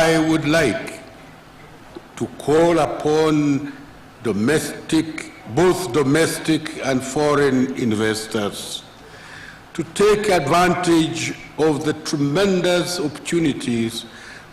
I would like to call upon domestic, both domestic and foreign investors to take advantage of the tremendous opportunities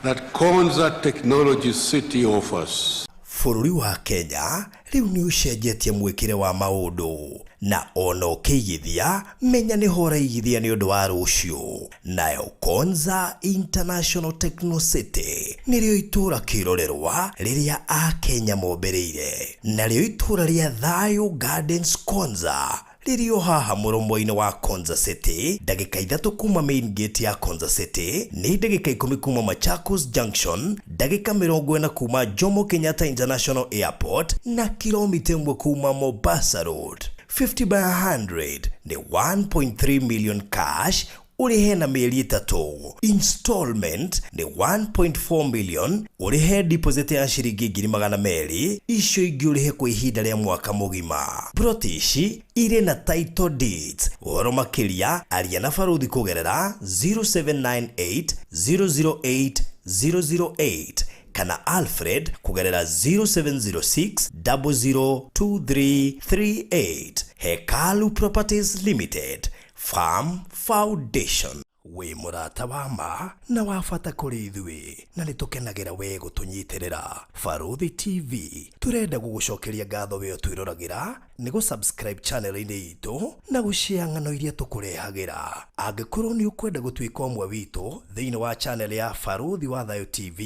that Konza Technology City offers. Bũrũri wa Kenya rĩu nĩ ũcenjetie mwĩkĩre wa maũndũ na ona ũkĩigithia menya nĩho ũraigithia nĩ ũndũ wa rũciũ. Nayo Konza International Techno City nĩrĩo itũũra kĩrorerwa rĩrĩa Akenya mombĩrĩire, narĩo itũũra rĩa Thayo Gardens Konza rĩrĩ o haha mũromo-inĩ wa Konza City, ndagĩka 3 kuma main gate ya Konza City, nĩ ndagĩka 10 kuma Machakos Junction, ndagĩka 40 kuma Jomo Kenyatta International Airport na kilomita 1 kuma Mombasa Road. 50 by 100 nĩ 1.3 million cash ũrĩhe na mĩeri 3, installment nĩ 1.4 million ũrĩhe deposit ya ciringi ngiri magana merĩ, icio ingĩ ũrĩhe kwa ihinda rĩa mwaka mũgima. Plot ici irĩ na title deeds. Ũhoro makĩria aria na Barũthi kũgerera 0798 008 008 kana Alfred kũgerera 0706 002338. Hekalu Properties Limited, Farm Foundation. Wĩ mũrata wa ma na wa bata kũrĩ ithuĩ na nĩ tũkenagĩra we gũtũnyitĩrĩra. Barũthi TV tũrenda gũgũcokeria ngatho we ũtwĩroragĩra nĩ gũ-subscribe channel-inĩ itũ na gũshare ng'ano iria tũkũrehagĩra. Angĩkorwo nĩ ũkwenda gũtuĩka ũmwe witũ thĩinĩ wa channel ya Barũthi wa Thayo TV,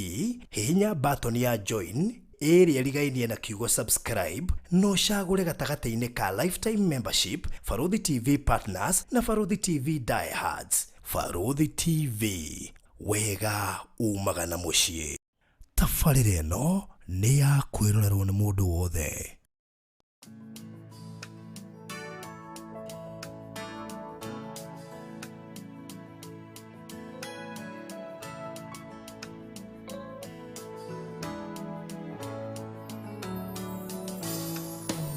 hihinya button ya join ĩrĩa ĩrigainie na kiugo subscribe na ũcagũre gatagatĩ-inĩ ka lifetime membership, Barũthi TV Partners na Barũthi TV Diehards. Barũthi TV, wega umaga na mũciĩ. Tabarĩra ĩno nĩ ya kwĩrorerwo nĩ mũndũ wothe.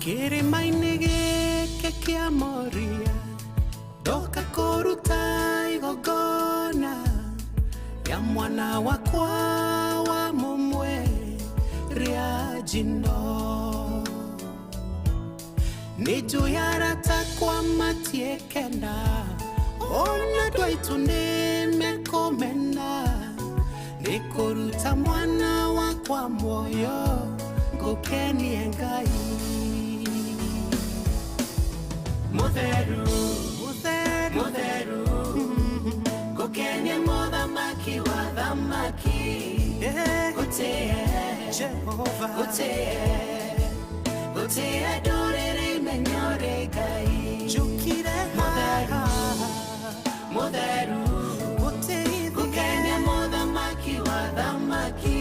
Kĩrĩma-inĩ gĩkĩ kĩa Moria ndoka kũruta igongona rĩa mwana wakwa wa mũmwe rĩa njino. Nĩ njũĩ arata akwa matiĩkena, ona andũ aitũ nĩ mekũmena, nĩ kũruta mwana wakwa muoyo ngũkenie Ngai. Mũtheru, mũtheru, mũtheru, ngũkenie mũthamaki wa thamaki, gũtĩe Jehova, gũtĩe, gũtĩe ndũrĩrĩ imenyore Ngai. Njũkire mũtheru, mũtheru, gũkenia mũthamaki wa thamaki,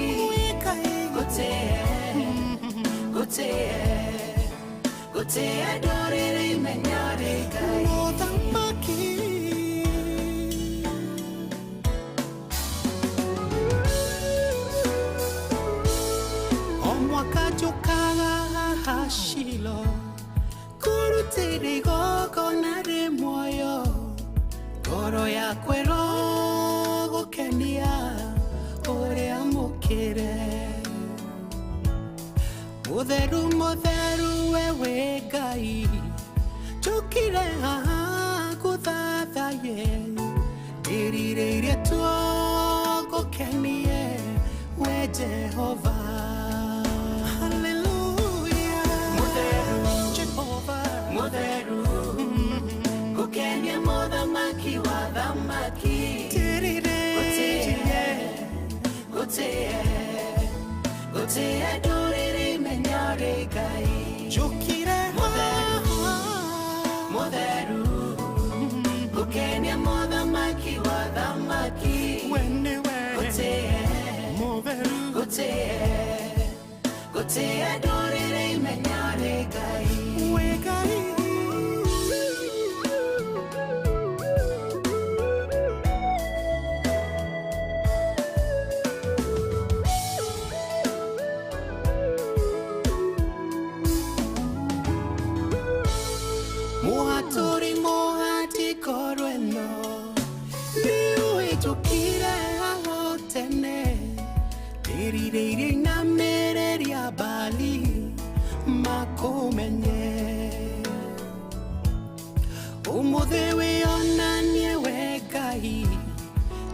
gũtĩe, gũtĩe, gũtĩe ndũrĩrĩ imenyore Ngai. Mũthamaki. O mwaka njũkaga haha Shilo kũrutĩra igongona rĩ muoyo, ngoro yakwa ĩrogũkenia ũrĩa mũkĩre. Mũtheru, mũtheru, we wĩ Ngai, njũkire haha ngũthathaye, ndĩrirĩirie tuo ngũkenie we Jehova. Hallelujah. Mũtheru, Jehova, mũtheru, ngũkenie mũthamaki wa thamaki, gũtĩe, gũtĩe, gũtĩe ndũrĩrĩ imenyore Ngai. Njũkire mũtheru, mũtheru, ngũkenie mũthamaki wa thamaki, we nĩwe gũtĩe, mũtheru, gũtĩe, gũtĩe ndũrĩrĩ imenyore Ngai. We Ngai. Mũhatũri mũhati ngoro ĩno nĩũhĩtũkire haho tene, Ndĩrire iria inamĩrĩria Bali makũmenye. Ũmũthĩ wĩonanie we Ngai,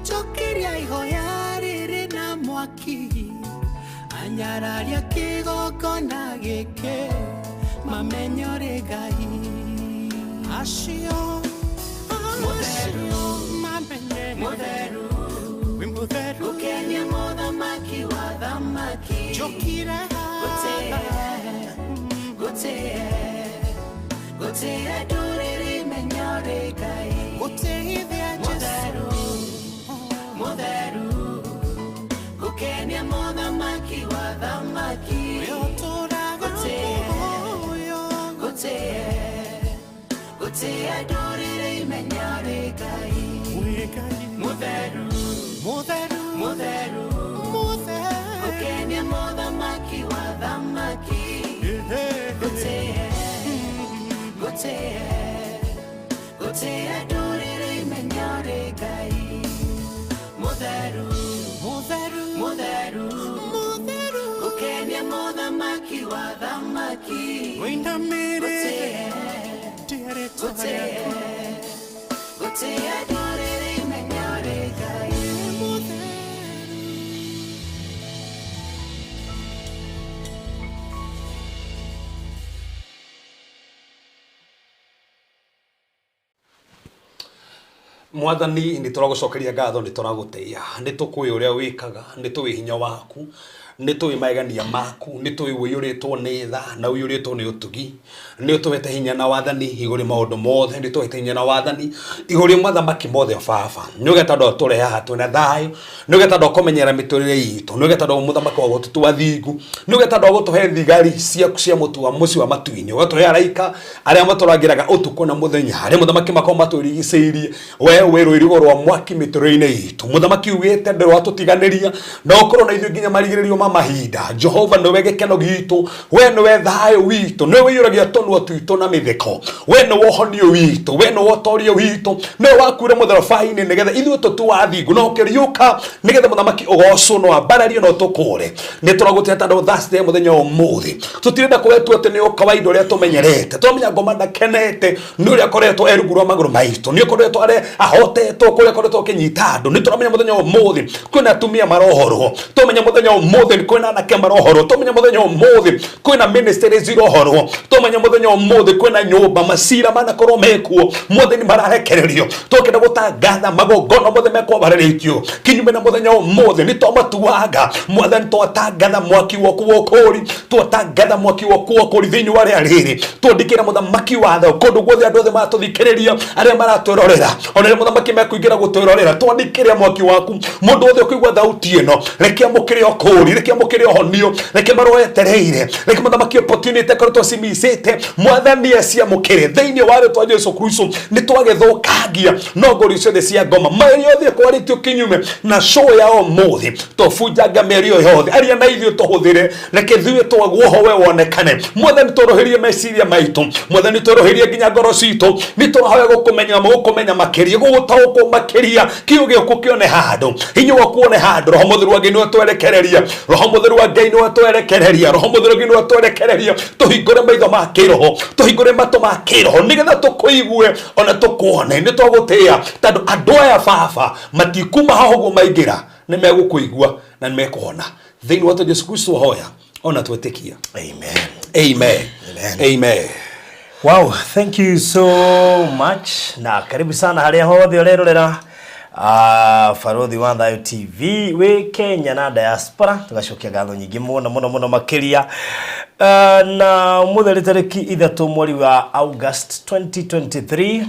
njokeria ihoya rĩrĩ na mwaki, anyararia kĩgongona gĩkĩ mamenye ũrĩ Ngai. Acio acio mamenye mũtheru, wĩ mũtheru, Gũkenia mũthamaki wa thamaki. Njũkire Gũtĩe, gũtĩe, gũtĩe ndũrĩrĩ menya ũrĩ Ngai. Gũtĩithia Jesũ. Mũtheru, mũtheru, gũkenia mũthamaki wa thamaki. Ũtũũraga Gũtĩe, muoyo. gũtĩe, gũtĩe ndũrĩrĩ menya ũrĩ Ngai. Wĩ Ngai. Mũtheru, Mũtheru, mũtheru, mũtheru. gũkenia mũthamaki wa thamaki. Gũtĩe, gũtĩe, gũtĩe ndũrĩrĩ menya ũrĩ Ngai. Mũtheru, Mũtheru, mũtheru, mũtheru. gũkenia mũthamaki wa thamaki. Wĩinamĩrĩre Gũtĩe, rĩĩtwa gũtĩe, rĩaku. gũtĩe ndũrĩrĩ menya ũrĩ Ngai. Mũtheru. Mwathani, nä tå ragå ngatho, nä tå ragå teia, nä tå kå å rä a wä kaga, nä tå wä hinya waku, nä tå wä maegania maku, nä tå wä wå iyå rä two nä tha na å iyå rä two nä å tugi. Nä å tå hete hinya na wathani igå rä maå ndå mothe, nä tå hete hinya na wathani igå rä mathamaki mothe. Baba, nä å geta andå tå rehe haha twä na thayå, nä å geta andå kåmenyera mä tå rä re itå, nä å geta andå må thamaki wa gå tå tua thingu, nä å geta andå a gå tå he thigari ciaku cia må tu wa må ciĩ wa matu-inĩ, ũgatũhe araika arĩa matũrangĩraga ũtukũ na mũthenya, arĩa mũthamaki makorwo matũrigicĩirie. We wĩ rũirigo rwa mwaki mĩtũrĩre-inĩ itũ. Mũthamaki ugĩte ndũratũtiganĩria na ũkorwo na ithuĩ nginya marigĩrĩrio ma mahinda. Jehova, nĩwe gĩkeno gitũ, we nĩwe thayũ witũ, nĩwe ũiyũragia tũnua twitũ na mĩtheko, we nĩwe ũhonio witũ, we nĩwe ũtorio witũ, nĩwe wakuire mũtharaba-inĩ nĩgetha ithuĩ tũtuo athingu, na ũkĩriũka nĩgetha mũthamaki ũgocwo na wambarario na ũtũkũre. Nĩ tũragũtĩa tondũ Thursday mũthenya wa ũmũthĩ tũtirenda kũwetua atĩ nĩ ũkawaida ũrĩa tũmenyerete. Tũramenya ngoma ndakenete nĩ ũrĩa akoretwo e rungu rwa magũrũ maitũ, nĩ ũkoretwo arĩ ahotetwo kũrĩa akoretwo akĩnyita andũ. Nĩ tũramenya mũthenya wa ũmũthĩ kwĩna atumia marohorwo, tũmenya mũthenya wa ũmũthĩ kwĩna anake marohorwo, tũmenya mũthenya wa ũmũthĩ kwĩna ministries irohorwo, tũmenya mũthenya wa ũmũthĩ kwĩna nyũmba macira manakorwo mekuo mothe nĩ mararekererio. Tũkĩenda gũtangatha magongona mothe mekwambarĩrĩtio kinyume na mũthenya wa ũmũthĩ, nĩ twamatuanga. Mwathani, twatangatha mwaki waku wa ũkũũri, twatangatha mwaki waku wa ũkũũri thĩinĩ wa rĩa rĩrĩ. Twandĩkĩra mũthamaki watho kũndũ guothe, andũ othe maratũthikĩrĩria, arĩa maratwĩrorera, ona arĩa mũthamaki mekũingĩra gũtwĩrorera, twandĩkĩre mwaki waku. Mũndũ wothe ũkũigua thauti ĩno, reke amũkĩre ũkũũri, reke amũkĩre ũhonio, reke marũa etereire, reke mũthamaki opportunity akoretwo acimicĩte, mwathani aciamũkĩre thĩinĩ wa rĩtwa Jesu Kristo. Nĩ twagĩthũkangia no ngũri ciothe cia ngoma, mĩario yothe ĩkwarĩtio kinyume na show ya ũmũthĩ, tũbunjanga mĩario yothe. Aria na ithuĩ, tũhũthĩre, reke ithuĩ twagwo we wonekane. Mwathani, tũrũhĩrie meciria maitũ, mwathani, tũrũhĩrie nginya ngoro citũ. Nĩ tũrahoya gũkũmenya, gũkũmenya makĩria, gũgũtaũkwo makĩria, kiũ gĩaku kĩone handũ, hinya waku wone handũ. Roho Mũtheru wa Ngai nĩwe twerekereria, Roho Mũtheru wa Ngai nĩwe twerekereria, Roho Mũtheru wa Ngai nĩwe twerekereria. Tũhingũre maitho ma kĩroho, tũhingũre matũ ma kĩroho, nĩgetha tũkũigue ona tũkuone. Nĩ twagũtĩĩa tondũ andũ aya, baba, matikuma haha ũguo maingĩra, nĩ megũkũigua na nĩ mekũhona. Thĩinĩ wa Jesu Kristo hoya ona twĩtĩkia. Amen. Amen. Amen. Amen. Wow, thank you so much. Na karibu sana harĩa hothe ũrerorera Barothi wa Thayo TV wĩ Kenya na diaspora, tũgacokia ngatho nyingĩ mũno mũno mũno makĩria. Na ũmũthĩ nĩ tarĩki 3 mweri wa August 2023,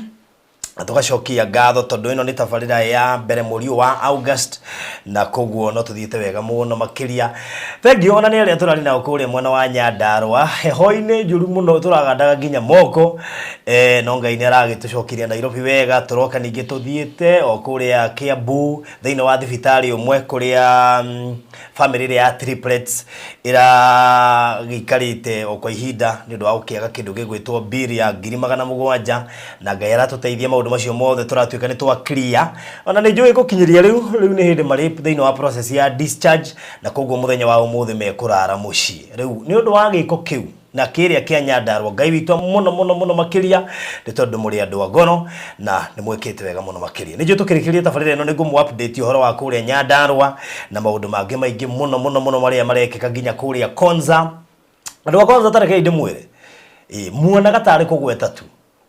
na tũgacokia ngatho tondũ ĩno nĩ tabarĩra ya mbere mweri ũyũ wa August, na koguo no tũthiĩte wega mũno makĩria. Thengiũ ona nĩ arĩa tũrarĩ nao kũrĩa mwena wa Nyandarũa heho-inĩ njũru mũno, tũragandaga nginya moko, no Ngai nĩ aragĩtũcokirie Nairobi wega. Tũroka ningĩ tũthiĩte o kũrĩa Kiambu thĩinĩ wa thibitarĩ ũmwe kũrĩa family ĩrĩa ya triplets ĩragĩikarĩte o kwa ihinda nĩ ũndũ wa gũkĩaga kĩndũ gĩgwĩtwo bill ya 700,000, na Ngai aratũteithia maũndũ. Maũndũ macio mothe tũratuĩka nĩ twa clear. Ona nĩ njũĩ gũkinyĩria rĩu rĩu nĩ hĩndĩ marĩ thĩinĩ wa process ya discharge, na koguo mũthenya wa ũmũthĩ mekũrara mũciĩ. Rĩu nĩ ũndũ wa gĩko kĩu na kĩrĩa kĩa Nyandarua, Ngai witũ mũno mũno mũno makĩria, nĩ tondũ mũrĩ andũ a ngoro na nĩ mwĩkĩte wega mũno makĩria. Nĩ njũĩ tũkĩrĩkĩria tabarĩra ĩno nĩ ngũmũ update ũhoro wa kũrĩa Nyandarua na maũndũ mangĩ maingĩ mũno mũno mũno marĩa marekĩka nginya kũrĩa Konza. Andũ a Konza, tarekei ndĩmwĩre, ĩ muonaga tarĩ kũgweta tu.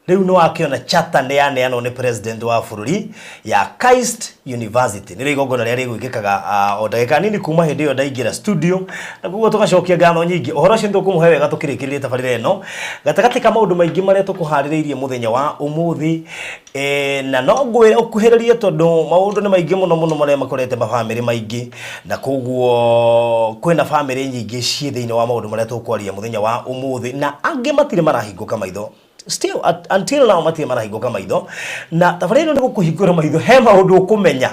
Rĩu nĩ wakĩona charter nĩ yaneanwo nĩ president wa bũrũri ya KAIST University, nĩrĩo igongona rĩrĩa rĩgwĩkĩkaga o ndagĩka nini kuma hĩndĩ ĩyo ndaingĩra studio, na koguo tũgacokia ngatho nyingĩ. Ũhoro ũcio nĩ tũkũmũhe wega tũkĩrĩkĩrĩria tabarĩra ĩno, gatagatĩ ka maũndũ maingĩ marĩa tũkũharĩrĩirie mũthenya wa ũmũthĩ. Na no ngwĩre ũkuhĩrĩrie tondũ maũndũ nĩ maingĩ mũno mũno marĩa makorete mabamĩrĩ maingĩ, na koguo kwĩna bamĩrĩ nyingĩ ciĩ thĩinĩ wa maũndũ marĩa tũkwaria mũthenya wa ũmũthĩ, na angĩ matirĩ marahingũka maitho still until now, matirĩ marahingũka maitho. Na tabarĩra ĩno nĩ gũkũhingũra maitho, he maũndũ ũkũmenya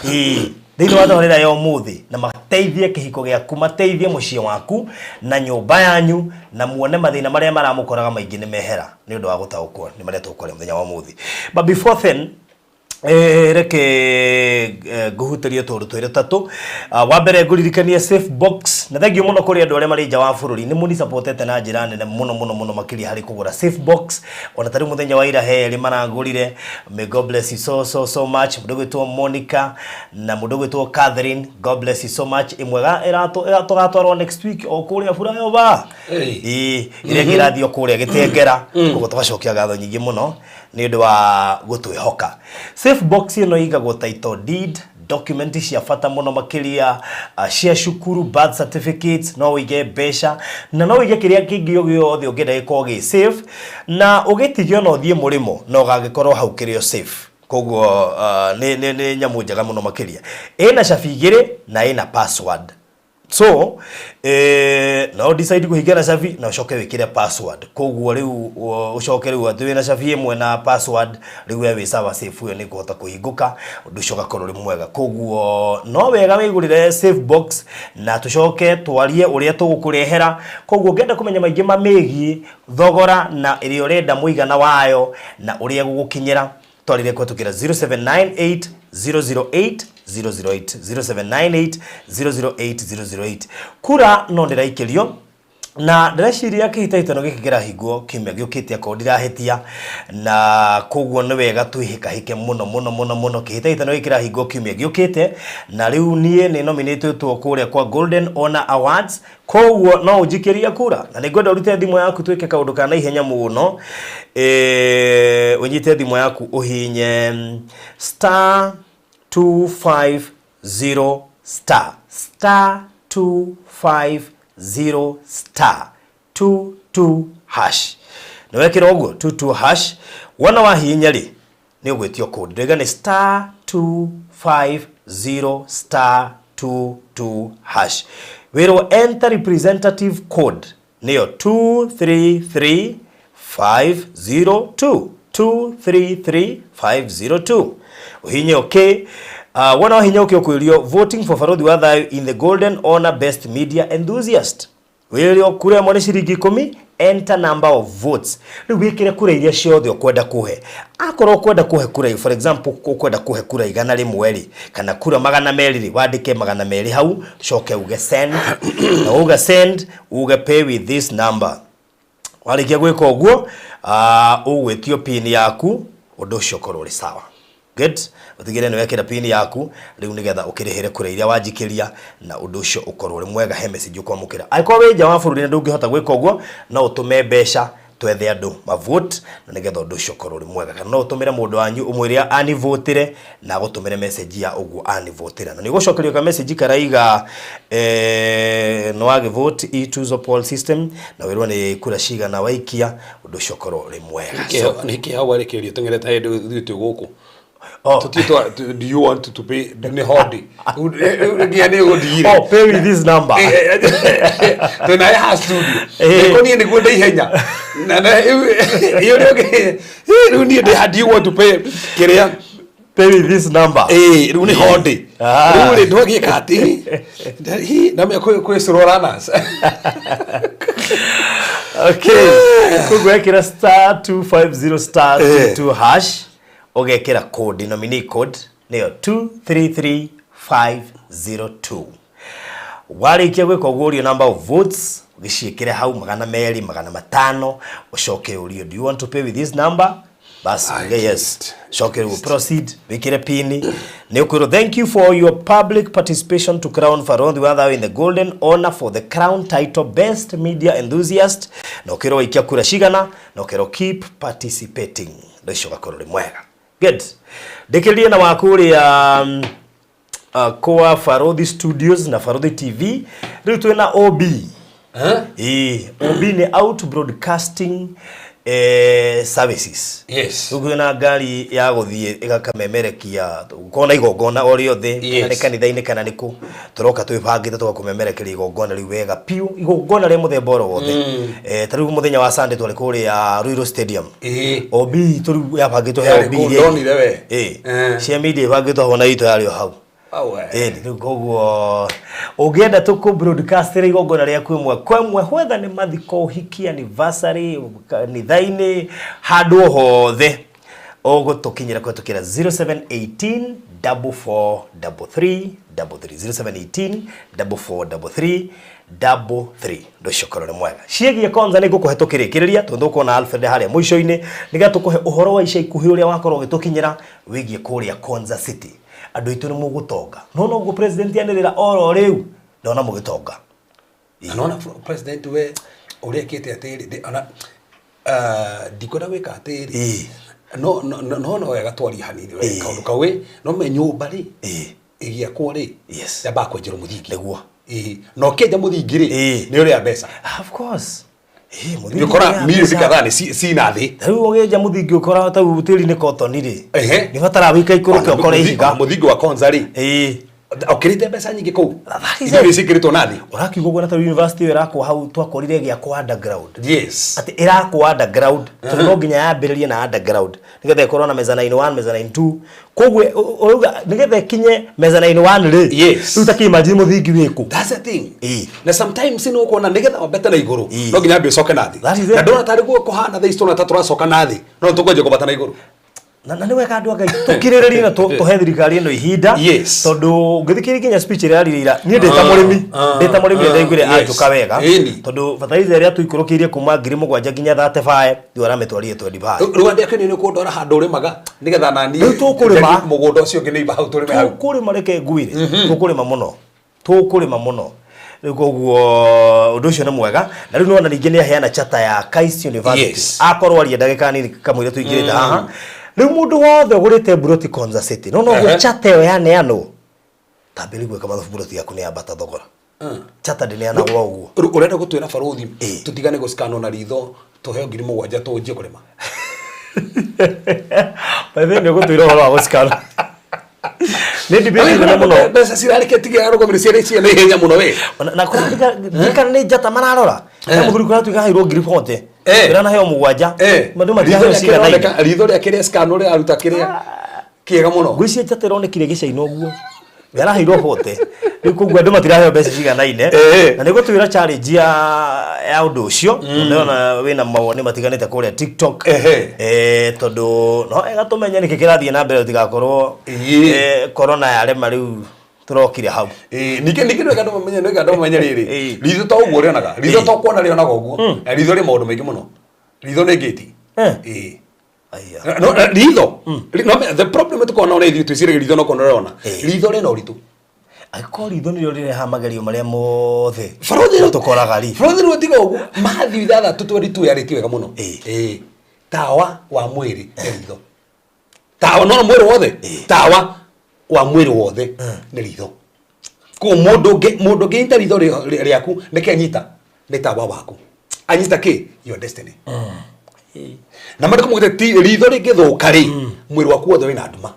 ĩĩ thĩinĩ wa tabarĩra ya ũmũthĩ, na mateithie kĩhiko gĩaku, mateithie mũciĩ waku na nyũmba yanyu, na muone mathĩna marĩa maramũkoraga maingĩ nĩ mehera nĩ ũndũ wa gũtaũkwo nĩ marĩa tũkwaria mũthenya wa ũmũthĩ. But before then, reke ngũhutĩrie tũũndũ twĩrĩ tũtatũ. Wa mbere, ngũririkanie safe box, na thengiũ mũno kũrĩ andũ arĩa marĩ nja wa bũrũri, nĩ mũnisapotete na njĩra nene mũno mũno mũno makĩria harĩ kũgũra safe box. Ona tarĩu mũthenya wa ira he erĩ maragũrire. May God bless you so so so much, mũndũ gwĩtwo Monica na mũndũ gwĩtwo Catherine. God bless you so much. Ĩmwe tũgatwarwo next week o kũrĩa Furayoba. Hey. Ĩĩ, ĩrĩa ĩngĩ ĩrathiĩ o kũrĩa Gĩtengera. Koguo tũgacokia ngatho nyingĩ mũno nĩ ũndũ wa gũtwĩhoka. Safe box ĩno ĩigagwo title deed, document cia bata mũno makĩria, cia cukuru, birth certificates, no ũige mbeca na no ũige kĩrĩa kĩngĩ o gĩothe ũngĩenda gĩkorwo gĩ safe, na ũgĩtige ona ũthiĩ mũrĩmo na ũgagĩkorwo hau kĩrĩ o safe. Koguo nĩ nyamũ njega mũno makĩria. Ĩna cabi igĩrĩ na ĩna password, so no decide kũhinga na cabi na ũcoke wĩkĩre password. Koguo rĩu ũcoke rĩu atĩ wĩna cabi ĩmwe na password, rĩu we wĩ sawa, safe ĩyo nĩ kũhota kũhingũka, ũndũ ũcio ũgakorwo ũrĩ mwega. Koguo no wega wĩgũrĩre safe box na tũcoke twarie ũrĩa tũgũkũrehera. Koguo ũngĩenda kũmenya maingĩ mamĩgiĩ, thogora na ĩrĩa ũrenda, mũigana wayo na ũrĩa gũgũkinyĩra, twarire kũhetũkĩra 0798 008 008, 0798 008 008. Kura no ndĩraikĩrio, na ndĩreciria kĩhĩtahĩtano gĩkĩ kĩrahingwo kiumia gĩũkĩte akorwo ndirahĩtia, na koguo nĩ wega twĩhĩkahĩke mũno mũno mũno mũno. Kĩhĩtahĩtano gĩkĩ kĩrahingwo kiumia gĩũkĩte, na rĩu niĩ nĩ nominatĩtwo kũrĩa kwa Golden Honor Awards, koguo no ũnjikĩrie kura, na nĩ ngwenda ũrute thimũ yaku twĩke kaũndũ ka naihenya mũno. Ũnyite thimũ yaku, ũhinye star 250 star star 250 star 22 hash. Nĩ wekĩra ũguo 22 hash, wona wahihinya rĩ, nĩ ũgwĩtio code. Ndĩga nĩ star 250 star 22 hash. Wĩrwo enter representative code, nĩyo 233502, 233502. Ũhinye okay. Wona wahinya okay, ũkwĩrio voting for Barothi wa Thayo in the Golden Honor Best Media Enthusiast. Wĩrwo kura ĩmwe nĩ ciringi 10, enter number of votes. Rĩu wĩkĩre kura iria ciothe ũkwenda kũhe. Akorwo ũkwenda kũhe kura, for example, ũkwenda kũhe kura 100 rĩ, kana kura 200 rĩ, wandĩke 200 hau, coke uge send, na uge send, uge pay with this number. Warĩkia gwĩka ũguo, ũgwĩtio pin yaku, ũndũ ũcio ũkorwo ũrĩ sawa. Good. Ũtigĩrĩre nĩ wekĩra pin yaku rĩu nĩgetha ũkĩrĩhĩre kura iria wanjikĩria, na ũndũ ũcio ũkorwo ũrĩ mwega. He message ũkwamũkĩra. Angĩkorwo wĩ nja wa bũrũri na ndũngĩhota gwĩka ũguo, no ũtũme mbeca twethe andũ mavote, na nĩgetha ũndũ ũcio ũkorwo ũrĩ mwega. Kana no ũtũmĩre mũndũ wanyu, ũmwĩre anivotĩre, na agũtũmĩre message ya ũguo anivotĩra, na nĩ ũgũcokerio ka message karaiga nĩ wagĩvote e-Tuzo poll system, na wĩrwo nĩ kura cigana waikia. Ũndũ ũcio ũkorwo ũrĩ mwega. So, Nĩkĩ hau arĩkĩrĩria tũng'erete hĩndĩ ithuĩ twĩ gũkũ? Oh. Tũtitwa, do you want to pay? Nĩ hodi nginya nĩ ũgũthire. Oh, pay with this number. Twĩna haha studio. Eh. Nĩko niĩ nĩguo ndaihenya na iyo rĩu niĩ ndĩ do you want to pay kĩrĩa? Pay with this number. Ĩĩ, rĩu nĩ hodi. Ah. Rĩu rĩ ndwagĩka atĩ na kwĩ slow runners. Okay, koguo ekĩra star 250 star 22 hash. Ũgekĩra code, nominee code nĩyo 233502. Warĩkia gwĩka ũguo, ũrio number of votes, ũgĩciĩkĩre hau 200, 500, ũcoke ũrio, "Do you want to pay with this number?" Basi uge yes, coke rĩu proceed, wĩkĩre pin. Nĩ ũkwĩrwo, "Thank you for your public participation to crown Barothi wa Thayo in the golden honor for the crown title Best Media Enthusiast." Na ũkĩrwo waikia kura cigana, na ũkerwo, "Keep participating." Ũndũ ũcio ũgakorwo ũrĩ mwega. Good. Ndĩkĩrĩrie na waku ũrĩa kwa Barothi Studios na Barothi TV. Rĩu twĩna OB. Ĩĩ, OB nĩ Out Broadcasting Services. Rĩu kwĩna ngari ya gũthiĩ ĩgakamemerekia kona igongona o rĩothe, kana nĩ kanitha-inĩ kana nĩ kũ, tũroka twĩbangĩte tũgakũmemerekeria igongona rĩu wega piũ, igongona rĩa mũthemba oro wothe. Ta rĩu mũthenya wa Sunday twarĩ kũrĩa Ruiru Stadium. OB itũ rĩu yabangĩtwo he Yarĩ OB kũu, iria ndonire we. Cia media ibangĩtwo hau, na itũ yarĩ o hau. Awe. Ĩni rĩu koguo ũngĩenda tũkũ broadcastĩra igongona rĩaku ĩmwe kwa ĩmwe, whether nĩ mathiko, ũhiki, anniversary, kanitha-inĩ, handũ o hothe, ũgũtũkinyĩra kũhetũkĩra 0718 4433 33, 0718 4433 33. Ũndũ ũcio ũkorwo nĩ mwega. Ciĩgiĩ Konza nĩ ngũkũhe tũkĩrĩkĩrĩria, tondũ tũkuona Alfred harĩa mũico-inĩ, nĩgetha tũkũhe ũhoro wa ica ikuhĩ ũrĩa wakorwo ũgĩtũkinyĩra wĩgiĩ kũrĩa Konza City. Andũ aitũ, nĩ mũgũtonga. No noguo president anĩrĩra oro rĩu, ndona mũgĩtonga. Na nona president we ũrĩa ĩkĩte atĩrĩ, ona ndikwenda gwĩka atĩrĩ, no wega twarie hanini we. Kaũndũ kau ĩ no me nyũmba rĩ ĩgĩakwo rĩ, yambaga kwenjerwo mũthingi. Na ũkĩenja mũthingi rĩ, nĩ ũrĩa mbeca. Of course. Mũthingi nĩ ũkora nĩ milioni mbeca. kadhaa nĩ cina thĩ. Ta rĩu ũgĩenja mũthingi, ũkora ta rĩu tĩri nĩ cotton rĩ, Ehe. nĩ bataraga wĩikaikũrũke ũkore ihiga. Ona mũthingi wa Konza rĩ, ũkĩrĩte mbeca nyingĩ kũu. That is Indo it. iria ciĩkĩrĩtwo na thĩ. Ũrakiuga ũguo, na ta rĩu university ĩyo ĩrakwo hau twakorire ĩgĩakwo underground, atĩ ĩrakwo underground tondũ no nginya yambĩrĩrie na underground nĩgetha ĩkorwo na mezzanine 1, mezzanine 2. Koguo ũrauga nĩgetha ĩkinye mezzanine 1 rĩ, rĩu ta kĩimagine mũthingi wĩkũ? That's the thing. Na sometimes nĩ ũkuona nĩgetha wambate na igũrũ, no nginya ambe ũcoke na thĩ. That is it. Na ndona tarĩ guo kũhana thaa ici, tũrona ta tũracoka na thĩ, no tũkwanjia kũbata na igũrũ. Na nĩ wega andũ a Ngai tũkirĩrĩrie na tũhe thirikari ĩno ihinda, tondũ ngĩthikĩrĩria nginya speech ĩrĩa yarire ira, niĩ ndĩ ta mũrĩmi, ndĩ ta mũrĩmi, ndaiguire anjũka wega, tondũ bataraitha ĩrĩa tũikũrũkĩirie kuma 7,000 nginya 35, rĩu aramĩtwarire 25. Rĩu andĩ akĩnĩ nĩ kũndwara handũ ũrĩmaga nĩgetha naniĩ Rĩu tũkũrĩma. njage mũgũnda ũcio ũngĩ nĩ imba hau tũrĩme hau. Tũkũrĩma, reke ngwĩre, tũkũrĩma mũno, tũkũrĩma mũno. Rĩu koguo ũndũ ũcio nĩ mwega. Na rĩu nĩwona ningĩ nĩ aheana chata ya KAIST University. Akorwo aria ndagĩka nini kamũira tũingĩrĩte haha. Rĩu mũndũ wothe ũgũrĩte mburoti Konza City, no noguo chata ĩyo yaneanwo, tambĩrĩria gwĩka mathabu, mburoti yaku nĩ yambata thogora. Chata ndĩneanagwo ũguo. Rĩu ũrenda gũtwĩra barũthi tũtigane gũcikanwo na ritho, tũheo 7,000 tũnjie kũrĩma? By the way, nĩ ũgũtwĩra ũhoro wa gũcikana, nĩ debate nene mũno. Mbeca cirarĩke tiga arũgamĩrĩri ciarĩ cia na ihenya mũno we. Na kũratuĩka ndirikana nĩ njata mararora na mũthuri, kũratuĩka hairwo 40,000, ĩranaheo 7, andũ matiraheo Ritho rĩake ciganaine. Ritho rĩake rĩa scan rĩraruta kĩrĩa kĩega mũno. Ngwĩciria njata ĩronekire gĩcaina ũguo yaraheirwo 40. Rĩu koguo andũ matiraheo mbeca ciganaine. Na nĩ gũtwĩra challenge ya ũndũ ũcio, ndĩrona wĩna mawoni matiganĩte kũrĩa TikTok. Tondũ no ega tũmenye nĩkĩ kĩrathiĩ na mbere, tũtigakorwo corona yarema rĩu tũrokire hau. Ningĩ nĩ wega andũ mamenye rĩrĩ, ritho to ũguo rĩonaga, ritho to kuona rĩonaga ũguo, na ritho rĩ maũndũ maingĩ mũno. Ritho nĩ ngĩti. Aya. No, ritho no, the problem tũkoragwo nao nĩ ithuĩ twĩciragia ritho no kuona rĩona. Ritho rĩna ũritũ. Angĩkorwo ritho nĩrĩo rĩrehaga magerio marĩa mothe Barothi tũkoraga rĩ. Barothi rĩu tiga ũguo, Matthew 6:22 yarĩtie wega mũno. Tawa wa mwĩrĩ nĩ ritho. Tawa no mwĩrĩ wothe, tawa wa mwĩrĩ wothe nĩ ritho. Koguo mũndũ ũngĩnyita ritho rĩaku, nĩkĩ anyita? Nĩ tawa waku anyita. Kĩ your destiny. Na mandĩko maugĩte ti ritho rĩngĩthũka rĩ, mwĩrĩ waku wothe wĩna nduma,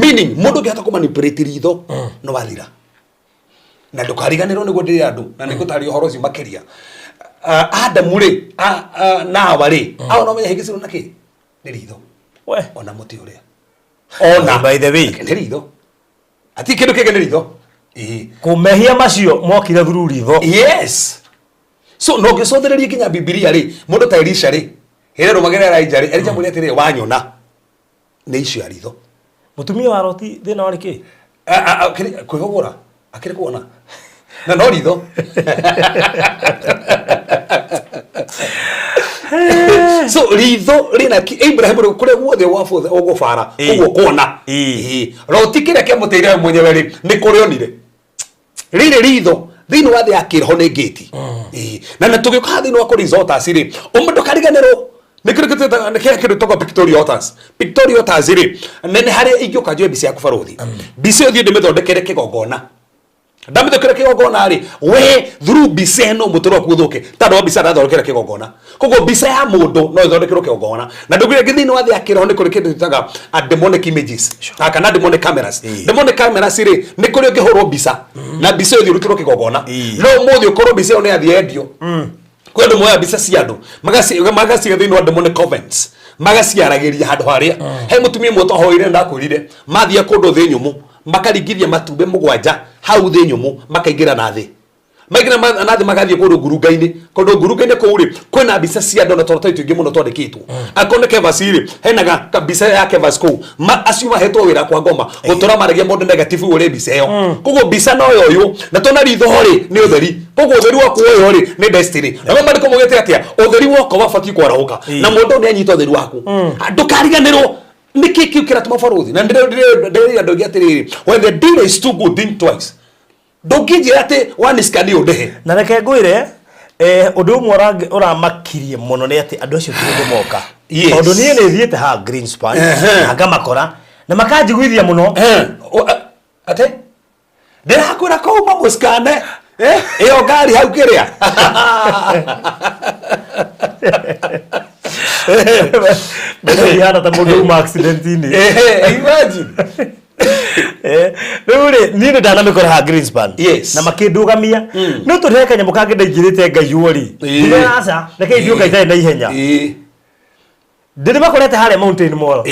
meaning mũndũ ũngĩhota kũmanipulate ritho no wathira. Na ndũkariganĩrwo nĩguo ndĩre andũ na nĩngũtarĩria ũhoro ũcio makĩria. Adamu rĩ na Hawa rĩ, ao no menya hĩngĩcirwo na kĩ nĩ ritho. We. Ona mũtĩ ũrĩa ona By the way. Nĩ ritho, ati kĩndũ kĩngĩ nĩ ritho. Ĩĩ. Kũmehia macio mokire through ritho. Yes, so no ngĩcũthĩrĩria nginya Bibilia rĩ, mũndũ ta Elisha rĩ, hĩrĩ rũmagĩra Elijah rĩ, Elijah mwĩre atĩrĩrĩ, wanyona. Nĩ icio ya ritho. Mũtumia wa Roti thĩna warĩ kĩ? Kwĩhũgũra akĩrĩ kuona na no ritho. So ritho rĩna Abraham rĩ kũrĩa guothe wabothe ũgũbara ũguo kuona. Roti kĩrĩa kĩamũteire we mwenyewe rĩ nĩ kũrĩa onire rĩrĩ ritho thĩinĩ wa thĩ ya kĩroho nĩ ngĩti. Na na tũgĩũka haha thĩinĩ wa kũrizotas rĩ ũmwe ndũkariganĩrwo nĩ kĩndũ kĩtwĩtaga nĩ kĩrĩa kĩndũ gĩtagwo pictorial altars. Pictorial altars rĩ nĩ harĩa ingĩũka njoe mbica yaku barũthi, mbica ĩyo thiĩ ndĩmĩthondekere kĩgongona, ndamĩthondekere kĩgongona rĩ we through mbica ĩno mũtũrĩre waku ũthũke tondũ wa mbica ndathondekera kĩgongona. Koguo mbica ya mũndũ no ĩthondekerwo kĩgongona. Na ndũgire thĩinĩ wa thĩ ya kĩroho nĩ kũrĩ kĩndũ twĩtaga a demonic images kana demonic cameras. Demonic cameras rĩ nĩ kũrĩ ũngĩhũrwo mbica na mbica ĩyo ĩthiĩ ĩrutĩrwo kĩgongona, no ũmũthĩ ũkorwo mbica ĩyo nĩ yathiĩ yendio. Kwĩ andũ moya mbica cia andũ magaciga thĩinĩ wa demonic covens, magaciaragĩria handũ harĩa he mũtumia ũmwe twahoire ndakwĩrire mathiĩ kũndũ thĩ nyũmũ makaringithia matumbĩ 7 hau thĩ nyũmũ makaingĩra na thĩ maingĩra na thĩ magathiĩ kũndũ ngurunga-inĩ. Kũndũ ngurunga-inĩ kũu rĩ kwĩna mbica cia andũ na tũratathi tũingĩ mũno twandĩkĩtwo. Akorwo nĩ Kevas rĩ hena mbica ya Kevas kũu. Acio mahetwo wĩra kwa ngoma gũtũra maragia mũndũ negative ũrĩ mbica ĩyo. Koguo mbica no yoywo na tona ritho rĩ nĩ ũtheri. Koguo ũtheri waku woywo rĩ nĩ destiny. Na maandĩko maugĩte atĩa? Ũtheri wakwa wabatiĩ kwarahũka na mũndũ nĩ anyita ũtheri waku. Ndũkariganĩrwo nĩkĩ kĩu kĩratũma barũthi. Na ndĩrĩra andũ aingĩ atĩrĩrĩ, when the deal is too good think twice. Ndũngĩnjĩra atĩ one scan ũndĩhe. Na reke ngwĩre ũndũ ũmwe ũramakirie mũno nĩ atĩ andũ acio ti ũndũ moka. Tondũ niĩ nĩ thiĩte haha Greenspan na ngamakora na makanjiguithia mũno. Atĩ ndĩrakwĩra kũu mamũcikane ĩyo ngari hau kĩrĩa. Mbeca ihana ta mũndũ uma accident-inĩ. Imagine. Rĩu rĩ niĩ nĩ ndanamĩkora haha Greenspan Yes. na makĩndũgamia no tondũ he kanyamũ kangĩ ndaingĩrĩte ngaiywo rĩ ngiuga aca reke ithiũka itarĩ na ihenya. Ndĩrĩmakorete harĩa Mountain Mall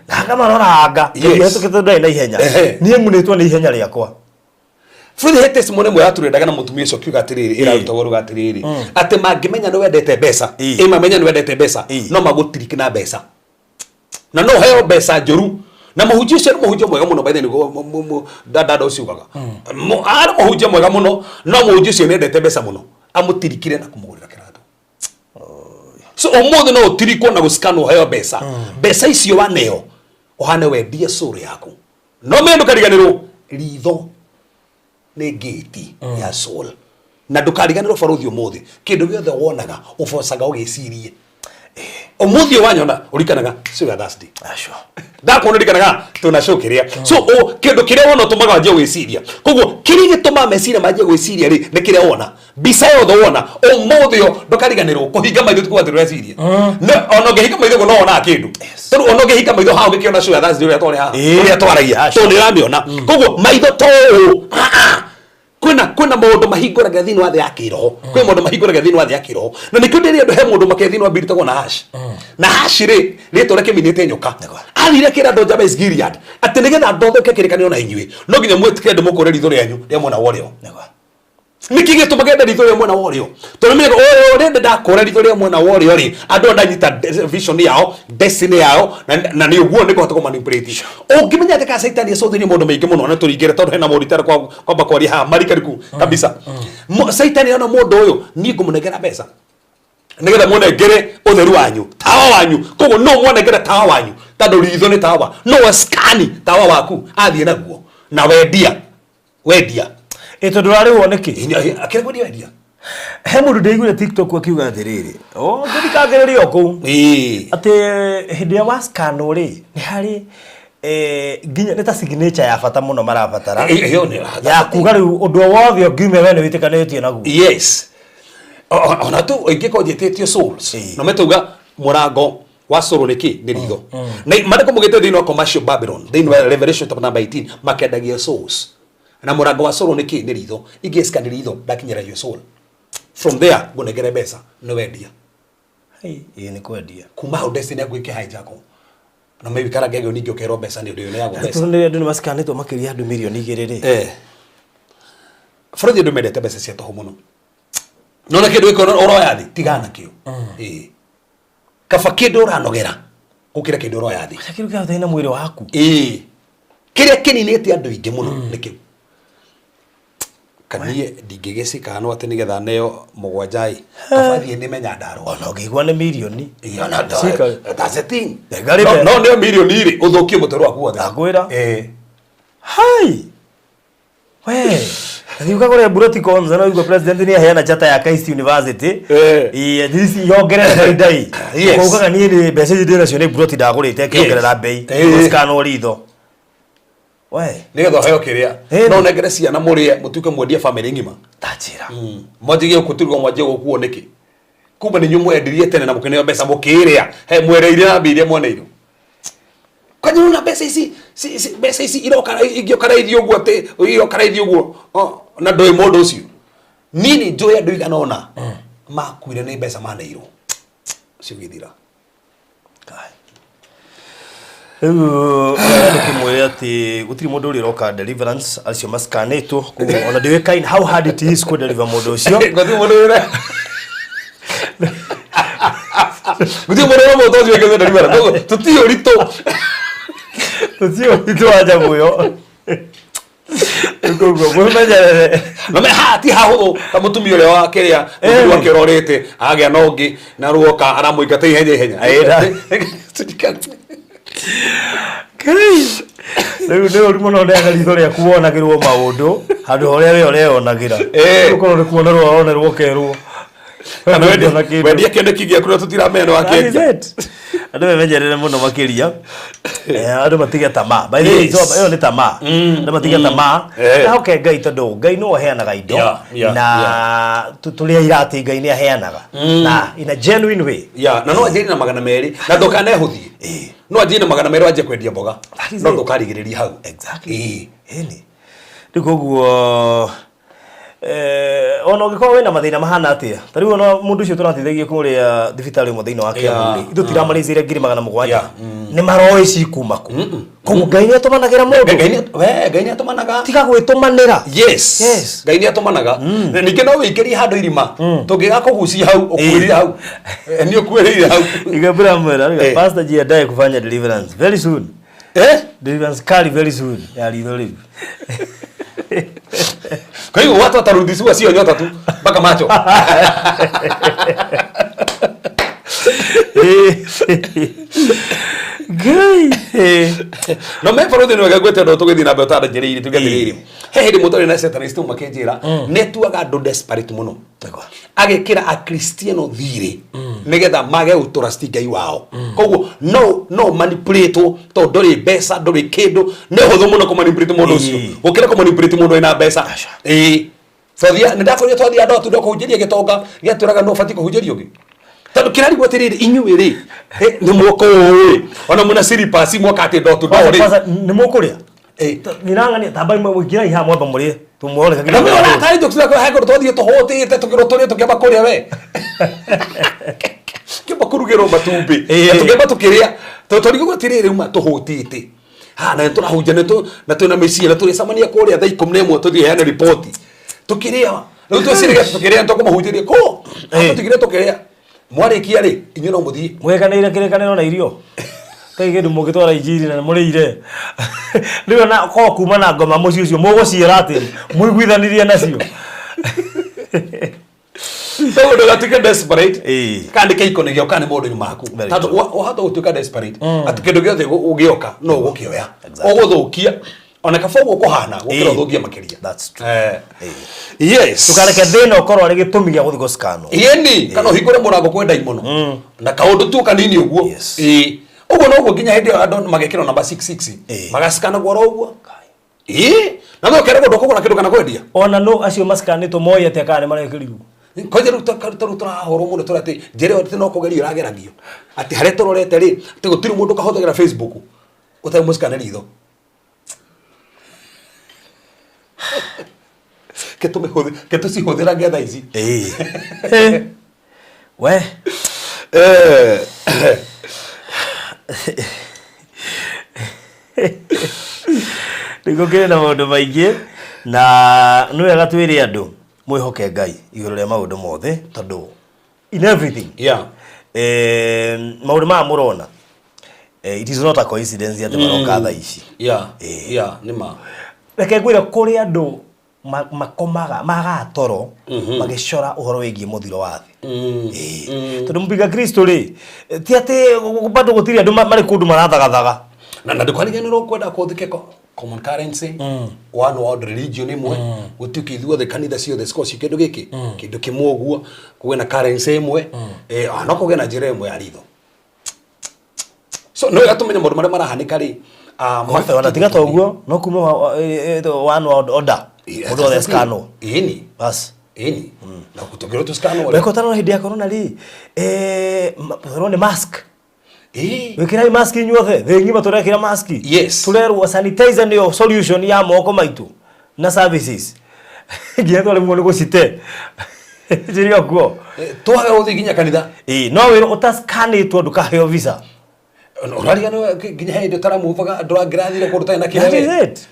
na ngamaroranga hetũkĩte ndarĩ na ihenya. Niĩ ng'unĩtwo nĩ ihenya rĩakwa. Bũrũri he testimony ĩmwe yaturendaga na mũtumia ũcio akiuga atĩrĩrĩ ĩrarutagwo ruga atĩrĩrĩ atĩ mangĩmenya nĩ wendete mbeca ĩ mamenya nĩ wendete mbeca no magũtiriki na mbeca na no heo mbeca njũru. Na mũhunjia ũcio nĩ mũhunjia mwega mũno by the way dada ũcio ugaga arĩ mũhunjia mwega mũno no mũhunjia ũcio nĩ endete mbeca mũno amũtirikire na kũmũgũrĩra kĩratũ. So ũmũthĩ no ũtirikwo na gũcikanwo heo mbeca. Mbeca icio waneo ũhane wendie soul yaku. No menya ndũkariganĩrwo ritho nĩ ngĩti ya soul. Na ndũkariganĩrwo barũthi ũmũthĩ kĩndũ gĩothe wonaga ũbocaga ũgĩcirie. Ũmũthĩ wanyona ũrikanaga show ya Thursday. Ndakuona ũrikanaga tuna show kĩrĩa. So kĩndũ kĩrĩa wona ũtũmaga wanjie gwĩciria. Koguo kĩrĩa gĩtũmaga meciria manjie gwĩciria rĩ nĩ kĩrĩa wona. Mbica yothe wona ũmũthĩ ũyũ ndũkariganĩrwo kũhinga maitho ti kuga atĩ ndũreciria. Ona ũngĩhinga maitho ũguo no wonaga kĩndũ. Tondũ ona ũngĩhinga maitho haha ũngĩkĩona show ya Thursday ũrĩa twarĩ haha ũrĩa twaragia tondũ nĩ ũramĩona. Koguo maitho to ũũ kwĩna maũndũ mahingũraga thĩinĩ wa thĩ ya kĩroho. Kwĩna maũndũ mahingũraga thĩinĩ wa thĩ ya kĩroho. Na nĩkĩo ndĩrĩ andũ he mũndũ makĩria thĩinĩ wa Bibilia ĩtagwo Nahash. Nahash rĩ rĩtwa rĩake rĩminĩte nyoka. Athire akĩra andũ Jabez Gilead atĩ nĩgetha ndotheke kĩrĩkanĩro na inyuĩ no nginya mwĩtĩkĩre ndĩmũkũre ritho rĩanyu rĩa mwena wa ũrĩo. Nĩkĩ gĩtũmaga ende ritho rĩa mwena wa ũrĩo? Tondũ nĩ ũyũ rĩndĩ ndakũra ritho rĩa mwena wa ũrĩo rĩ andũ ndanyita vision yao destiny yao na nĩ ũguo nĩ kũhota kũmanipulate. Ũngĩmenya atĩ ka Caitani acũthĩrĩrie maũndũ maingĩ mũno na tũringĩre tondũ hena mũndũ itara kwamba kwaria haha marikariku kabisa. Caitani ona mũndũ ũyũ niĩ ngũmũnengera mbeca nĩgetha mũnengere ũtheru wanyu tawa wanyu. Koguo no mũnengere tawa wanyu tondũ ritho nĩ tawa no skani tawa waku athiĩ naguo na wendia wendia. Tondũ ũrarĩhwo nĩkĩ? Akĩrĩ kwendia wendia. He mũndũ ndĩiguire TikTok akiuga atĩrĩrĩ, ngĩthikangĩrĩria o kũu. Atĩ hĩndĩ ĩrĩa wascanwo rĩ, nĩ harĩ nginya nĩ ta signature ya bata mũno marabatara. Ya kuga rĩu ũndũ o wothe ũngiumia we nĩ wĩtĩkanĩtie naguo. Yes. Ona tu ingĩkorwo njĩtĩtio souls. No metauga mũrango wa soul nĩ kĩ? Nĩ ritho. Na maandĩko maugĩte thĩinĩ wa commercial Babylon, thĩinĩ wa Revelation chapter number 18, makendagia souls. Na mũrango wa soul nĩ kĩ? Nĩ ritho. Ingĩ scan ritho ndakinyĩra your soul. From there ngũnengere mbeca nĩ wendia. Ĩĩ nĩ kwendia. Kuma hau destiny yaku ĩkĩ hijack. Na maybe karangegeo ningĩ ũkerwo mbeca nĩ ũndũ ũyũ nĩ yagwo mbeca. Tondũ nĩ andũ nĩ macikanĩtwo makĩria andũ mirioni 2 rĩ. Bũrũri andũ mendete mbeca cia tũhũ mũno. Nona kĩndũ gĩkĩ ũroya thĩ tigana nakĩo. Kaba kĩndũ ũranogera. Gũkĩra kĩndũ ũroya thĩ. Acha kĩndũ kĩahutaine na mwĩrĩ waku. Ĩĩ, kĩrĩa kĩninĩte andũ aingĩ mũno nĩ kĩu. Kanie ndingĩgĩcikanwo atĩ nĩgetha neo mũgwanja ĩ, kaba thiĩ nĩmenya ndarwara. Ona ũngĩigua nĩ mirioni. Ĩĩ, ona Cika. that's the thing. Ngarĩte. No nĩo mirioni rĩ, ũthũkie mũtũrĩre waku wothe. Ndakwĩra. Ĩĩ. Hai. We. Thiĩ ũkagũre mburoti Konza no ũigue president nĩ aheana chata ya Christ University. Eh. Ĩĩ, this yongerere baida ĩ. Yes. Ũkaugaga niĩ nĩ mbeca ici ndĩnacio nĩ mburoti ndagũrĩte ĩkĩongerera mbei. Eh. Ũcikanwo ritho. We. Nĩgetha ũheo kĩrĩa. Ĩĩ. No ũnengere ciana mũrĩe mũtuĩke mwendie bamĩrĩ ng'ima. Tanjĩra. Mwanjigie gũturuga mwanjie gũkuo nĩkĩ? Kumbe nĩ inyuĩ mwendirie tene na mũkĩneo mbeca mũkĩrĩa. He mwereire na mbia iria mwaneirwo. Kwani una mbeca ici mbeca ici iroka ingĩũka raithi ũguo atĩ iroka raithi ũguo na ndũĩ mũndũ ũcio. Niĩ nĩ njũĩ andũ igana ũna makuire nĩ mbeca maneirwo. Ũcio ũgĩthira. Rĩu ndũkĩmwĩre atĩ gũtirĩ mũndũ ũrĩa ũroka deliverance acio macikanĩtwo koguo ona ndĩũĩkaine how hard it is kũ deliver mũndũ ũcio. Gũtirĩ mũndũ wĩra. Gũtirĩ mũndũ wĩra mũndũ ũcio wĩkĩte deliverance. Tũtiĩ ũritũ. Tũtiĩ ũritũ wa nyamũ ĩyo. Koguo mwĩmenyerere. Na me ha ti hahũthũ ta mũtumia ũrĩa wa kĩrĩa mũthuri wake ũrorĩte agĩa na ũngĩ na ruoka aramũingata ihenya ihenya. Rĩu nĩ ũru mũno ũneaga ritho rĩaku wonagĩrwo maũndũ handũ ha ũrĩa we ũreyonagĩra. Eh. Ũkorwo nĩ kuonerwo ũronerwo ũkerwo. Kana Ndũngĩona kĩndũ. wendia kĩoneki gĩaku na tũtiramenya nĩ That is wakĩendia. it. Andũ memenyerere mũno makĩria. Andũ matige tamaa. By the way, Yes. ĩyo nĩ tamaa. Andũ matige tamaa. Eh. Mehoke Ngai tondũ Ngai nĩwe ũheanaga indo. Yeah, Na tũrĩ aira atĩ Ngai nĩ aheanaga. Na in a genuine way. Ya, na no anjĩrie na 200 na ndũkanehũthie. No anjĩrie na 200 wanjie kwendia mboga. That is No it. ndũkarigĩrĩria hau. Exactly. Ĩĩ. Ĩni. Rĩu koguo ona ũngĩkorwo wĩna mathĩna mahana atĩa ta rĩu ona mũndũ ũcio tũrateithagia kũrĩa thibitarĩ ũmwe thĩinĩ wa Kiambu rĩ Yeah. ithuĩ tiramarĩcĩire 700,000 Yeah. nĩ maroĩ cikuma kũ koguo Ngai nĩ atũmanagĩra Ngai mũndũ we Ngai nĩ atũmanaga. tiga gwĩtũmanĩra Yes. Yes. Ngai nĩ atũmanaga. Na ningĩ no wĩingĩrie handũ irima. Tũngĩgakũgucia hau ũkuĩrĩire hau. Nĩ ũkuĩrĩire hau. Igabura mwera Eh. pastor jiandae kufanya deliverance very soon. Eh? Deliverance kali very soon ya ritho rĩu. Kwa hiyo watu watarudishiwa sio nyota tu mpaka macho. Ngai. No me barothi nĩ wega ngwĩte ũndũ tũgĩthiĩ na mbere ũtanjĩrĩirie tuge atĩrĩrĩ. He hĩndĩ mũtarĩ na satanist makĩnjĩra nĩ tuaga andũ desperate mũno. Agĩkĩra akristiano thirĩ nĩgetha mage gũtũrasti Ngai wao. Koguo no manipulate tondũ ndũrĩ mbeca ndũrĩ kĩndũ nĩ ũhũthũ mũno kũmanipulate mũndũ ũcio Ĩĩ. gũkĩra kũmanipulate mũndũ wĩna mbeca. Ĩĩ. Twathia nĩ ndakwĩrire twathia andũ atunda kũhunjĩria gĩtonga gĩatwĩraga no ũbatiĩ kũhunjĩria ũngĩ. Tondũ kĩrarigwo atĩrĩrĩ inyuĩ rĩ nĩ mwoka ũũ ona mũna silipas mwoka atĩ ndo tũndo Kwanza rĩ. kwanza nĩ mũkũrĩa? Ĩĩ. Nĩrang'ania tambai mũingĩrai haha mwamba mũrĩe tũmuone Na mwe ona tarĩ njũkĩ ciakwa he kũndũ twathiĩ tũhũtĩte tũkĩrwo tũrĩe tũkĩamba kũrĩa we. Kĩamba kũrugĩrwo matumbĩ. Ĩĩ. Na tũkĩamba tũkĩrĩa. Tondũ twarigagwo atĩrĩrĩ uma tũhũtĩte. Ha na nĩtũrahunjia na twĩna mĩciĩ na tũrĩcemania kũrĩa thaa 11 tũthiĩ heane riboti. Tũkĩrĩa. Rĩu tweciragia tũkĩrĩa nĩtũkũmahunjĩria kũ. Ĩĩ. Tũtigire tũkĩrĩa. Mwarĩkia rĩ inyuĩ no mũthiĩ. Mwĩkanĩire kĩrĩkanĩro na irio tai kĩndũ mũngĩtwara injiri na mũrĩire rĩu ona korwo kuma na ngoma mũciĩ ũcio mũgũciĩra atĩ mũiguithanirie nacio. Koguo ndũgatuĩke desperate. Ĩĩ. Kana nĩ kĩhiko-inĩ gĩaku kana nĩ maũndũ-inĩ maku. Very Tondũ true. wahota gũtuĩka desperate atĩ kĩndũ gĩothe ũgĩoka no ũgũkĩoya. Exactly. Ũgũthũkia ona kaba ũguo kũhana gũkĩra Ĩĩ. ũthũkie makĩria. That's true. Eh. Yes. Ndũkareke thĩna ũkorwo arĩ gĩtũmi gĩa gũthiĩ gũcikanwo. Ĩni kana ũhingũre mũrango kwĩ ndaimono na kaũndũ tu kanini ũguo. Yes. Ĩĩ. Ũguo noguo nginya hĩndĩ ĩyo andũ magekĩrwo namba 66 Ĩĩ. magacikanagwo oro ũguo. Ĩĩ. Na no ũkeragwo ndũkũgũra kĩndũ kana kwendia. Ona no acio macikanĩtwo moĩ atĩa kana nĩ marekĩrirwo. Kwanja rĩu tarĩu tũrahũrwo mũno tũrĩa atĩ njĩra ĩyo atĩ no kũgerio ĩrageragio atĩ harĩa tũrorete rĩ atĩ gũtirĩ mũndũ ũkahũthagĩra Facebook ũtarĩ mũcikane ritho. Ke tũcihũthĩrage thaa ici. Ĩĩ. We. Eh. Nĩguo kĩrĩ na maũndũ maingĩ na nĩ wega twĩre andũ mwĩhoke Ngai igũrũ rĩa maũndũ mothe tondũ in everything Yeah. Maũndũ maya mũrona It is not a coincidence atĩ maroka thaa ici. Yeah, nĩ ma. Reke ngwĩre, kũrĩ andũ makomaga magaga toro magĩcora ũhoro wĩgiĩ mũthiro wa thĩ. Ĩĩ. Tondũ mũpinga Kristo rĩ, ti atĩ bado gũtirĩ andũ marĩ kũndũ marathagathaga. Na ndũkariganĩrwo kwenda kũthike common currency, one world religion ĩmwe, gũtuĩke ithuothe kanitha ciothe cikorwo ci kĩndũ gĩkĩ, kĩndũ kĩmwe ũguo, kũgĩe na currency ĩmwe, no kũgĩe na njĩra ĩmwe ya ritho. So no wega tũmenye maũndũ marĩa marahanĩka rĩ. Ona tiga ta ũguo no kuma one world order, mũndũ wothe scanwo. Ĩni. Bas. Ĩni, na gũtũngĩrwo tũ-scanwo rĩ. Weka ũtarona hĩndĩ ya corona rĩ, tũrona nĩ mask. Wĩkĩrai mask inyuothe, thĩ ng'ima tũrekĩra mask. Tũrerwo sanitizer nĩyo solution ya moko maitũ na services, nginya twaremwo nĩ gũcite njĩrĩ kuo. Twaga gũthiĩ nginya kanitha. Ĩĩ, no wĩrwo ũtascanĩtwo ndũkaheo visa. Ũrariganĩrwo nginya he hĩndĩ ũtaramuvaga, ndũrangĩrathire kũndũ ũtarĩ na That is kĩrĩa. it.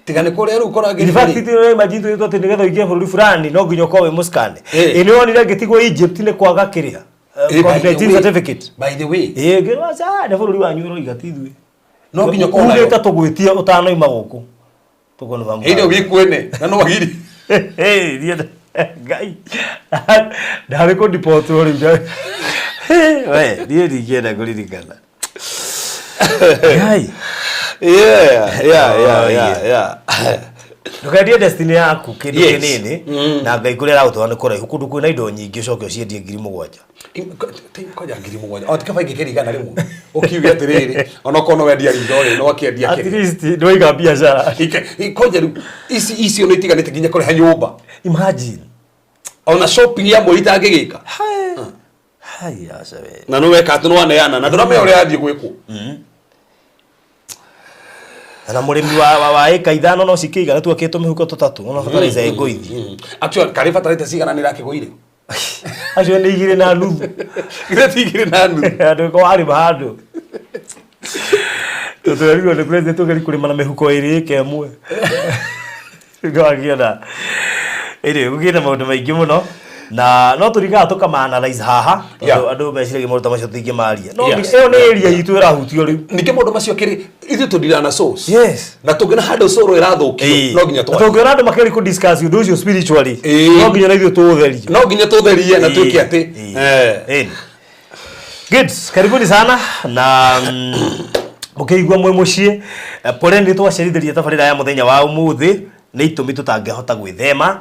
Tiga nĩ kũrĩa rĩu kũrangĩrĩria. In fact, ti imagine twĩtwo atĩ nĩgetha ũingĩre bũrũri fulani no nginya ũkorwo wĩ mũscan. Ĩ nĩ wonire ngĩtigwo Egypt nĩ kwaga kĩrĩa, COVID-19 certificate. By the way. Ĩ ngĩrwo aca, nĩ bũrũri wanyu ũroiga, ti ithuĩ. No nginya ũkorwo nayo. Ugĩte tũgwĩtie ũtanoima gũkũ. Tũkũnũma. Hĩndĩ ĩyo wĩkwene na no wagiri. Hey, niĩ Ngai ndarĩ kũndipotwo rĩu. We niĩ ndingĩenda kũririkana. Ngai. Ndũkendie destiny yaku kĩndũ kĩnini, na Ngai kũrĩa aragũtwara nĩ kũraihu, kũndũ kwĩna indo nyingĩ ũcoke ũciendie 7,000. Kwanja 7,000 o tikaba ingĩkĩria 100 ũkiuge atĩrĩrĩ, onokorwo no wendia ritho rĩ, no akĩendia At kĩrĩa. least nĩwaiga biacara. Kwanja rĩu ici icio nĩ itiganĩte nginya kũrĩha nyũmba. Imagine. Ona shopping ya mweri itangĩgĩka. Hai, aca we. Na nĩ weka atĩ nĩ waneana na ndũramenya ũrĩa yathiĩ gwĩkwo. Na mũrĩmi wa ĩka 5 no cikĩigana tuakĩtwo mĩhuko tũtatũ, ona fertilizer ĩngũithi. Actually, karĩ bataraitha cigana nĩ irakĩgũire? Acio nĩ 2.5. Githĩ ti 2.5? Andũ ko warĩma handũ. Tũtwerirwo nĩ president tũgerie kũrĩma na mĩhuko 2 ĩka ĩmwe. Ndwakĩona. Anyway, gũkĩrĩ na maũndũ maingĩ mũno na no tũringaga tũkama-analyze haha tondũ andũ meciragia maũndũ ta macio tũtingĩmaria. No ĩyo nĩ area itũ ĩrahutio rĩu. Ningĩ maũndũ macio kĩrĩ ithuĩ tũndiraga na source. Na tũngĩona handũ source ĩrathũkio no nginya Na tũngĩona andũ makĩgeria kũ discuss ũndũ ũcio spiritually, no nginya na ithuĩ tũũtherie. No nginya tũtherie na twĩke atĩ. Good. Karibuni sana na mũkĩigua mwĩ mũciĩ. Poleni nĩ twacerithĩria tabarĩra ya mũthenya wa ũmũthĩ nĩ itũmi tũtangĩhota gwĩthema.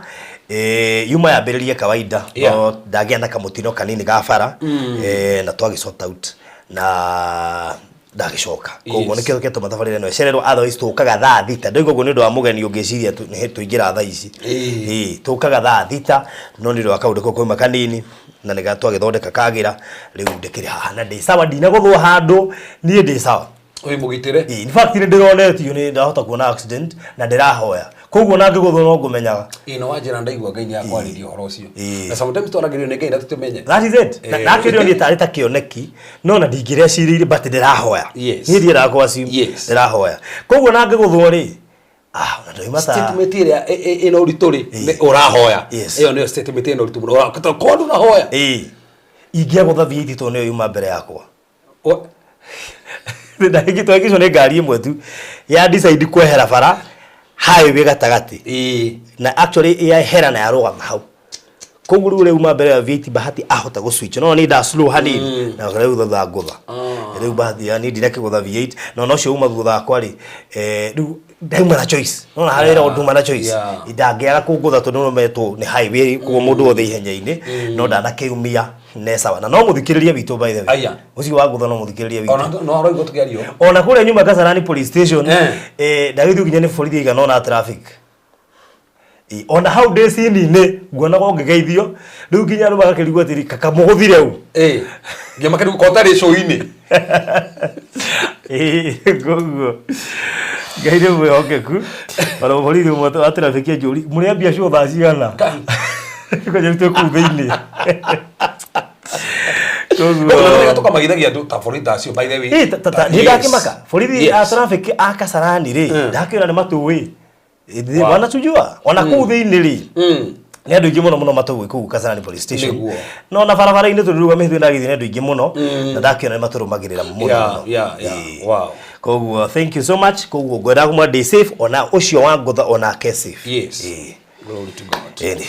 Yuma yambĩrĩrie kawaida, no ndagĩa na kamũtino kanini ga bara, na twagĩ sort out na ndagĩcoka. Koguo nĩkĩo gĩatũma tabarĩra ĩno ĩcererwo, otherwise tũkaga thaa 6. Ndoiga ũguo nĩ ũndũ wa mũgeni ũngĩciria nĩ tũingĩra thaa ici. Ĩĩ, tũkaga thaa 6, no nĩ ũndũ wa kaũndũ kau kauma kanini na nĩ twagĩthondeka kagĩra, rĩu ndĩkĩrĩ haha na ndĩ sawa, ndinagũthwo handũ, niĩ ndĩ sawa. Wĩ mũgitĩre. Ĩĩ, in fact nĩ ndĩronetio nĩ ndahota kuona accident na ndĩrahoya. Koguo na ngĩgũthwo no ngũmenyaga. Ĩĩ, no wanjĩra ndaigua Ngai nĩ akwarĩria ũhoro ũcio. Na sometimes twaragĩrio nĩ Ngai na tũtimenye. That is it. Na akĩrĩo niĩ tarĩ ta kĩoneki, no na ndingĩrecirĩirie, but ndĩrahoya. Niĩ ndiendaga kwa simu. Ndĩrahoya. Koguo na ngĩgũthwo rĩ, ona ndoima ta Statement ĩrĩa ĩna ũritũ rĩ, nĩ ũrahoya. Ĩyo nĩyo statement ĩna ũritũ mũno. Korwo ndũrahoya. Ĩĩ. Ingĩagũtha V8 tondũ nĩyo yuma mbere yakwa. Twahĩngĩcwo nĩ ngari ĩmwe tu ya decide kwehera bara highway gatagatĩ. Na actually yehera na yarũgama hau. Koguo rĩu ũrĩa uma mbere ya V8 bahati ahota gũ switch. No nĩ nda slow hanini. Na rĩu thutha ngũtha. Rĩu bahati ya niĩ ndinakĩgũtha V8 no no ũcio uma thutha wakwa rĩ, rĩu ndauma na choice. No na harĩa ĩragwo nduma na choice. Ndangĩaga kũngũtha tondũ no metwo nĩ highway koguo mũndũ wothe ihenya-inĩ, no ndanakĩumia ne sawa. Na no mũthikĩrĩria witũ by the way. Ũcio wa ngũtha no mũthikĩrĩria witũ. Ona no aroigua tũkĩaria. Ona kũrĩa nyuma Kasarani police station, ndagĩthiĩ nginya nĩ borithi aigana ũna traffic. Ona hau ndĩ scene-inĩ nguonaga ũngĩgeithio, rĩu nginya andũ magakĩrigwo atĩrĩ, kaka mũgũthire ũ? Nginya makĩrigwo korwo ũtarĩ show-inĩ. Koguo Ngai nĩ mwĩhokeku. Ona mũborithi ũmwe wa traffic anjũria, mũrĩambia show thaa cigana? Kwanja rĩu twĩ kũu thĩinĩ. Koguo Tũkamagithagia andũ ta borithi acio by the way. Niĩ ndakĩmaka. Borithi a traffic a Kasarani rĩ, ndakĩona nĩ matũĩ. Wanatujua. Ona kũu thĩinĩ rĩ. Nĩ andũ aingĩ mũno mũno matũgwĩ kũu Kasarani Police Station. Nĩguo. No na barabara-inĩ tũrĩrũgamĩte twĩ ndagĩthiĩ nĩ andũ aingĩ mũno na ndakĩona nĩ matũrũmagĩrĩra mũno mũno. Yeah. Wow. Koguo thank you so much. Koguo ngwendaga kũmwĩra ndĩ safe, ona ũcio wa ngũtha onake safe. Yes. Ĩĩ. Glory to God. Ĩni.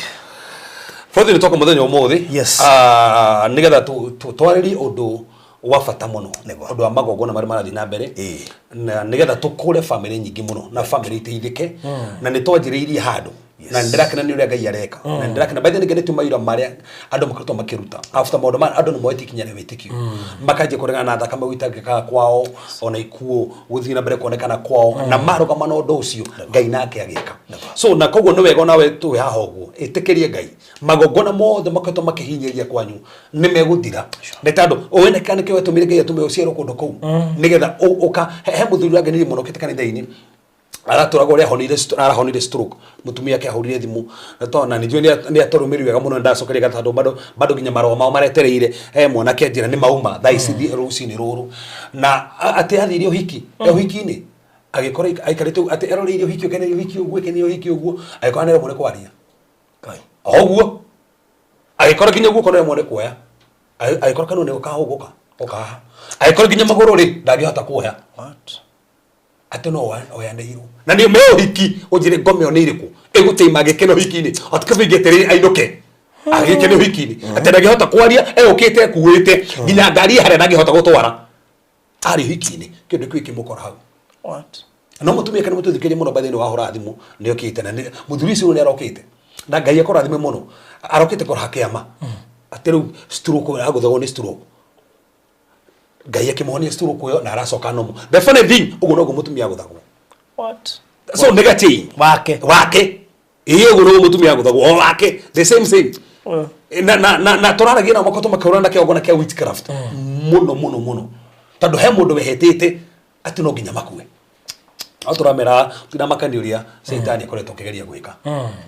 Borithi nĩ twoka mũthenya ũmũthĩ. Yes. Ah, nĩgetha twarĩrie ũndũ wa bata mũno. Nĩguo. Ũndũ wa magongona marĩa marathiĩ na mbere. Ĩĩ. Na nĩgetha tũkũre famĩlĩ nyingĩ mũno na famĩlĩ iteithĩke. Na nĩ twanjĩrĩirie handũ. Na nĩndĩrakena nĩ ũrĩa Ngai areka. Na nĩndĩrakena by the way nĩngenetio mawĩra marĩa andũ makoretwo makĩruta. After maũndũ maya andũ nĩ moete ikinya rĩa wĩtĩkio. Makanjia kũregana na thakame gũitangĩkaga kwao ona ikuũ gũthiĩ na mbere kuonekana kwao na marũgama na ũndũ ũcio Ngai nake agĩka. So na koguo nĩ wega onawe twĩ haha ũguo ĩtĩkĩrie Ngai magongona mothe makoretwo makĩhinyĩrĩria kwanyu nĩ megũthira nĩ tondũ ũĩ nĩkĩ nĩkĩo wetũmire Ngai atũme ũciarwo kũndũ kũu nĩgetha ũka he mũthuri ũrangenirie mũno ũkĩte kanitha-inĩ aratũraga ũrĩa ahonire arahonire stroke mũtumia ake ahũrire thimũ na tondũ na nĩnjũĩ nĩ atũrũmĩrĩire wega mũno ndacokeria gatha tondũ bado bado nginya marũa mao maretereire he mwanake anjĩra nĩ mauma thaa ici rũcinĩ rũrũ na atĩ athire ũhiki e ũhiki-inĩ agĩkora aikarĩte ũguo, atĩ eroreire ũhiki ũkeneire ũhiki ũguo ekeneire ũhiki ũguo agĩkora nĩ aremwo nĩ kwaria. Ngai. O ũguo agĩkora nginya guoko nĩ aremwo nĩ kuoya. Agĩkora kanua nĩ kahũgũka ũkaha agĩkora nginya magũrũ rĩ ndangĩhota kuoya. What? Atĩ no oyanĩirwo na nĩ me ũhiki ũnjĩre ngome ĩyo nĩ ĩrĩkũ ĩgũtĩima gĩkeno ũhiki-inĩ atikabingĩte ainũke agĩkene ũhiki-inĩ atĩ ndangĩhota kwaria eũkĩte ekuĩte nginya ngari harĩa ndangĩhota gũtwara arĩ ũhiki-inĩ kĩndũ kĩu kĩmũkora hau. What? No mũtumia kana mũtũthikĩrie mũno by the way wahũra thimũ nĩ okĩte na mũthuri ũcio nĩ arokĩte na Ngai akũrathime mũno arokĩte kũraha kĩama atĩ rĩu stroke agũthagwo nĩ stroke Ngai akĩmũhonia stroke ĩyo na aracoka normal. The funny thing ũguo noguo mũtumia agũthagwo. What? So nĩ gachĩ Wake. Wake ĩĩ ũguo noguo mũtumia agũthagwo o wake the same same. Na na na na tũraragia nao makoretwo makĩhũrana na kĩgongona kĩa witchcraft mũno mũno mũno tondũ he mũndũ wehetĩte atĩ no nginya makue. No tũramera tiramakani ũrĩa Caitani akoretwo akĩgeria gwĩka.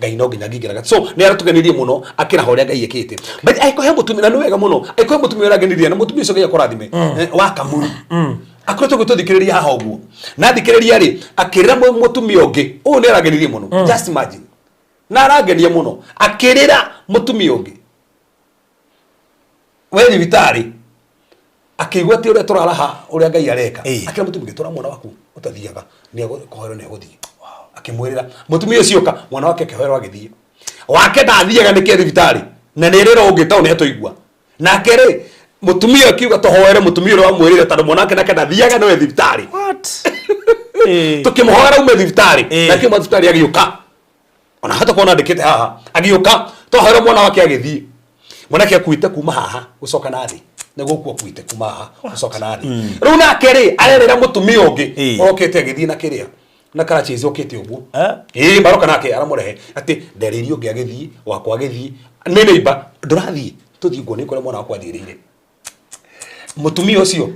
Ngai no nginya angĩingĩra. So nĩ aratũgenirie mũno akĩraha ũrĩa Ngai ekĩte. But angĩkorwo he mũtumia na nĩ wega mũno angĩkorwo he mũtumia ũragenirie na mũtumia ũcio Ngai akũrathime wa Kamuru akoretwo agĩtũthikĩrĩria haha ũguo na thikĩrĩria rĩ akĩrĩra mũtumia ũngĩ ũyũ nĩ aragenirie mũno. Just imagine na arangenia mũno akĩrĩra mũtumia ũngĩ we thibitarĩ akĩigua atĩ ũrĩa tũraraha ũrĩa Ngai areka. Akĩra mũtumia ũngĩ tũra mwana waku ũtathiaga nĩ kũhoerwo nĩ egũthiĩ. Akĩmwĩrĩra mũtumia ũcio ũka mwana wake akĩhoerwo agĩthiĩ wake ndathiaga nĩkĩ thibitarĩ na nĩ rĩra ũngĩ tondũ nĩ atũigua nake rĩ mũtumia akiuga tũhoere mũtumia ũrĩa wamwĩrĩre tondũ mwana wake nake ndathiaga nĩwe thibitarĩ. What? Tũkĩmũhoera ume thibitarĩ nake uma thibitarĩ agĩũka ona hata kuona andĩkĩte haha agĩũka twahoera mwana wake agĩthiĩ mwanake akuĩte kuma haha gũcoka na thĩ nĩ gũkua akuĩte kuma haha gũcoka na thĩ rĩu nake rĩ arerĩra mũtumia ũngĩ okĩte agĩthiĩ na kĩrĩa na crutches okĩte ũguo. Ĩĩ maroka nake aramũrehe atĩ nderĩirie ũngĩ agĩthiĩ wakwa agĩthiĩ nĩ neighbor ndũrathiĩ tũthiĩ nguo nĩ kũrĩa mwana wakwa athiĩrĩire mũtumia ũcio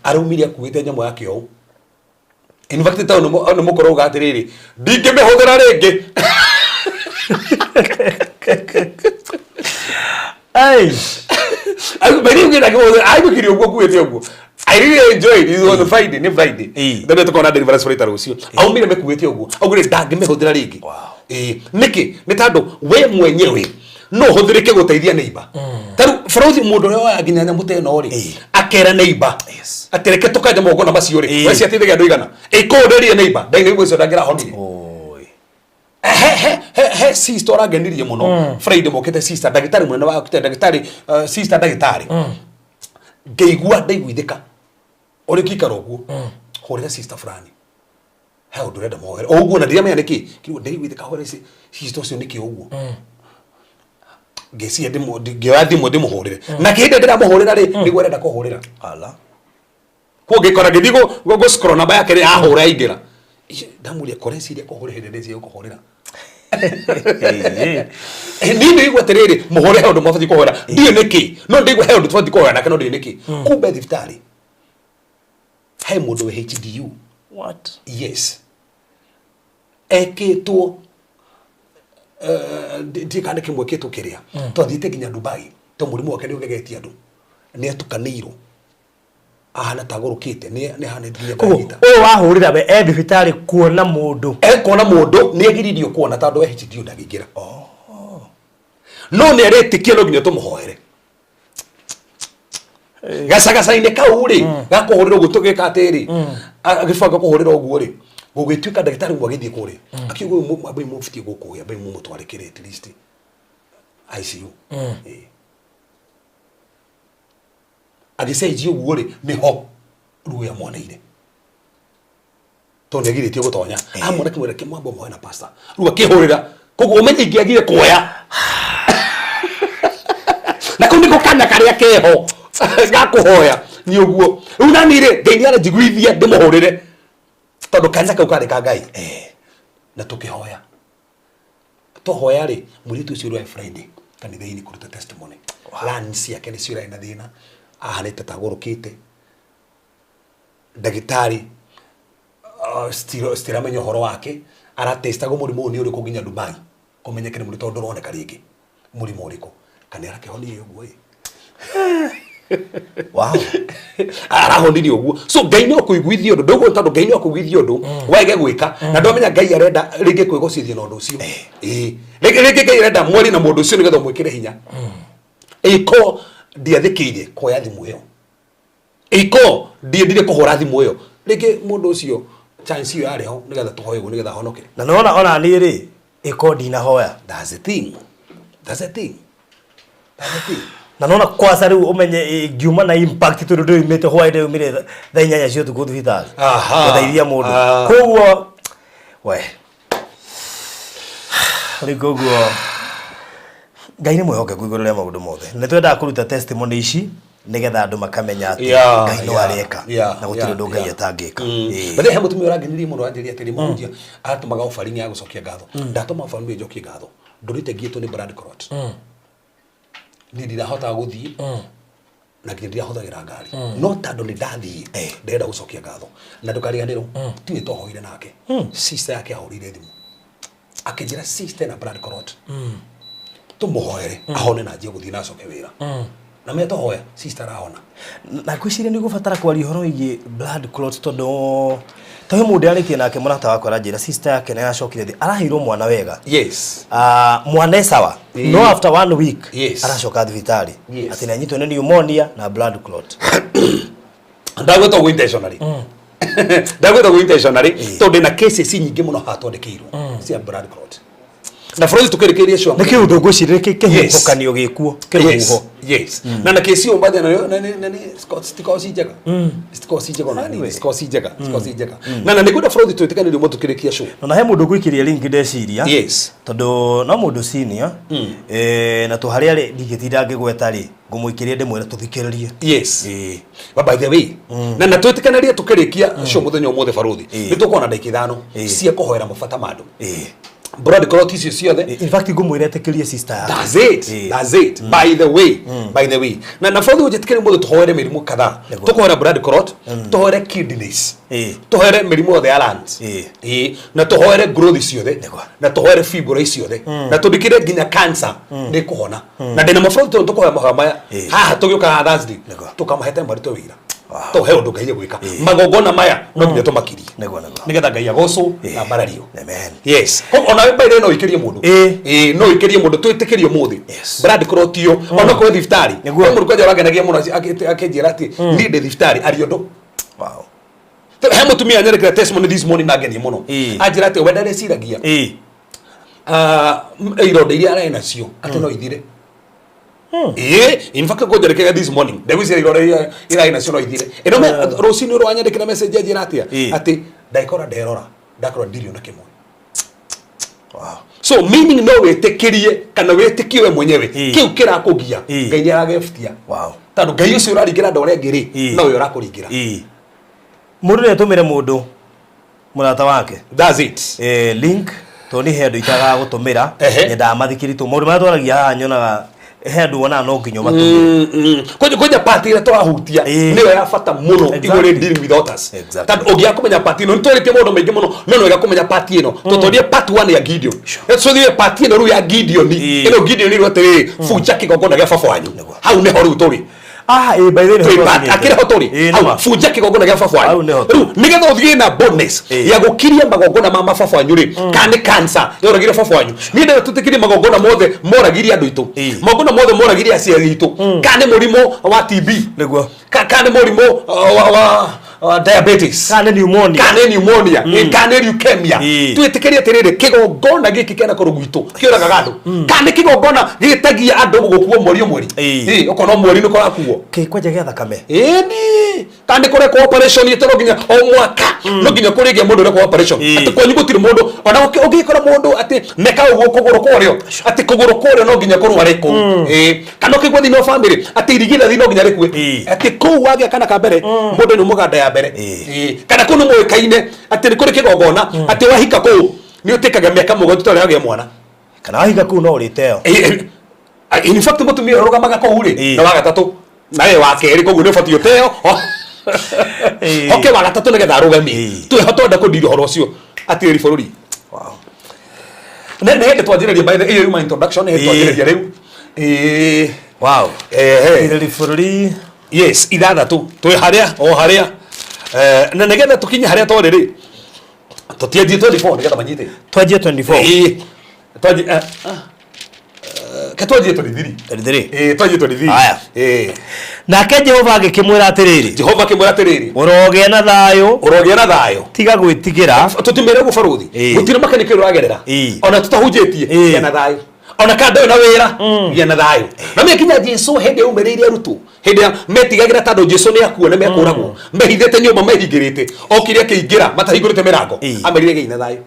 araumire akuĩte nyamũ yake ũũ. In fact tondũ nĩ mũkũrũ uga atĩrĩrĩ ndingĩmĩhũthĩra rĩngĩ. Ei. Bari ũngĩ ndangĩmĩhũthĩra ainũkirie ũguo akuĩte ũguo. I really enjoyed it. It was Friday, nĩ Friday. Then tũkona deliverance Friday rũciũ. Aumire mĩkuĩte ũguo. Augire ndangĩmĩhũthĩra rĩngĩ. Ĩĩ. Nĩkĩ? Nĩ tondũ we mwenyewe no ũhũthĩrĩke gũteithia neighbor. Ta rĩu bũrũri mũndũ ũrĩa woya nginya nyamũ ta ĩno rĩ, akera neighbor. Atĩ reke tũkanje magongona macio rĩ, we ciateithagia andũ aigana? Ĩkũũrĩrie neighbor. Ngai nĩguo ũcio ndangĩrahonire. He he he sister ũrangenirie mũno. Friday mokĩte sister ndagĩtarĩ mũnene wa ndagĩtarĩ sister ndagĩtarĩ. Ngĩigua ndaiguithĩka. Ũrĩ kĩikaro ũguo. Hũrĩra sister fulani. He ũndũ ũrenda mohere. O ũguo na ndiramenya nĩkĩ. Kĩrĩa ndaiguithĩka hũrĩra sister ũcio nĩkĩ ũguo. Ngĩciria ngĩoya thimũ ndĩmũhũrĩre. Na kĩhĩndĩ ndĩramũhũrĩra rĩ, nĩguo arenda kũhũrĩra. Ala. Kuo ngĩkora ngĩthiĩ gũ scroll namba yake rĩ, ahũra aingĩra. Ndamũria kore ciria kũhũrĩra hĩndĩ ndĩciria gũkũhũrĩra. Niĩ ndĩigua atĩrĩrĩ, mũhũre he ũndũ mwabatiĩ kũhũra. Ndiũĩ nĩkĩ, no ndĩigua he ũndũ tũbatiĩ kũhũra nake no ndiũĩ nĩkĩ. Kumbe thibitarĩ he mũndũ wĩ HDU. What? Yes. Ekĩtwo ndiĩ kana nĩ kĩmwe kĩtwo kĩrĩa. Twathiĩte nginya Dubai to mũrimũ wake nĩ ũgegetie andũ. Nĩ atukanĩirwo. Ahana ta agũrũkĩte, nĩ ahana nginya Koguo ndagĩta. ũyũ wahũrĩra we e thibitarĩ kuona mũndũ. Ekuona mũndũ nĩ agiririo kuona tondũ we HDU ndangĩingĩra. No nĩ aretĩkia no nginya tũmũhoere. Gacagaca-inĩ kau rĩ, gakũhũrĩra ũguo tũgĩka atĩrĩ, agĩbanga kũhũrĩra ũguo rĩ, gũgĩtuĩka ndagĩtarĩ ũmwe agĩthiĩ kũrĩa akiuga ũyũ ambai mũbutie gũkũ ĩ, ambai mũmũtware kĩrĩa at least ICU. Ĩ. Agĩcenjia ũguo rĩ, nĩho ruo amoneire tondũ nĩagirĩtio gũtonya, amona kĩmwĩra kĩmwamba mũhoe na pastor, rĩu akĩhũrĩra koguo ũmenye ingĩagire kuoya na kau nĩko kanya karĩa keho ga kũhoya nĩ ũguo. Rĩu nani rĩ, Ngai nĩ aranjiguithia ndĩmũhũrĩre tondũ kanya kau karĩ ka Ngai. Na tũkĩhoya, twahoya rĩ, mũirĩtu ũcio ũrĩa Friday kanitha-inĩ kũruta testimony, lungs ciake nĩcio irarĩ na thĩna, ahanĩte ta agũrũkĩte, ndagĩtarĩ citiramenya ũhoro wake, aratestagwo mũrimũ ũyũ nĩ ũrĩkũ nginya Dubai kũmenyeke nĩ mũrimũ tondũ ndũroneka rĩngĩ mũrimũ ũrĩkũ, kana arakĩhonirie ũguo ĩ. Wow. Arahonirie ũguo. So Ngai no akũiguithie ũndũ ndũguo, tondũ Ngai no akũiguithie ũndũ wage gwĩka na ndwamenya Ngai arenda rĩngĩ kwĩgocithia na ũndũ ũcio. Ĩĩ, rĩngĩ rĩngĩ Ngai arenda mweri na mũndũ ũcio nĩgetha ũmwĩkĩre hinya. Ĩko ndiathĩkĩire kuoya thimũ ĩyo, ĩko ndiendire kũhũra thimũ ĩyo, rĩngĩ mũndũ ũcio chance ĩyo yarĩ ho nĩgetha tũhoe ũguo nĩgetha ahonoke. Na nona ona niĩ rĩ, ĩko ndinahoya. That's the thing, that's the thing, that's the thing. Na nona kwaca rĩu ũmenye ngiuma na impact tondũ ndĩumĩte hwaĩ, ndĩumire thaa 8 cia ũtukũ thibitarĩ gũteithia mũndũ. Koguo we rĩu, koguo Ngai nĩ mwĩhokeku igũrũ rĩa maũndũ mothe. Nĩ twendaga kũruta testimony ici nĩgetha andũ makamenya atĩ Ngai no areka na gũtirĩ ũndũ Ngai atangĩka. But he mũtumia ũrangenirie mũno, anjĩria atĩrĩ, mũhunjia aratũmaga offering ya gũcokia ngatho, ndatũma offering njokie ngatho, ndũrĩte ngiyĩtwo nĩ blood clot, niĩ ndirahotaga gũthiĩ na nginya ndirahũthagĩra ngari, no tondũ nĩ ndathiĩ ndĩrenda gũcokia ngatho. Na ndũkariganĩrwo tiwe twahoire nake, sister yake ahũrĩire thimũ akĩnjĩra sister na blood clot, tũmũhoere ahone na anjie gũthiĩ na acoke wĩra, na me tũhoya sister arahona. Na ngwĩciria nĩ ũgũbatara kwaria ũhoro wĩgiĩ blood clot, tondũ ta he mũndũ yarĩtie nake, mũrata wakwa, aranjĩra sister yake nĩ aracokire thĩ, araheirwo mwana wega. Ah, mwana e sawa, no after one week aracoka thibitarĩ atĩ nĩ anyitwo nĩ pneumonia na blood clot. Ndagwĩta ũguo intentionally, ndagwĩta ũguo intentionally tondũ ndĩna cases nyingĩ mũno haha twandĩkĩirwo cia blood clot na bũrũri tũkĩrĩkĩria cio. Nĩ kĩũndũ ngwĩciria kĩhuhũkanio gĩkuo kĩrũhuho. Yes, na kesi ĩyo mbathe na nĩ citikoragwo ci njega, citikoragwo ci njega ona nini, citikoragwo ci njega, citikoragwo ci njega, na nĩ ngwenda bũrũri twĩtĩkanĩrie ũmwe tũkĩrĩkia show. Na he mũndũ ngũikĩria link ndeciria, tondũ no mũndũ senior, na tũ harĩa rĩ ndingĩtinda ngĩgweta rĩ, ngũmũikĩria ndĩmwĩre tũthikĩrĩrie. Yes. But by the way, na twĩtĩkanĩrie tũkĩrĩkia show mũthenya ũmũthĩ, baruthi, nĩ tũkorwo na ndagĩka 5 cia kũhoera mabata ma andũ, blood clot icio ciothe. In fact ngũmwĩra etĩkĩrie sister yake. That's it. That's it. By the way, by the way. Na bũrũri ũnjĩtĩkĩrie mũthĩ tũhoere mĩrimũ kadhaa. Tũkũhoera blood clot, tũhoere kidneys. Tũhoere mĩrimũ yothe ya lungs. Ĩĩ. Na tũhoere growth ciothe. Na tũhoere fibroid ciothe. Na tũndĩkĩre nginya cancer nĩ kũhona. Na ndĩna mabũrũri tondũ tũkũhoya mahoya maya. Haha tũgĩũka haha Thursday. Tũkamahete marute wĩra. Tondũ he ũndũ Ngai egwĩka. Magongona maya no nginya tũmakirie. Nĩguo. Nĩgetha Ngai agocwo na mbarario. Amen. Yes, koguo ona we no ikĩrie mũndũ. Ĩĩ, no ikĩrie mũndũ twĩtĩkĩrie ũmũthĩ. Blood clot iyo ona kwĩ thibitarĩ. Kwĩ mũndũ kwanja ũrangenagia mũno akĩnjĩra atĩ niĩ ndĩ thibitarĩ arĩ ũndũ. He mũtumia anyandĩkĩra testimony this morning na ngenie mũno. Anjĩra atĩ we ndareciragia ironda iria ararĩ nacio atĩ no ithire. Ĩĩ, in fact ngũnjandĩkĩra this morning ndegwĩciria ironda iria irarĩ nacio no ithire. Ĩno rũcinĩ rwanyandĩkĩra message anjĩra atĩa, atĩ ndagĩkora nderora ndakora ndirĩ ona kĩmwe. So meaning no wĩtĩkĩrie kana wĩtĩkie we mwenyewe kĩu kĩrakũgia, Ngai nĩ aragebutia, tondũ Ngai ũcio ũraringĩra andũ arĩa angĩ rĩ, nowe ũrakũringĩra. Mũndũ nĩ atũmĩre mũndũ mũrata wake That's it. Link, tondũ nĩ he andũ itagaga gũtũmĩra. Nyendaga mathikĩri tũ maũndũ marĩa twaragia haha, nyonaga he andũ wonaga no nginya ũmatũmĩre. Kwanja part ĩrĩa tũrahutia nĩyo ya bata mũno igũrũ rĩ dealing with others. Tondũ ũngĩaga kũmenya part ĩno, nĩ twarĩtie maũndũ maingĩ mũno, no nĩ wega kũmenya part ĩno. Tũtwarie part 1 ya Gideon, tũthiĩ part ĩno rĩu ya Gideon. Ĩno Gideon rĩu atĩrĩrĩ, bunja kĩgongona gĩa baba wanyu, hau nĩho rĩu tũrĩ. Ah, ĩ, by the way, nĩho twakinyĩte. Akĩrĩ ho tũrĩ. Ĩ, Hau, nĩma. bunja kĩgongona gĩa baba Hau wanyu. nĩho Rĩu nĩgetha ũthiĩ na bonus Ĩ. ya gũkiria magongona ma mababa wanyu rĩ, kana nĩ cancer yoragire baba wanyu, niĩ ndĩrenda tũtĩkĩrie magongona mothe moragire andũ aitũ, Ĩ. magongona mothe moragire aciari aitũ, kana nĩ mũrimũ wa TB, Nĩguo. kana nĩ mũrimũ wa diabetes, Kana nĩ pneumonia. kana nĩ pneumonia, kana nĩ leukemia. Ĩ. Twĩtĩkĩrie atĩrĩrĩ, kĩgongona gĩkĩ kĩana kũrũ gwitũ kĩũragaga andũ, kana nĩ kĩgongona gĩtagia andũ gũkuo mweri o mweri. Ĩ. Ĩ, ũkona mweri nĩ kũrakuo. Kĩ kwanja gĩa thakame. Ĩni, kana nĩ kũrekwo operation ĩtĩ no nginya o mwaka no nginya kũrĩgia mũndũ ũrekwo operation. Ĩ. Atĩ kwanyu gũtirĩ mũndũ ona ũngĩkora mũndũ atĩ meka ũguo kũgũrũ kũrĩo, atĩ kũgũrũ kũrĩo no nginya kũrware kũu. Ĩ, kana ũkĩigua thĩinĩ wa family atĩ irigithathi no nginya rĩkue. Ĩ. Atĩ kũu wagĩa kana ka mbere mũndũ nĩ mũganda ya mbere. Ĩ. Ĩ, kana kũu nĩ mũĩkaine atĩ nĩ kũrĩ kĩgongona atĩ wahika kũu nĩ ũtĩkaga mĩaka 7 ũtarĩ wagĩa mwana. Kana wahinga kũu no ũrĩteo. Ĩ, ĩ, in fact mũtumia ũrĩa ũrũgamaga kũu rĩ, Ĩ. na wa gatatũ nawe wa kerĩ, koguo nĩ ũbatiĩ ũteo. Ĩ. Hoke wa gatatũ nĩgetha arũgamie. Ĩ. Twĩho twenda kũndira ũhoro ũcio atĩrĩri bũrũri. Wow. Nĩ hĩndĩ twanjĩrĩria, by the ĩyo yuma introduction, nĩ hĩndĩ Ĩ. twanjĩrĩria rĩu. Ĩ. Wow. Ehe. Tirĩri bũrũri. Yes, 6 twĩ harĩa o harĩa. Na nĩgetha tũkinye harĩa twarĩ rĩ, tũtianjie 24 nĩgetha manyite. Twanjie 24. Ĩ, twanjie ke twanjie 23. 23. Ĩ, twanjie 23. Aya. Ĩ. Nake Jehova agĩkĩmwĩra atĩrĩrĩ, Jehova akĩmwĩra atĩrĩrĩ, ũrogĩa na thayũ, ũrogĩa na thayũ. Tiga gwĩtigĩra. Tũtimere ũguo barũthi. Ĩ. Gũtirĩ makanĩkĩro ũragerera Ĩ. ona tũtahunjĩtie. Ĩ. Gĩa na thayũ ona kana ndũrĩ na wĩra, gĩa na thayũ. Na mĩkinya Jesu hĩndĩ yaumĩrĩire arutwo, hĩndĩ ya metigagĩra tondũ Jesu nĩ akua na mekũragwo, mehithĩte nyũmba mehingĩrĩte, okire akĩingĩra matahingũrĩte mĩrango. Ĩ. Amerire gĩi na thayũ.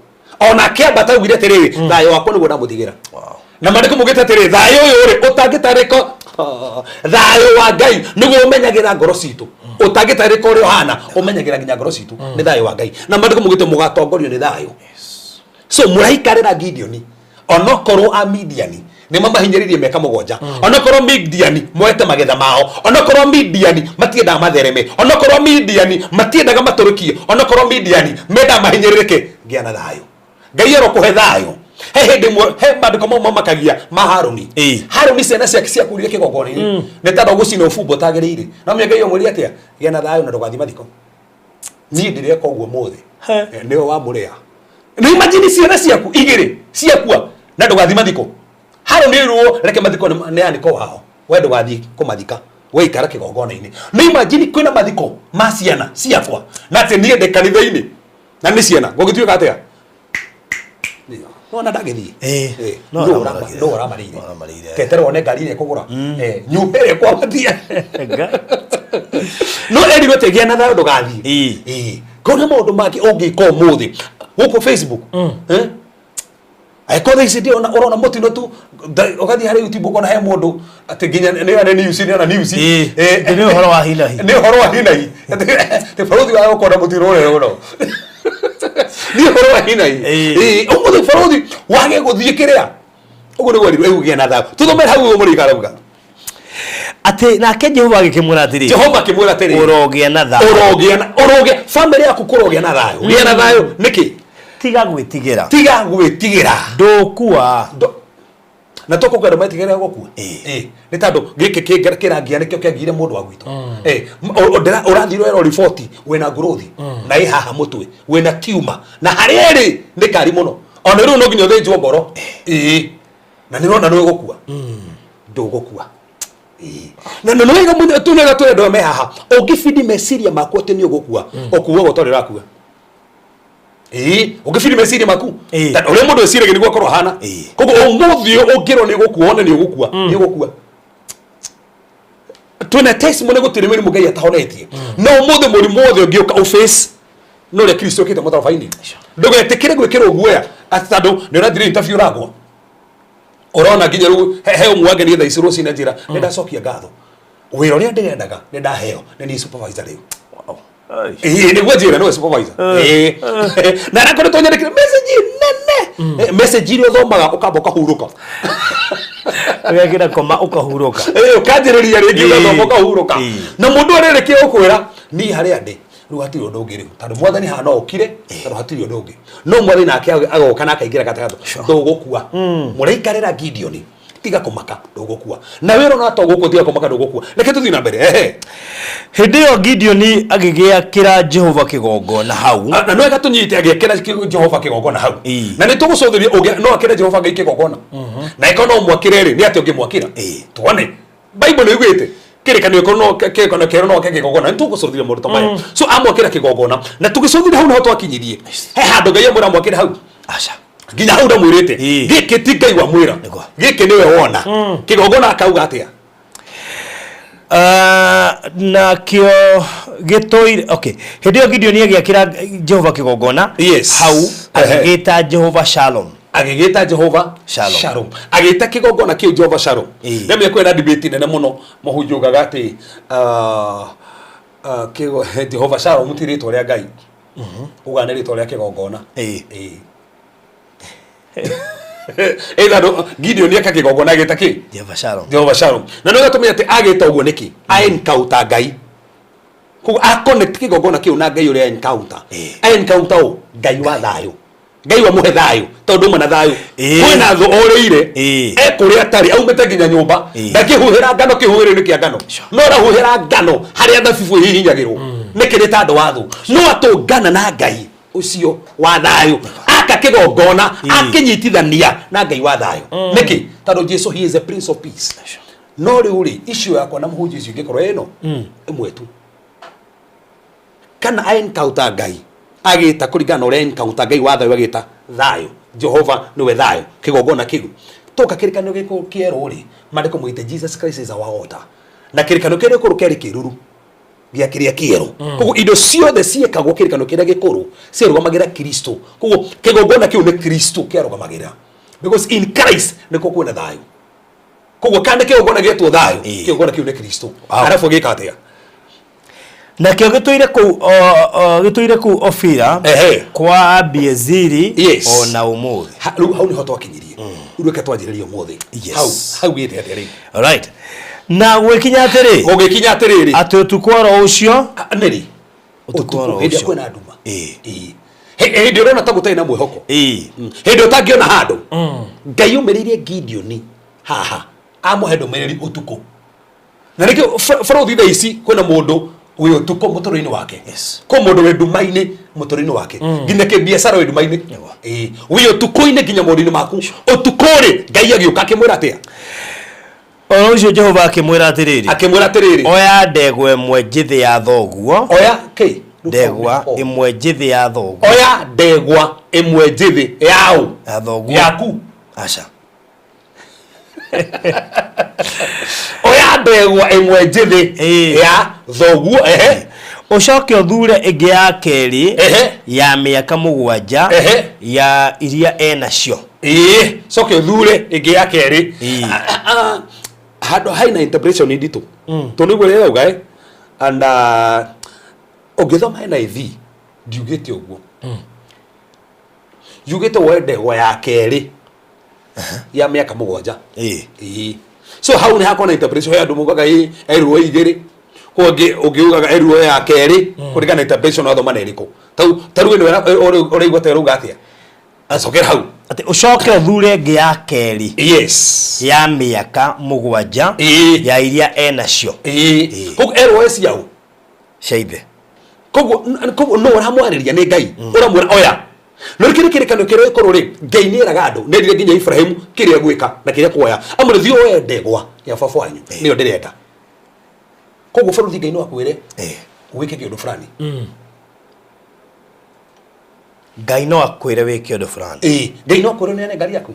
Ona akĩambata augire atĩrĩrĩ, thayũ wakwa nĩguo ndamũtigĩra. Wow. Na maandĩko maugĩte atĩrĩ, thayũ ũyũ rĩ ũtangĩtarĩka, thayũ wa Ngai nĩguo ũmenyagĩra ngoro citũ, ũtangĩtarĩka ũrĩa ũhana, ũmenyagĩra nginya ngoro citũ nĩ thayũ wa Ngai. Na maandĩko maugĩte mũgatongorio nĩ thayũ. So mũraikarĩra Gideoni, onokorwo Amidiani nĩ mamahinyĩrĩirie mĩaka 7, onokorwo Midiani moete magetha mao, onokorwo Midiani matiendaga mathereme, onokorwo Midiani matiendaga matũrũkio, onokorwo Midiani mendaga mahinyĩrĩrĩke, gĩa na thayũ. Ngai arokũhe thayũ. He hĩndĩ ĩmwe he maandĩko mau mamakagia ma Harũni. Ĩ. Harũni ciana ciake ciakurire kĩgongona-inĩ nĩ tondũ gũcina ũbumba ũtagĩrĩire. No menya Ngai amwĩrire atĩa? Gĩa na thayũ na ndũgathiĩ mathiko, niĩ ndĩreka ũguo mũthĩ. He. Nĩwe wamũrĩa. Nĩ imagine ciana ciaku igĩrĩ ciakua na ndũgathiĩ mathiko. Harũni ĩrwo reke mathiko nĩ anĩko wao, we ndũgathiĩ kũmathika, we ikara kĩgongona-inĩ. Nĩ imagine kwĩna mathiko ma ciana ciakwa na atĩ niĩ ndĩ kanitha-inĩ na nĩ ciana, gũgĩtuĩka atĩa? Nona ndagĩthiĩ. Ĩ, Ĩ, no nũ aramarĩire. nũ ũramarĩire? No ũramarĩire. Keterwo one ngari ĩrĩa ĩkũgũra. Nyũmba ĩrĩa ĩkwambatia. Nga. No erirwo atĩ gĩa na thayũ ndũgathiĩ. Ĩ. Ĩ, kona maũndũ mangĩ ũngĩka ũmũthĩ gũkũ Facebook. Eh? Angĩkorwo thaa ici ndĩrona ũrona mũtino tu, ũgathiĩ harĩ YouTube ũkona he mũndũ atĩ nginya nĩ news, nĩ ona news. Ĩ, Eh, nĩ ũhoro wa hi na hi. Nĩ ũhoro wa hi na hi. Atĩ barũthi wa gũkona mũtino ũrĩa ũno nĩ ũhoro wa hi na hi. Ĩ. Ĩ, ũmũthĩ barũthi wage gũthiĩ kĩrĩa ũguo nĩguo erirwo ĩgũgĩa na thayũ. Tũthomere hau ũguo mũrĩka arauga. Atĩ nake Jehova agĩkĩmwĩra atĩrĩrĩ, Jehova akĩmwĩra atĩrĩrĩ, ũrogĩa na thayũ, ũrogĩa na ũrogĩa family yaku kũrogĩa na thayũ. Gĩa na thayũ nĩkĩ? Tiga gwĩtigĩra, Tiga gwĩtigĩra. Ndũkua. Na toko kwenda metigĩra gũkua. Ĩ. Ĩ, nĩ tondũ gĩkĩ kĩrangia nĩkĩo kĩangiire mũndũ wa gwitũ. Ĩ, ũrathiĩ ũrerwo riboti wĩna nguruthi na ĩ haha mũtwe wĩna tiuma na harĩa ĩrĩ nĩ kari mũno, ona rĩu no nginya ũthĩnjwo ngoro. Ĩ, na nĩ ũrona nĩ ũgũkua, ndũgũkua. Ĩ. Na nĩ wega mũno tunega twĩ andũ me haha, ũngĩbidi meciria maku atĩ nĩ ũgũkua, ũkuaga ũtarĩ ũrakua. Ĩ, ũngĩbidi meciria maku. Ĩ. Tondũ ũrĩa mũndũ eciragia nĩguo akorwo ahana. Ĩ. Koguo ũmũthĩ ũyũ ũngĩrwo nĩ ũgũkua, wone nĩ ũgũkua, nĩ ũgũkua. Twĩna testimony gũtirĩ mĩrimũ Ngai atahonetie. No ũmũthĩ mũrimũ wothe ũngĩũka ũface no ũrĩa Kristo okĩte mũtharaba-inĩ, ndũgetĩkĩre gwĩkĩrwo guoya atĩ tondũ nĩ ũrathire interview ũragwa. Ũrona nginya rĩu he ũmwe wangenia thaa ici rũcinĩ njĩra nĩ ndacokia ngatho, wĩra ũrĩa ndĩrendaga nĩ ndaheo, nĩ niĩ supervisor rĩu. Ĩĩ, nĩguo njĩra nĩwe supervisor. Ĩĩ, na arakoretwo nyandĩkĩre message nene. Message iria ũthomaga ũkamba ũkahurũka. Ũgekĩra koma ũkahurũka. Ĩĩ, ũkanjĩrĩria rĩngĩ. Ĩĩ. Ũgathoma ũkahurũka. Ĩĩ. Na mũndũ arĩrĩkia gũkwĩra niĩ harĩa ndĩ rĩu hatirĩ ũndũ ũngĩ rĩu, tondũ mwathani haha no ũkire, tondũ hatirĩ ũndũ ũngĩ, no mwathani nake agoka na akaingĩra gatagatĩ. Ndũgũkua. Mũraikarĩra Gideoni. Tiga kũmaka, ndũgũkua. Na wĩra ona to gũkũ, tiga kũmaka, ndũgũkua. Reke tũthiĩ na mbere. Ehe. Hĩndĩ ĩyo Gideoni agĩgĩakĩra Jehova kĩgongona hau. Na no ĩgatũnyite agĩakĩra Jehova kĩgongona hau. Na nĩ tũgũcũthĩria no akĩre Jehova Ngai kĩgongona, na ĩkorwo no mwakĩre rĩ, nĩ atĩa ũngĩmwakĩra? Tuone Bible nĩ ugĩte kĩrĩkanĩro kĩerũ, no kĩrĩkanĩro kĩerũ no ake kĩgongona. Nĩ tũgũcũthĩria maũndũ ta maya. So amwakĩra kĩgongona, na tũgĩcũthĩria hau naho twakinyirie he handũ Ngai amwĩra amwakĩre hau. Aca. Nginya hau ndamwĩrĩte. Gĩkĩ ti Ngai wamwĩra. Nĩguo. Gĩkĩ nĩwe wona kĩgongona akauga atĩa? Ah, nakĩo gĩtũire, okay, hĩndĩ ĩyo Gideoni agĩakĩra Jehova kĩgongona hau, agĩgĩta Jehova Shalom. Agĩgĩta Jehova Shalom. Shalom. Agĩta kĩgongona kĩu Jehova Shalom. Rĩmwe kwĩna debate nene mũno, mũhunjia ugaga atĩ Jehova Shalom ti rĩtwa rĩa Ngai, ugaga nĩ rĩtwa rĩa kĩgongona. Ĩĩ. Either Gideon eka kĩgongona agĩta kĩ? Jehova Shalom. Jehova Shalom. Na nĩ gatũmenya atĩ agĩta ũguo nĩkĩ? A encounter Ngai. Koguo a connect kĩgongona kĩu na Ngai ũrĩa encounter. A encounter ũ? Ngai wa thayũ. Ngai wamũhe thayũ tondũ uma na thayũ. Kwĩna thũ orĩire ekũrĩa atarĩ aumĩte nginya nyũmba, ndakĩhuhĩra ngano kĩhuhĩro-inĩ kĩa ngano, no arahuhĩra ngano harĩa thabibũ ihihinyagĩrwo. Nĩkĩ? Nĩ tandũ wa thũ. No atũngana na Ngai ũcio wa thayũ, aka kĩgongona, akĩnyitithania na Ngai wa thayũ. Nĩkĩ? Tondũ Jesu, he is a Prince of Peace. No rĩu rĩ, icio yakwa na mũhunjia icio ingĩkorwo ĩno ĩmwe tu, kana a encounter Ngai agĩta kũringana na ũrĩa encounter Ngai wa thayũ, agĩta thayũ, Jehova nĩwe thayũ, kĩgongona kĩu. Toka kĩrĩkanĩro gĩkũ kĩerũ rĩ, maandĩko moigĩte Jesus Christ is our altar, na kĩrĩkanĩro kĩrĩa gĩkũrũ kĩarĩ kĩruru gĩa kĩrĩa kĩerũ. Koguo indo ciothe ciĩkagwo kĩrĩkanĩro kĩrĩa gĩkũrũ ciarũgamagĩra Kristo. Koguo kĩgongona kĩu nĩ Kristo kĩarũgamagĩrĩra, because in Christ nĩkuo kwĩna thayũ. Koguo kana kĩgongona gĩetwo thayũ, kĩgongona kĩu nĩ Kristo. Arabu gĩka atĩa? Nakĩo gĩtũire kũu gĩtũire kũu Ofira kwa Abiezeri o na ũmũthĩ. Rĩu hau nĩho twakinyirie. Rĩu reke twanjĩrĩrie ũmũthĩ. Hau hau gĩte atĩa rĩu? Alright. Na gwĩkinya atĩrĩ, Gũgĩkinya atĩrĩrĩ, atĩ ũtukũ oro ũcio, nĩrĩ? Ũtukũ oro hĩndĩ ĩrĩa ũcio. kwĩna nduma. Hĩndĩ ũrona ta gũtarĩ na mwĩhoko, hĩndĩ ũtangĩona handũ, Ngai ũmĩrĩirie Gideoni haha amũhe ndũmĩrĩri ũtukũ. Na nĩkĩo bũrũri thaa ici kwĩna mũndũ wĩ ũtukũ mũtũrĩre-inĩ wake, kwĩ mũndũ wĩ nduma-inĩ mũtũrĩre-inĩ wake, nginya kĩbiacara wĩ nduma-inĩ. Ĩĩ, wĩ ũtukũ-inĩ nginya maũndũ-inĩ maku. Ũtukũ rĩ, Ngai agĩũka akĩmwĩra atĩa? Oro ũcio Jehova akĩmwĩra atĩrĩrĩ, Akĩmwĩra atĩrĩrĩ, oya ndegwa ĩmwe njĩthĩ ya thoguo. Oya kĩ? Ndegwa ĩmwe njĩthĩ ya thoguo. Oya ndegwa ĩmwe njĩthĩ yaũ? Ya thoguo. Yaku? Aca. Oya ndegwa ĩmwe njĩthĩ ya thoguo. Ehe. Ũcoke ũthure ĩngĩ ya kerĩ ya mĩaka 7 ya iria enacio. Ĩĩ, coke ũthure ĩngĩ ya kerĩ. Ah, ah, handũ haina interpretation nditũ tondũ nĩguo rĩrauga and ũngĩthoma NIV ndiugĩte ũguo, yugĩte woe ndegwa ya kerĩ ya mĩaka 7. Ĩĩ. So hau nĩ hakorwo na interpretation. He andũ maugaga ĩ erirwo igĩrĩ, kwa ũngĩ ũngĩugaga erirwo ya kerĩ kũringana na interpretation wathoma na ĩrĩkũ. Tau tarĩu ĩno ũraigua ta ĩrauga atĩa? Acokera hau. Atĩ ũcoke ũthure ĩngĩ ya kerĩ ya mĩaka 7 ya iria enacio. Ĩĩ. Koguo erwo ciaũ? Cia ithe. Koguo no ũramwarĩria nĩ Ngai ũramwĩra oya. No kĩrĩ kĩrĩkanĩro kĩrĩa gĩkũrũ rĩ, Ngai nĩ eraga andũ, nĩ erire nginya Ibrahimu kĩrĩa gwĩka na kĩrĩa kuoya, amwĩre thiĩ woe ndegwa ya baba wanyu, nĩyo ndĩrenda. Koguo bũrũri, Ngai no akwĩre wĩke kĩũndũ fulani. Ngai no akwĩre wĩke ũndũ fulani. Ĩĩ, Ngai no akwĩre ũneane ngari yaku.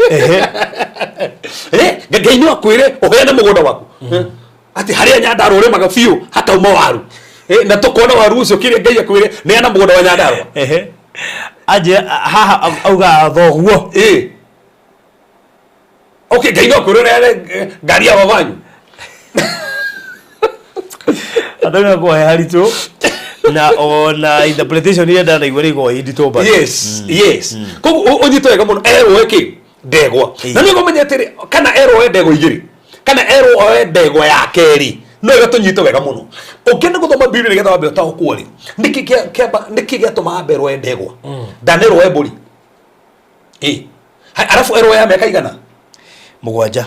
Ehe. Ngai no akwĩre ũheane mũgũnda waku. Atĩ harĩa Nyandarua ũrĩmaga biũ hakauma waru. Na tũkona waru ũcio kĩrĩa Ngai akwĩre neana mũgũnda wa Nyandarua. Ehe. Anjĩra haha auga thoguo. Ĩĩ. Okay, Ngai no akwĩre ũneane ngari ya baba wanyu. Andũ nĩ makoragwo he haritũ na ona interpretation iria ndanaigua nĩ ikoragwo i nditũ bado. Yes, koguo ũnyite wega mũno, erwo ĩkĩ? Ndegwa. Na nĩguo ũmenye atĩrĩ, kana erwo oe ndegwa igĩrĩ kana erwo oe ndegwa ya kerĩ. No wega tũnyite wega mũno. Ũngĩenda gũthoma Biblia nĩgetha wambe ũtaũkwo rĩ, nĩkĩ nĩkĩ gĩatũma ambe ĩrwo ndegwa? Ndanerwo e mbũri. Ĩ. Arabu ĩrwo ya mĩaka igana? Mũgwanja.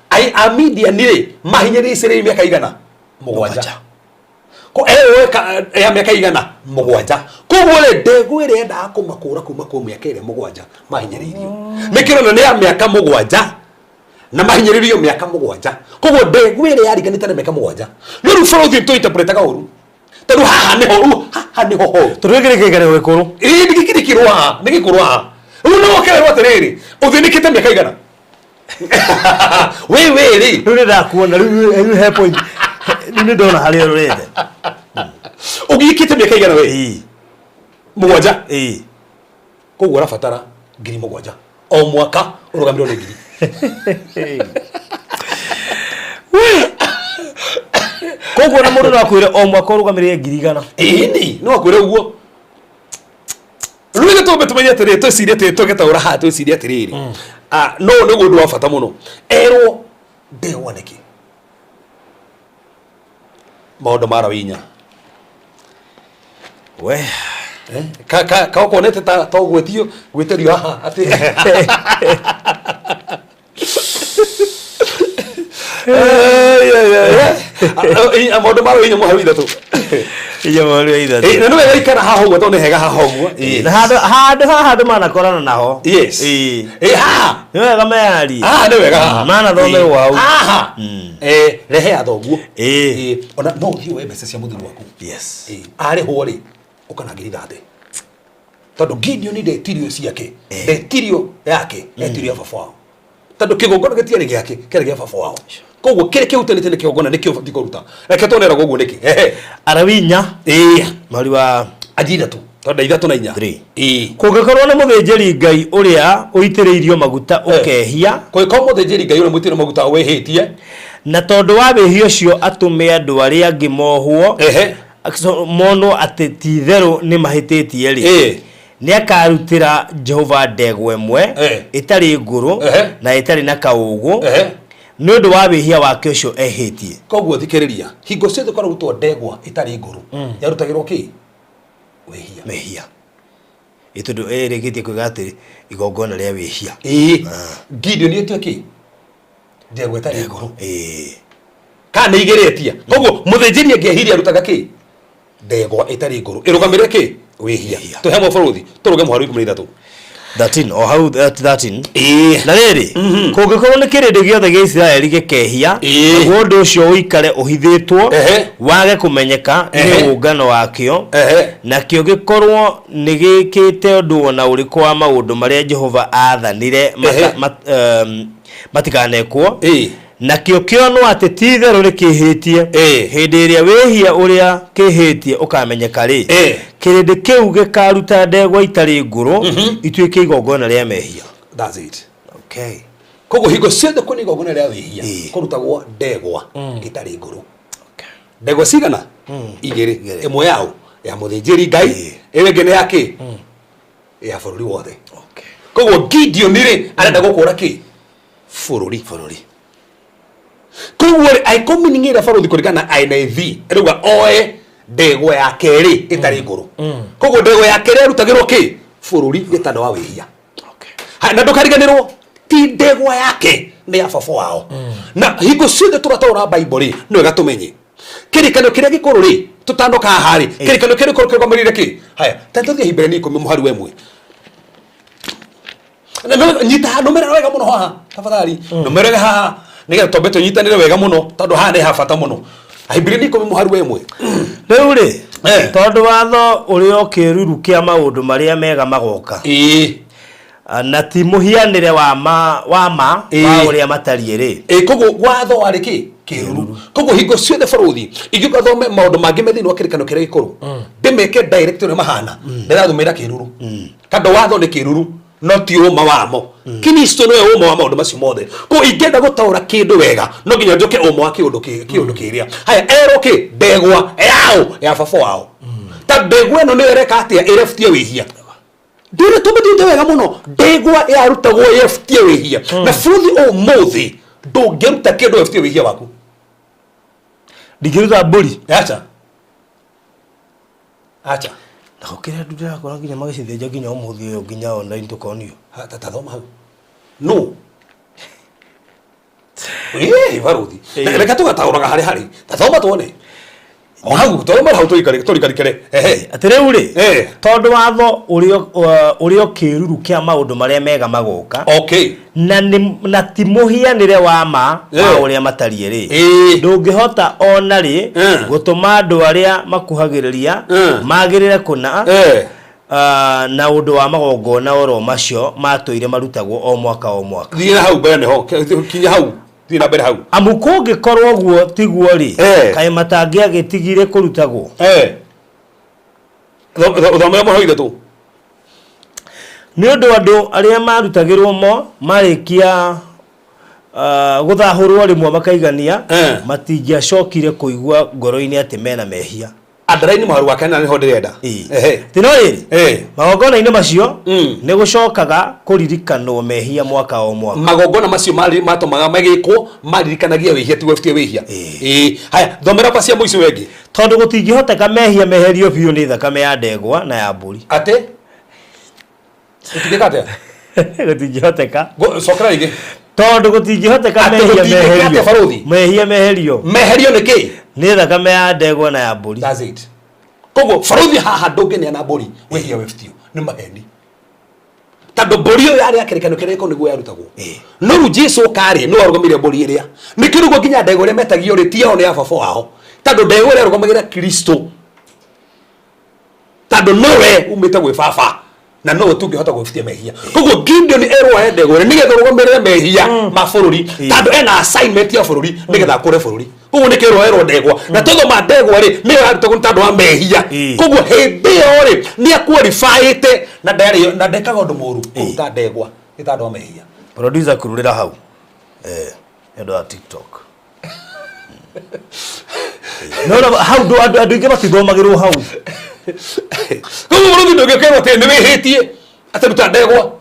Ai Amidiani rĩ, mahinyĩrĩirie Isiraeli mĩaka igana? Mũgwanja. Ko erwo ya mĩaka igana? Mũgwanja. Koguo rĩ, ndegwa ĩrĩa yendaga kũmakũra kuma kwĩ mĩaka ĩrĩa mũgwanja mahinyĩrĩirio. Nĩkĩrona nĩ ya mĩaka mũgwanja na mahinyĩrĩrio mĩaka mũgwanja. Koguo ndegwa ĩrĩa yaringanĩte na mĩaka mũgwanja. No rĩu bũrũri tũ interpretaga ũru. Tondũ haha nĩho rĩu haha nĩho horu. Tondũ gĩkĩ nĩ kĩrĩkanĩro gĩkũrũ. Ĩĩ nĩ gĩkĩ nĩ haha, nĩ gĩkũrũ haha. Rĩu no ũkerwo atĩrĩrĩ, ũthĩnĩkĩte mĩaka igana? We we rĩ. Rĩu nĩ ndakuona, rĩu he point. Rĩu nĩ ndona harĩa ũrorete. Ũgiĩkĩte mĩaka igana we? Ĩĩ. Mũgwanja? Ĩĩ. Koguo ũrabatara 7,000 o mwaka ũrũgamĩrĩrwo nĩ ngiri. Koguo na mũndũ no akwĩre o mwaka ũrũgamĩrĩre 100,000. Ĩni, no akwĩre ũguo. Rĩu reke twambe tũmenye atĩrĩrĩ, twĩcirie atĩrĩrĩ, tũgĩtaũra haha twĩcirie atĩrĩrĩ. Ah, no nĩguo ũndũ wa bata mũno. Erwo ndegwa nĩkĩ? Maũndũ ma Rawinya. We. Ka ka ka ũkuonete ta ta ũgwĩtio gwĩtĩrio haha atĩ maũndũ ma Rawinya mũhari wa ithatũ. Inya mũhari wa ithatũ. Na nĩ wega ikara haha ũguo tondũ nĩ hega haha ũguo. Na handũ handũ haha andũ manakorana naho. Yes. Ĩĩ. Ĩ haha. Nĩ wega meyarie. Haha nĩ wega haha. Manathomerwo hau. Haha. Rehe ya thoguo. Ĩĩ. Ona no ũthiĩ woe mbeca cia mũthuri waku. Yes. Ĩĩ. Arĩhwo rĩ, ũkanangĩra ithate. Tondũ Gideon ndetirio ciake, ndetirio yake, etirio ya baba wao. Tondũ kĩgongona gĩtiarĩ gĩake, kĩarĩ gĩa baba wao. Koguo kĩrĩa kĩhutanĩtie na kĩgongona nĩkĩo ũbatiĩ kũruta. Reke tuone eragwo ũguo nĩkĩ. Ehe. Arawinya. Ĩĩ. Mweri wa anjia ithatũ. Tondũ ithatũ na inya. Three. Ĩĩ. Kũngĩkorwo nĩ mũthĩnjĩri Ngai ũrĩa ũitĩrĩirio maguta ũkehia. Kũngĩkorwo mũthĩnjĩri Ngai ũrĩa mũitĩrĩirio maguta wĩhĩtie. Na tondũ wa wĩhia ũcio atũme andũ arĩa angĩ mohwo. Ehe. Monwo atĩ ti-itherũ nĩ mahĩtĩtie rĩ. Nĩ akarutĩra Jehova ndegwa ĩmwe ĩtarĩ ngũrũ na ĩtarĩ na kaũũgũ nĩ ũndũ wa wĩhia wake ũcio ehĩtie. Koguo thikĩrĩria, hingo ciothe kwarutwo ndegwa ĩtarĩ ngũrũ, yarutagĩrwo kĩ? Wĩhia. Mehia. Ĩ tondũ ĩrĩkĩtie kuga atĩ igongona rĩa wĩhia. Ĩĩ. Gideon etio kĩ? Ndegwa ĩtarĩ ngũrũ. Ĩĩ. Kana nĩ igĩrĩ etia. Koguo mũthĩnjĩri angĩehirie arutaga kĩ? Ndegwa ĩtarĩ ngũrũ. Ĩrũgamĩrĩre kĩ? Wĩhia. Tũhe mũbũrũthi, tũrũge mũhari wa 13. 13 o hau 13. Ĩĩ. Na rĩrĩ, kũngĩkorwo nĩ kĩrĩndĩ gĩothe gĩa Isiraeli gĩkehia, naguo ũndũ ũcio ũikare ũhithĩtwo, wage kũmenyeka nĩ ũngano wakĩo, nakĩo gĩkorwo nĩ gĩkĩte ũndũ o na ũrĩkũ wa maũndũ marĩa Jehova aathanire matikanekwo, nakĩo kĩonwo atĩ ti-itherũ nĩkĩĩhĩtie, hĩndĩ ĩrĩa wĩhia ũrĩa kĩĩhĩtie ũkamenyeka-rĩ, kĩrĩndĩ kĩu gĩkaaruta ndegwa itarĩ ngũrũ ituĩke igongona rĩa mehia. That's it. Okay. Koguo hingo ciothe kwĩna igongona rĩa wĩhia kũrutagwo ndegwa ĩtarĩ ngũrũ. Ndegwa cigana? Igĩrĩ. Ĩmwe yao ya mũthĩnjĩri Ngai, ĩyo ĩngĩ nĩ ya kĩ? Ya bũrũri wothe. Koguo Gideon rĩ arenda gũkũra kĩ? Bũrũri. Bũrũri. Koguo rĩ aikũmining'ĩra barũthi kũringana na NIV rĩuga oe ndegwa ya kerĩ ĩtarĩ ngũrũ. Koguo ndegwa ya kerĩ yarutagĩrwo kĩ? Bũrũri nĩ tondũ wa wĩhia. Ha, na ndũkariganĩrwo ti ndegwa yake nĩ ya baba wao. Na hingo ciothe tũrataũra Bible rĩ nĩ wega tũmenye kĩrĩkanĩro kĩrĩa gĩkũrũ rĩ tũtanoka haha rĩ kĩrĩkanĩro kĩrĩa gĩkũrũ kĩrũgamĩrĩire kĩ? Haya, ta tũthiĩ Ahibirania 10 mũhari wa 1. Nyita nũmĩrĩra wega mũno haha tafadhali, nũmĩrĩra haha nĩgetha twambe tũnyitanĩre wega mũno tondũ haha nĩ ha bata mũno. Ahibirania 10 mũhari wa 1. Rĩu rĩ, tondũ watho ũrĩ o kĩĩruru kĩa maũndũ marĩa mega magoka. Na ti mũhianĩre wa ma wa ma wa ũrĩa matariĩ rĩ. Ĩĩ, koguo watho warĩ kĩ? Kĩĩruru. Koguo hingo ciothe barũthi ingĩũka thome maũndũ mangĩ me thĩinĩ wa kĩrĩkanĩro kĩrĩa gĩkũrũ, ndĩmeke direct ũrĩa mahana, ndĩrathomera kĩĩruru. Tondũ watho nĩ kĩĩruru no ti ũma wamo. Kristo nĩwe ũma wa maũndũ macio mothe. Koguo ingĩenda gũtaũra kĩndũ wega no nginya njoke ũma wa kĩũndũ kĩrĩa. Haya, erwo kĩ? Ndegwa yao ya baba wao. Ta ndegwa ĩno nĩyo ĩreka atĩa? Ĩrebutie wĩhia. Ndĩrĩ tũmĩthiĩte wega mũno. Ndegwa yarutagwo ĩrebutie wĩhia. Na bũrũthi ũmũthĩ ndũngĩruta kĩndũ webutie wĩhia waku. Ndingĩruta mbũri. Acha. Acha. Na gũkĩrĩ andũ ndĩrakora nginya magĩcithĩnja nginya ũmũthĩ ũyũ nginya online tũkonio. Ha, ta thoma hau. No. Ĩĩ baruthi. Reke tũgataũraga harĩ harĩ. Ta thoma tuone. O hau thoma hau tũrikarikere. Ehe. Atĩ rĩu rĩ, Eh. tondũ watho ũrĩ o kĩruru kĩa maũndũ marĩa mega magoka, Okay. na nĩ na ti mũhianĩre wa ma wa Eh. ũrĩa matariĩ rĩ, Ĩĩ. ndũngĩhota ona rĩ Eh. gũtũma andũ arĩa makuhagĩrĩria Eh. magĩrĩre kũna Eh. na ũndũ wa magongona oro macio matũire marutagwo o mwaka o mwaka. Thiĩ na hau mbere nĩho. Kinya hau. Thiĩ na mbere hau. Amu kũngĩkorwo ũguo tiguo rĩ, Eh. kaĩ matangĩagĩtigire kũrutagwo? Eh. Thomera mũhari ithatũ. Nĩ ũndũ andũ arĩa marutagĩrwo mo marĩkia gũthahũrwo rĩmwe makaigania, Eh. matingĩacokire kũigua ngoro-inĩ atĩ mena mehia. Andaraini mũhari wa kana nĩho ndĩrenda. Ehe. Ti no rĩrĩ, Eh. magongona-inĩ macio Mm. nĩ gũcokaga kũririkanwo mehia mwaka o mwaka. Magongona macio matũmaga magĩkwo maririkanagia wĩhia ti webutie wĩhia. Ĩĩ. Ĩĩ. Haya, thomera pa cia mũico wengĩ. Tondũ gũtingĩhoteka mehia meherio biũ nĩ thakame ya ndegwa na ya mbũri. Atĩ? Gũtingĩka atĩa? Gũtingĩhoteka. Cokera rĩngĩ. Tondũ gũtingĩhoteka Atĩ mehia gũtingĩka meherio. atĩa, barũthi? Mehia meherio Meherio nĩ kĩ? nĩ thakame ya ndegwa na ya mbũri. That's it. Koguo barũthi haha ndũngĩneana mbũri wĩhia wĩbutio nĩ maheni. Tondũ mbũri ĩyo yarĩ ya kĩrĩkanĩro kĩrĩa gĩkoragwo nĩguo yarutagwo. Ĩĩ. No rĩu Jesũ karĩ nĩwe warũgamĩrĩire mbũri ĩrĩa. Nĩkĩo rĩu nginya ndegwa ĩrĩa metagio rĩ ti yao nĩ ya baba wao. Tondũ ndegwa ĩrĩa yarũgamagĩrĩra Kristo. Tondũ nowe umĩte gwĩ baba na nowe tũngĩhota gwĩbutia mehia. Koguo Gideon erwo ahe ndegwa ĩrĩa nĩgetha ũrũgamĩrĩre mehia ma bũrũri tondũ ena assignment ya bũrũri nĩgetha akũre bũrũri. Koguo nĩkĩo erwo ndegwa. Na tũthoma ndegwa rĩ nĩyo yarutagwo nĩ tondũ wa mehia. Ĩĩ. Koguo hĩndĩ ĩyo rĩ nĩ aqualifyĩte na ndarĩ na ndekaga ũndũ mũru kũruta ndegwa nĩ tondũ wa mehia. Producer kururĩra hau. Nĩ ũndũ wa TikTok. No no hau andũ aingĩ matithomagĩrwo hau. Koguo mũrũthi ndũngĩkerwo atĩ nĩ wĩhĩtie atĩ ruta ndegwa.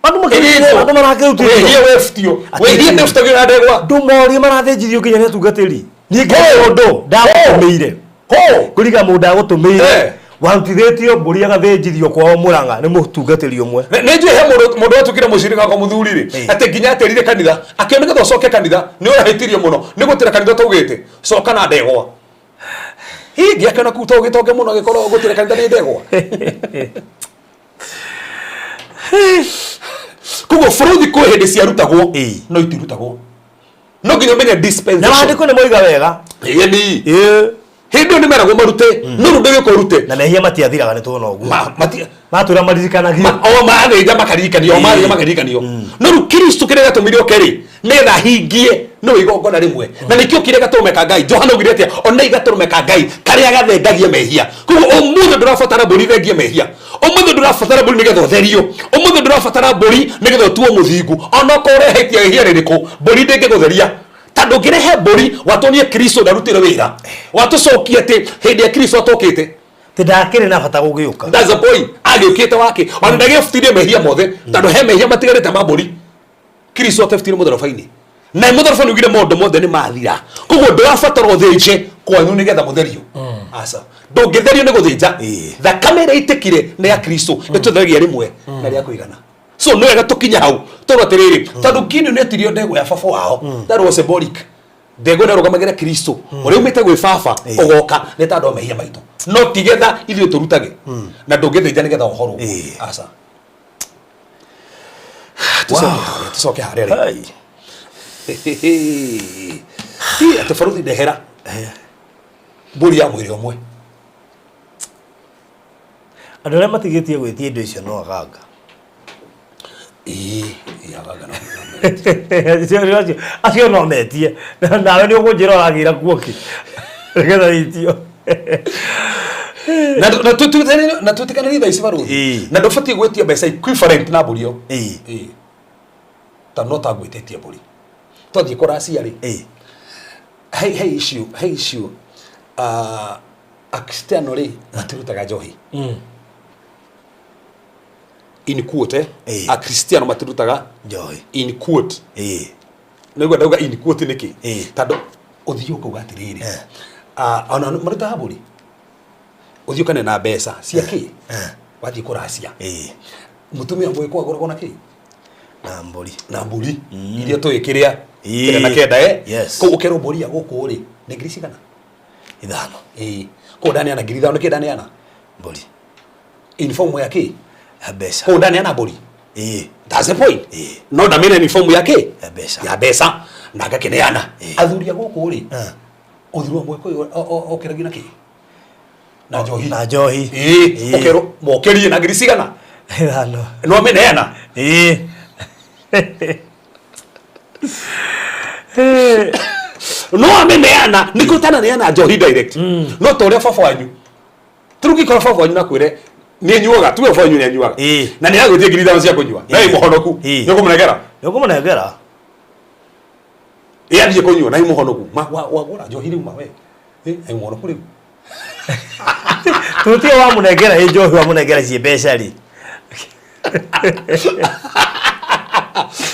Andũ makĩrutĩrwo, andũ marakĩrutĩrwo. Wĩhia wĩbutio. Wĩhia nĩ ũbutagio na ndegwa. Andũ morie marathĩnjithio nginya nĩ atungatĩri. Niĩ ngĩra ũndũ ndagũtũmĩire. Kũriga mũndũ agũtũmĩire. Eh. Warutithĩtio mbũri agathĩnjithio kwao Mũrang'a nĩ mũtungatĩri ũmwe. Nĩ njũĩ he mũndũ watuĩkire mũcirika wakwa mũthuri rĩ Ĩĩ. atĩ nginya atĩrire kanitha akĩona nĩgetha ũcoke kanitha nĩ ũrahĩtirie mũno nĩ gũtĩra kanitha ũtaugĩte coka na ndegwa. Hihi akĩona kuu tũgĩtonge mũno agĩkorwo gũtĩra kanitha nĩ ndegwa. Koguo bũrũthi kwĩ hĩndĩ ciarutagwo Ĩĩ. no itirutagwo. No nginya ũmenye Na dispensation. maandĩko nĩ moiga wega. Ĩni. Ĩĩ. Hĩndĩ ĩyo nĩ meragwo marute no rĩu ndũgĩũka ũrute. Na mehia matiathiraga nĩ tuona ũguo. Matũra maririkanagia. O mathĩnja makaririkanio o mathĩnja makaririkanio no rĩu kristo kĩrĩa gĩatũmire oke rĩ nĩgetha ahingie no igongona rĩmwe na nĩkĩo kĩrĩa gatũrũme ka Ngai Johana augire atĩa ona igatũrũme ka Ngai karĩa gathengagia mehia. Koguo ũmũthĩ ndũrabatara mbũri thengie mehia, ũmũthĩ ndũrabatara mbũri nĩgetha ũtherio, ũmũthĩ ndũrabatara mbũri nĩgetha ũtuo mũthingu, onokorwo ũrehetie ihia rĩrĩkũ mbũri ndĩngĩgũtheria. Tondũ ũngĩrehe mbũri watuonie Kristo ndarutire wĩra, watũcokia atĩ hĩndĩ ya Kristo atokĩte. Ti ndakĩrĩ na bata gũgĩũka. That's the point. Agĩũkĩte wake ona ndagĩbutirie mehia mothe tondũ he mehia matigarĩte ma mbũri Kristo atebutirie mũtharaba-inĩ na mũtharaba nĩ ugire maũndũ mothe nĩ mathira. Koguo ndũrabatara ũthĩnje kwanyu nĩgetha mũtherio. Aca ndũngĩtherio nĩ gũthĩnja. Ĩĩ. Thakame ĩrĩa ĩitĩkire nĩ ya Kristo ĩtũtheragia rĩmwe na rĩa kũigana. So nĩ wega tũkinye hau tondũ atĩrĩrĩ tondũ Gideon nĩetirio ndegwa ya baba wao that was symbolic. Ndegwa ĩrĩa ĩrũgamagĩrĩra Kristo ũrĩa umĩte gwĩ baba ũgoka nĩ tondũ wa mehia maitũ no ti getha ithuĩ tũrutage na ndũngĩthĩnja nĩgetha ũhorwo. Ĩĩ. Aca tũcoke harĩa rĩ. Hai. Hi, atĩ barũthi ndehera mbũri ya mwĩrĩ ũmwe. Andũ arĩa matigĩtie gwĩtia indo icio no aganga. Ĩĩ, ĩĩ, aganga no. Acio no metie. Nawe nĩ ũkũnjĩra ũragĩra kuo kĩ? Nĩgetha wĩtio. Na twĩtĩkanĩrie thaa ici barũthi Ĩĩ. na ndũbatiĩ gwĩtia mbeca equivalent na mbũri ĩyo. Ĩĩ. Ĩĩ. Ta no ta ngwĩtĩtie mbũri twathiĩ kũracia rĩ Ĩĩ. he issue he issue akristiano rĩ matirutaga njohi in quote Ĩĩ. akristiano matirutaga Njohi. in quote Ĩĩ. nĩguo ndauga in quote nĩkĩ Ĩĩ. tondũ ũthiĩ ũkauga atĩrĩrĩ Eh. Ah, ona marutaga mbũri ũthiĩ ũkane na mbeca cia kĩ wathiĩ kũracia. Ĩĩ. Mũtumia mũgĩkũyũ agũragwo na kĩ? Na mbũri. Na mbũri iria tũĩ kĩrĩa Ĩĩ. kĩrĩa na kenda eh. Yes. Kũu ũkerwo mbũri ya gũkũ rĩ nĩ ngiri cigana? 5. Ĩĩ. Kũu ndaneana ngiri 5, nĩkĩ ndaneana? Mbũri. In form ya kĩ? Ya mbeca. Kũu ndaneana mbũri. Ĩĩ. That's the point. Ĩĩ. No ndamĩne in form ya kĩ? Ya mbeca. Ya mbeca. Na ngakĩneana. Ĩĩ. Athuri a gũkũ rĩ Ah. ũthuri wa mũgĩkũyũ okĩragia na kĩ? Na njohi. Na njohi. Ĩĩ. Ĩĩ. Ũkerwo mokĩrie na ngiri cigana? 5. No amĩneana. Ĩĩ. No amĩneana nĩkĩo ũtananeana njohi direct. No ta ũrĩa baba wanyu tarĩu ũngĩkora baba wanyu nakwĩre nĩ anyuaga, tuge baba wanyu nĩ anyuaga Ĩĩ. na nĩ agwĩtie ngiri 5 cia kũnyua na Ĩĩ. ĩ mũhonoku, Ĩĩ. nĩ ũkũmũnengera? Nĩ ũkũmũnengera. Ĩ athiĩ kũnyua na ĩ mũhonoku, wagũra njohi rĩu ma we ĩ ĩ mũhonoku rĩu. Tũtige wamũnengera ĩ njohi wamũnengera ciĩ mbeca rĩ.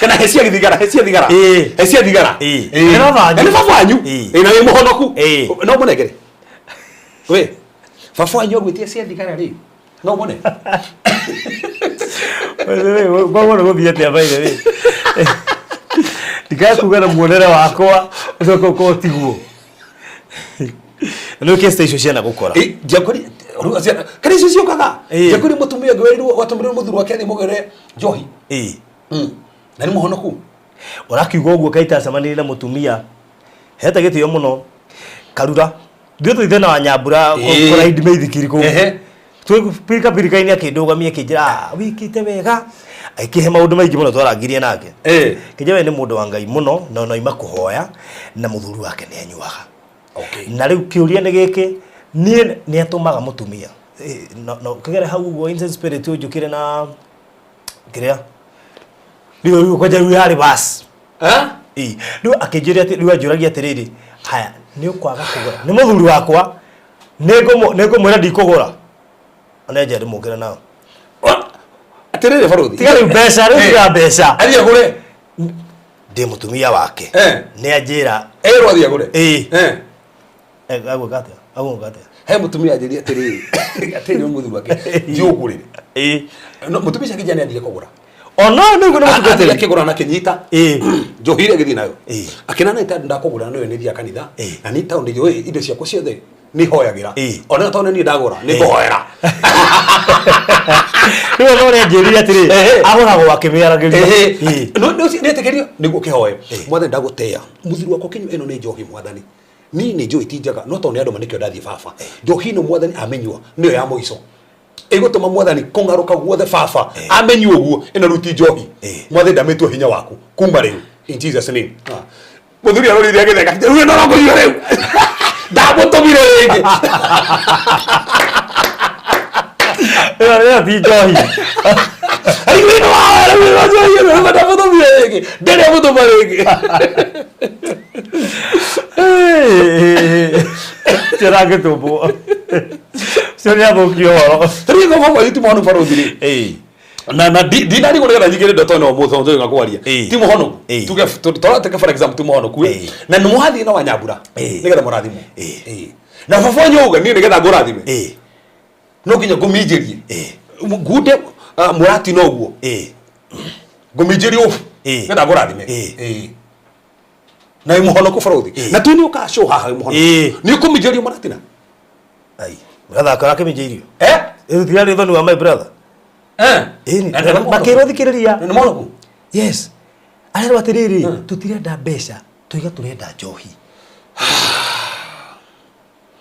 Kana he cia thigara, he cia thigara. Ĩĩ. He cia thigara. Ĩĩ. Ĩĩ. Nĩ baba wanyu. Nĩ baba wanyu. Ĩĩ. Ĩĩ, na wĩ mũhonoku. Ĩĩ. No mũnengere. We baba wanyu agwĩtia cia thigara rĩ, no mũne. Koguo nĩ gũthiĩ atĩa by the way? Ndikae kuga na muonere wakwa ũcoke ũkorwo tiguo. Na nĩ kesi icio ciana gũkora. Ĩ, ndiakwĩri rĩu kana icio ciũkaga. Ĩĩ. Ndiakwĩri mũtumia ũngĩ werirwo watũmĩrwo mũthuri wake athiĩ mũgĩre njohi. Ĩĩ. Na nĩ mũhonoku. Ũrakiuga ũguo kaita acemanirie na mũtumia hete gĩtĩo mũno Karura ithuĩ tũthiĩte na Wanyambura Ĩĩ. kũraidi mĩithikiri kũu. Ehe. Twĩ pirikapirika-inĩ akĩndũgamia akĩnjĩra, "Ah, wĩkĩte wega." Akĩhe maũndũ maingĩ mũno twarangirie nake. Ĩĩ. Kĩnjĩra we nĩ mũndũ wa Ngai mũno na ona oima kũhoya na mũthuri wake nĩ anyuaga. Okay. Na rĩu kĩũria nĩ gĩkĩ, niĩ nĩ atũmaga mũtumia. No kĩgere hau ũguo incense spirit ũnjũkĩre na kĩrĩa rĩu rĩu kwanja rĩu yarĩ bas. Eh? Ĩĩ. Rĩu akĩnjĩra atĩ rĩu anjũragia atĩrĩrĩ, haya nĩ ũkwaga kũgũra nĩ mũthuri wakwa nĩ ngũmwĩra ndikũgũra ona nja ndĩmũkĩre nao. Atĩrĩrĩ barothi. Tiga rĩu mbeca, rĩu tiga mbeca. Athiĩ agũre. Ndĩ mũtumia wake. Eh. Nĩ anjĩra. Erwo athiĩ agũre. Ĩĩ. Eh. Agwĩka atĩa? Agwĩka atĩa? He mũtumia anjĩria atĩrĩrĩ, atĩrĩrĩ mũthuri wake, thiĩ ũgũrĩre. Ĩĩ. No mũtumia ũcio akĩnjĩra nĩ athire kũgũra. Ona nĩguo nĩ Athire mũtungatĩri. akĩgũra na akĩnyita. Ĩĩ. Njohi ĩrĩa agĩthiĩ nayo. Ĩĩ. Akĩna nĩ tondũ ndakũgũra nĩwe nĩ thiaga kanitha. Ĩĩ. Na nĩ tondũ njũĩ indo ciakwa ciothe nĩ hoyagĩra. Ĩĩ. Ona tondũ niĩ ndagũra nĩ ngũhoera. Rĩu ona ũrĩa anjĩrire atĩrĩ, Ehe. agũragwo akĩmĩaragĩria. Ehe. Ĩĩ. No no nĩetĩkĩrio nĩguo kĩhoe. Ĩĩ. Mwathani ndagũtĩa. Mũthuri wakwa kĩnyua ĩno nĩ njohi mwathani. Niĩ nĩ njũĩ ti njega no tondũ nĩ andũ ma nĩkĩo ndathiĩ baba. Njohi ĩno mwathani amenyua nĩyo ya mũico. Ĩgũtũma mwathani kũng'arũka guothe baba amenyua ũguo ĩno rĩu ti njohi. Ĩĩ. Mwathani ndamĩtua hinya waku kuma rĩu in Jesus name. Mũthuri arorire agĩtheka rĩu ĩno no kũnyua rĩu. Ndamũtũmire rĩngĩ. Ĩyo ĩyo ti njohi. Rĩu ĩno rĩu ĩno njohi ĩno ndamũtũmire rĩngĩ. Ndĩrĩ amũtũma rĩngĩ. Ũcio ndangĩtũmbwo. Ũcio nĩ athũkia ũhoro. Rĩu ĩno baba ti mũhonoku barothi rĩ. Ĩĩ. Na ndinarigwo nĩgetha nyingĩre ndeto ĩno ũmũthĩ tondũ nĩũĩ kwaria. Ĩĩ. Ti mũhonoku. Ĩĩ. Tuge tũrateke for example ti mũhonoku. Ĩĩ. Na nĩ mũrathiĩ na Wanyambura Ĩĩ. nĩgetha mũrathimwo. Ĩĩ. Ĩĩ. Na baba wanyu auga niĩ nĩgetha ngũrathime. Ĩĩ. No nginya ngũminjĩrie. Ĩĩ. Ngunde mũratina ũguo. Ĩĩ. Ngũminjĩrie ũbu. Ĩĩ. Nĩgetha ngũrathime. Ĩĩ. Ĩĩ. Na wĩ mũhonoku barothi. Ĩĩ. Na tu nĩ ũkaga show haha wĩ mũhonoku. Ĩĩ. Nĩ ũkũminjĩrio mũratina. Ai. Brother akora akĩminjĩirio. Eh? Ĩyo tirarĩ thoni wa my brother. Eh? Ĩĩ. Na nĩ mũhonoku. Makĩrwo thikĩrĩria. Na nĩ mũhonoku. Yes. Arerwo atĩrĩrĩ, tũtirenda mbeca, tũiga tũrenda njohi.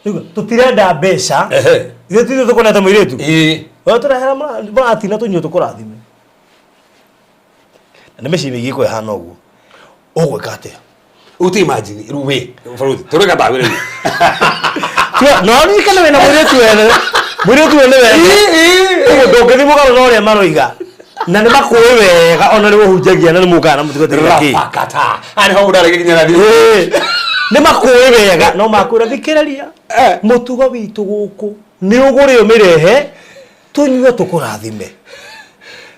Rĩu tũtirenda mbeca. Ehe. Ithuĩ tithuĩ tũkonete mũirĩtu. Ĩĩ. We tũrehera mũratina tũnyue tũkũrathime. Na nĩ mĩciĩ mĩingĩ ĩkoragwo ĩhana ũguo. Ũgwĩka atĩa? Uti imagine rĩu we barothi tũreka tawe rĩu. No ririkane wĩna mũirĩtu wene. Mũirĩtu wene wega. Ũguo ndũngĩthiĩ mũgarũ na ũrĩa maroiga. Na nĩ makũĩ wega ona nĩ ũhunjagia na nĩ mũkaga na mũtungatĩri kĩ. Rapakata. Ani hau ndarege nginya na Ĩĩ. Nĩ makũĩ wega no makwĩra thikĩrĩria. Eh. Mũtugo witũ gũkũ nĩ ũgũre ũmĩrehe tũnyue tũkũrathime.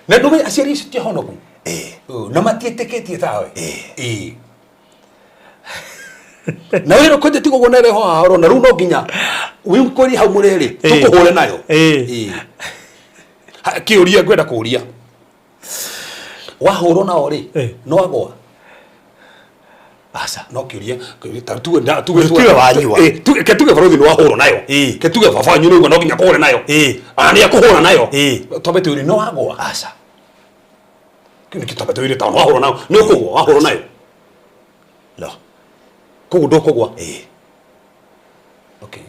Na ndũme aciari acio ti ahonoku. Ĩĩ. Na matiĩtĩkĩtie tawe. Ĩĩ. Ĩĩ. Na wĩra kwenje tigo guo nereho haha ũrona rĩu no nginya wĩkũrie hau mũrĩrĩ Ĩĩ. tũkũhũre nayo. Ĩĩ. Ĩĩ. Kĩũria ngwenda kũũria, wahũrwo nao rĩ, Ĩĩ. no agwa? Aca. No kĩũria ta tuge tuge Tuge wanyua. Ĩĩ, ke tuge barothi nĩ wahũrwo nayo. Ĩĩ. Ke tuge baba wanyu nĩguo no nginya kũhũre nayo. Ĩĩ. Ana nĩ akũhũra nayo. Ĩĩ. Twambe twĩre no agwa. Aca. Kĩu nĩkĩo twambe twĩre tondũ wahũrwo nayo nĩ ũkũgwa wahũrwo nayo. No. Koguo ndũkũgwa. Ĩĩ. Okay.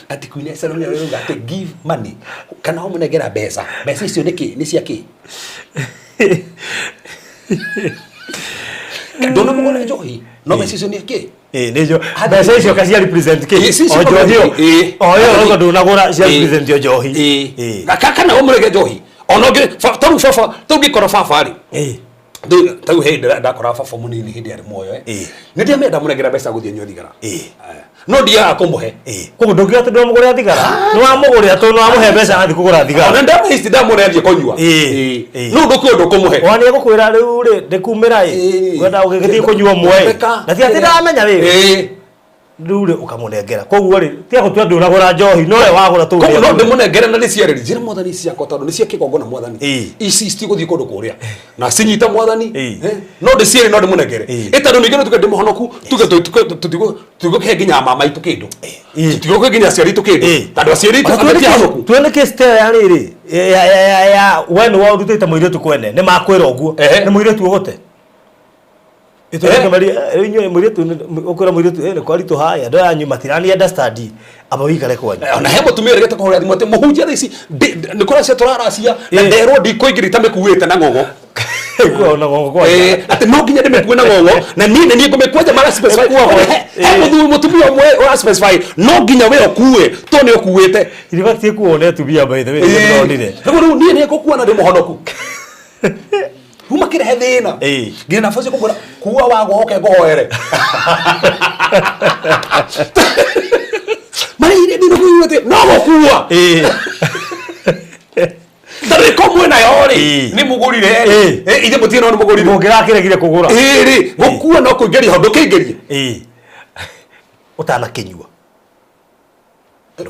Ati kuina Salome arauga ati give money kana ũmũnengera mbeca, mbeca icio nĩ kĩ, nĩ cia kĩ? Ndũnamũgũra njohi no mbeca icio nĩ kĩ? Ĩĩ, nĩcio mbeca icio ka cia represent kĩ? Ĩĩ, O njohi ĩyo. Ĩĩ. O ĩyo ũrauga ndũnagũra cia Ĩĩ. represent o njohi. Ĩĩ. Ĩĩ. Kana ũmũrege njohi ona ũngĩ tarĩu baba, tarĩu ngĩkora baba rĩ, Ĩĩ. Rĩu tarĩu hĩndĩ ndakora baba mũnini hĩndĩ arĩ muoyo, eh. Ĩĩ. Nĩ ndiamenda mũnengera mbeca gũthiĩ nyue thigara. Ĩĩ. No ndiaga kũmũhe. Ĩĩ. Koguo ndũngiuga atĩ ndũramũgũrĩra thigara, nĩ wamũgũrĩra tondũ nĩ wamũhe mbeca agathiĩ kũgũra thigara. Ona ndamũhe ici ndamũre athiĩ kũnyua. Ĩĩ. Ĩĩ. No ndũkũ ndũkũmũhe. Ona nĩegũkwĩra rĩu rĩ ndĩkumĩra ĩ, Ĩĩ. wenda ũgĩgĩthiĩ kũnyua ũmwe ĩ, Thondeka. na ti atĩ ndamenya rĩ, Ĩĩ. rĩu rĩ ũkamũnengera. Koguo rĩ tiga gũtua ndũragũra njohi no we wagũra tũu. Koguo no ndĩmũnengere na ndĩciarĩrie njĩre mwathani ici ciakwa tondũ nĩ cia kĩgongona mwathani. Ĩĩ. Ici citigũthiĩ kũndũ kũrĩa na cinyita mwathani. Ĩĩ. Eh, no ndĩciĩre no ndĩmũnengere. Ĩĩ. Ĩ tondũ ningĩ no tuge ndĩ mũhonoku, tuge tũtigũkĩhe nginya mama itũ kĩndũ, Ĩĩ. tũtigũkĩhe nginya aciari aitũ kĩndũ Ĩĩ. tondũ aciari aitũ Ona ti ahonoku. tuone case ta ĩyo ya rĩrĩ ya we nĩ warutĩte mũirĩtu kwene nĩ makwĩra ũguo Ehe. nĩ mũirĩtu ũgũte. Ehe. Inyuĩ mũirĩtu ũkwĩra mũirĩtu nĩ kwaritũ haya andũ aya anyu matirani understand aba wĩikare kwanyu. Ona he mũtumia ũregete kũhũra thimũ atĩ mũhunjia thaa ici nĩ kũracia tũraracia na Ĩĩ. nderwo ndikũingĩra itamĩkuĩte na ng'ong'o. Ona ng'ong'o kwanja. Eh, atĩ no nginya ndĩmĩkue na ng'ong'o na niĩ nĩ niĩ ngũmĩkua nja mara specify. Ĩkuagwo. He mũthuri mũtumia ũmwe ũra specify no nginya we ũkue to nĩ ũkuĩte. In fact ĩkuo nĩ atumia by the way nĩ ndonire. Rĩu rĩu niĩ nĩ ngũkua na ndĩ mũhonoku. Rĩu makĩrehe thĩna. Ĩĩ. Nginya nabaci kũmwĩra kua wagwa ũke ngũhoere. Marĩire ndĩ kũigua atĩ no gũkua. Ĩĩ. Tondũ ĩko mwĩnayo rĩ Ĩĩ. nĩ mũgũrire Ĩĩ. rĩ. Ithe mũtirĩ no nĩ mũgũrire. Mũngĩrakĩregire kũgũra. Ĩĩ rĩ gũkua no kũingĩria ho ndũkĩingĩrie. Ĩĩ. Ũtanakĩnyua.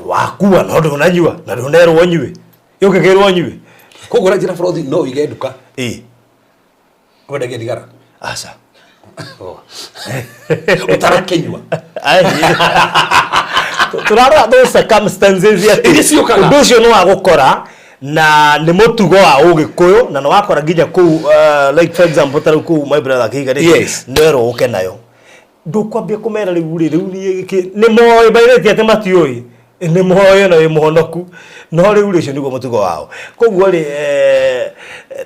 Wakua no ndũnanyua na ndũnerwo ũnyue. Ũngĩkĩrwo ũnyue. Koguo ũranjĩra bũrũthi no ũige nduka Ĩĩ. wendagia thigara. Aca. Ũtarakĩnyua. Tũrarora those circumstances atĩ Iria ciũkaga. ũndũ ũcio nĩ wa gũkora na nĩ mũtugo wa ũgĩkũyũ na nĩ wakora nginya kũu like for example ta rĩu kũu my brother akĩiga rĩ Yes. nĩwerwo ũke nayo ndũkwambia kũmera rĩu rĩ rĩu niĩ gĩkĩ nĩ moĩ bairĩti atĩ matiũĩ nĩ moĩ ona wĩ mũhonoku no rĩu rĩ ũcio nĩguo mũtugo wao koguo rĩ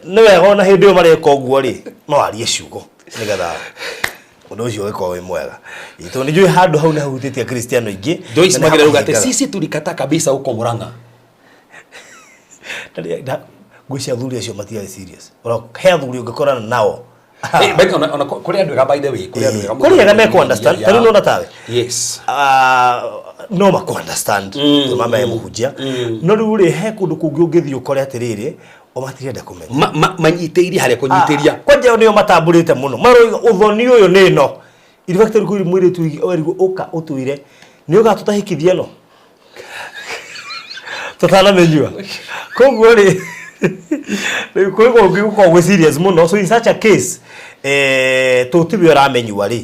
nĩ wega ona hĩndĩ ĩyo mareka ũguo rĩ no arie ciugo nĩgetha ũndũ ũcio ũgĩkorwo wĩ mwega. Ĩĩ, tondũ nĩ njũĩ handũ hau nĩ hahutĩtie akristiano aingĩ Joyce na nĩ Magere auga atĩ hamahĩngaga. sisi tulikataa kabisa huko Murang'a. Ngwĩciria athuri acio matiarĩ serious. Ona he athuri ũngĩkorana nao. Eh, by the way, ona kũrĩ andũ ega by the way, kũrĩ andũ ega. Kũrĩ ega mekũ understand, ta rĩu nĩwona tawe. Yes. Ah, no makũ understand tondũ mama e mũhunjia no rĩu rĩ he kũndũ kũngĩ ũngĩthiĩ ũkore atĩrĩrĩ o matirenda kũmenya. Manyitĩirie harĩa kũnyitĩria. Ah, kwanja nĩo matambũrĩte mũno maroiga ũthoni ũyũ nĩ ĩno. In fact rĩu kũrĩ mũirĩtu werigwo ũka ũtwĩre nĩ ũgatũtahĩkithia ĩno tũtanamĩnyua. Koguo rĩ rĩu kwĩ kũngĩ gũkoragwo gwĩ serious mũno so in such a case tũtiwe ũramenyua rĩ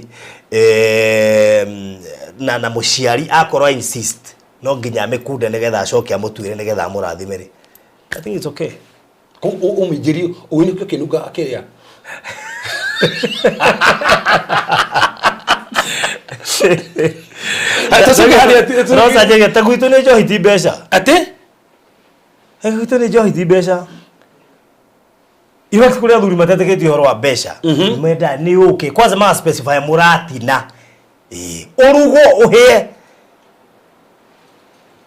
na mũciari akorwo insist no nginya amĩkunde nĩgetha acoke amũtuĩre nĩgetha amũrathime rĩ, I think it's okay. Ũmũingĩrie ũinũke ũkĩnunga akĩrĩa. Tũcoke harĩa Rosa njege ta gwitũ nĩ njohi ti mbeca. Atĩ? Gwitũ nĩ njohi ti mbeca. In fact kũrĩ athuri matetĩkĩtie ũhoro wa mbeca. Menda nĩ ũke kwanza ma specify mũratina. Ĩĩ. Ũrugwo ũhĩe.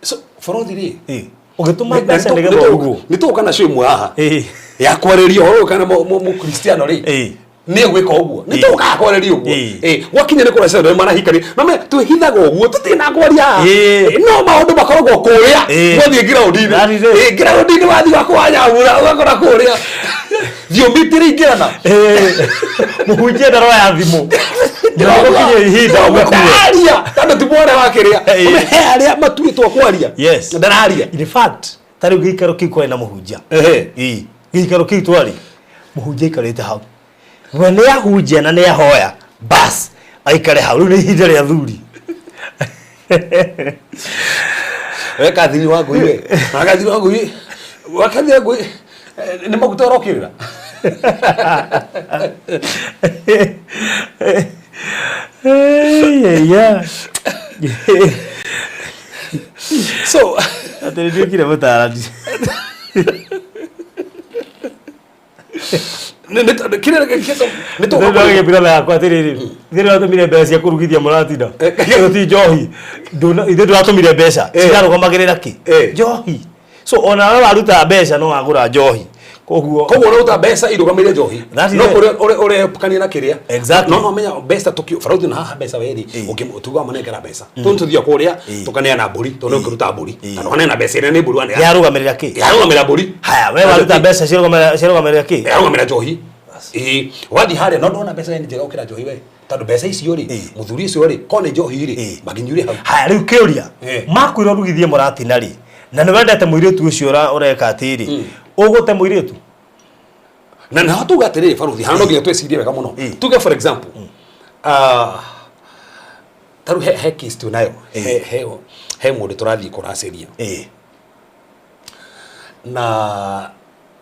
So bũrũthi rĩ. Ĩĩ. Ũgĩtũma mbeca nĩgetha ũrugwo. Nĩ tũgũka nacio ĩmwe haha. Ĩĩ. Ya kwarĩria ũhoro ũyũ kana mũkristiano rĩ. Ĩĩ. Nĩ egwĩka ũguo nĩ Ĩĩ. tũkaga kwarĩria ũguo. Ĩĩ. Ĩĩ, gwakinya nĩ kũrĩa ciana marahikania no me twĩhithaga ũguo tũtina kwaria haha. Ĩĩ. Ĩĩ, no maũndũ makoragwo kũrĩa Ĩĩ. wathiĩ ngiraũndi-inĩ. That is it. Ĩĩ, ngiraũndi-inĩ wathiĩ wakwanyamũra ũgakora kũrĩa thiomi itirĩingĩrana. Mũhunjia ndaroya thimũ. Ndĩragũkinyia ihinda ũmĩkue. Ndararia tondũ ti mwore wa kĩrĩa. Ĩĩ. He arĩa matuĩtwo kwaria. Yes. Ndararia. In fact, ta rĩu gĩikaro kĩu kwarĩ na mũhunjia. Ehe. Ĩĩ, gĩikaro kĩu twarĩ mũhunjia aikarĩte hau. We nĩ ahunjia na nĩ ahoya bas aikare hau rĩu nĩ ihinda rĩa thuri. We kathiri wa ngui we. Na kathiri wa ngui. Wa kathiri wa ngui nĩ maguta ũrokĩrĩra. Yeah. So Atĩ nĩ nduĩkire mũtaarani. Nĩ kĩrĩa nĩ Nĩ ndagĩmbira yakwa atĩrĩrĩ ithuĩ ndĩratũmire mbeca cia kũrugithia mũratinda ĩyo ti njohi. Ithuĩ ndĩratũmire mbeca cirarũgamagĩrĩra kĩ njohi, so ona we waruta mbeca no wagũra njohi, koguo koguo ũrauta mbeca irũgamĩrĩre njohi That is no it. kũrĩa ũrehukania na kĩrĩa. Exactly. No menya mbeca tũkĩ barũthi na haha mbeca weri tuga manengera mbeca tondũ tũthiĩ kũrĩa tũkaneana mbũri tondũ nĩ ũkĩruta mbũri kana ũkaneana mbeca ĩrĩa nĩ mbũri waneana yarũgamĩrĩra kĩ? Yarũgamĩrĩra mbũri. Haya, we waruta mbeca cirarũgamĩrĩra kĩ? Yarũgamĩrĩra njohi. Ĩĩ, wathiĩ harĩa no ndona mbeca nĩ njega gũkĩra njohi we, tondũ mbeca icio rĩ, mũthuri ũcio rĩ, korwo nĩ njohi rĩ, mangĩnyuire hau. Haya, rĩu kĩũria, makwĩra ũrugithie mũratina rĩ, na nĩ wendete mũirĩtu ũcio ũreka atĩrĩ, ũgũte mũirĩtu? Na naho tuge atĩrĩrĩ barũthi, haha no nginya twĩcirie wega mũno. Tuge for example, ta rĩu he case twĩ nayo, he mũndũ tũrathiĩ kũracĩria na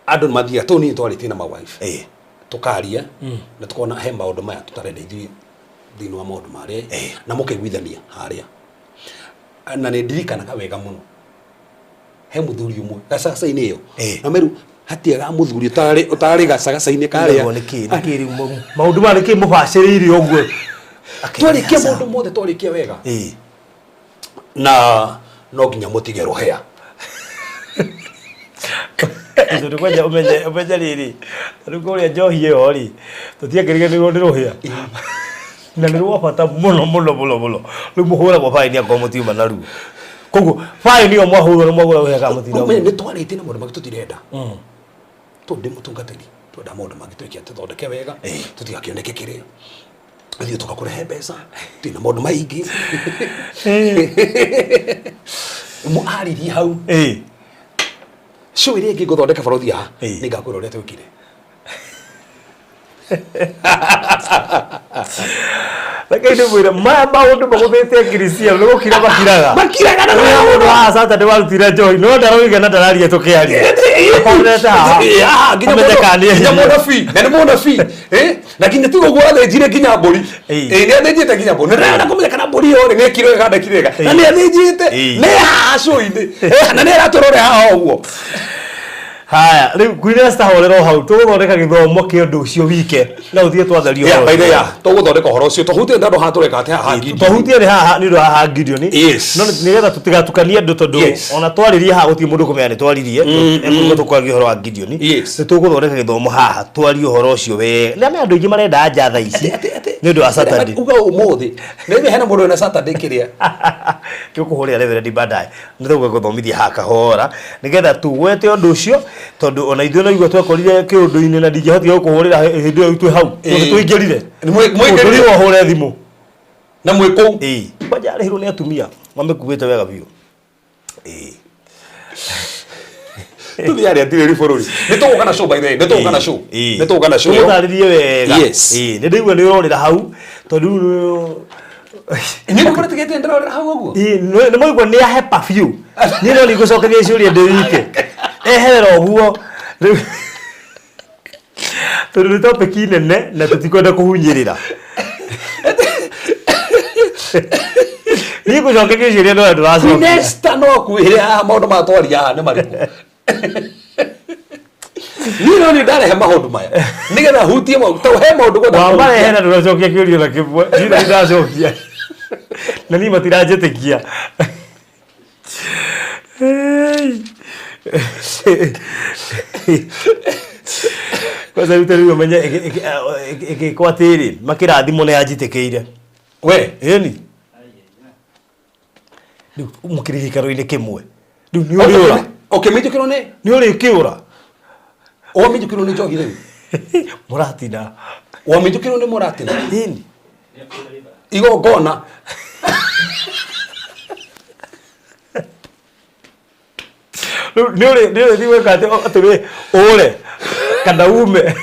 andũ nĩ mathiaga tũu nĩ twarĩtie na my wife tũkaria na tukona he maũndũ maya tũtarenda ithuĩ thĩinĩ wa maũndũ marĩa na mũkaiguithania harĩa. Na nĩ ndirikanaga wega mũno he mũthuri ũmwe gacagaca-inĩ ĩyo na meru hatiaga mũthuri ũtarĩ gacagaca-inĩ karĩa. Nĩkĩ nĩkĩ rĩu maũndũ maya nĩkĩ mũbacĩrĩire ũguo? Twarĩkia maũndũ mothe, twarĩkia wega na no nginya mũtige rũhĩa. Tondũ kwanja ũmenye ũmenye rĩrĩ, rĩu kũrĩa njohi ĩyo rĩ, tũtiangĩriganĩrwo nĩ rũhĩa na nĩ rwa bata mũno mũno mũno mũno. Rĩu mũhũragwo baĩni akorwo mũtiuma naruo, koguo baĩni ĩyo mwahũrwo nĩ mwagũra rũhĩa kana mũtinagũra? Ũmenye nĩ twarĩtie na maũndũ mangĩ tũtirenda tondũ ndĩ mũtungatĩri, twenda maũndũ mangĩ twĩke tũthondeke wega tũtigakĩoneke kĩrĩa ithuĩ tũkakũrehe mbeca twĩna maũndũ maingĩ aririe hau show ĩrĩa ĩngĩ ngũthondeka barothi haha nĩ ngakwĩra ũrĩa twĩkire. Reke ndĩmwĩre maya maũndũ magũthĩte Kristiano nĩ gũkira makiraga. Makiraga na mũndũ haha Saturday warutire njohi no ndaroiga na ndararia tũkĩaria. Ahorete haha. Haha nginya Amenye kana nĩ nginya ehirie. mũnabii na nĩ mũnabii na nginya tiga ũguo athĩnjire nginya mbũri. Nĩ athĩnjĩte nginya mbũri, na ndĩrenda kũmenya kana mbũri ĩyo rĩ nĩ ĩkire wega kana ndĩkire wega, na nĩ athĩnjĩte nĩ haha cũinĩ na nĩ aratũrore haha ũguo. Haya, rĩu Queen Esther horera o hau, tũgũthondeka gĩthomo kĩa ũndũ ũcio wike na ũthiĩ twatheria Yeah, ũhoro by the ũcio. way, tũgũthondeka ũhoro ũcio tũhutie ndandũ haha tũreka atĩ haha Gideon. Twahutie nĩ haha nĩ ũndũ wa haha Gideon. Yes. No nĩgetha tũtigatukanie andũ tondũ Yes. ona twarĩrie haha gũtirĩ mũndũ kũmenya nĩ twaririe mm, tũkwaria ũhoro wa Gideon. Yes. Nĩ tũgũthondeka gĩthomo haha twarie ũhoro ũcio wega. Nĩ amenya andũ aingĩ marenda anja thaa ici nĩ ũndũ wa Saturday. Uga ũmũthĩ nĩ hena mũndũ wĩna Saturday kĩrĩa Tũkũhũrĩra reverend baadaye nĩ tũgũgũthomithia haha kahora nĩgetha tũgwete ũndũ ũcio tondũ ona ithuĩ no igua twekorire kĩũndũ-inĩ na ndingĩahotire gũkũhũrĩra hĩndĩ ĩyo twĩ hau tondũ tũingĩrire. Mũingĩrire. Ũndũ ũrĩa ũhũre thimũ na mwĩ kũu. Ĩĩ, kwanja arĩhirwo nĩ atumia mamĩkuĩte wega biũ. Ĩĩ. Tũthiĩ harĩa ndirĩri bũrũri nĩ tũgũka na show, by the way, nĩ tũgũka na show, nĩ tũgũka na show ĩyo. Tũgũtarĩrie wega. Yes. Ĩĩ, nĩ ndaigua nĩ ũrorĩra hau tondũ rĩu Nĩ ũkoretwo ndĩrorera hau ũguo. Ĩĩ, nĩ mwaigua nĩ ahepa biũ. Niĩ no ningũcokeria ciũria ndĩ wike eherera ũguo rĩu tondũ nĩ topic nene na tũtikwenda kũhunyĩrĩra. Niĩ ngũcokeria ciũria no Queen ndĩracokia. Esther no akwĩre haha maũndũ maya twaria haha nĩ marĩkũ. Niĩ no nĩ ndarehe maũndũ maya nĩgetha hutie maũndũ tondũ he maũndũ ngwenda kũhutia. Wamarehe na ndũracokia kĩũria na kĩmwe. Niĩ nĩ ndacokia na niĩ matiranjĩtĩkia. Kwanza rĩu rĩu ũmenye ĩgĩkwo atĩrĩ makĩrathimwo nĩ yanjitĩkĩire. We Ĩni. Rĩu mũkĩrĩ gĩikaro-inĩ kĩmwe. Rĩu nĩ ũrĩũra. Ũkĩmĩnjũkĩrwo nĩ Nĩ ũrĩkĩũra. Wamĩnjũkĩrwo nĩ njohi rĩu. Mũratina. Wamĩnjũkĩrwo nĩ mũratina. Ĩni. Igongona. Rĩu nĩ ũrĩ nĩ ũrĩthiĩ gwĩka atĩ atĩ we ũre kana ume.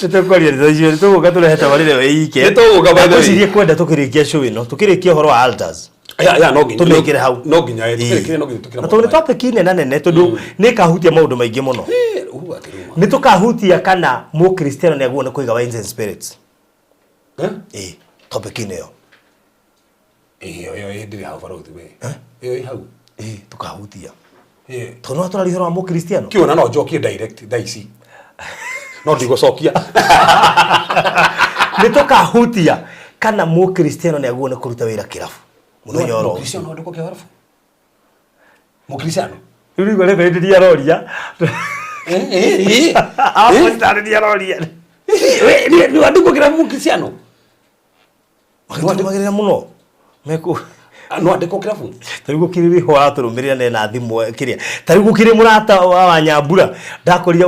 Nĩtũkwaria ndeto icio nĩtũgũka tũrehe tabarĩra ĩyo ĩike. Nĩtũgũka, by the way. Ngwĩciria kwenda tũkĩrĩkia show ĩno tũkĩrĩkia ũhoro wa altars. Ya ya no nginya. Tũmĩkĩre hau. No nginya ĩ, tũkĩrĩkĩre no nginya tũkĩre. Na tondũ nĩ topic nene nene tondũ nĩ ĩkahutia maũndũ maingĩ mũno. Uhu atĩrĩ. Nĩ tũkahutia kana mũkristiano nĩ agĩrĩirwo nĩ kũiga wines and spirits. Eh? Ĩ, topic-inĩ ĩyo. Ĩyo ĩyo ĩ ndĩrĩ hau barothi we. Ĩyo ĩ hau. Ĩ, tũkahutia. Ĩ. Tondũ no tũraria ũhoro wa mũkristiano. Kĩona no njokie direct thaa ici. No ndigũcokia. Nĩ tũkahutia kana mũkristiano nĩ agĩrĩirwo nĩ kũruta wĩra kĩrabu mũthenya oro ũcio. Mũkristiano andĩkwo kĩrabu. Mũkristiano. Rĩu rĩu reverend nĩ aroria. Eh eh. Apostle nĩ aroria. We ni andĩkwo kĩrabu mũkristiano. Magĩtũrũmagĩrĩra mũno. Mekũ No andĩkwo kĩrabu. ta rĩu gũkĩrĩ wĩho aratũrũmĩrĩra na ena thimũ kĩrĩa ta rĩu gũkĩrĩ mũrata wa Wanyambura ndakorire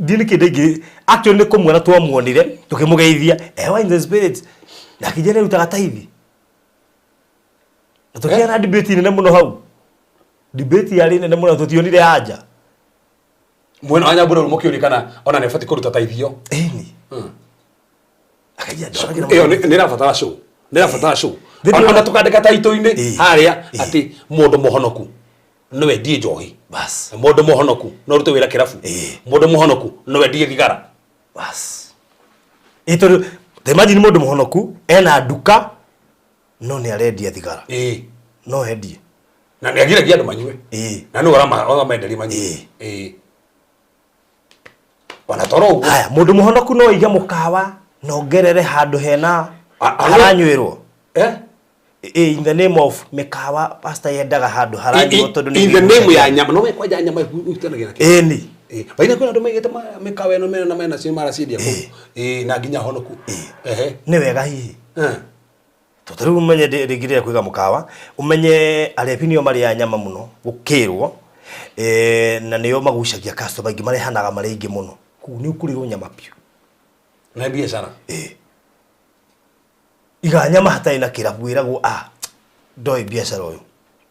ndiĩ nĩkĩ ndaingĩ actually nĩ kũmuona twamuonire tũkĩmũgeithia eh wine the spirit na akĩnjĩra nĩarutaga taithi na tũkĩgĩa na debate nene mũno hau debate yarĩ nene mũno tũtionire anja Mwena wa Nyambura rĩu mũkĩũria kana ona nĩ abatiĩ kũruta taithio. ĩni akĩnjĩra ndoragira Ĩyo nĩ ĩrabatara show. Nĩ ĩrabatara show. Thĩinĩ Ona tũkandĩka taitũ-inĩ Ĩĩ. harĩa Ĩĩ. atĩ mũndũ mũhonoku no endie njohi. bas Mũndũ mũhonoku no arute wĩra kĩrabu. Ĩĩ. Mũndũ mũhonoku no endie thigara. bas ĩ tondũ ta imagine mũndũ mũhonoku ena nduka no nĩ arendia thigara Ĩĩ. no endie Na nĩ agiragia andũ manyue. Ĩĩ. Na nĩwe ũramenderia manyue. Ĩĩ. Ĩĩ. Ona toro ũguo. haya mũndũ mũhonoku no aige mũkawa na ongerere handũ hena haranyuĩrwo Eh? Ĩ, in the name of mĩkawa pastor yendaga handũ haranyuĩrwo tondũ nĩ In the name ya nyama no kwanja nyama ihutanagia na kĩo. ĩni Ĩĩ. Baina kwĩna andũ maigĩte mĩkawa ĩno mena na mena cio maraciendia kũu. Ĩĩ na nginya honoku. Ehe. nĩ wega hihi Eh. tondũ rĩu ũmenye rĩngĩ rĩrĩa kũiga mũkawa ũmenye arebi nĩo marĩaga nyama mũno gũkĩrwo na nĩo magucagia customer aingĩ marehanaga marĩ aingĩ mũno koguo nĩ ũkũrĩrwo nyama biũ Na biacara. Ĩĩ. Iga nyama hatarĩ na kĩrabu wĩragwo a ndoĩ biacara ũyũ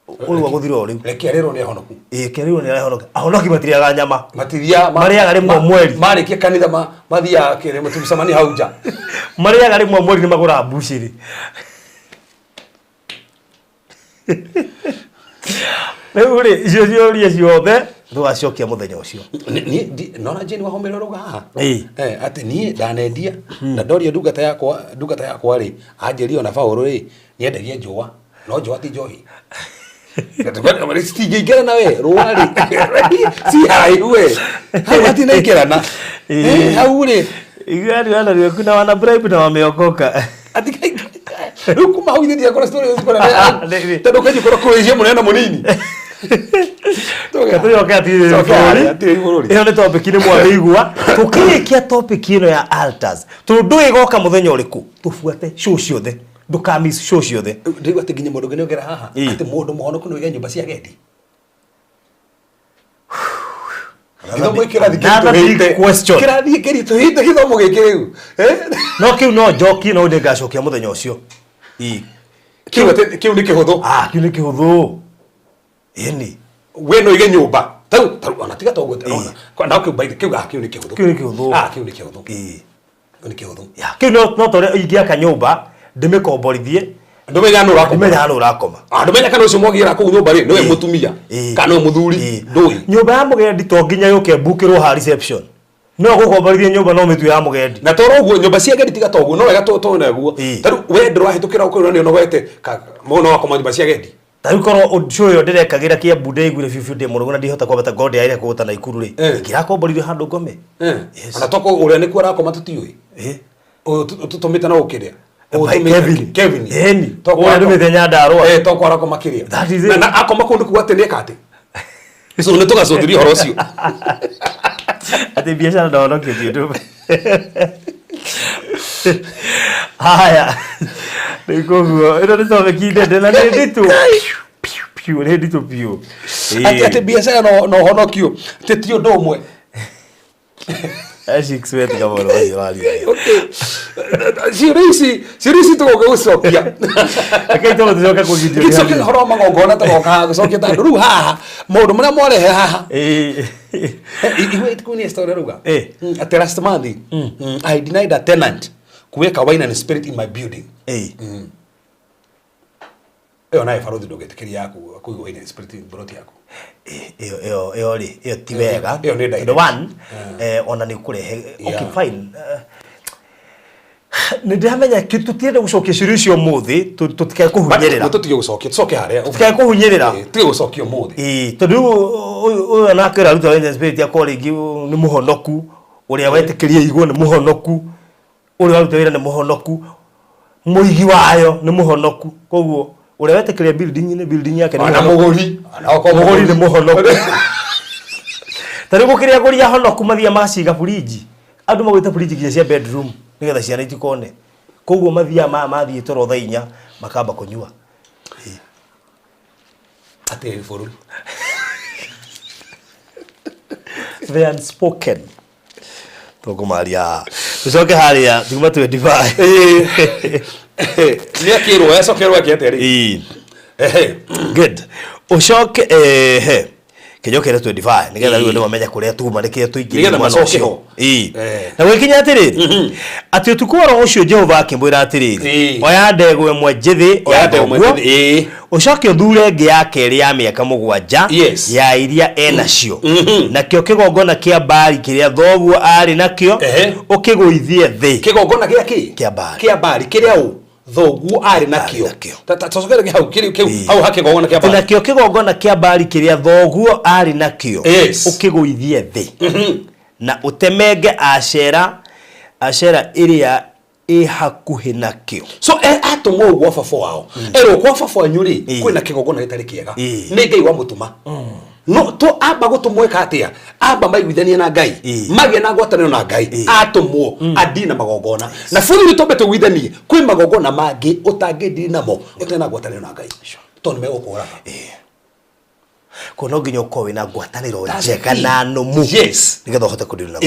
ũyũ agũthira o rĩu. Reke arĩrwo nĩ ahonoku. Ĩĩ kĩarĩrwo nĩ ahonoki. Ahonoki matirĩaga nyama. Matithiaga Marĩaga rĩmwe mweri. Marĩkia kanitha mathiaga kĩrĩa matucemania hau nja. Marĩaga rĩmwe mweri nĩ magũraga mbucĩrĩ. Rĩu rĩ icio ciũria ciothe tũgacokia mũthenya ũcio. Niĩ nona Jane Wahome ũrauga haha. Ĩĩ. Eh, atĩ niĩ ndanendia na ndoria ndungata yakwa rĩ anjĩrire ona Paũlũ rĩ nĩendagia njũa no njũa ti njohi. Citingĩingĩrana we rũa rĩ ci haraihu we hau hatinaingĩrana. Ĩĩ. Hau rĩ Igari wana rĩoku na wana bribe na wameokoka. Rĩu kuma hau ithe ndiakora story cikora tondũ kanjikora kũrĩithia mũnene na mũnini. Tũrĩoke atirĩrĩ Coke harĩa, bũrũri. atirĩrĩ bũrũri. Ĩyo nĩ topic nĩ mwamĩigua. Tũkĩrĩkia topic ĩno ya altars. Tondũ ndũĩ ĩgoka mũthenya ũrĩkũ. Tũbuate show ciothe. Ndũka miss show ciothe. Ndĩraigua atĩ nginya mũndũ ũngĩ nĩongera haha Ĩĩ. atĩ mũndũ mũhonoku nĩ ũige nyũmba cia agendi. Gĩthomo gĩkĩ kĩrathiĩ Another big kĩritũhĩte. question. Kĩrathiĩ kĩritũhĩte gĩthomo gĩkĩ rĩu. Eh? No kĩu no njokie no nĩngacokia mũthenya ũcio. Ĩĩ. Kĩu atĩ kĩu nĩ kĩhũthũ. Ah, kĩu nĩ kĩhũthũ. Ĩni. We no ũige nyũmba. Tarĩu tarĩu ona tiga toguo ona. No kĩu by the kĩu ah kĩu nĩ kĩhũthũ. Kĩu nĩ kĩhũthũ. Ah kĩu nĩ kĩhũthũ. Ĩĩ. Kĩu nĩ kĩhũthũ. Ya, kĩu no no ta ũrĩa ingĩaka nyũmba ndĩmĩkomborithie Ndũmenya nũ ũrakoma. ndĩmenya nũ ũrakoma. Ah ndũmenya kana ũcio mwagĩra kũu nyũmba rĩ nĩwe Ĩĩ. mũtumia Ĩĩ. kana nĩwe mũthuri Ĩĩ. ndũĩ. Nyũmba ya mũgendi to nginya yũke mbukĩrwo ha reception. No gũkomborithia nyũmba no mĩtue ya mũgendi. Na toro ũguo nyũmba cia agendi tiga toguo no wega tone ũguo. Ĩĩ. Tarĩu we ndũrahĩtũkĩra ũkĩona nĩ ũnogete mũno wakoma nyũmba cia agendi. Ta rĩu korwo show ĩyo ndĩrekagĩra Kiambu ndĩiguire biũ biũ ndĩ mũrũgu na ndihota kwambata ngorwo ndĩraire kũgũta Naikuru rĩ. Eh. Ingĩrakomboririo handũ ngome. Eh. Yes. Ona toko ũrĩa nĩkuo arakoma tũtiũĩ. Ĩĩ. Tũtũmĩte na ũkĩrĩa. By Kevin. Kevin. Ĩni. Toko Ũrĩa ndũmĩte Nyandarũa. Eh toko arakoma kĩrĩa. That is it. Na akoma kũndũ kuo atĩ nĩeka atĩ. So nĩ tũgacũthĩria ũhoro ũcio. Atĩ biacara na ũhonokio ti ũndũ ũmwe. Haya, rĩu koguo ĩno nĩ topic nene na nĩ nditũ piu piu, nĩ nditũ biũ. Atĩ biacara na ũhonokio ti ũndũ ũmwe. Ashik sweat kama ũrĩa wacio waria. Okay. Ciũria ici tũgoka gũcokia. Rekei tondũ tũcoke kũgirio. Gĩcoke ũhoro wa magongona tũgoka gũcokia tondũ rĩu haha maũndũ marĩa mwarehe haha. Iwe kwĩ story rauga atĩ last month I denied a tenant kuweka wine and spirit in my building. Ĩyo nayo barothi ndũngĩtĩkĩria yaku kũiga wine and spirit mburoti yaku. Ĩyo rĩ, ĩyo ti wega. Ĩyo nĩ direct. Tondũ one, ona nĩ ũkũrehe, okay, fine. Nĩ ndĩramenya tũtienda gũcokia ciũria icio ũmũthĩ, tũtikae kũhunyĩrĩra. Tũtige gũcokia, tũcoke harĩa. Tũtikae kũhunyĩrĩra. Tũtige gũcokia ũmũthĩ. Ĩĩ, tondũ rĩu ũyũ onake ũraruta wine and spirit akorwo rĩngĩ nĩ mũhonoku, ũrĩa wetĩkĩria igwo nĩ mũhonoku, ũrĩa waruta wĩra nĩ mũhonoku, mũigi wayo nĩ mũhonoku. Koguo ũrĩa wetĩkĩria building-inĩ, building yake nĩ Ona mũhonoku. mũgũri. Ona okorwo Mũgũri nĩ mũhonoku. Ta rĩu gũkĩrĩ agũri ahonoku mathiaga magaciga burinji. Andũ magũrĩte burinji nginya cia bedroom nĩgetha ciana itikone. Koguo mathiaga mathiĩ toro thaa 4 makamba kũnyua. Atĩ bũrũri. The unspoken. Tũkũmaria. Tũcoke harĩa tuma 25. Nĩ akĩrwo acokerwo ake atĩa rĩ? Ehe. Good. Ũcoke ehe. Kĩnjokere 25 nĩgetha rĩu andũ mamenye kũrĩa tuma nĩkĩo tũingĩrire Nĩgetha mwena macoke ũcio. ho. Na gwĩkinya atĩrĩrĩ, atĩ ũtukũ oro ũcio Jehova akĩmwĩra atĩrĩrĩ, oya ndegwa ĩmwe njĩthĩ Oya ya ndegwa ĩmwe thoguo, njĩthĩ, ũcoke ũthure ĩngĩ ya kerĩ ya mĩaka 7 ya iria enacio, nakĩo kĩgongona kĩa Baali kĩrĩa thoguo arĩ nakĩo ũkĩgũithie thĩ. Kĩgongona gĩa kĩ? Kĩa Baali. Kĩa Baali kĩrĩa ũ? Thoguo arĩ nakĩo. Tũcokere hau kĩrĩ kĩu hau ha kĩgongona kĩa Baali. Nakĩo kĩgongona kĩa Baali kĩrĩa thoguo arĩ nakĩo ũkĩgũithie thĩ, na ũtemenge Ashera ĩrĩa ĩ hakuhĩ nakĩo. So atũmwo ũguo baba wao erwo kwa baba wanyu rĩ kwĩna kĩgongona gĩtarĩ kĩega, nĩ Ngai wamũtũma. No to amba gũtũmwo ĩka atĩa? Amba maiguithanie na Ngai, magĩe na ngwatanĩro na Ngai, atũmwo andini na magongona. Na bũrũri twambe tũiguithanie kwĩ magongona mangĩ ũtangĩndini namo ũtarĩ na ngwatanĩro na Ngai, tondũ nĩmegũkũraga. Koguo no nginya ũkorwo wĩna ngwatanĩro njega na nũmu nĩgetha ũhote kũndini namo.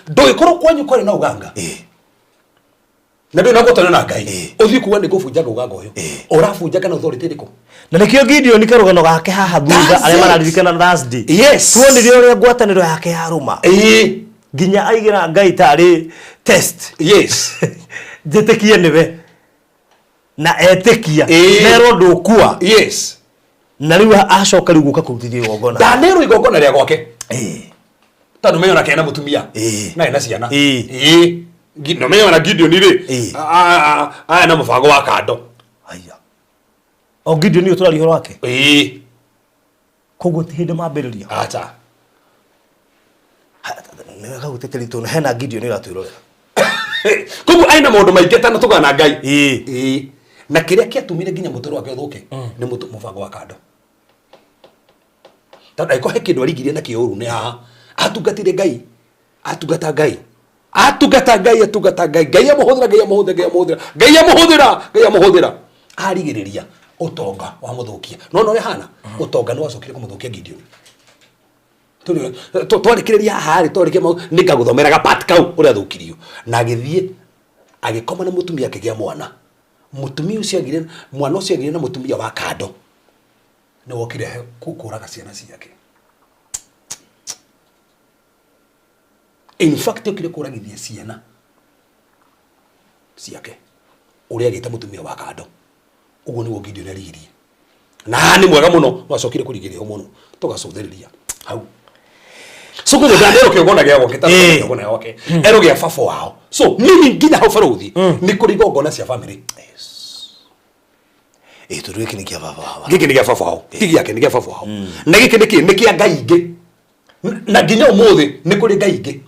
Ndũgĩkorwo kwanyu kwarĩ na ũganga na ndũrĩ na ngwatanĩro na Ngai, ũthiĩ kuga nĩ ngũbunjanga ũganga ũyũ, ũrabunjanga na authority ĩrĩkũ? Na nĩkĩo Gideon karũgano gake haha thutha arĩa mararirikana Thursday. Tuonire ũrĩa ngwatanĩro yake yarũma. Nginya aigĩra Ngai tarĩ test. Njĩtĩkie nĩwe. Na etĩkia. Merwo ndũkua. Na rĩu acoka rĩu gũka kũrutithia igongona. Ndanerwo igongona rĩa gwake. Tondũ menye ona kena mũtumia. Na ena ciana. No menye ona Gideon rĩ. Aya na mũbango wa kando. Haya. O Gideon nĩ tũraria ũhoro wake? Koguo ti hĩndĩ mambĩrĩria. Acha. Nĩ wega gũteteri tondũ hena Gideon ũratwĩrorera. Koguo aina maũndũ maingĩ atanatũgana na Ngai. Na kĩrĩa kĩatũmire nginya mũtũrĩre wake ũthũke nĩ mũbango wa kando. Tondũ angĩkorwo he kĩndũ aringirie nakĩo ũru nĩ haha. Atungatire Ngai. Atungata Ngai. Atungata Ngai, atungata Ngai. Ngai amũhũthĩra, Ngai amũhũthĩra, Ngai amũhũthĩra. Ngai amũhũthĩra, Ngai amũhũthĩra. Arigĩrĩria ũtonga wamũthũkia. No ũrĩa hana, ũtonga nĩ wacokire kũmũthũkia Gideon. Twarĩkĩrĩria haha rĩ, twarĩkia nĩ ngagũthomera ga part kau ũrĩa athũkirio. Na agĩthiĩ agĩkoma na mũtumia akĩgĩa mwana. Mũtumia ũcio agĩire, mwana ũcio agĩire na mũtumia wa kando. Nĩ wokire kũraga ciana ciake. In fact okire kũragithia ciana ciake ũrĩa agĩte mũtumia wa kando. Ũguo nĩguo Gideon arigirie. Na nĩ mwega mũno, wacokire kũrigĩrĩria ho mũno. Tũgacũthĩrĩria hau. So koguo ndanero kĩgongona gĩa gwake, kĩgongona gĩa gwake. Ero gĩa baba wao. So mimi nginya hau barothi nĩ kũrĩ igongona cia family. Tondũ gĩkĩ nĩ kĩa baba wao. Gĩkĩ nĩ kĩa baba wao. Ti gĩake, nĩ kĩa baba wao. Na gĩkĩ nĩ kĩ? Nĩ kĩa Ngai ingĩ. Na nginya ũmũthĩ nĩ kũrĩ Ngai ingĩ.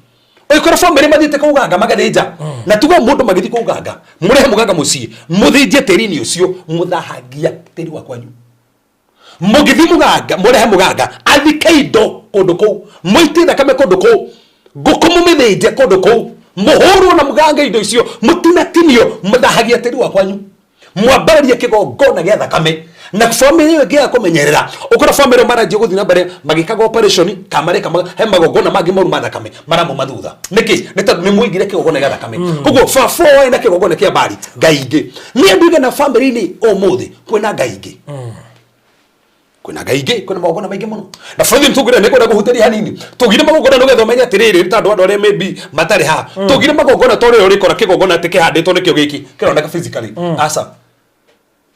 Ũngĩkora family mathiĩte kũuganga magathĩnja. Na tuge mũndũ magĩthiĩ kũuganga, mũrehe mũganga mũciĩ, mũthĩnje tĩri-inĩ ũcio, mũthahagia tĩri wa kwanyu. Mũngĩthiĩ mũganga, mũrehe mũganga athike indo kũndũ kũu, mũite thakame kũndũ kũu, ngũkũ mũmĩthĩnje kũndũ kũu, mũhũrwo na mũganga indo icio, mũtinatinio, mũthahagia tĩri wa kwanyu, mwambararie kĩgongona gĩa thakame na bamĩrĩ ĩyo ĩngĩaga kũmenyerera, ũkora bamĩrĩ ĩyo maranjia gũthiĩ na mbere magĩkaga operation kana mareka he magongona mangĩ moru ma thakame maramoma thutha. Nĩkĩ? Nĩ tondũ nĩ mũigire kĩgongona gĩa thakame. Koguo baba oĩ na kĩgongona kĩa mbari ngai ingĩ. Nĩ andũ igana bamĩrĩ-inĩ ũmũthĩ kwĩna ngai ingĩ, kwĩna ngai ingĩ, kwĩna magongona maingĩ mũno. Na bũrũri tũngĩra nĩ kwenda kũhutĩria hanini, tũgire magongona nĩgetha ũmenye atĩrĩrĩ, nĩ tondũ andũ arĩa maybe matarĩ haha, tũgire magongona ta ũrĩa ũrĩkora kĩgongona atĩ kĩhandĩtwo nĩkĩo gĩkĩ kĩroneka physically. Aca,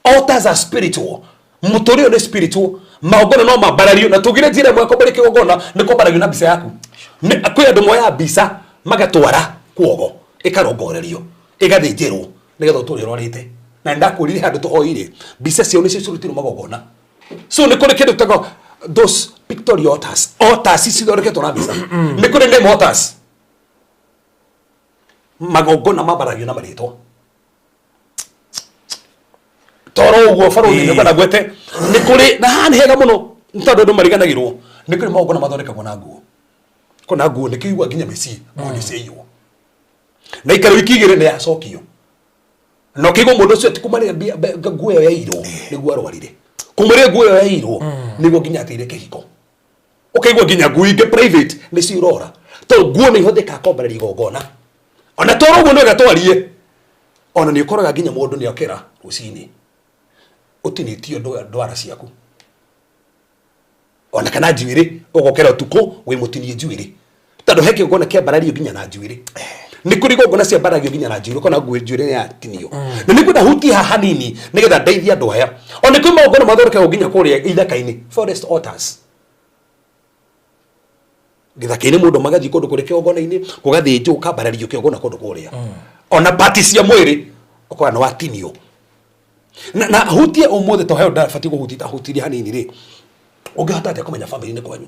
altars are spiritual, mũtũrĩre ũyũ nĩ spiritual. Magongona no mambarario, na tũgire njĩra ĩmwe ya kwambaria kĩgongona nĩ kwambaragio na mbica yaku. Kwĩ andũ moyaga mbica magatwara kuogo, ĩkarongorerio, ĩgathĩnjĩrwo nĩgetha ũtũre ũrwarĩte. Na nĩndakwĩrire handũ tũhoire mbica ciao nĩcio cirutirwo magongona. So nĩ kũrĩ kĩndũ tagwo those pictorial altars, altars cithondeketwo na mbica. Nĩ kũrĩ name altars, magongona mambaragio na marĩtwa toro ũguo barũthi nĩ kwenda ngwete. Nĩ kũrĩ na haha nĩ hega mũno nĩ tondũ andũ mariganagĩrwo, nĩ kũrĩ magongona mathondekagwo na nguo. Kona nguo nĩ kĩigua nginya mĩciĩ nguo nĩ ciaiywo na ikara wiki 2 nĩ yacokio, na ũkĩigua mũndũ ũcio ti kuma rĩrĩa nguo ĩyo yaiyirwo nĩguo arwarire, kuma rĩrĩa nguo ĩyo yaiyirwo nĩguo nginya ateire kĩhiko. Ũkaigua nginya nguo ingĩ private nĩcio irora, tondũ nguo nĩ ihũthĩkaga kwambararia igongona. Ona toro ũguo nĩ wega twarie, ona nĩ ũkoraga nginya mũndũ nĩ okĩra rũcinĩ ũtinĩtio ndwara ciaku, ona kana njuĩrĩ, ũgokĩra ũtukũ wĩ mũtinie njuĩrĩ, tondũ he kĩgongona kĩambarario nginya na njuĩrĩ. Nĩ kũrĩ igongona ciambaragio nginya na njuĩrĩ, ũkona nguo njuĩrĩ nĩ yatinio. Na nĩ ngwenda hutie haha hanini nĩgetha ndeithie andũ aya. Ona nĩ kwĩ magongona mathondekagwo nginya kũrĩa ithaka-inĩ, forest altars, gĩthaka-inĩ, mũndũ magathiĩ kũndũ kũrĩ kĩgongona-inĩ, gũgathĩnjwo, gũkambarario kĩgongona kũndũ kũrĩa, ona pati cia mwĩrĩ ũkona nĩ watinio. Na hutie ũmũthĩ to heo ndabatiĩ kũhutia, tahutirie hanini rĩ, ũngĩhota atĩa kũmenya bamĩrĩ-inĩ kwanyu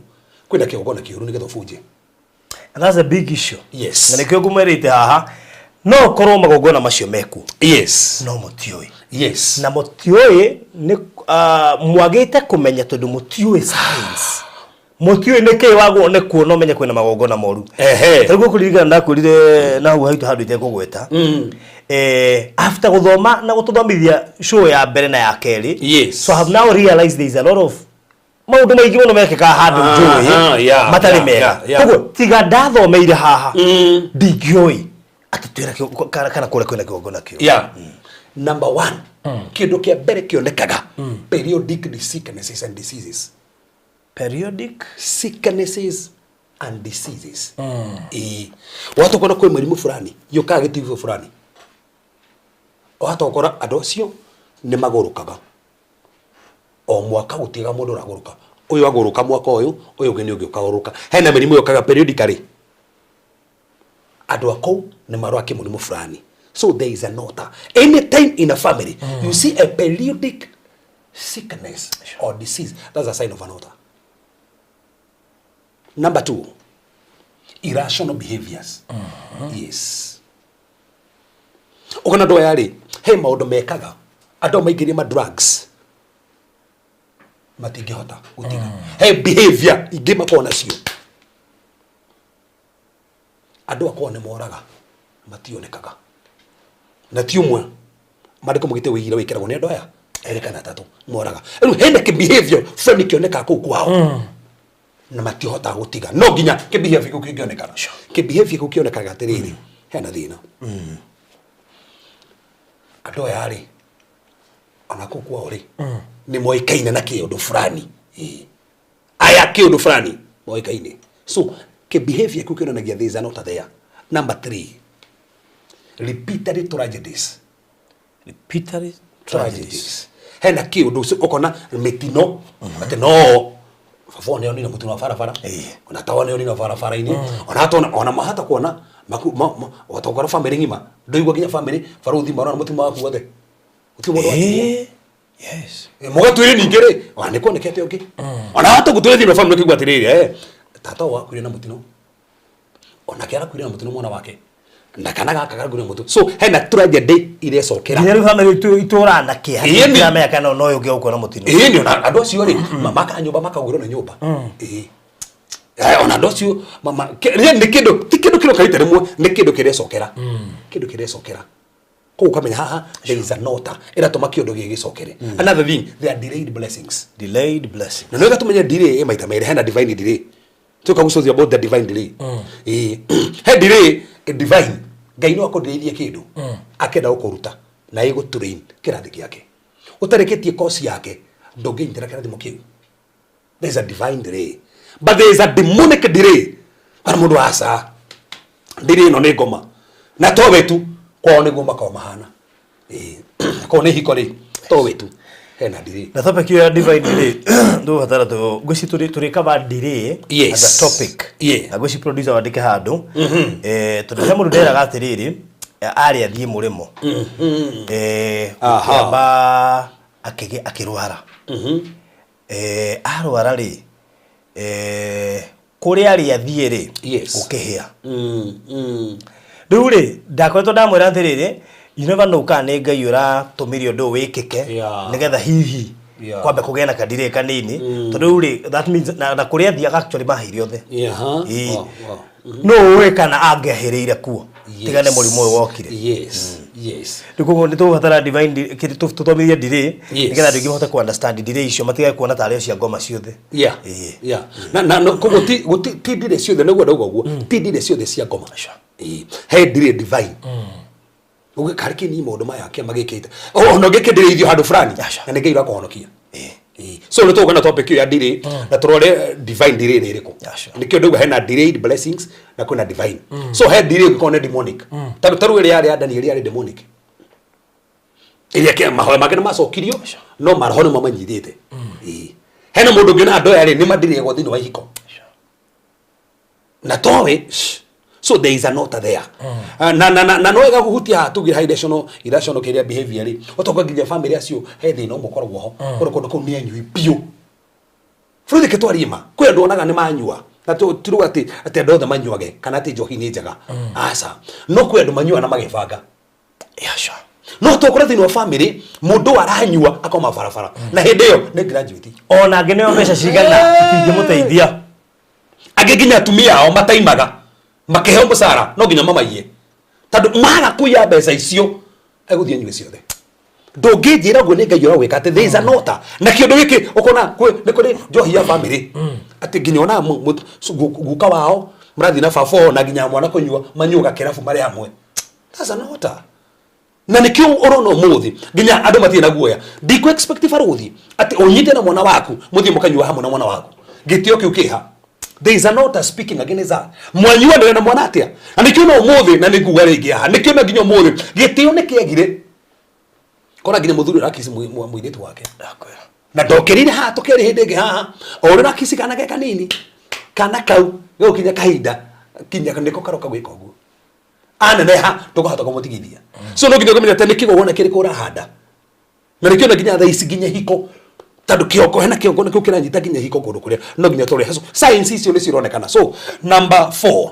kwĩna kĩgongona kĩũru nĩgetha ũbunje? And that's a big issue. Yes. Na nĩkĩo ngũmwĩrĩte haha, no korwo magongona macio mekuo, no mũtiũĩ. Na mũtiũĩ nĩ mwagĩte kũmenya tondũ mũtiũĩ science, mũtiũĩ nĩ kĩĩ wagwo nĩ kuona ũmenye kwĩna magongona moru. Tarĩu kũririkana ndakwĩrire na hau haitũ handũ itekũgweta, after gũthoma na gũtũthomithia show ya mbere na ya kerĩ, so I have now realized there is a lot of maũndũ maingĩ mũno mekĩkaga handũ njũĩ matarĩ mega. Koguo tiga ndathomeire haha, ndingĩũĩ atĩ twĩna kana kũrĩa kwĩna kĩgongona kĩu. Yeah. Number one, kĩndũ kĩa mbere kĩonekaga, periodic sicknesses and diseases. Periodic sicknesses and diseases. Ĩĩ, wahota kuona kwĩ mĩrimũ fulani yũkaga gĩtibio fulani, wahota gũkora andũ acio nĩ magũrũkaga o mwaka, gũtiga mũndũ ũragũrũka, ũyũ agũrũka mwaka ũyũ, ũyũ ũngĩ nĩ ũngĩ ũkagũrũka. Hena mĩrimũ yũkaga periodically, andũ a kũu nĩ marwara kĩmũrimũ fulani. So there is an altar. Anytime in a family you see a periodic sickness or disease, that's a sign of an altar. Number two, irrational behaviors. Yes, ũkona andũ aya rĩ, he maũndũ mekaga, andũ maingĩrie ma drugs matingĩhota gũtiga, he behavior ingĩ makoragwo nacio, andũ akorwo nĩ moraga mationekaga, na ti ũmwe. Mandĩko mũgĩte wĩira wĩkĩragwo nĩ andũ aya erĩ kana atatũ moraga. Rĩu hena kĩ behavior fulani kĩonekaga kũu kwao na matihotaga gũtiga, no nginya kĩ behavior kĩu kĩngĩonekana. Kĩ behavior kĩu kĩonekaga atĩrĩrĩ, hena thĩna, andũ aya rĩ, ona kũu kwao rĩ, nĩ moĩkaine na kĩũndũ fulani. Ĩĩ. Aya kĩũndũ fulani moĩkaine, so kĩ behavior kĩu kĩonanagia there is an altar there. Number three, repeated tragedies. Repeated tragedies. Hena kĩũndũ ũcio ũkona mĩtino atĩ no baba nĩ onire mũtino wa barabara, ona tawa nĩ onire barabara-inĩ, ona hata ona mahata kuona watongora family ng'ima, ndũigua nginya family barũthi marona mũtino waku wothe, gũtirĩ mũndũ watigwo. Mũgatwĩre ningĩ rĩ, ona nĩ kuonekete ũngĩ, ona hata gũtwĩre thĩinĩ wa family ũkĩigua atĩrĩrĩ, tata wakuire na mũtino, onake arakuire na mũtino, mwana wake. Na kana gaka karagurire mũtwe. So hena tragedy irecokera. Nginya rĩu family itũ itũraga na kĩeha. Ĩĩ, nĩ- Tũtiramenya kana no ũyũ ũngĩ ũkona mũtino. Ĩĩ, nĩ ona andũ acio rĩ, makaga nyũmba, makagwĩrwo nĩ nyũmba. Ĩĩ. Eh, ona andũ acio nĩ kĩndũ, ti kĩndũ kĩroka rita rĩmwe, nĩ kĩndũ kĩrecokera, kĩndũ kĩrecokera. Koguo ũkamenya haha there is an altar ĩratũma kĩũndũ gĩgĩcokere. Another thing, there are delayed blessings. Delayed blessing. Na nĩwega tũmenye delay ĩ maita merĩ. Hena divine delay, tũkagucũthia about the divine delay. Ĩĩ, he delay ĩ divine. Ngai no akũndirĩirie kĩndũ akenda gũkũruta na ĩgũtrain kĩrathi gĩake. Ũtarĩkĩtie kosi yake, ndũngĩnyitĩra kĩrathimo kĩu. There is a divine delay, but there is a demonic delay. Kana mũndũ, aca, delay ĩno nĩ ngoma na towe tu kwao nĩguo makoragwo mahana. Ĩĩ, korwo nĩ hiko rĩ, towe tu hena delay. Na topic ĩyo ya divine delay ndũgũbatara tũ ngwĩci tũrĩ cover delay as a topic. Na ngwĩci producer wandĩke handũ, tondũ he mũndũ nderaga atĩrĩrĩ, arĩ athiĩ mũrĩmo, gũkĩamba akĩrwara. Arwara rĩ, kũrĩa arĩ athiĩ rĩ, gũkĩhĩa. Rĩu rĩ, ndakoretwo ndamwĩra atĩrĩrĩ, you never know kana nĩ Ngai ũratũmire ũndũ ũyũ wĩkĩke nĩgetha hihi kwambe kũgĩe na kadirĩ kanini, tondũ rĩu rĩ, that means na kũrĩa athiaga actually maheire othe. Ĩĩ. No ũĩ kana angĩahĩrĩire kuo tiga nĩ mũrimũ ũyũ wokire. Rĩu koguo nĩ tũgũbatara divine tũthomithie delay nĩgetha andũ aingĩ mahote ku understand delay icio, matigage kuona tarĩ o cia ngoma ciothe. Ĩĩ. Yeah. Na no, koguo ti delay ciothe, nĩguo ndauga ũguo, ti delay ciothe cia ngoma. Ĩĩ. He delay divine. Ũgĩ karĩ kĩni maũndũ maya kĩama gĩkĩte. Ona ũngĩkĩndĩrĩithio handũ fulani Aca. na nĩ Ngai ũrakũhonokia. Ĩĩ. So nĩ tũgũka na topic ĩyo ya delay na tũrore divine delay nĩ ĩrĩkũ. Aca. Nĩkĩo ndauga hena delayed blessings na kwĩna divine. So he delay ũngĩkorwo nĩ demonic. Tondũ ta rĩu ĩrĩa yarĩ ya Daniel yarĩ demonic. Ĩrĩa mahoya make nĩ macokirio no maroho nĩ mamanyitĩte. Ĩĩ. Hena mũndũ ũngĩ na andũ aya rĩ, nĩ madirĩgwo thĩinĩ wa ihiko na towe. So there is an altar there. Na no wega kũhutia haha tugire ha irrational kĩrĩa behavior rĩ, ũtoka nginya family acio he thĩna ũmwe ũkoragwo ho. Kũndũ kũu nĩ anyui biũ bũrũri kĩtwarie ma kwĩ andũ onaga nĩ manyua na tiruga atĩ andũ othe manyuage kana atĩ njohi nĩ njega, aca, no kwĩ andũ manyuaga na magebanga. Yeah, sure. No tokora thĩinĩ wa family mũndũ aranyua akoma barabara na hĩndĩ ĩyo nĩ graduate. Ona angĩ nĩo mbeca cigana itingĩmũteithia. Angĩ nginya atumia ao mataimaga makĩheo mũcara no nginya mamaiye, tondũ maga kũiya mbeca icio egũthiĩ anyue ciothe. Ndũngĩnjĩra ũguo nĩ Ngai ũragwĩka atĩ there is an altar na kĩũndũ gĩkĩ ũkona nĩ kũrĩ njohi ya family atĩ nginya ona guka wao mũrathiĩ na baba wao na nginya mwana kũnyua manyuaga kĩrabu marĩ hamwe. That's an altar. Na nĩkĩo ũrona ũmũthĩ nginya andũ matirĩ na guoya. Ndikũ expect barũthi atĩ ũnyite na mwana waku mũthiĩ mũkanyua hamwe na mwana waku. Gĩtĩo kĩu kĩha? There is an altar speaking against that. Mwanyuanĩra na mwana atĩa? Na nĩkĩo na ũmũthĩ, na nĩnguga rĩngĩ haha, nĩkĩo na nginya ũmũthĩ gĩtĩo nĩ kĩagire. Kora nginya mũthuri ũrakici mũirĩtu wake na ndokĩrire haha tũkerĩ hĩndĩ ĩngĩ haha o ũrĩa ũrakici kana ge kanini, kana kau gĩgũkinya kahinda kinya nĩko karoka gwĩka ũguo aneneha, ndũkahota kũmũtigithia. So no nginya ũkamenya atĩ nĩ kĩgongona kĩrĩkũ ũrahanda. Na nĩkĩo na nginya thaa ici nginya hiko, tondũ kĩongo hena kĩongo nĩkĩo kĩranyita nginya hiko kũndũ kũrĩa no nginya tũrehe. So science icio nĩcio ironekana. So number 4,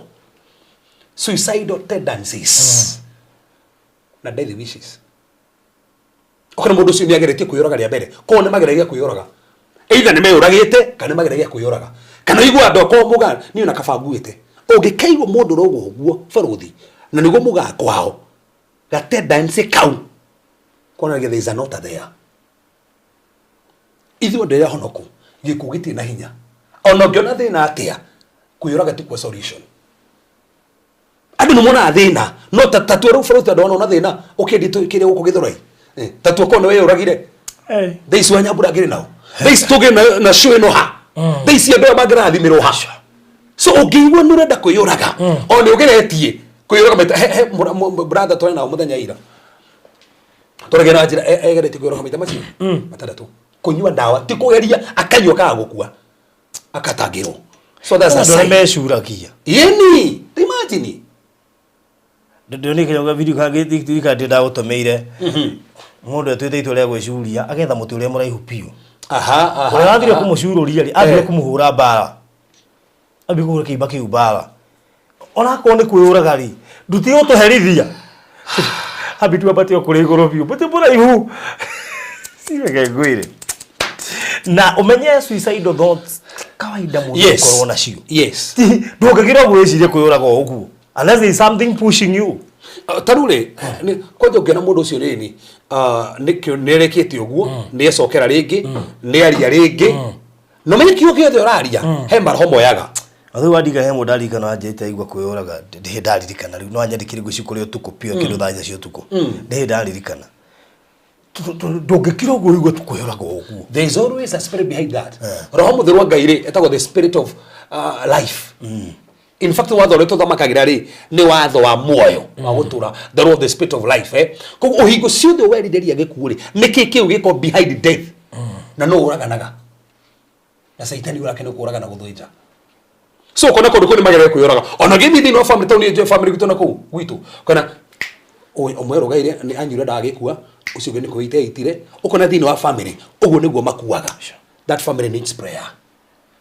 suicidal tendencies na death wishes. Okona mũndũ ũcio nĩ ageretie kwĩyũraga rĩa mbere, koguo nĩ mageragia kwĩyũraga, either nĩ meyũragĩte kana nĩ mageragia kwĩyũraga, kana igua andũ akwa muga niĩ ona kaba nguĩte. Ũngĩkaigua mũndũ ũrauga ũguo barũthi na nĩguo mugaga kwao gatendency kau kuonanagia there is an altar there. Ithuĩ andũ arĩa ahonoku, gĩkuũ gĩtirĩ na hinya. Ona ũngĩona thĩna atĩa, kwĩyũraga ti kuo solution. Andũ nĩ monaga thĩna no tatua rĩu barũthi, andũ manona thĩna ũkĩendia kĩrĩa gũkũ Gĩthũrai. Tatua korwo nĩ weyũragire, thaa ici wanyambura ngĩrĩ nao, thaa ici tũgĩ na show ĩno ha, thaa ici andũ aya mangĩrathimĩrwo ha. So ũngĩigua nĩ ũrenda kwĩyũraga, o nĩ ũgeretie kwĩyũraga maita he brother twarĩ nao mũthenya ira, tũragĩa na njĩra egeretie kwĩyũraga maita macio matandatũ, kũnyua ndawa, ti kũgeria, akanyua akaga gũkua, akatangĩrwo. So that's a Andũ arĩa sign. mecuragia. Yeni, imagine. Ndĩronire kanyamũ video kangĩ ndĩ ndagũtũmĩire, mũndũ atuĩte itua rĩa gwĩcuria, agetha mũtĩ ũrĩa mũraihu biũ. Aha, aha. Ũrĩa wathire kũmũcurũria rĩ, athire Eh. kũmũhũra mbara, ambie kũhũra kĩimba kĩu mbara. Onakorwo nĩ kwĩyũraga rĩ, ndutige gũtũherithia. Ambi twambate o kũrĩa igũrũ biũ, mũtĩ mũraihu. Reke ngwĩre. Na ũmenye suicidal thoughts ti kawaida mũndũ gũkorwo nacio. Ndũngĩkĩra ũguo wĩcirie kwĩyũraga o ũguo. Unless there is something pushing you. Ta rĩu rĩ, kwanja ũngĩona mũndũ ũcio rĩni nĩ arekĩte ũguo, nĩ ecokera rĩngĩ, nĩ aria rĩngĩ, no menye kiugo gĩothe ũraria he maroho moyaga. Rĩu wandiga he mũndũ ndarikana wanjĩte aigua kwĩyũraga, ndĩhĩ ndaririkana rĩu no anyandĩkire ngwĩciria kũrĩ ũtukũ pio kĩndũ thaa 4 cia ũtukũ. Ndĩhĩ ndaririkana. Ndũngĩkira ũguo ũigue tu kwĩyũraga o ũguo. There is always a spirit behind that. Roho mũtheru wa Ngai rĩ, etagwo the spirit of life. In fact, watho ũrĩa tũthamakagĩra rĩ, nĩ watho wa muoyo wa gũtũra, the law of the spirit of life. Koguo ũhingo ciothe werirĩria gĩkuũ rĩ, nĩkĩ kĩu gĩko behind death? Na no ũraganaga na caitani ũrake nĩ kũragana gũthĩnja. So ũkona kũndũ kũu nĩ magerere kwĩyũraga, ona gĩthiĩ thĩinĩ wa family tondũ niĩ njũĩ family gwitũ na kũu gwitũ, kana ũmwe rũgaire nĩ anyuire ndawa agĩkua, ũcio ũngĩ nĩ kwĩita eitire. Ũkona thĩinĩ wa family ũguo nĩguo makuaga. That family needs prayer,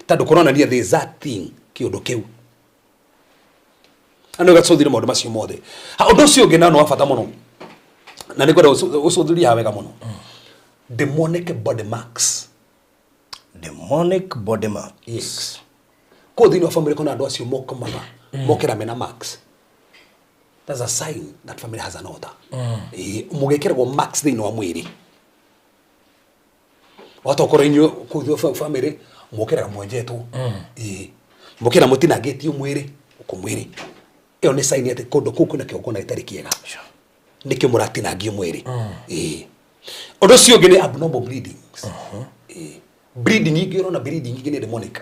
tondũ kũronania there is that thing, kĩũndũ kĩu na nĩ gacũthire maũndũ macio mothe. Ha, ũndũ ũcio ũngĩ na nĩ wa bata mũno na nĩ ngwenda ũcũthĩrie haha wega mũno, demonic body marks. Demonic body marks. Yes, kũu thĩinĩ wa family kuna andũ acio mokomaga mokĩra mena marks. That's a sign that family has an altar. Mũgĩkĩragwo marks thĩinĩ wa mwĩrĩ, watokorwo inyuĩ kũu thĩinĩ wa family mũkĩraga mwenjetwo, mũkĩra mũtinangĩtio mwĩrĩ gũkũ mwĩrĩ, ĩyo nĩ sign atĩ kũndũ kũu kwĩna kĩgongona gĩtarĩ kĩega, nĩkĩo mũratinangio mwĩrĩ. Ũndũ ũcio ũngĩ nĩ abnormal bleedings. Bleeding ingĩ ũrona, bleeding ingĩ nĩ demonic.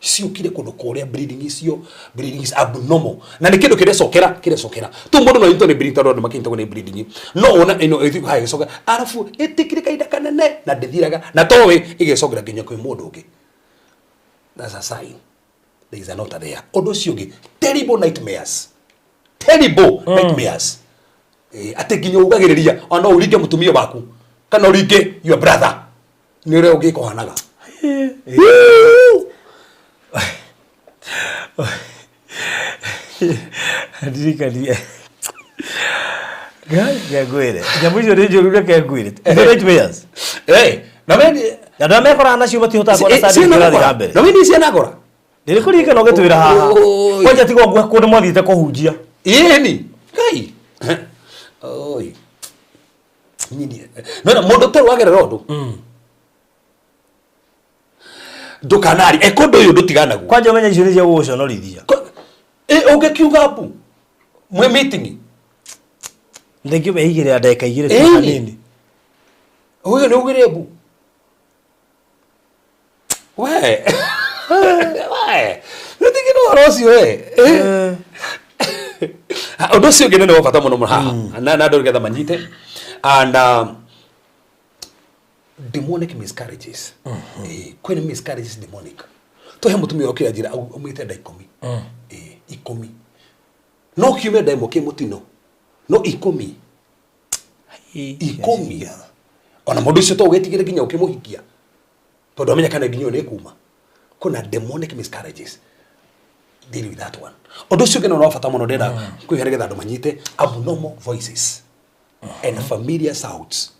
Ciũkire kũndũ kũrĩa bleeding icio, bleeding is abnormal na nĩ kĩndũ kĩrecokera kĩrecokera tu. Mũndũ no anyitwo nĩ bleeding tondũ andũ makĩnyitagwo nĩ bleeding, no wona ĩno ĩthiĩ haha ĩgĩcoka, arabu ĩtĩkire kahinda kanene na ndĩthiraga na toĩ ĩgecokera nginya kwĩ mũndũ ũngĩ. That's a sign there is an altar there. Ũndũ ũcio ũngĩ, terrible nightmares, terrible nightmares, atĩ nginya ugagĩrĩria ona no ũringe mũtumia waku kana ũringe your brother nĩ ũrĩa ũngĩka ũhanaga. Ndirikanie. Ngai, reke ngwĩre. Nyamũ icio nĩ njũru, reke ngwĩre. Nĩ nightmares. Na we Na andũ arĩa mekoraga nacio matihotaga kuona standing kĩrathiĩ na mbere. Na we nĩ cianagora. Ndĩrĩ kũririkana ũgĩtwĩra haha. Oi. Kwanja tiga ũguo kũndũ mwathiĩte kũhunjia. Ĩni Ngai, oi, nyini no mũndũ ũtarĩ wagerera ũndũ ndũkanari eka ũndũ ũyũ ndũtiganaguo. Kwanja ũmenye icio nĩ cia gũgũconorithia. Ũngĩkiuga mbu mwĩ meeting. Ndĩngĩmeigĩrĩra ndagĩka 2 cia Ĩni. hanini. Ũyũ nĩ ugire mbu we we nĩtigire ũhoro ũcio we. Ũndũ ũcio ũngĩ nĩ wa bata mũno mũno haha na andũ nĩgetha manyite and demonic miscarriages. Kwĩna miscarriages demonic. Tũhe mũtumia ũkĩra njĩra aumĩte nda 10, 10, no kiume nda 1 kĩ mũtino, no 10 10, ona mũndũ ũcio to ũgĩtigĩre nginya ũkĩmũhikia tondũ amenya kana nginya ĩyo nĩ ĩkuma. Kuna demonic miscarriages, deal with that one. Ũndũ ũcio ũngĩ nĩ wa bata mũno ndĩrenda kwĩhe nĩgetha andũ manyite, abnormal voices and familiar sounds.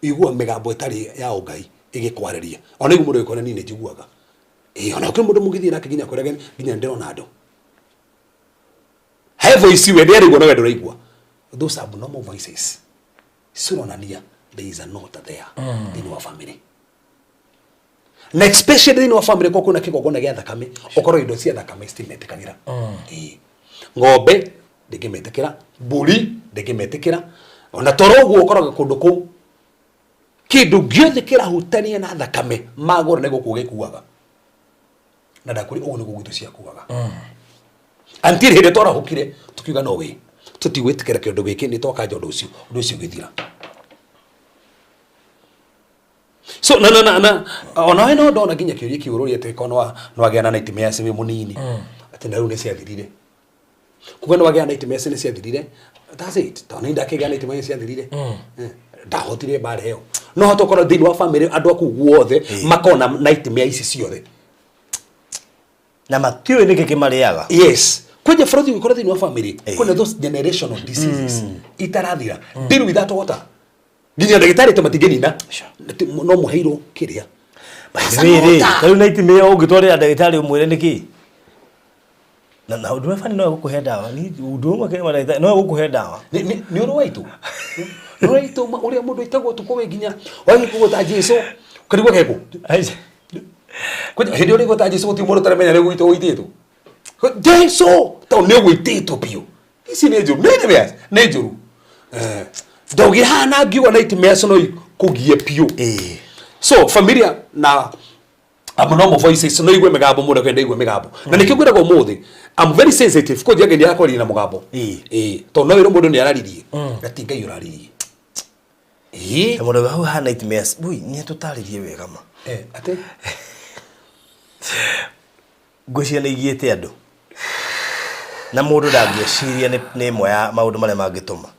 Igua mĩgambo ĩtarĩ ya ũngai ĩgĩkwarĩria, ona igu mũndũ ĩkora niĩ nĩ njiguaga. Ona kwĩ mũndũ mũngĩthiĩ nake nginya akwĩrage nginya ndĩrona andũ he voice we ndĩaraigua no we ndũraigua. Those abnormal voices cironania there is an altar there thĩinĩ wa family, na especially thĩinĩ wa family kwa kwĩna kĩgongona gĩa thakame, ũkorwo indo cia thakame citimetĩkagĩra. Ng'ombe ndĩngĩmetĩkĩra, mbũri ndĩngĩmetĩkĩra, ona toro ũguo ũkoraga kũndũ kũu kĩndũ gĩothe kĩrahutania na thakame magũra nĩ gũkũ gĩkuaga, na ndakũrĩ ũguo nĩguo gwitũ ciakuaga until hĩndĩ twarahũkire tukiuga no we tũtigwĩtĩkĩra kĩndũ gĩkĩ, nĩ twakanja ũndũ ũcio, ũndũ ũcio ũgĩthira. So na ona we no ndona nginya kĩũria kĩu ũrũria atĩ korwo no wagĩa na nightmares wĩ mũnini, atĩ na rĩu nĩ ciathirire, kuga nĩ wagĩa na nightmares nĩ ciathirire, that's it, tondũ nĩ ndakĩgĩa nightmares ciathirire. Ndahotire mbara ĩyo, no hote ũkorwo thĩinĩ wa family andũ aku guothe makona nightmare ici ciothe. Na matiũĩ nĩkĩ kĩmarĩaga. Yes, kwenye bũrũri ũgĩkora thĩinĩ wa family kwĩna those generational diseases itarathira, deal with that water nginya ndagĩtarĩ ta matingĩnina no mũheirwo kĩrĩa. Rĩrĩ, ta rĩu nightmare ũngĩtwarĩra ndagĩtarĩ ũmwĩre nĩkĩ? Na ũndũ ũrĩa bani no egũkũhe ndawa, ni ũndũ ũmwe kenya ndagĩtarĩ no egũkũhe ndawa. Nĩ ũrĩ waitũ, nĩ ũrĩ waitũ ũrĩa mũndũ aitagwo ũtukũ wĩ nginya wagĩ kũgũta Jesu ũkarigwo kekũ. Hĩndĩ ĩrĩa ũrĩgũta Jesu gũtirĩ mũndũ ũtaramenya nĩ gwitũ ũitĩtwo Jesu tondũ nĩ ũgũitĩtwo biũ. Ici nĩ njũru, nightmares nĩ njũru. Ndaugire haha na ngiuga nightmares no ikũgie biũ. So familia na abnormal voices no igue mĩgambo, mũndũ akenda igue mĩgambo, na nĩkĩo ngwĩraga ũmũthĩ I'm very sensitive kũnjia Ngai nĩarakwaria na mũgambo. Ĩĩ, tondũ no wĩrwo mũndũ nĩ araririe na ti Ngai ũraririe. Ĩĩ. Na mũndũ hau ha nightmares, ui, nĩ tũtarĩrie wega ma. Atĩ Ngwĩciria nĩ igiĩte andũ. Na mũndũ ndangĩciria nĩ ĩmwe ya maũndũ marĩa mangĩtũma.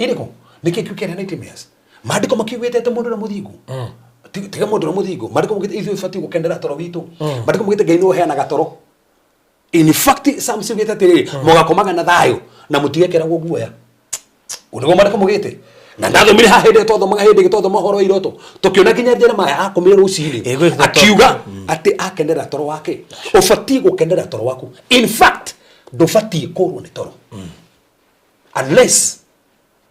Irĩkũ nĩkĩ kĩu kĩarĩa nightmares? Maandĩko makiugĩte atĩ mũndũ ũrĩa mũthingu, tiga mũndũ ũrĩa mũthingu, maandĩko maugĩte ithuĩ tũbatiĩ gũkenera toro witũ. Maandĩko maugĩte Ngai nĩwe ũheanaga toro. In fact, Psalms yugĩte atĩrĩrĩ, mũgakomaga na thayũ na mũtigekeragwo guoya. Ũguo nĩguo maandĩko maugĩte. Na ndathomire haha hĩndĩ ĩrĩa twathomaga, hĩndĩ ĩngĩ twathoma ũhoro wa iroto, tũkĩona nginya Jeremiah akomire rũcinĩ akiuga atĩ akenera toro wake. Ũbatiĩ gũkenera toro waku. In fact, ndũbatiĩ kũrwo nĩ toro unless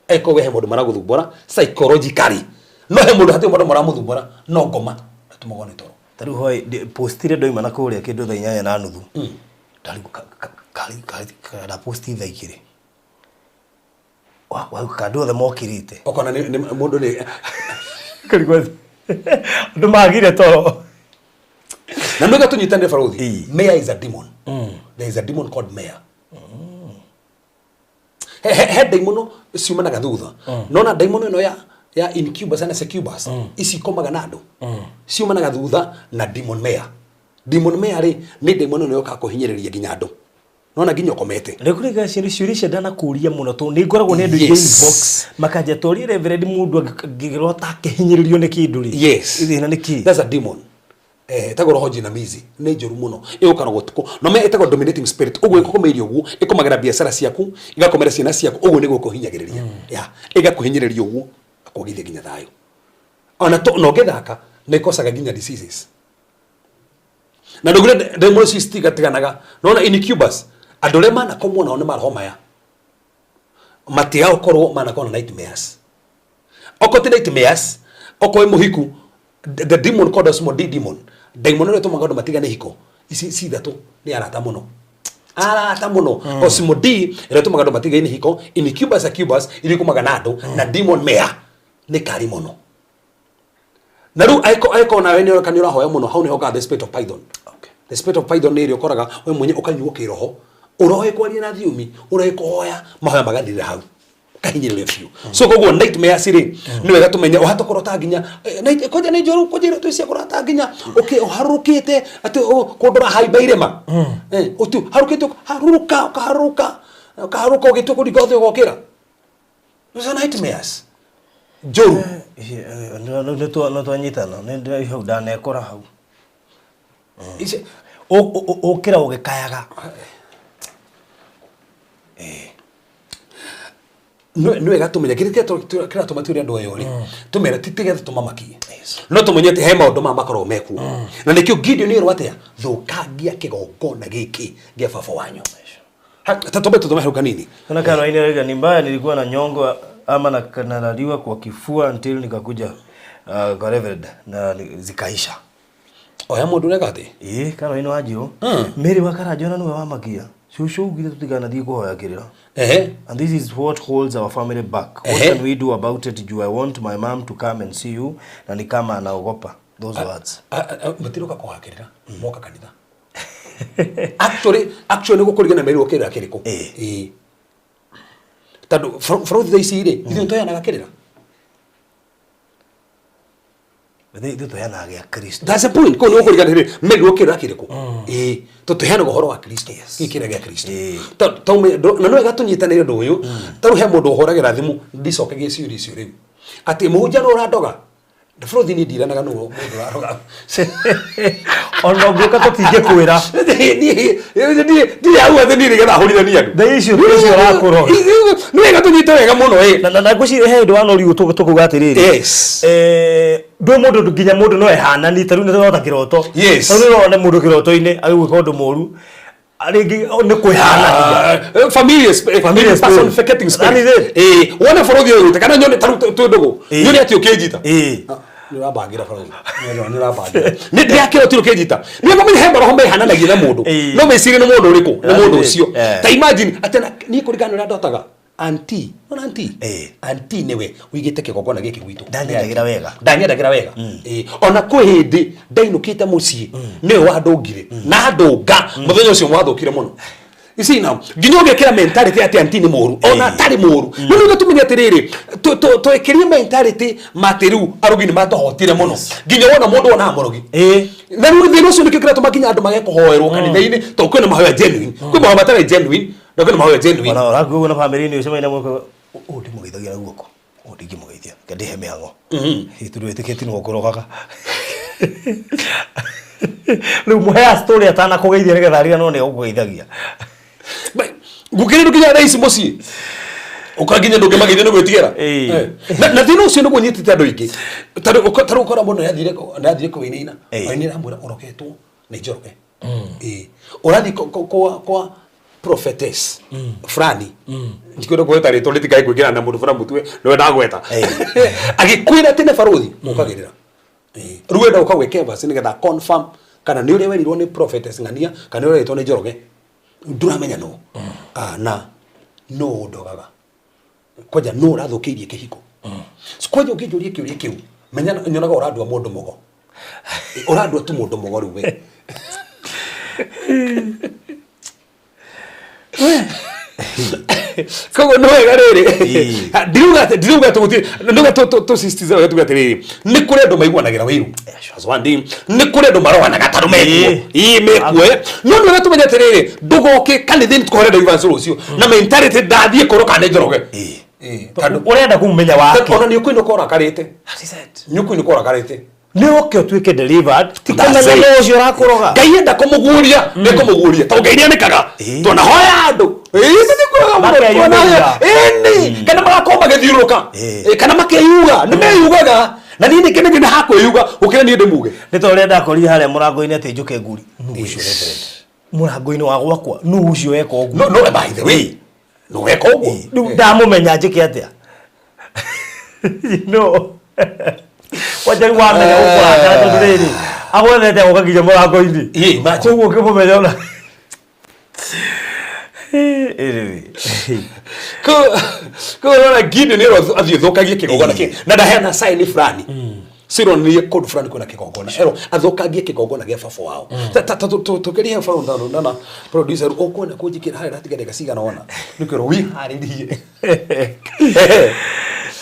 eko we he mũndũ maragũthumbũra psychologically, no he mũndũ, hatirĩ mũndũ maramũthumbũra, no ngoma atũmagwo nĩ toro. Ta rĩu hwaĩ postire ndoima na kũrĩa kĩndũ 8:30. Ndarigwo ndaposti 2:00. Andũ othe mokĩrĩte. Ũkona nĩ mũndũ nĩ Karigwo andũ magire toro. Na nĩga tũnyitanĩre barothi. Mare is a demon. There is a demon called mare. He ndaimono ciumanaga thutha. Nona ndaimono ĩno ya incubus na succubus, ici ikomaga na andũ, ciumanaga thutha na demon mare. Demon mare rĩ, nĩ ndaimono ĩno yokaga kũhinyĩrĩria nginya andũ, nona nginya ũkomete. Rĩu kũrĩ ciũria icio ndanakũria mũno tondũ nĩ ngoragwo nĩ andũ aingĩ inbox makanja tũrie Reverend, mũndũ angĩrota akĩhinyĩrĩrio nĩ kĩndũ rĩ, thĩna nĩ kĩ? That's a demon. Ĩtagwo roho jinamizi, nĩ njũru mũno, ĩgũkaraga ũtukũ no me ĩtagwo dominating spirit. Ũguo ĩgũkomeire, ũguo ĩkomagĩra biacara ciaku, ĩgakomera ciana ciaku, ũguo nĩguo ĩkũhinyagĩrĩria ya ĩgakũhinyĩrĩria ũguo akwagithia nginya thayũ ona to na ũngĩthaka nĩ ĩkocaga nginya diseases. Na ndũgire ndemwa ici citigatiganaga. Nona incubus, andũ arĩa manakomwo nao nĩ maroho maya matiga gũkorwo manakorwo na nightmares. Okorwo ti nightmares, okorwo wĩ mũhiku, the demon called Asmodee demon, demon ĩrĩa ĩtũmaga andũ matigane hiko ici ci ithatũ nĩ arata mũno, arata mũno. Asmodee ĩrĩa ĩtũmaga andũ matigane hiko, incubus, succubus iria ikomaga na andũ, na demon mare nĩ kari mũno. Na rĩu angĩkorwo nawe nĩ ũroka nĩ ũrahoya mũno, hau nĩho ũkaga the spirit of python. The spirit of python nĩ ĩrĩa ũkoraga we mwenye ũkanyuo kĩroho, ũroĩ kwaria na thiomi, ũroĩ kũhoya mahoya magathirĩra hau, kahinyĩrĩria biũ. So koguo nightmares rĩ, nĩ wega tũmenye ũhata kũrota nginya kwanja nĩ njũru, kwanja iroto cia kũrota nginya ũharũrũkĩte atĩ kũndũ ũrahaimba irĩma, ũtu harũkĩte, ũkaharũrũka, ũkaharũrũka, ũkaharũrũka ũgĩtua kũringa ũthĩ ũgokĩra. Those are nightmares njũru. Nĩ twanyitana nĩ hau ndanekora hau. Ici Ũkĩra ũgĩkayaga. Nĩ wega tũmenye kĩrĩa kĩratũma twĩre andũ aya rĩ, tũmere ti tigetha tũmamakie, no tũmenye atĩ he maũndũ maya makoragwo mekuo. Na nĩkĩo Gideon erwo atĩa, thũkangia kĩgongona gĩkĩ gĩa baba wanyu. Ta twambe tũthome hau kanini. Kuna kana ile ile ni mbaya, nilikuwa na nyongo ama nalaliwa kwa kifua until nikakuja kwa Reverend na zikaisha. Oya mũndũ ũreka atĩ Ĩĩ, kana ino wanjirũ. Mary wa Karanjona nĩwe wamakia. Cũcũ ugire tũtikanathiĩ kũhoya kĩrĩra. And this is what holds our family back. What can we do about it? Do I want my mom to come and see you? Na ni kama anaogopa those words. Matiroka kũhoya kĩrĩra, moka kanitha. Actually nĩ gũkũringana merirwo kĩrĩra kĩrĩkũ. Ĩĩ, tondũ bũrũri thaa ici rĩ, ithuĩ tũheanaga kĩrĩra. Ithuĩ tũheanaga gĩa Kristo. That's the point. Kũu nĩ gũkũringana rĩ, merirwo kĩrĩra kĩrĩkũ. Ĩĩ, tũheanaga ũhoro wa Kristo, gĩkĩ kĩrĩra gĩa Kristo. Na nĩ wega tũnyitanĩre ũndũ ũyũ. Ta rĩu he mũndũ ũhũragĩra thimũ, ndicokagia ciũria icio rĩu, atĩ mũhunjia nĩ ũrandoga. Bũrũthi niĩ ndiranaga nũ mũndũ ũraroga. Ona ũngĩũka tũtingĩkwĩra. Ndirĩ hau atĩ niĩ nĩgetha hũrithanie andũ. Thaa icio ũcio ũrakũroga. Nĩ wega tũnyite wega mũno ĩ. Na ngwĩciria he hĩndĩ wanorio tũkuga atĩrĩrĩ. Yes. Ndũĩ mũndũ nginya mũndũ no ehananie ta rĩu nĩ ta kĩroto. Yes. Ta rĩu no wone mũndũ kĩroto-inĩ agĩgwĩka ũndũ mũru rĩngĩ nĩ kwĩhanania. Familiar Familiar spirit. personificating spirit. That is it. Wone bũrũthi ũyũ wĩte kana nyone ta rĩu twĩ ndũgũ. Nyone atĩ ũkĩnjita. Nĩ ũrambangĩra bũrũthi. Nĩ ũrambangĩra. Nĩ ndĩrakĩra ti ũkĩnjita. Nĩ ũkũmenya he maroho mehananagia na mũndũ. No mecirie nĩ mũndũ ũrĩkũ? Nĩ mũndũ ũcio. Ta imagine atĩ niĩ kũringana na ũrĩa ndotaga. Auntie, nona auntie? Auntie nĩwe ũigĩte kĩgongona gĩkĩ gwitũ. Ndanyendagĩra wega. Ndanyendagĩra wega. Ona kwĩ hĩndĩ ndainũkĩte mũciĩ nĩwe wandũngire na ndũnga mũthenya ũcio mwathũkire mũno. You see now, nginya ũgekĩra mentality atĩ auntie nĩ mũru ona atarĩ mũru. No nĩguo tũmenye atĩrĩrĩ, twĩkĩrie mentality matĩ rĩu arogi nĩ matũhotire mũno. Nginya wona mũndũ wonaga mũrogi. Na rĩu thĩna ũcio nĩkĩo kĩratũma nginya andũ mage kũhoerwo kanitha-inĩ tondũ kwĩna mahoya genuine. Kwĩ mahoya matarĩ genuine na kwĩna mahoya genuine. Ona ũrakuo na bamĩrĩ-inĩ ũcemania na mũndũ ũyũ ndimũgeithagia na guoko. Ũyũ ndingĩmũgeithia. Reke ndĩhe mĩhang'o. Tondũ wĩtĩkĩtie nĩwe ũkũrogaga. Rĩu mũheaga story atanakũgeithia nĩgetha ariganĩrwo nĩ egũkũgeithagia. Ngũkĩrĩ nginya thaa ici mũciĩ. Ũkora nginya ndũngĩmageithia nĩ gwĩtigĩra. Na thĩna ũcio nĩguo ũnyitĩte andũ aingĩ. Tarĩu ũkora mũndũ nĩathire kũinaina. Wainaina amwĩra ũrogetwo nĩ Njoroge. Ũrathiĩ kwa prophetess fulani. Ndikwenda kũgweta rĩtwa rĩtikae kũingĩrana na mũndũ fulani mũtue nĩwe ndagweta. Agĩkwĩra atĩ nĩ barũthi ũkagĩrĩra. Rĩu wenda ũka gwĩ Kevas nĩgetha confirm kana nĩ ũrĩa werirwo nĩ prophetess ng'ania kana nĩ ũrĩa werĩtwo nĩ Njoroge. Ndũramenya nũ. Na nũ ũndogaga. Kwanja nũ ũrathũkĩirie kĩhiko. Kwanja ũngĩnjũria kĩũria kĩu menya nyonaga ũrandua mũndũ mũgo. Ũrandua tu mũndũ mũgo rĩu we. Koguo nĩ wega rĩrĩ. Ndiruga atĩ ndiruga tũgũthiĩ nduga tũsisitize wega tuge atĩrĩrĩ nĩ kũrĩ andũ maiguanagĩra wĩiru. One nĩ kũrĩ andũ maroganaga tondũ mekuo. Ĩĩ mekuo. No nĩ wega tũmenye atĩrĩrĩ ndũgoke kanitha-inĩ tũkũhore deliverance rũciũ na mentality ndathiĩ kũrwo kana nĩ Njoroge. Tondũ ũrenda kũmũmenya wake. Ona nĩ ũkũinũka ũrakarĩte. Nĩ ũkũinũka ũrakarĩte. Nĩ ũke ũtuĩke delivered ti kũmenya nũ ũcio ũrakũroga. Ngai enda kũmũguũria nĩ kũmũguũria tondũ Ngai nĩanĩkaga. Twanahoya andũ. Ĩni kana magakorwo magĩthiũrũrũka kana makeyuga nĩ meyugaga na niĩ nĩkĩ nĩkĩ nĩ hakwĩyuga gũkĩra niĩ ndĩmuge. Nĩ ta ũrĩa ndakorire harĩa mũrango-inĩ atĩ njũke nguri. Nũ ũcio reverend? Mũrango-inĩ wa gwakwa nũ ũcio weka ũguo? No by the way no weka ũguo. Rĩu ndamũmenya njĩke atĩa? No. Kwanja rĩu wamenya ũkũrakara tondũ rĩrĩ agwethete gũka nginya mũrango-inĩ. Koguo ũkĩmũmenya ona. Koguo ũrona Gideon ĩrwo athiĩ thũkagie kĩgongona kĩ na ndaheana sign fulani. Cironania kũndũ fulani kwĩna kĩgongona. Erwo athũkangie kĩgongona gĩa baba wao. Tũkĩria hau barũthi na producer ũkwenda kũnjĩkĩra harĩa ndatiga ndagĩka cigana ũna. Nĩkwĩrwo wĩharĩrie.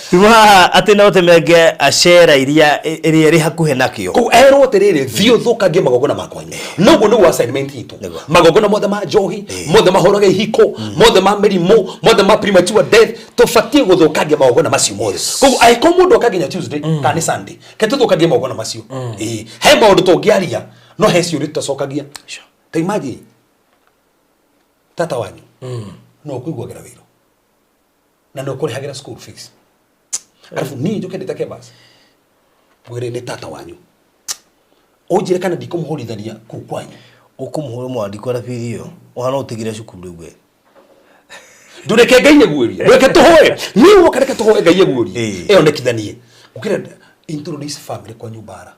Tuma atĩ no ũtemenge acera iria ĩrĩa ĩrĩ hakuhĩ nakĩo. Koguo erwo atĩrĩrĩ thiĩ ũthũkangie magongona ma kwanyu. Noguo nĩguo assignment itũ. Magongona mothe ma njohi, mothe mahũraga ihiko, mothe ma mĩrimũ, mothe ma premature death, tũbatiĩ gũthũkangia magongona macio mothe. Koguo angĩkorwo mũndũ oka nginya Tuesday kana nĩ Sunday, ke tũthũkangie magongona macio. He maũndũ tũngĩaria no he ciũria tũtacokagia. Ta imagine tata wanyu no ũkũiguagĩra wĩiru na no ũkũrĩhagĩra school fees. Arabu niĩ njũke ndĩ ta Kebas ngwĩre nĩ tata wanyu ũnjĩre kana ndikũmũhũrithania kũu kwanyu. Ũkũmũhũra mwandĩko na bithi ĩyo ũhana ũtigire cukuru rĩu we. Ndũreke Ngai aguũrie, ndũreke tũhoe. Niĩ woka reke tũhoe Ngai aguũrie. Ĩyo nĩkithanie. Ũkĩra introduce family kwanyu mbara.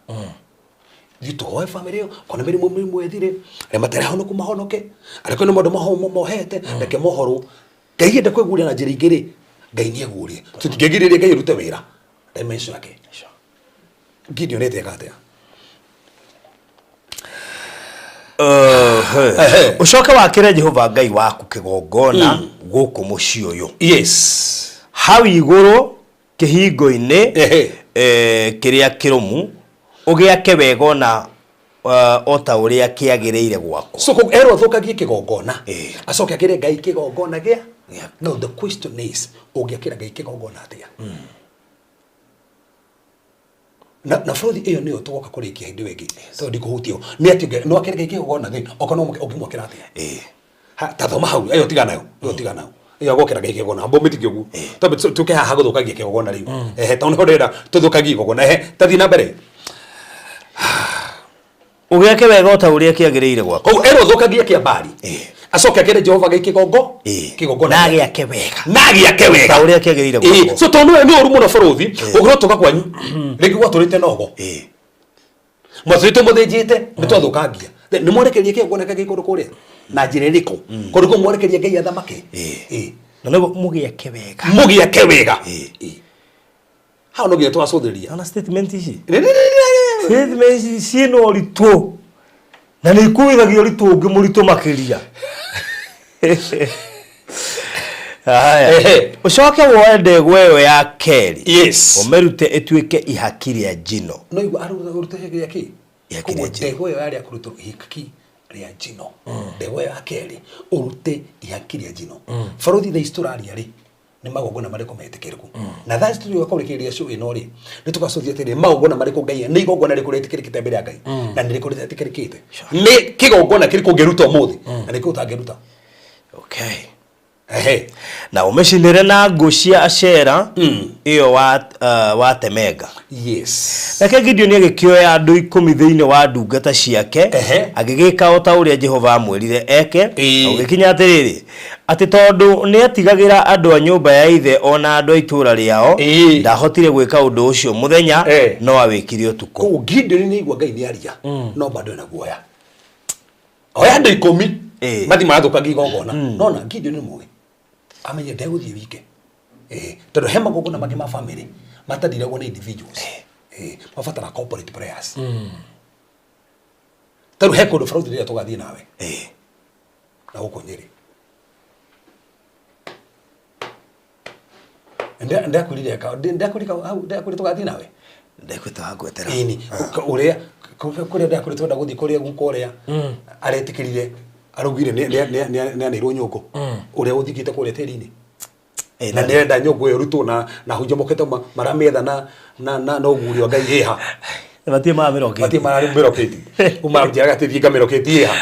Thiĩ tũhoe family ĩyo, kona mĩrimũ mĩrimũ ĩthire, arĩa matarĩ ahonoku mahonoke, arĩa kwĩna maũndũ mohete, reke mohorwo. Ngai enda kwĩguũria na njĩra ingĩ rĩ, Ngai nĩ aguũrie. Tũtingĩgirĩrĩria Ngai arute wĩra. Dimension yake. Gideon eteka atĩa? Ũcoke wakĩre Jehova Ngai waku kĩgongona gũkũ mũciĩ ũyũ. Yes. Hau igũrũ kĩhingo-inĩ kĩrĩa kĩrũmu ũgĩake wega ona o ta ũrĩa kĩagĩrĩire gwakwo. So koguo erwo athũkagie kĩgongona acoke akĩre Ngai kĩgongona gĩa. Now the question is ũngĩakĩra Ngai kĩgongona atĩa? Na bũrũthi ĩyo nĩyo tũgoka kũrĩkia hĩndĩ ĩyo ĩngĩ tondũ ndikũhutia ĩyo. Nĩ atĩ no akĩre Ngai kĩgongona thĩ okorwo no ũngĩmwakĩra atĩa? Ha, ta thoma hau ĩyo tiga nayo, ĩyo tiga nayo, ĩyo gwakĩra Ngai kĩgongona mbo mĩtige ũguo tondũ tũke haha gũthũkagia kĩgongona rĩu. Ehe, tondũ nĩho ndĩrenda tũthũkagie igongona. Ehe, tathiĩ na mbere. Ũgĩake wega o ta ũrĩa kĩagĩrĩire gwakwo. Koguo erwo thũkagia kĩambari acoke akĩre Jehova Ngai kĩgongo kĩgongona Na agĩake wega na agĩake wega ta ũrĩa kĩagĩrĩire gwakwo. So tondũ nĩ ũru mũno bũrũthi gũkorwo tũka kwanyu rĩngĩ gwatũrĩte nogo mwatũrĩte mũthĩnjĩte nĩ twathũkangia. Nĩ mwerekerie kĩgongona kĩa Ngai kũndũ kũrĩa na njĩra ĩrĩkũ kũndũ kũu mwerekerie Ngai athamake? Na nĩguo mũgĩake wega. Mũgĩake wega. Hau no nginya tũgacũthĩrĩria. Ona statement ici, statement ici ciĩna ũritũ na nĩ ikuithagia ũritũ ũngĩ mũritũ makĩria. Haya. Ũcoke woe ndegwa ĩyo ya kerĩ, ũmĩrute ĩtuĩke ihaki rĩa njino. No igua arute gĩa kĩ? Ihaki Koguo rĩa njino. Ndegwa ĩyo yarĩ ya kũrutwo ihaki rĩa njino, ndegwa ĩyo ya kerĩ ũrute ihaki rĩa njino. Barothi, thaa ici tũraria rĩ, nĩ magongona marĩkũ metĩkĩrĩku? Na thaa ici tũrĩ kũrĩkĩrĩria show ĩno rĩ, nĩ tũgacũthia atĩrĩ, magongona marĩkũ Ngai, nĩ igongona rĩkũ rĩtĩkĩrĩkĩte mbere ya Ngai na nĩ rĩkũ rĩtetĩkĩrĩkĩte? Nĩ kĩgongona kĩrĩkũ ũngĩruta ũmũthĩ na nĩkĩ ũtangĩruta? Ehe. Na ũmĩcinĩre na ngũ cia Ashera ĩyo watemenga. Nake Gideoni agĩkĩoya andũ 10 thĩinĩ wa ndungata ciake, agĩgĩka o ta ũrĩa Jehova aamwĩrire eke. Na gũgĩkinya atĩrĩrĩ, atĩ tondũ nĩetigagĩra andũ a nyũmba ya ithe o na andũ a itũũra rĩao, ndahotire gwĩka ũndũ ũcio mũthenya, no awĩkire ũtukũ. Koguo Gideoni nĩ aigua Ngai nĩ aria, no bado ena guoya. Oya andũ 10 mathi marathũkangia igongona. Nona Gideoni nĩ mũũgĩ, amenye ndegũthiĩ wike. Tondũ he magongona mangĩ ma family matathiragwo nĩ individuals. Mabatara corporate prayers. Tarĩu he kũndũ barũthi rĩrĩa tũgathiĩ nawe na gũkũ Nyĩrĩ. Ndakwĩrire ndakwĩrire hau, ndakwĩrire tũgathiĩ nawe. Ndakwĩta wangwetera. Ĩni ũrĩa kũrĩa ndakwĩrire twenda gũthiĩ kũrĩa guka ũrĩa aretĩkĩrire araugire nĩ aneirwo nyũngũ ũrĩa ũthikĩte kũrĩa tĩri-inĩ na nĩarenda nyũngũ ĩyo ĩrutwo na hunjia mokĩte maramĩetha na ũguũrio wa Ngai ĩha. Matirĩ maramĩrokĩti. Matirĩ maramĩrokĩti. Ũmanjĩraga atĩ thiĩ ngamĩrokĩti ĩha.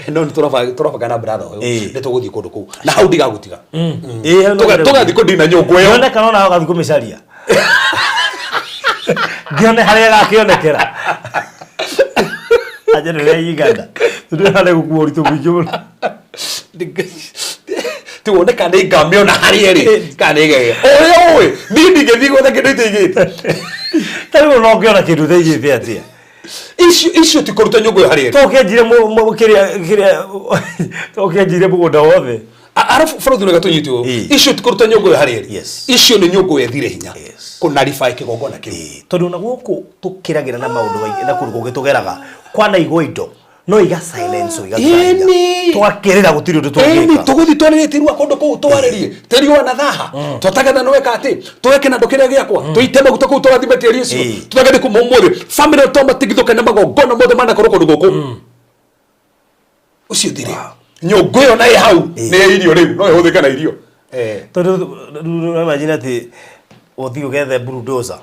No nĩ tũrabanga na brother ũyũ, nĩ tũgũthiĩ kũndũ kũu na hau ndigagũtiga. Tũgathiĩ kũndina nyũngũ ĩyo. Yoneka no nawe ũgathiĩ kũmĩcaria ngĩone harĩa ĩgakĩonekera anja nĩ ũrĩa iganda tondũ harĩa gũkua ũritũ mũingĩ mũno. Ti wone kana nĩ ngamĩona harĩa ĩrĩ kana nĩ ngegea ũrĩa ũĩ niĩ ndingĩthiĩ gwetha kĩndũ itaigĩte. Ta rĩu ona ũngĩona kĩndũ ũtaigĩte atĩa? Icio ti kũruta nyũngũ ĩyo harĩa ĩrĩ. Tokĩanjire kĩrĩa tokĩanjire mũgũnda wothe. Arabu bũrũri ũrĩa tũnyite ũũ, icio ti kũruta nyũngũ ĩyo harĩa ĩrĩ. Icio nĩ nyũngũ ĩyo ĩthire hinya kũnarify kĩgongona kĩu. Tondũ ona gũkũ tũkĩragĩra na maũndũ maingĩ na kũndũ kũngĩ tũgeraga kwanaigwo indo no iga silence o igathira hinya. Twakĩrĩra gũtirĩ ũndũ tũngĩka. Tũgũthiĩ twarĩrie tĩri wa kũndũ kũu, twarĩrie tĩri wa na thaha twatagatha nĩweka atĩ tũwe kĩnandũ kĩrĩa gĩakwa tũite maguta kũu tũrathime tĩri ũcio. Tũtagathi kuma ũmũthĩ family to matigithũke na magongona mothe manakorwo kũndũ gũkũ ũcio thire nyũngũ ĩyo na ĩ hau nĩ ya irio rĩu no ĩhũthĩke na irio. Tondũ rĩu imagine atĩ ũthiĩ ũgethe bulldozer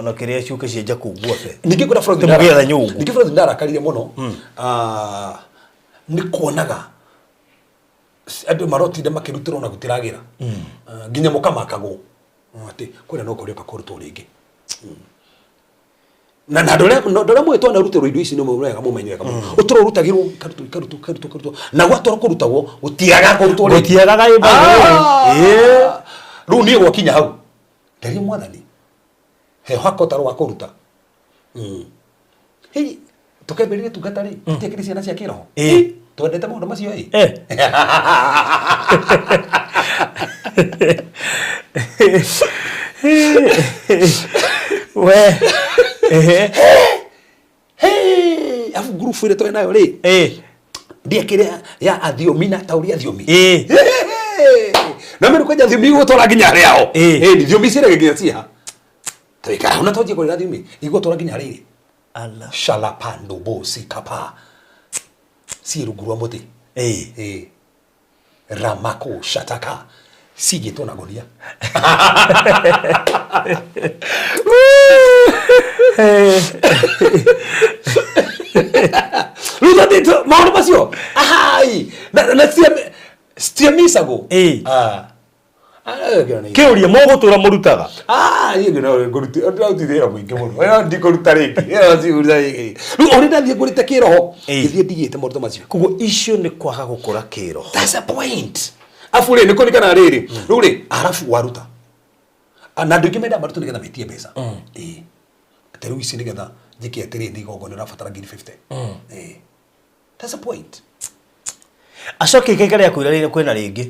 na kĩrĩa ciũke cienja kũu guothe. Ningĩ kwĩna bũrũri Tũmũgĩetha nyũngũ. Ningĩ bũrũri ndarakarire mũno. Nĩ kuonaga andũ marotinda makĩrutĩrwo na gũtiragĩra. Nginya mũkamakagwo atĩ kũrĩa no kũrĩoka kũrutwo rĩngĩ na andũ arĩa mũĩ twanarutĩrwo indo ici nĩ wega mũmenye wega mũno ũtũrwo ũrutagĩrwo ikarutwo ikarutwo ikarutwo ikarutwo na gwatwarwo kũrutagwo gũtiagaga kũrutwo rĩngĩ. Gũtiagaga ĩ by the way. Rĩu niĩ gwakinya hau nderie mwathani he haka ũtarĩ wa kũruta. Hei, tũkĩambĩrĩria tungata rĩ, tũtiakĩrĩ ciana cia kĩroho. Twendete maũndũ macio ĩ. We. Ehe. Hey, afu ngurubu ĩrĩa tũrĩ nayo rĩ, ndiakĩrĩ ya athiomi na taũri athiomi. Na mĩrũ kwanja thiomi igũtwara nginya harĩa o. Ĩĩ, thiomi cirege nginya ciha twĩkara hau na twanjie kũrĩra thiomi igũtwara nginya harĩa irĩ. Allah. Shalapando bosi kapa ciĩ rungu rwa mũtĩ. Ĩĩ. Ramako shataka. Cigĩtwo na ngũnia. Rĩu tondũ maũndũ macio ahai na citiamicagwo. Ĩĩ. Ah. Ah, ĩyo nĩ- Kĩũria mũgũtũra mũrutaga. Ah, niĩ ngĩona ngũrute ndĩraruti wĩra mũingĩ mũno. Ĩyo ndikũruta rĩngĩ. Ĩyo ndikũruta rĩngĩ. Rĩu o ũrĩa ndathiĩ ngũrĩte kĩroho, Ĩĩ. ngĩthiĩ ndigĩte maũndũ macio. Koguo icio nĩ kwaga gũkũra kĩroho. That's the point. Afu rĩ nĩ kũririkana rĩrĩ, rĩu rĩ arabu waruta. Ah, na andũ aingĩ mendaga marutwo nĩgetha metie mbeca. Ĩĩ. Atĩ rĩu ici nĩgetha njĩke atĩrĩ nĩ igongona ũrabatara ngiri 50. Ĩĩ. That's the point. Acoke ikaika rĩa kwĩra rĩrĩ kwĩna rĩngĩ.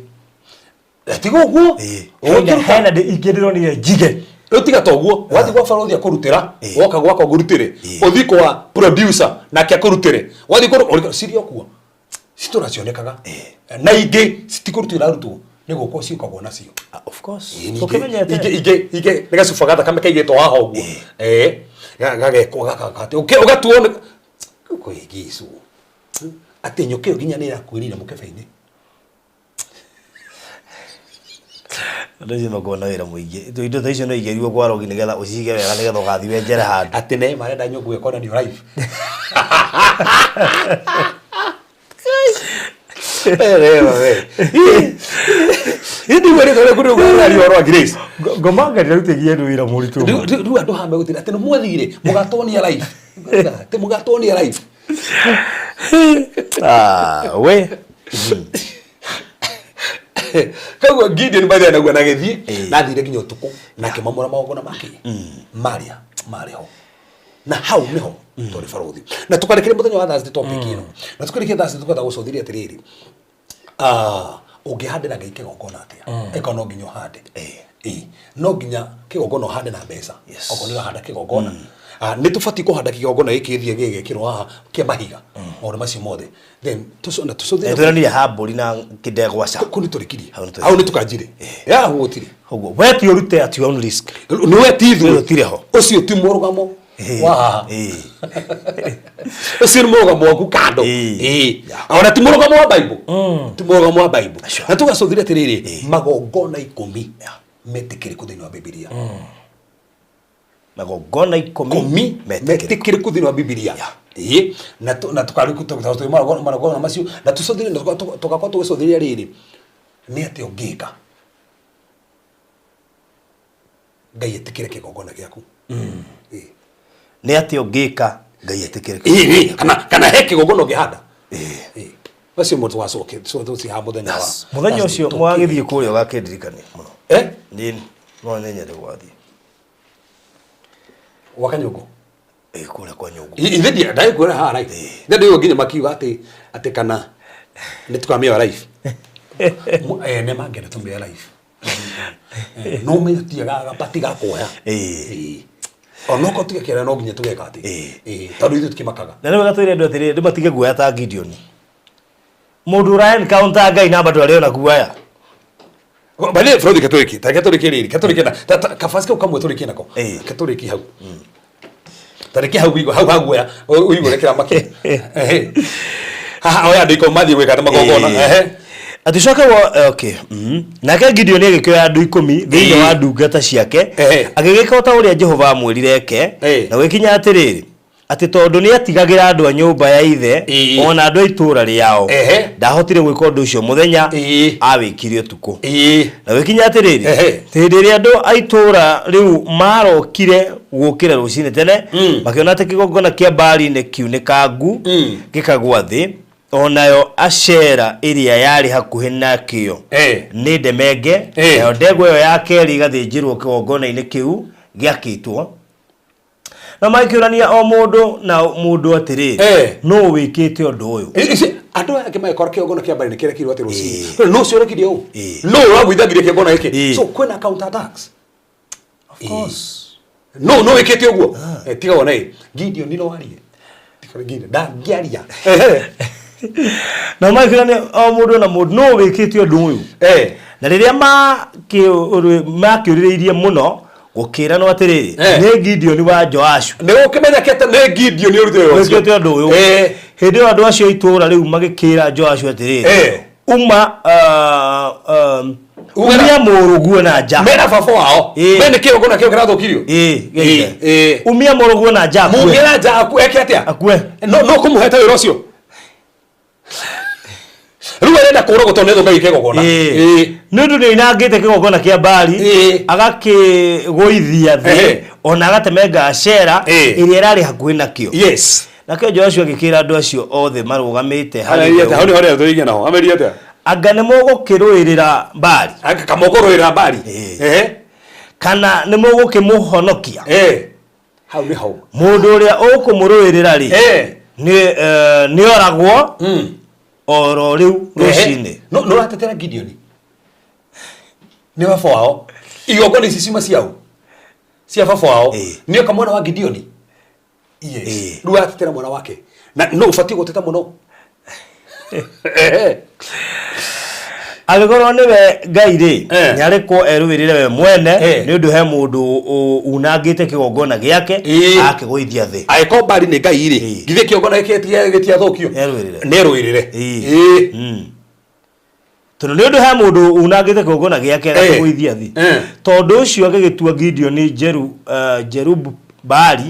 Tiga ũguo. Hena hena ingĩ ndĩronire njige. Rĩu tiga ta ũguo wathiĩ gwa barothi akũrutĩra Ĩĩ. woka gwakwa ngũrutĩre Ĩĩ. ũthiĩ kwa producer nake akũrutĩre wathiĩ kũndũ cirĩ o kuo citũra cionekaga na ingĩ citikũrutwo irarutwo nĩ gũkwo ciũkagwo nacio. Ah, of course. Ĩĩ, ningĩ- Tũkĩmenyete. ingĩ ingĩ nĩ gacuba ga thakame kaigĩtwo haha ũguo. Ĩĩ, gagekwo gaka gaka ũgatuo nĩ kwĩgicwo atĩ nyũkĩ ĩyo nginya nĩ ĩrakuĩrĩire mũkebe-inĩ. Andũ acio makoragwo na wĩra mũingĩ. Indo ta icio no igerio kwa rogi nĩgetha ũcige wega nĩgetha ũgathiĩ wenjere handũ. Atĩ ne marenda nyũngũ ĩkonanio live. Ĩndĩ rĩtwa rĩaku rĩu ũraria ũhoro wa Grace. Ngoma ngai rutĩgie andũ wĩra mũritũ. Rĩu andũ haha megũtira atĩ nĩ mwathire mũgatonia live. Atĩ mũgatonia live. Ah, we. Koguo Gideon by the way naguo nagĩthiĩ Ĩĩ. na athire nginya ũtukũ na akĩmomora magongona make marĩa marĩ ho na hau nĩho tũrĩ barothi na tũkarĩkĩria mũthenya wa Thursday topic ĩno na tũkarĩkia Thursday tũkenda gũcũthĩria atĩrĩrĩ, ah, ũngĩhandĩra Ngai kĩgongona atĩa ĩkorwo no nginya ũhande. Ĩĩ, no nginya kĩgongona ũhande na mbeca okorwo nĩ ũrahanda kĩgongona. Ah, nĩ tũbatiĩ kũhanda kĩgongona gĩkĩ gĩthiĩ gĩgekĩrwo haha kĩa mahiga maũndũ macio mothe then na tũcũthĩre. Twĩranire ha mbũri na kĩndegwa ca. Kũu nĩ tũrĩkirie. Hau nĩ tũrĩkirie. Hau nĩ tũkanjire ya hau gũtirĩ. Ũguo we ti ũrute at your own risk. Nĩwe ti ithuĩ. Gũtirĩ ho. Ũcio ti mũrũgamo wa haha. Ĩĩ. Ũcio nĩ mũrũgamo waku kando. Ĩĩ. Ĩĩ. Ona ti mũrũgamo wa Bible, ti mũrũgamo wa Bible. Na tũgacũthĩria atĩrĩrĩ, magongona 10 metĩkĩrĩku thĩinĩ wa Bibilia. Magongona 10 10 metĩkĩrĩku. Metĩkĩrĩku thĩinĩ wa Bibilia. Ĩĩ. Na na tũkarĩku magongona macio na tũcũthĩrĩrie na tũgakorwo tũgĩcũthĩrĩria rĩrĩ nĩ atĩa ũngĩka Ngai etĩkĩre kĩgongona gĩaku. Ĩĩ. Nĩ atĩa ũngĩka Ngai etĩkĩre? Ĩĩ, kana he kĩgongona ũngĩhanda. Ĩĩ. Macio mũndũ wacoke tũciha mũthenya wa Mũthenya ũcio mwagĩthiĩ kũrĩa ũgakĩndirikania mũno. Eh? Niĩ no nĩ nyende gwathiĩ. Gwa Kanyũngũ. Ĩĩ, kũrĩa kwa Nyũngũ. Ithe ndia ndaikuona haha right. Ithe ndĩyo nginya makiuga atĩ atĩ kana nĩ tũkamĩoya live. Nĩ mangĩenda tũmĩoya live. No ũmenye tũtiagaga gabati ga kuoya. Ĩĩ. Ĩĩ. Onokorwo tũgekĩra no nginya tũgeka atĩ. Ĩĩ. Ĩĩ. Tondũ ithuĩ tũkĩmakaga. Na nĩ wega twĩre andũ atĩrĩrĩ, andũ matige guoya ta Gideon. Mũndũ ũra encounter Ngai na bado arĩ ona guoya. By the way, Frothi katũrĩkie, ta katũrĩkie rĩrĩ, katũrĩkie na kabasi kau kamwe tũrĩkie nako. Ĩĩ. Katũrĩkie hau. Tarĩkia hau ũigue hau haguoya, ũigue ũrĩa kĩramakia. Ehe. Haha oya andũ 10 mathiĩ gwĩka magongona. Ehe. Aticoke wo okay. Nake Gideon agĩkĩoya andũ 10 thĩinĩ wa ndungata ciake Ehe. agĩgĩka o ta ũrĩa Jehova amwĩrire eke Ĩĩ. na gũgĩkinya atĩrĩrĩ atĩ tondũ nĩ atigagĩra andũ a nyũmba ya ithe Ĩĩ. ona andũ a itũũra rĩao Ehe. ndahotire gwĩka ũndũ ũcio mũthenya Ĩĩ. awĩkire ũtukũ. Ĩĩ. Na gũgĩkinya atĩrĩrĩ Ehe. hĩndĩ ĩrĩa andũ a itũũra rĩu marokire gũkĩra rũcinĩ tene makĩona atĩ kĩgongona kĩa Baali nĩ kiunĩkangu gĩkagwa thĩ onayo Ashera ĩrĩa yarĩ hakuhĩ nakĩo Eh. nĩ ndemenge Eh. nayo ndegwa ĩyo ya kerĩ ĩgathĩnjĩrwo kĩgongona-inĩ kĩu gĩakĩtwo na magĩkĩũrania o mũndũ na mũndũ atĩrĩ Eh. nũ wĩkĩte ũndũ ũyũ? Ici andũ aya angĩ magĩkora kĩgongona kĩa mbarĩ nĩ kĩrekirwo atĩ rũcinĩ no ũcio ũrekire ũũ Ĩĩ. no ũragũithangirie kĩgongona gĩkĩ Ĩĩ. so kwĩna counter attacks. Of course. No no wĩkĩte ũguo. Tiga wona ĩ Gideon no arie. Tiga Gideon ndangĩaria. Na magĩkĩũrania o mũndũ na mũndũ nũ wĩkĩte ũndũ ũyũ? Eh. Na rĩrĩa makĩũrĩrĩirie mũno gũkĩranwo atĩrĩrĩ Eh. nĩ Gideon wa Joashu Nĩ ũkĩmenya kĩte nĩ Gideon ũrutĩte wĩra ũcio. wĩkĩte ũndũ ũyũ. Eh. Hĩndĩ ĩyo andũ acio a itũũra rĩu magĩkĩra Joashu atĩrĩrĩ Eh. uma Umia mũrũguo na nja. Mena baba wao. Ĩĩ. We nĩ kĩgongona kĩo kĩrathũkirio. Ĩĩ, Ĩĩ, ĩĩ. Umia mũrũguo na nja akue. Mumie na nja akue eke atĩa? Akue. No no kũmũhete wĩra ũcio. Rĩu arenda kũragwo tondũ nĩathũkagia kĩgongona. Ĩĩ. Nĩ ũndũ nĩoinangĩte kĩgongona kĩa Baali Ĩĩ. agakĩgũithia thĩ Ehe. ona agatemenga Ashera Ĩĩ. ĩrĩa ĩrarĩ hakuhĩ nakĩo. Yes. Nake Joshua agĩkĩra andũ acio othe marũgamĩte harĩ Amerie atĩa? we Hau nĩho rĩrĩa tũrĩigia naho. Amerie atĩa? anga nĩ mũgũkĩrũĩrĩra Baali Anga kamũkũrũĩra Baali. Ĩĩ. Ehe. kana nĩ mũgũkĩmũhonokia? Ĩĩ. Hau nĩ hau. Mũndũ ũrĩa ũkũmũrũĩrĩra rĩ Ĩĩ. nĩ nĩoragwo oro rĩu rũcinĩ. Ehe. No no ũratetera Gideon. Nĩ baba wao. Igongona ici ciuma ciao. Cia baba wao. Ĩĩ. Nĩo kamwana wa Gideon. Yes. Ĩĩ. Rĩu aratetera mwana wake. Na no ũbatiĩ gũteta mũno. Ehe. Angĩkorwo nĩwe Ngai rĩ Eh. nĩarekwo erũĩrĩre we mwene Eh. nĩ ũndũ he mũndũ unangĩte kĩgongona gĩake Ĩĩ. akĩgũithia thĩ. Angĩkorwo Baali nĩ Ngai rĩ, Ĩĩ. githĩ kĩgongona gĩkĩ gĩtiathũkio? Erũĩrĩre. Nĩerũĩrĩre. Ĩĩ. Ĩĩ. Tondũ nĩ ũndũ he mũndũ unangĩte kĩgongona gĩake Eh. agakĩgũithia thĩ. Eh. Tondũ ũcio agĩgĩtua Gideoni Jerubu Baali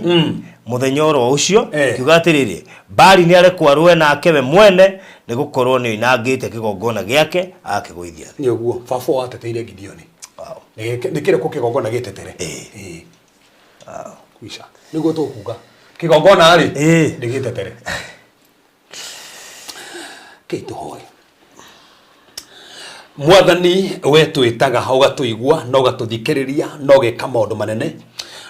mũthenya oro ũcio Eh. kiuga atĩrĩrĩ Baali nĩarekwo arũe nake we mwene nĩ gũkorwo nĩoinangĩte kĩgongona gĩake agakĩgũithia thĩ. Nĩ ũguo baba wao ateteire Gideoni. Wow. Nĩ kĩrĩkũ kĩgongona gĩtetere? Ĩĩ. Ĩĩ. Kwisha. Nĩguo tũkuga. Kĩgongona rĩ Ĩĩ. nĩ gĩtetere. Kĩi tũhoe. Mwathani we twĩtaga ũgatũigua na ũgatũthikĩrĩria na ũgeka maũndũ manene.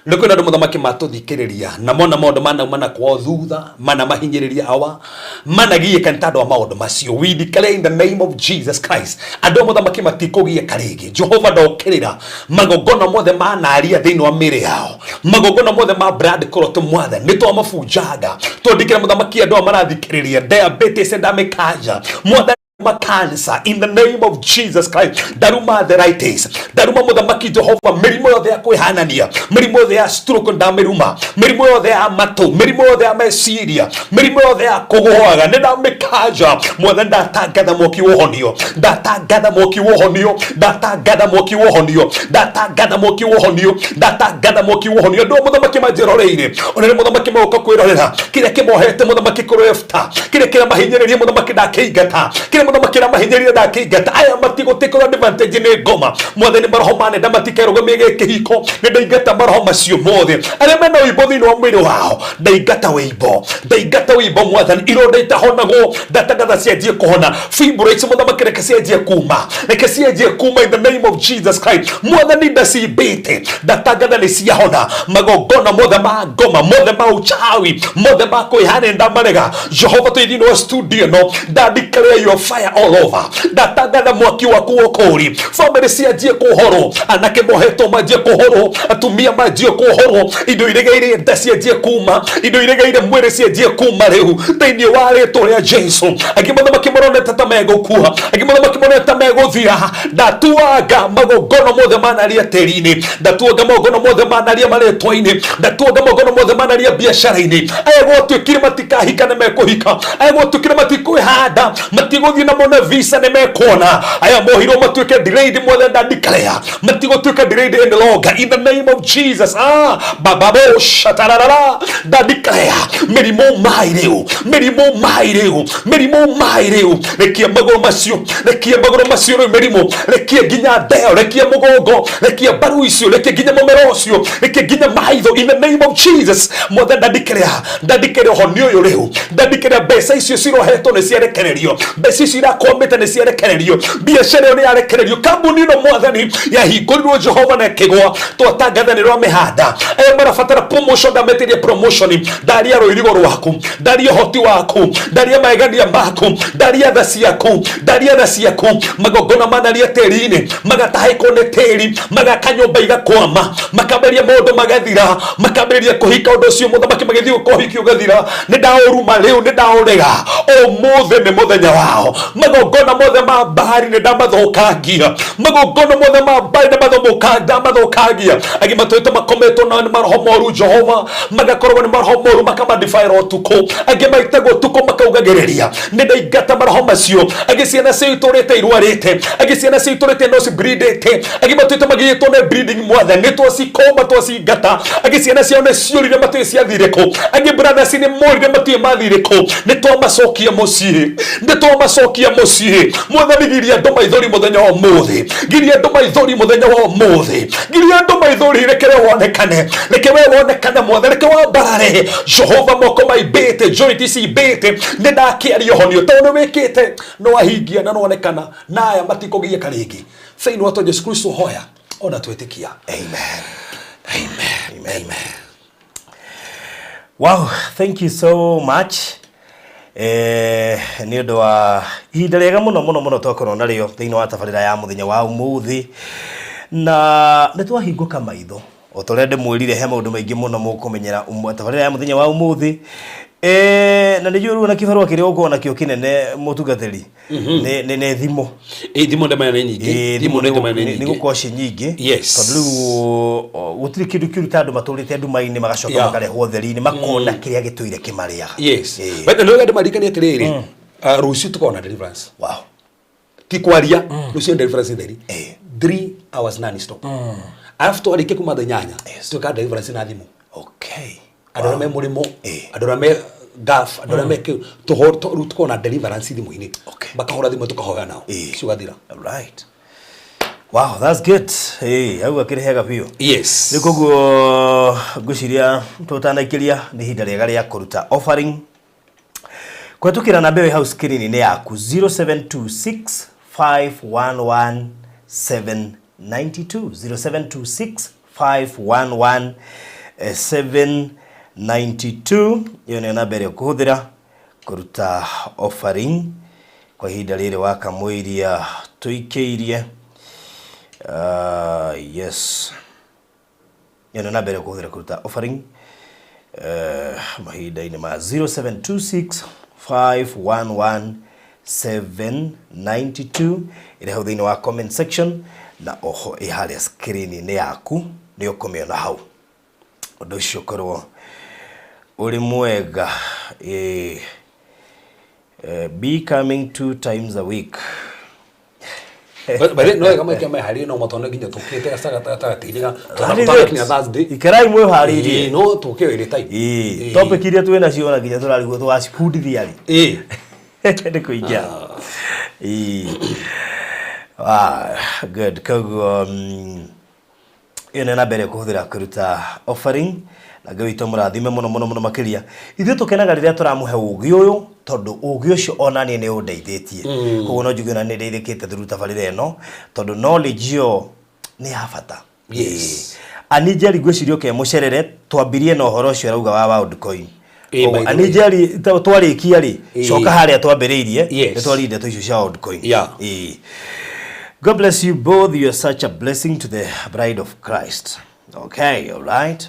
Nĩ kwĩna andũ mũthamaki matũthikĩrĩria na mona maũndũ manaumana kwao thutha mana mahinyĩrĩria awa managiĩka nĩ tondũ wa maũndũ macio. We declare in the name of Jesus Christ andũ a mũthamaki matikũgiĩka rĩngĩ. Jehova ndokĩrĩra magongona mothe manaria thĩinĩ wa mĩĩrĩ yao, magongona mothe ma blood clot mwathani nĩ twamabunjanga twandĩkĩra mũthamaki andũ aya marathikĩrĩria diabetes ndamĩkanja mwathani makansa in the name of Jesus Christ ndaruma arthritis ndaruma mũthamaki Jehova mĩrimũ yothe ya kwĩhanania mĩrimũ yothe ya stroke ndamĩruma mĩrimũ yothe ya matũ mĩrimũ yothe ya meciria mĩrimũ yothe ya kũgũaga nĩ ndamĩkanja mwathani ndatangatha mwaki wa ũhonio ndatangatha mwaki wa ũhonio ndatangatha mwaki wa ũhonio ndatangatha mwaki wa ũhonio ndatangatha mwaki wa ũhonio andũ a mũthamaki manjĩroreire ona nĩ mũthamaki magoka kwĩrorera kĩrĩa kĩmohete mũthamaki kũrĩ Efta kĩrĩa kĩramahinyĩrĩria mũthamaki ndakĩingata kĩrĩa mũthamaki kĩramahinyĩrĩria ndakĩingata aya matigũtĩkĩrwo advantage nĩ ngoma mwathani maroho ma nenda matikerũgamie gĩkĩhiko nĩ ndaingata maroho macio mothe arĩa mena ũimbo thĩinĩ wa mwĩrĩ wao ndaingata wĩimbo ndaingata wĩimbo mwathani ironda itahonagwo ndatangatha cianjie kũhona fibroids mũthamaki reke cianjie kuma reke cianjie kuma in the name of Jesus Christ mwathani ndacimbĩte ndatangatha nĩ ciahona magongona mothe ma ngoma mothe ma uchawi mothe ma kwĩhana ndamarega Jehova twĩ thĩinĩ wa studio ĩno ndandeclare your fire all over ndatangatha mwaki waku wa ũkũũri family cianjie kũhorwo anake mohetwo manjie kũhorwo atumia manjie kũhorwo indo iregeire nda cianjie kuma indo iregeire mwĩrĩ cianjie kuma rĩu thĩinĩ wa rĩtwa rĩa Jesu angĩ mũthamaki maronete ta megũkua angĩ mũthamaki maronete ta megũthira ndatuanga magongona mothe manaria tĩri-inĩ ndatuanga magongona mothe manaria marĩtwa-inĩ ndatuanga magongona mothe manaria biacara-inĩ aya gwatuĩkire matikahika nĩ mekũhika aya gwatuĩkire matikwĩhanda matigũthiĩ na mone visa nĩ mekuona aya mohirwo matuĩke delayed mothe ndandiclare matigũtuĩka delayed any longer in the name of Jesus bababo shatararara ndandiclare mĩrimũ mai rĩu mĩrimũ mai rĩu mĩrimũ mai rĩu rekia magũrũ macio rekia magũrũ macio rĩu mĩrimũ rekia nginya ndeo rekia mũgongo rekia mbaru icio rekia nginya mũmero ũcio rekia nginya maitho in the name of Jesus mothe ndandiclare ndandiclare ũhonio ũyũ rĩu ndandiclare mbeca icio cirohetwo nĩ ciarekererio mbeca icio irakwamĩte nĩ ciarekererio biacara ĩyo nĩ yarekererio kambuni ĩno mwathani yahingũrirwo Jehova na ĩkĩgwa twatangatha nĩ rwa mĩhanda aya marabatara promotion ndametĩrie promotion ndaria rũirigo rwaku ndaria ũhoti waku ndaria maegania maku ndaria tha ciaku ndaria tha ciaku magongona manaria tĩri-inĩ magatahĩkwo nĩ tĩri magaka nyũmba igakwama makambĩrĩria maũndũ magathira makambĩrĩria kũhika ũndũ ũcio mũthamaki magĩthiĩ ũkohiki ũgathira nĩ ndaũruma rĩu nĩ ndaũrega ũmũthĩ nĩ mũthenya wao Magongona mothe ma Baali nĩ ndamathũkangia. Magongona mothe ma Baali ndamathũkangia. Angĩ matũĩte makometwo na nĩ maroho moru Jehova, magakorwo nĩ maroho moru makamadefile ũtukũ. Angĩ maitagwo ũtukũ makaugagĩrĩria. Nĩ ndaingata maroho macio. Angĩ ciana ciao itũrĩte irwarĩte. Angĩ ciana ciao itũrĩte no cibleedĩte. Angĩ matũĩte magiyĩtwo nĩ bleeding Mwathani, nĩ twacikũma twacingata. Angĩ ciana ciao nĩ ciũrire matiũĩ ciathire kũ. Angĩ brothers nĩ morire matiũĩ mathire kũ. Nĩ twamacokia mũciĩ. Nĩ twamacokia mũciĩ. Mwathani giria andũ maithori mũthenya wa ũmũthĩ. Giria andũ maithori mũthenya wa ũmũthĩ. Giria andũ maithori, reke we wonekane. Reke we wonekane Mwathani, reke wambarare. Jehova moko maimbĩte, joint cimbĩte. Nĩ ndakĩaria ũhonio tondũ nĩ wĩkĩte, nĩ wahingia na nĩwonekana, na aya matikũgiĩka rĩngĩ. Thĩinĩ wa Jesu Kristo hoya ona twĩtĩkia. Amen. Amen. Amen. Wow, thank you so much. Nĩ ũndũ wa ihinda rĩega mũno mũno mũno twakorwo narĩo thĩinĩ wa tabarĩra ya mũthenya wa ũmũthĩ, na nĩ twahingũka maitho o ta ũrĩa ndĩmwĩrire, he maũndũ maingĩ mũno mũkũmenyera tabarĩra ya mũthenya wa ũmũthĩ. Na nĩ njũĩ rĩu ona kĩbarũa kĩrĩa ũkorwo nakĩo kĩnene mũtungatĩri nĩ thimũ. Ĩ thimũ ndemanya nĩ nyingĩ. Thimũ nĩ ndemanya nĩ nĩ nyingĩ. Gũkorwo ciĩ nyingĩ. Yes. Tondũ rĩu gũtirĩ kĩndũ kĩũru ta andũ matũrĩte nduma-inĩ magacoka makarehwo ũtheri-inĩ makona kĩrĩa gĩtũire kĩmarĩaga. Yes. But nĩ wega ndĩmaririkanie atĩrĩrĩ, rũciũ tũkorwo na deliverance. Wow. Ti kwaria, rũciũ nĩ deliverance theri. 3 hours non stop. Arabu twarĩkia kuma thaa 8 twĩka deliverance na thimũ. Andũ arĩa me mũrĩmo, andũ arĩa me Gulf, andũ arĩa me kĩu, rĩu tũkorwo na deliverance thimũ-inĩ. Makahũra thimũ tũkahoya nao. Cigathira. Right. Wow, that's good. Hey, hau akĩrĩ hega biũ. Yes. Rĩu koguo ngwĩciria tũtanaikĩria nĩ ihinda rĩega rĩa kũruta offering kũhetũkĩra namba ĩyo ĩ hau screen-inĩ yaku, 0726 511 792, 0726 511 792. Ĩyo nĩyo namba ĩrĩa ũkũhũthĩra kũruta offering kwa ihinda rĩrĩ wakamũiria tũikĩirie. Yes, ĩyo nĩyo namba ĩrĩa ũkũhũthĩra kũruta offering mahinda-inĩ ma 0726 511 792, ĩrĩ hau thĩinĩ wa comment section na oho ĩ harĩa screen-inĩ yaku nĩ ũkũmĩona hau. Ũndũ ũcio ũkorwo ũrĩ mwega. Be coming two times a week. But no wega maikia meharĩrie no matone nginya tũkĩte gatagatĩ-inĩ ga That is it. tũtanakinya Thursday. Ikarai mwĩharĩirie. Ĩĩ, no tũke ĩrĩ time. Topic iria twĩ nacio ona nginya tũrarigwo tũgacibundithia rĩ. Nĩ kũingĩra. Ĩĩ. Ah, good. Koguo ĩyo nĩ namba ĩrĩa ũkũhũthĩra kũruta offering, na Ngai witũ mũrathime mũno mũno mũno makĩria. Ithuĩ tũkenaga rĩrĩa tũramũhe ũgĩ ũyũ, tondũ ũgĩ ũcio ona niĩ nĩ ũndeithĩtie. Koguo no njuge ona nĩ ndeithĩkĩte through tabarĩra ĩno, tondũ knowledge ĩyo nĩ ya bata. Ani Njeri, ngwĩciria ũke mũcerere twambirie na ũhoro ũcio arauga wa Worldcoin. By the way. Ani Njeri, twarĩkia rĩ, coka harĩa twambĩrĩirie. Nĩ twaririe ndeto icio cia Worldcoin. God bless you both. You are such a blessing to the bride of Christ. Okay, all right.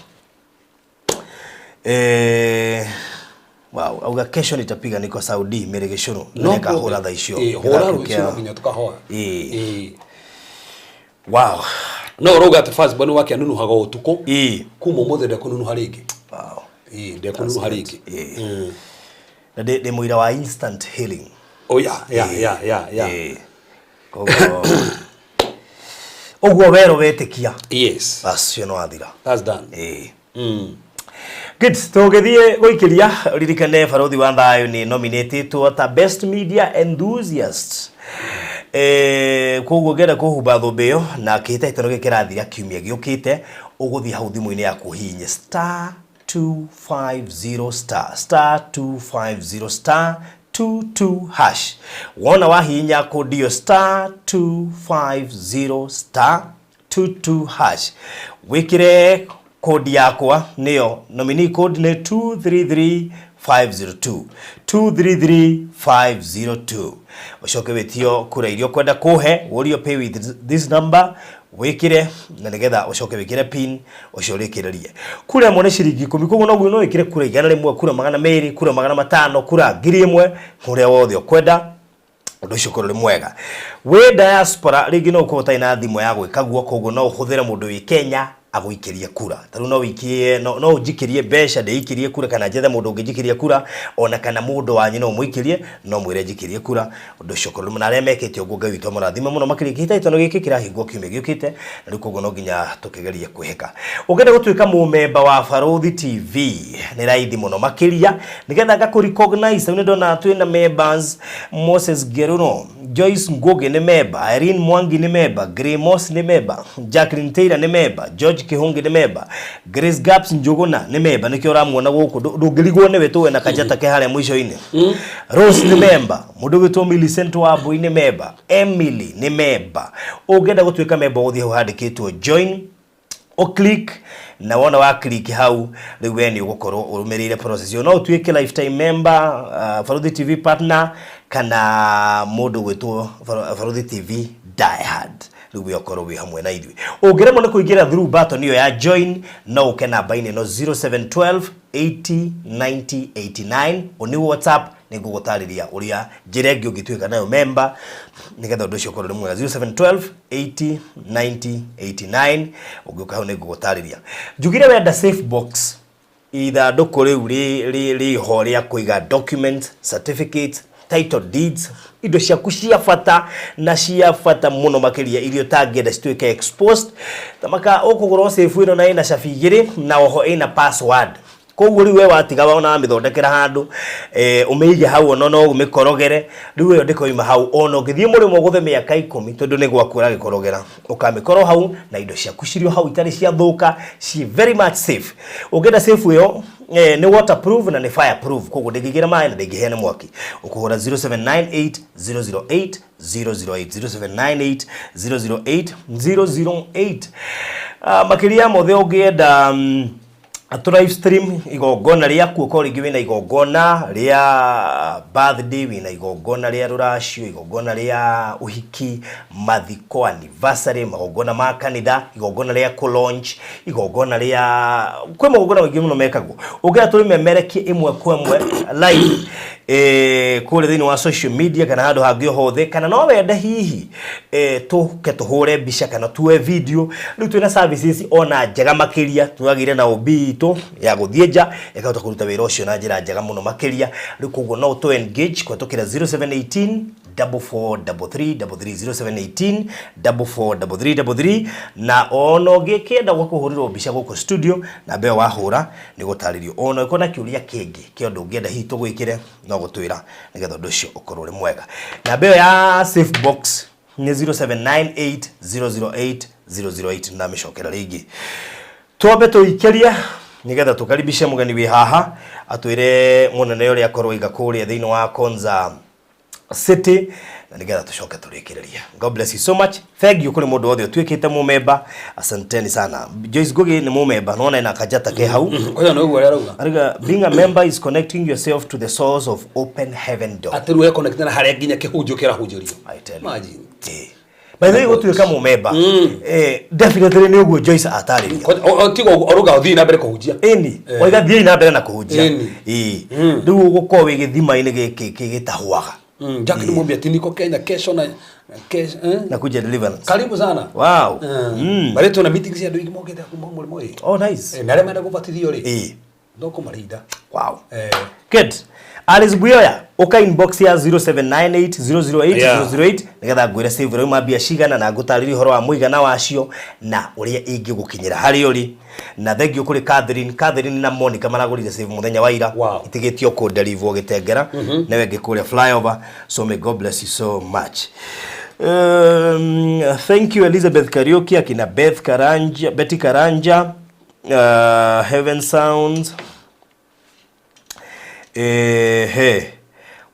Wow, auga kesho nitapiga, niko Saudi Mĩrĩgĩcũrũ. No Nĩngahũra thaa icio. Hũra rũciũ no nginya tũkahoya. Wow. No ũrauga atĩ first born wake anunuhaga ũtukũ. Kuma ũmũthĩ ndekũnunuha rĩngĩ. Wow. Ĩĩ, ndekũnunuha rĩngĩ. Na ndĩ mũira wa instant healing. Oh yeah. Koguo ũguo werũ wetĩkia. Yes. Bas, ũcio nĩ wathira. That's done. Good. Tũgĩthiĩ gũikĩria, ririkane Barothi wa Thayũ nĩ nominatetwo ta Best Media Enthusiast. Koguo ũngĩenda kũhumba thũmbĩ ĩyo na kĩhĩtahĩtano gĩkĩ kĩrathira kiumia gĩũkĩte, ũgũthiĩ hau thimũ-inĩ yaku ũhihinye star 250 star star 250 star 22 hash. Wona wahihinya kũndi ĩyo star 250 star 22 hash, wĩkĩre kodi yakwa, nĩyo nominee code nĩ 233502, 233502. Ũcoke wĩtio kura iria ũkwenda kũhe, ũrio pay with this number, wĩkĩre na nĩgetha ũcoke wĩkĩre pin ũcio ũrĩkĩrĩrie. Kura ĩmwe nĩ ciringi 10, koguo noguo no wĩkĩre kura 100, kura 200, kura 500, kura 1000, ũrĩa wothe ũkwenda. Ũndũ ũcio ũkorwo ũrĩ mwega. Wĩ diaspora rĩngĩ no ũkorwo ũtarĩ na thimũ ya gwĩka guo, koguo no ũhũthĩre mũndũ wĩ Kenya agũikĩrie kura. Ta rĩu no ũikie, no ũnjikĩrie mbeca ndĩikĩrie kura, kana njethe mũndũ ũngĩnjikĩria kura, ona kana mũndũ wanyu no ũmũikĩrie, no mwĩre njikĩrie kura. Ũndũ ũcio ũkorwo na arĩa mekĩte ũguo Ngai witũ amũrathime mũno makĩria. Kĩhĩtahĩtano gĩkĩ kĩrahingwo kiumia gĩũkĩte, na rĩu koguo no nginya tũkĩgerie kwĩhĩka. Ũngĩenda gũtuĩka mũmemba wa Barũthi TV nĩ raithi mũno makĩria, nĩgetha ngakũ recognize. Rĩu nĩndona twĩna members Moses Geruno, Joyce Ngugi nĩ member, Irene Mwangi nĩ member, Gray Moss nĩ member, Jacqueline Taylor nĩ member, George Kihungi nĩ member, Grace Gaps Njuguna nĩ member, nĩkĩo ũramuona gũkũ, ndũngĩrigwo nĩwe tũwe na kajata ke harĩa mũico-inĩ. Rose nĩ member, mũndũ ũgwĩtwo Millicent Wambui nĩ member, Emily nĩ member. Ũngĩenda gũtuĩka member ũgũthiĩ hau handĩkĩtwo join, o click, na wona wa click hau rĩu we nĩ ũgũkorwo ũrũmĩrĩire process ĩyo. No ũtuĩke lifetime member, Barũthi TV partner, kana mũndũ ũgwĩtwo Barũthi TV diehard. Rĩu we ũkorwo wĩ hamwe na ithuĩ. Ũngĩremwo nĩ kũingĩra through button ĩyo ya join, no ũke namba-inĩ ĩno 0712 80 90 89 o nĩ WhatsApp, nĩngũgũtarĩria ũrĩa njĩra ĩngĩ ũngĩtuĩka nayo member nĩgetha ũndũ ũcio ũkorwo ũrĩ mwega. 0712 80 90 89, ũngĩũka hau nĩngũgũtarĩria. Njugire wenda safe box, ithandũkũ rĩu rĩho rĩa kũiga documents, certificates, title deeds, indo ciaku cia bata na cia bata mũno makĩria iria ũtangĩenda cituĩke exposed. Tamaka ũkũgũra safe ĩno na ĩna cabi igĩrĩ na oho ĩna password, koguo rĩu we watiga wona wamĩthondekera handũ, ũmĩige hau, ona no ũmĩkorogere. Rĩu ĩyo ndĩkoima hau ona ũngĩthiĩ mũrĩmo ũgũthe mĩaka 10, tondũ nĩ gwaku ũragĩkorogera. Ũkamĩkorwo hau na indo ciaku cirĩ o hau itarĩ ciathũka, ci very much safe. Ũngĩenda safe ĩyo, nĩ waterproof na nĩ fireproof, koguo ndĩngĩingĩra maĩ na ndĩngĩhĩa nĩ mwaki. Ũkũhũra 0798 008 008, 0798 008 008. Makĩria mothe ũngĩenda tu live stream igongona rĩaku, ũkorwo rĩngĩ wĩna igongona rĩa birthday, wĩna igongona rĩa rũracio, igongona rĩa ũhiki, mathiko, anniversary, magongona ma kanitha, igongona rĩa kũ launch, igongona rĩa kwĩ magongona maingĩ mũno mekagwo, ũngĩenda tũrĩmemerekie ĩmwe kwa ĩmwe live kũrĩa thĩinĩ wa social media kana handũ hangĩ o hothe, kana no wende hihi tũke tũhũre mbica kana tuoe video, rĩu twĩna services ona njega makĩria. Twagĩire na OB itũ ya gũthiĩ nja ĩkahota kũruta wĩra ũcio na njĩra njega mũno makĩria. Rĩu koguo no tũ engage kũhetũkĩra 0718 4433 33, 0718 4433 33, na ona ũngĩkĩenda gwa kũhũrĩrwo mbica gũkũ studio, namba ĩyo wahũra nĩ gũtarĩrio. Ona ũngĩkorwo na kĩũria kĩngĩ kĩa ũndũ ũngĩenda hihi tũgwĩkĩre, no gũtwĩra nĩgetha ũndũ ũcio ũkorwo ũrĩ mwega. Namba ĩyo ya safe box nĩ 0798 008 008. Ndamĩcokera rĩngĩ, twambe tũikĩrie nĩgetha tũkaribishe mũgeni wĩ haha atwĩre mũnene ũrĩa akorwo aiga kũrĩa thĩinĩ wa Konza City, na nĩgetha tũcoke tũrĩkĩrĩria. God bless you so much. Thank you kũrĩ mũndũ wothe ũtuĩkĩte mũmemba, asanteni sana. Joyce Ngugi nĩ mũmemba, nona ena kajata ke hau. Ũyũ nĩ ũguo ũrĩa arauga. Arauga being a member is connecting yourself to the source of open heaven door. Atĩ rĩu e connect na harĩa nginya kĩhunjio kĩrahunjĩrio. I tell you. Imagine. By the way, gũtuĩka mũmemba, definitely nĩ ũguo Joyce atarĩria. Tiga ũruga ũthiĩ na mbere kũhunjia. Ĩni waiga thiĩi na mbere na kũhunjia. Ĩni. Ĩĩ, rĩu ũgũkorwo wĩ gĩthima-inĩ gĩkĩ gĩtahũaga. Jack ni mwambia ati niko Kenya kesho na kesho, eh? Na kuja deliverance. Karibu sana. Wow. Barĩ tuna meetings cia andũ aingĩ mokĩte kuma mũrĩmo ĩ. Oh, nice. Na arĩa menda kũbatithio rĩ, no kũmarinda. Wow. Good. Alice Buyoya, uka inbox ya 0798 008 008 nigetha ngwĩre save rauma mbia cigana na ngũtarĩrie ũhoro wa mũigana wacio na ũrĩa ingĩgũkinyĩra harĩa ũrĩ. Na thank you kũrĩ Catherine, Catherine na Monica maragũrire save mũthenya wa ira. Itigĩtio kũ deliver gĩtengera nawe ĩngĩ kũrĩa flyover, so may God bless you so much. Thank you Elizabeth Kariuki, akina Beth Karanja, Betty Karanja, Heaven Sounds. He.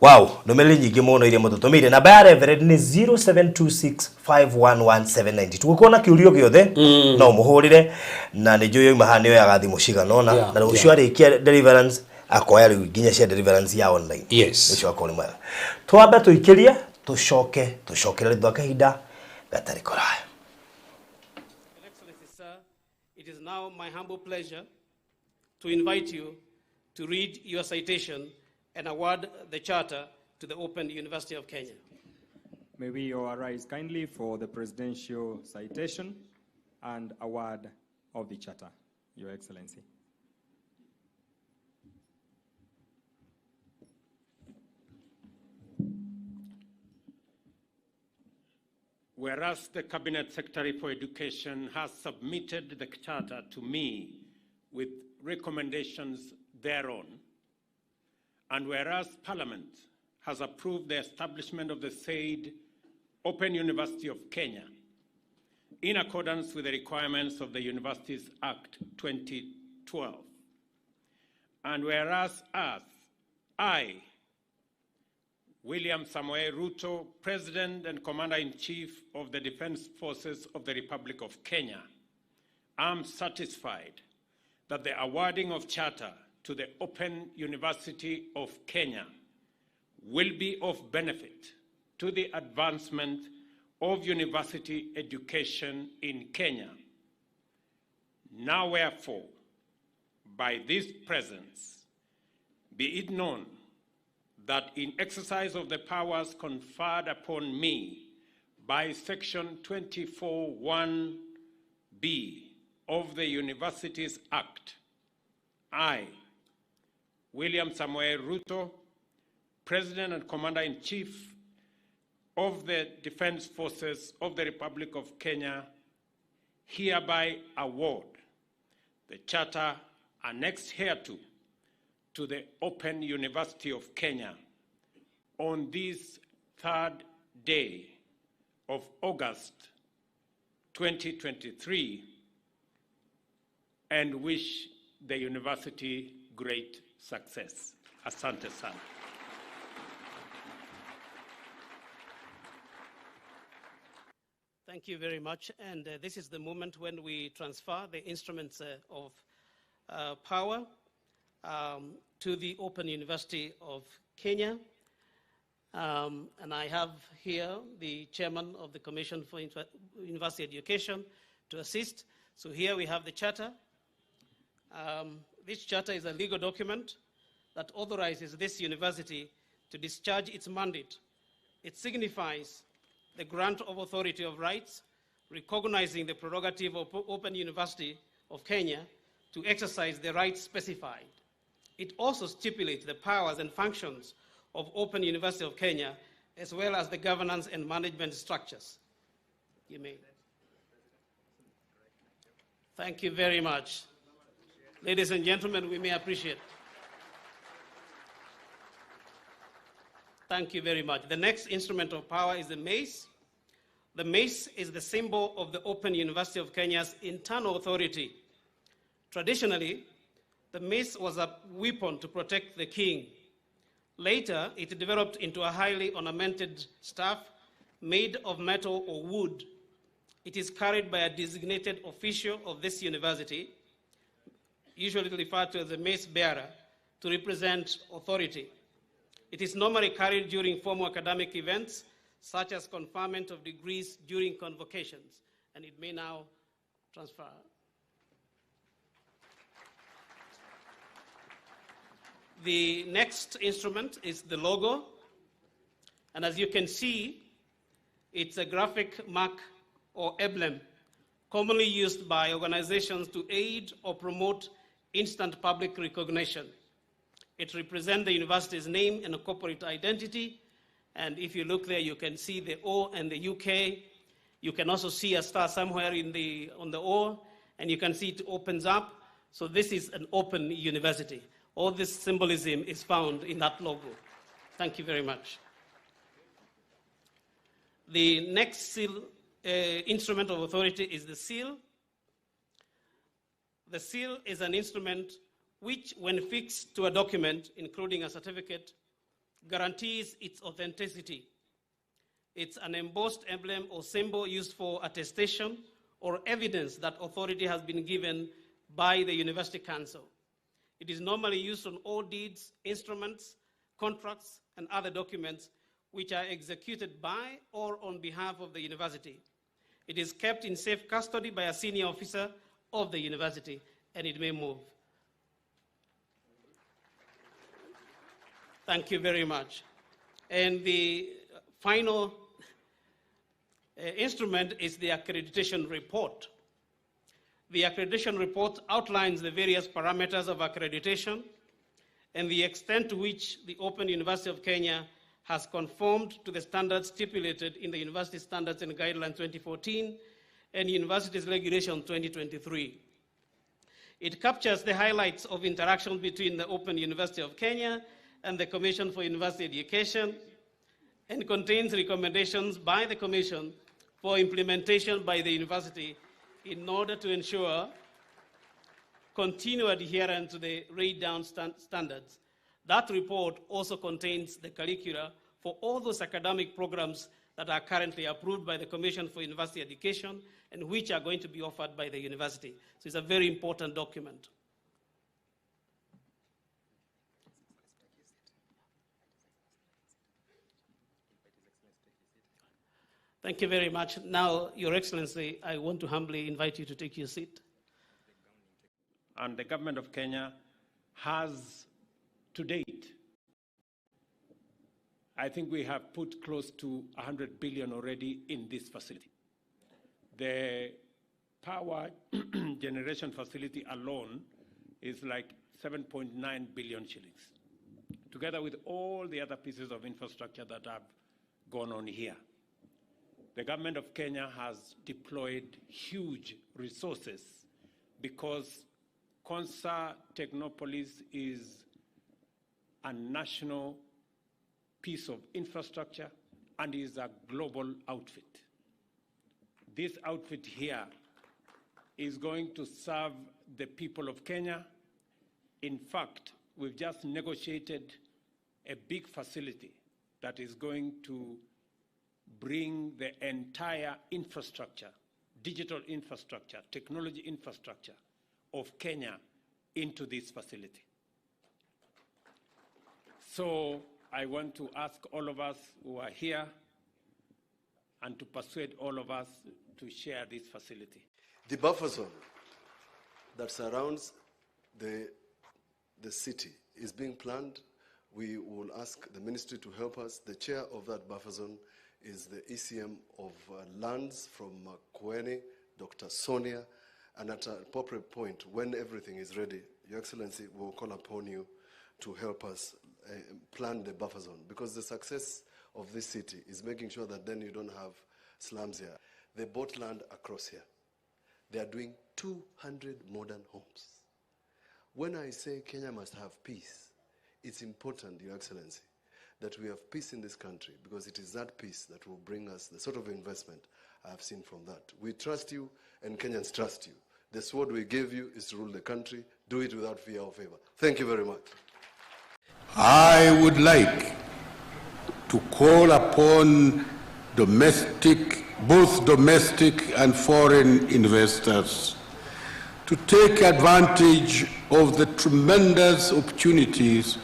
Wow, ndũmĩrĩri nyingĩ mũno iria mũtũtũmĩire. Namba ya Reverend nĩ 0726511792. Gũkorwo na kĩũrio gĩothe no mũhũrĩre, na nĩ njũĩ yoima haha nĩ oyaga thimũ cigana ũna, na rũciũ arĩkia deliverance akoya rĩu nginya cia deliverance ya online. Ũcio akorwo nĩ mwega. Twambe tũikĩrie tũcoke tũcokere thutha wa kahinda gatarĩ kũraya. Excellency, sir, it is now my humble pleasure to invite you to read your citation and award the charter to the Open University of Kenya. May we all arise kindly for the presidential citation and award of the charter, Your Excellency. Whereas the Cabinet Secretary for Education has submitted the charter to me with recommendations thereon, and whereas Parliament has approved the establishment of the said Open University of Kenya in accordance with the requirements of the Universities Act 2012, and whereas as I, William Samoei Ruto, President and Commander-in-Chief of the Defense Forces of the Republic of Kenya, am satisfied that the awarding of charter to the Open University of Kenya will be of benefit to the advancement of university education in Kenya. Now, wherefore, by this presence, be it known that in exercise of the powers conferred upon me by Section 24(1)(b) of the Universities Act, I, William Samoei Ruto, President and Commander-in-Chief of the Defense Forces of the Republic of Kenya, hereby award the charter annexed hereto to the Open University of Kenya on this third day of August 2023, and wish the university great success. Asante sana. Thank you very much. And this is the moment when we transfer the instruments of power to the Open University of Kenya. And I have here the chairman of the Commission for University Education to assist. So here we have the charter. This charter is a legal document that authorizes this university to discharge its mandate. It signifies the grant of authority of rights, recognizing the prerogative of Open University of Kenya to exercise the rights specified. It also stipulates the powers and functions of Open University of Kenya, as well as the governance and management structures. You may. Thank you very much. Ladies and gentlemen, we may appreciate. Thank you very much. The next instrument of power is the mace. The mace is the symbol of the Open University of Kenya's internal authority. Traditionally, the mace was a weapon to protect the king. Later, it developed into a highly ornamented staff made of metal or wood. It is carried by a designated official of this university, usually referred to as a mace bearer, to represent authority. It is normally carried during formal academic events, such as conferment of degrees during convocations, and it may now transfer. The next instrument is the logo, and as you can see, it's a graphic mark or emblem commonly used by organizations to aid or promote instant public recognition. It represents the university's name and a corporate identity, and if you look there, you can see the O and the UK. You can also see a star somewhere in the, on the O, and you can see it opens up. So this is an open university. All this symbolism is found in that logo. Thank you very much. The next seal, instrument of authority is the seal. The seal is an instrument which, when fixed to a document, including a certificate, guarantees its authenticity. It's an embossed emblem or symbol used for attestation or evidence that authority has been given by the University Council. It is normally used on all deeds, instruments, contracts, and other documents which are executed by or on behalf of the university. It is kept in safe custody by a senior officer of the university, and it may move. Thank you very much. And the final instrument is the accreditation report. The accreditation report outlines the various parameters of accreditation and the extent to which the Open University of Kenya has conformed to the standards stipulated in the University Standards and Guidelines 2014 and Universities Regulation 2023. It captures the highlights of interaction between the Open University of Kenya and the Commission for University Education and contains recommendations by the Commission for implementation by the university in order to ensure continued adherence to the laid down standards. That report also contains the curricula for all those academic programs that are currently approved by the Commission for University Education and which are going to be offered by the university. So it's a very important document. Thank you very much. Now, Your Excellency, I want to humbly invite you to take your seat. And the government of Kenya has, to date, I think we have put close to 100 billion already in this facility. The power generation facility alone is like 7.9 billion shillings, together with all the other pieces of infrastructure that have gone on here. The government of Kenya has deployed huge resources because Konza Technopolis is a national piece of infrastructure and is a global outfit. This outfit here is going to serve the people of Kenya. In fact, we've just negotiated a big facility that is going to bring the entire infrastructure, digital infrastructure, technology infrastructure of Kenya into this facility. So I want to ask all of us who are here and to persuade all of us to share this facility. The buffer zone that surrounds the city is being planned. We will ask the ministry to help us. The chair of that buffer zone is the ECM of lands from Makueni, Dr. Sonia, and at an appropriate point, when everything is ready, Your Excellency, we will call upon you to help us plan the buffer zone, because the success of this city is making sure that then you don't have slums here. They bought land across here. They are doing 200 modern homes. When I say Kenya must have peace, it's important, Your Excellency, that we have peace in this country, because it is that peace that will bring us the sort of investment I have seen from that. We trust you, and Kenyans trust you. The sword we give you is to rule the country. Do it without fear or favor. Thank you very much. I would like to call upon domestic, both domestic and foreign investors to take advantage of the tremendous opportunities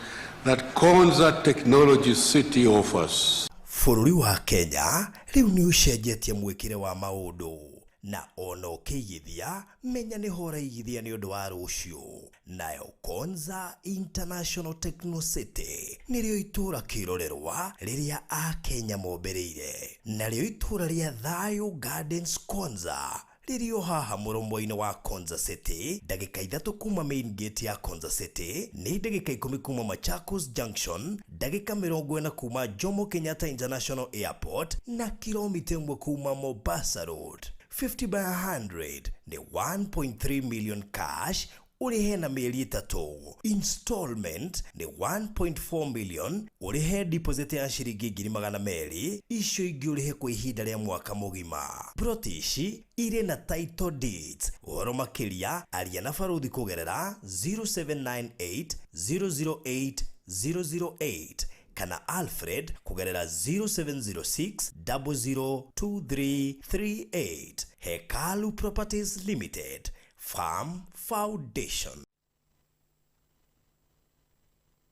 that Konza Technology City offers. Bũrũri wa Kenya rĩu nĩ ũcenjetie mwĩkĩre wa maũndũ na ona ũkĩigithia menya nĩho ũraigithia nĩ ũndũ wa rũciũ. Nayo Konza International Techno City nĩrĩo itũũra kĩrorerwa rĩrĩa Akenya mombĩrĩire, narĩo itũũra rĩa Thayo Gardens Konza rĩrĩ o haha mũromo-inĩ wa Konza City, ndagĩka 3 kuma main gate ya Konza City, nĩ ndagĩka 10 kuma Machakos Junction, ndagĩka 40 kuma Jomo Kenyatta International Airport na kilomita 1 kuma Mombasa Road. 50 by 100 ni 1.3 million cash ũrĩhe na mĩeri 3. Installment ni 1.4 million ũrĩhe deposit ya ciringi 200,000, icio ingĩ ũrĩhe kwa ihinda rĩa mwaka mũgima. Plot ici irĩ na title deeds. Ũhoro makĩria aria na baruthi kũgerera 0798 008 008 kana Alfred kũgerera 0706 002338. Hekalu Properties Limited, Farm Foundation.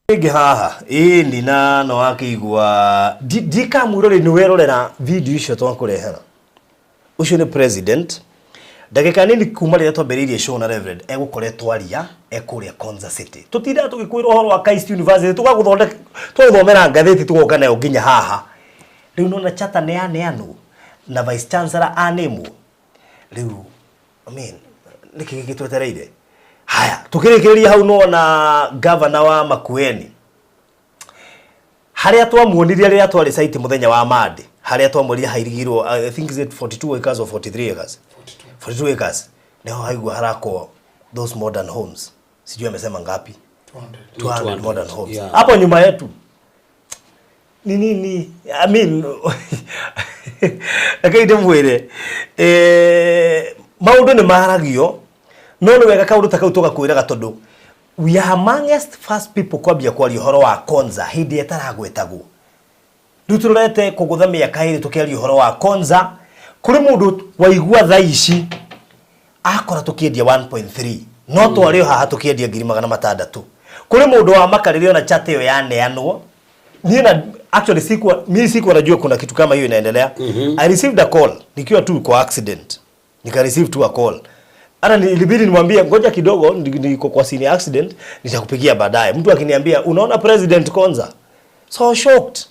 Ĩngĩ haha ĩni na no akĩigua ndikamwĩrore nĩ werorera video icio twakũrehera. Ũcio nĩ president. Ndagĩka nini kuma rĩrĩa twambĩrĩirie show na Reverend egũkoretwo aria ekũrĩa Konza City. Tũtindaga tũgĩkwĩra ũhoro wa Christ University, tũgagũthondeka tũgũthomera ngathĩti tũgoka nayo nginya haha. Rĩu nona chata nĩ yaneanwo Na vice chancellor anemwo. Rĩu I mean, nĩkĩ gĩkĩ twetereire? Haya, tukĩrĩkĩrĩria hau nĩwona governor wa Makueni harĩa twamuonirie rĩrĩa twarĩ site mũthenya wa Monday, harĩa twamwĩrire hairigirwo, I think is it 42 acres or 43 acres, 42 acres, niho haigua harakwo those modern homes, sijui amesema ngapi, 200 modern homes hapo nyuma yetu. Ni nini? I mean, reke ndĩmwĩre, maũndũ nĩ maragio, no nĩ wega kaũndũ ta kau tũgakwĩraga tondũ we are amongst first people kwambia kwaria ũhoro wa Konza hĩndĩ ĩtaragwetagwo. Rĩu tũrorete kũgũtha mĩaka ĩrĩ tũkĩaria ũhoro wa Konza, kũrĩ mũndũ waigua thaa ici akora tũkĩendia 1.3 no twarĩ o haha tũkĩendia 600,000. Kũrĩ mũndũ wa maka rĩrĩa ona chat ĩyo yaneanwo. Niĩ na actually sikuwa, mimi sikuwa najua kuna kitu kama hiyo inaendelea. I received a call nikiwa tu kwa accident, nika receive tu a call. Hata ilibidi nimwambie ngoja kidogo, niko kwa scene ya accident, nitakupigia baadaye. Mtu akiniambia unaona President Konza, so shocked.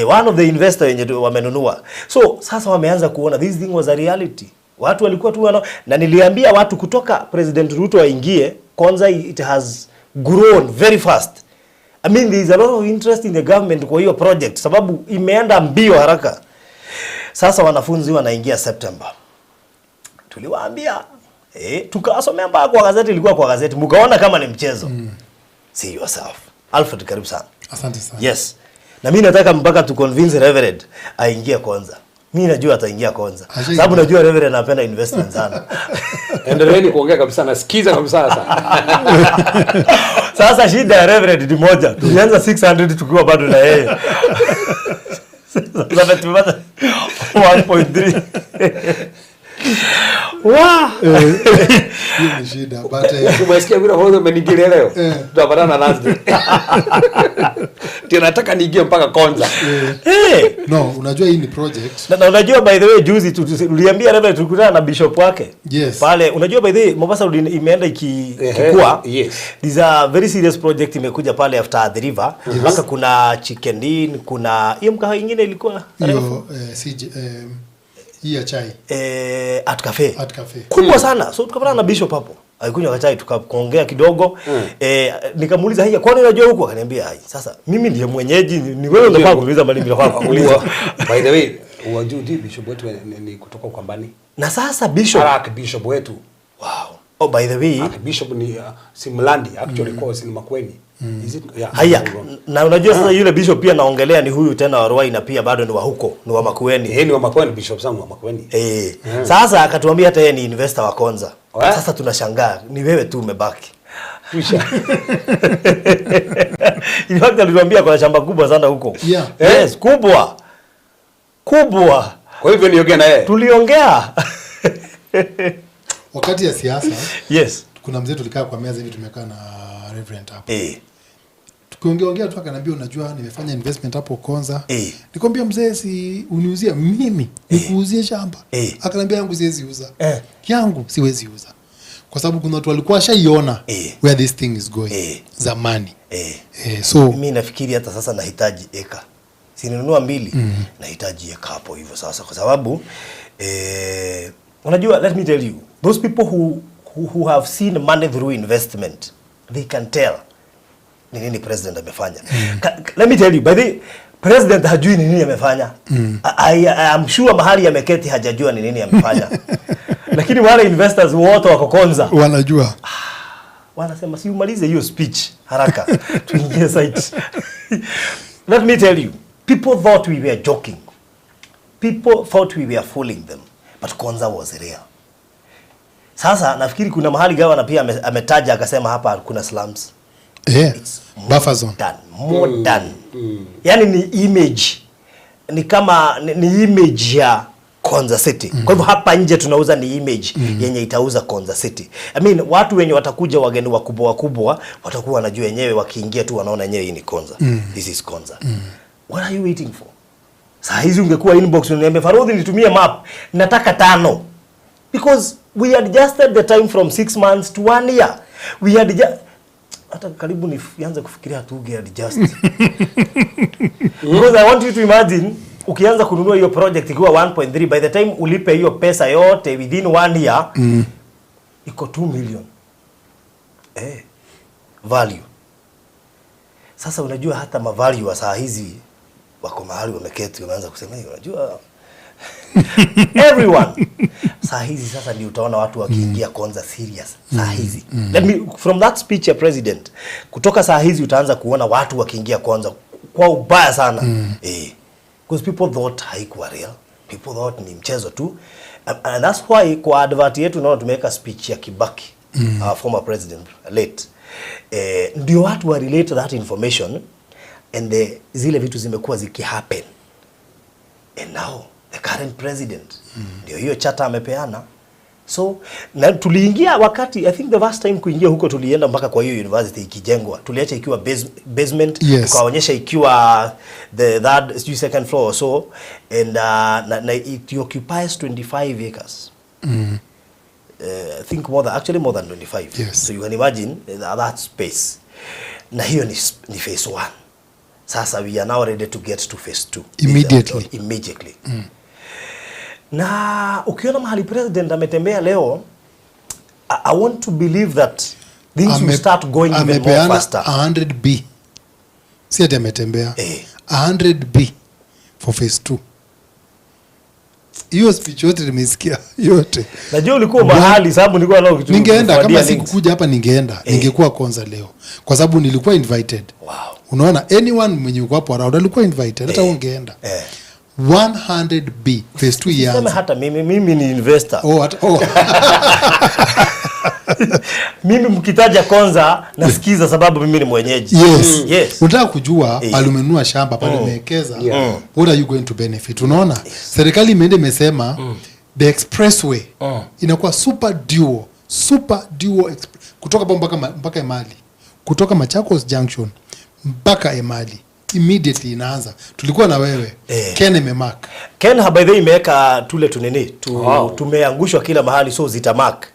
One of the investor wenye wamenunua. So sasa wameanza kuona this thing was a reality. Watu walikuwa tu wana, na niliambia watu kutoka President Ruto aingie Konza, it has grown very fast. I mean, there is a lot of interest in the government kwa hiyo project sababu imeenda mbio haraka. Sasa wanafunzi wanaingia September. Tuliwaambia, tukasomea mpaka kwa gazeti, ilikuwa kwa gazeti, mkaona kama ni mchezo. See yourself. Alfred, karibu sana. Asante sana. Yes. Na mimi nataka mpaka tu convince Reverend aingie Konza. Mimi najua ataingia Konza. Sababu najua Reverend anapenda investment sana. Endeleeni kuongea kabisa, nasikiza kabisa sasa. Sasa shida ya Reverend ni moja. Tulianza 600 tukiwa bado na yeye. Sasa tumepata 1.3. Wow. Hiyo ni shida, but umesikia vile hozo umeniingilia leo. Tutapatana Thursday. Tena nataka niingie mpaka Konza. No, unajua hii ni project. Na unajua by the way juzi tuliambia Reverend tulikutana na bishop wake. Yes. Pale unajua by the way Mombasa imeenda ikikua. Yes. This is a very serious project imekuja pale after the river. Mpaka kuna Chicken Inn, kuna hiyo mkahawa nyingine ilikuwa hiyo CJ hii ya chai. Art Cafe. Art Cafe. Kubwa sana. So tukapatana na bishop hapo. Alikunywa chai tukaongea kidogo. Nikamuuliza haya, kwani unajua huko? Akaniambia hai. Sasa mimi ndiye mwenyeji, ni wewe unafaa kuuliza mali mimi nafaa kuuliza. By the way, wajui bishop wetu ni kutoka Ukambani. Na sasa bishop, Archbishop wetu. Wow. Oh, by the way, Archbishop ni Simlandi actually kwa si Makueni. Is it? Yeah. Haya, na unajua sasa yule bishop pia naongelea ni huyu tena wa Ruai na pia bado ni wa huko, ni wa Makueni. Ni wa Makueni, bishop zangu wa Makueni. Sasa akatuambia hata yeye ni investor wa Konza. Sasa tunashangaa, ni wewe tu umebaki. Kisha. In fact alituambia kuna shamba kubwa sana huko. Yeah. Yes, kubwa. Kubwa. Kwa hivyo niongea na yeye. Tuliongea. Wakati ya siasa. Yes. Kuna mzee tulikaa kwa meza hivi, tumekaa na Reverend hapo. Tukiongea tu akaniambia unajua nimefanya investment hapo Konza. Nikamwambia mzee si uniuzie mimi, nikuuzie shamba. Akaniambia yangu siwezi uza. Yangu siwezi uza. Kwa sababu kuna watu walikuwa washaiona where this thing is going zamani. So mimi nafikiri hata sasa nahitaji eka. Sininunua 2, nahitaji eka hapo hivyo sasa kwa sababu unajua, let me tell you, those people who have seen money through investment, they can tell ni nini president amefanya. Let me tell you, by the president hajui ni nini amefanya. I am sure mahali ameketi hajajua ni nini amefanya. Lakini wale investors wote wako Konza wanajua. Wanasema si umalize hiyo speech haraka tuingie site. Let me tell you, people thought we were joking. People thought we were fooling them, but Konza was real. Sasa nafikiri kuna mahali gavana pia ametaja akasema hapa kuna slums. It's buffer zone. Modern. Yaani ni image. Ni kama ni image ya Konza City. Kwa hivyo hapa nje tunauza ni image yenye itauza Konza City. I mean, watu wenye watakuja wageni wakubwa wakubwa watakuwa wanajua wenyewe, wakiingia tu wanaona yenyewe hii ni Konza. This is Konza. What are you waiting for? Saa hizi ungekuwa inbox uniambia Farodhi nitumie map, nataka 5. Because we adjusted the time from 6 months to 1 year. We had hata karibu nianze kufikiria tuge adjust. Because I want you to imagine Ukianza kununua hiyo project ikiwa 1.3, by the time ulipe hiyo pesa yote within one year, iko 2 million value. Sasa unajua hata mavalue wa saa hizi wako mahali wameketi wameanza kusema hiyo, unajua everyone saa hizi sasa ndio utaona watu wakiingia Konza serious saa hizi. Let me, from that speech ya president, kutoka saa hizi utaanza kuona watu wakiingia Konza kwa ubaya sana. Because people thought haikuwa real, people thought ni mchezo tu, and that's why kwa advert yetu naona tumeweka speech ya Kibaki, our former president late, ndio watu wa relate that information and zile vitu zimekuwa zikihappen. And now the current president, ndio hiyo charter amepeana. So na tuliingia wakati, I think the first time kuingia huko tulienda mpaka kwa hiyo university ikijengwa, tuliacha ikiwa basement, tukaonyesha ikiwa the third, second floor or so, and na it occupies 25 acres. I think more than 25. Yes. So you can imagine that space. Na hiyo ni phase 1. Sasa we are now ready to get to phase 2. Immediately. Na ukiona mahali president ametembea leo, I want to believe that things will start going even more faster. 100B. Si ati ametembea. 100B for phase 2. Hiyo speech yote nimesikia yote. Najua ulikuwa mahali sababu nilikuwa nao kitu. Ningeenda kama sikukuja hapa ningeenda. Ningekuwa Konza leo. Kwa sababu nilikuwa invited. Wow. Unaona, anyone mwenye uko hapo around alikuwa invited, hata ungeenda. 100B phase 2 ianze. Sema hata mimi ni investor. Mimi mkitaja Konza nasikiza sababu mimi ni mwenyeji. Yes. Yes. Unataka kujua pale umenunua shamba, pale umewekeza, what are you going to benefit? Unaona? Yes. Serikali imeenda imesema the expressway inakuwa super duo kutoka hapo mpaka Emali. Kutoka Machakos Junction mpaka Emali. Immediately inaanza. Tulikuwa na wewe. Ken imemark. Ken by the way imeweka tule tunini tumeangushwa kila mahali, so zitamark.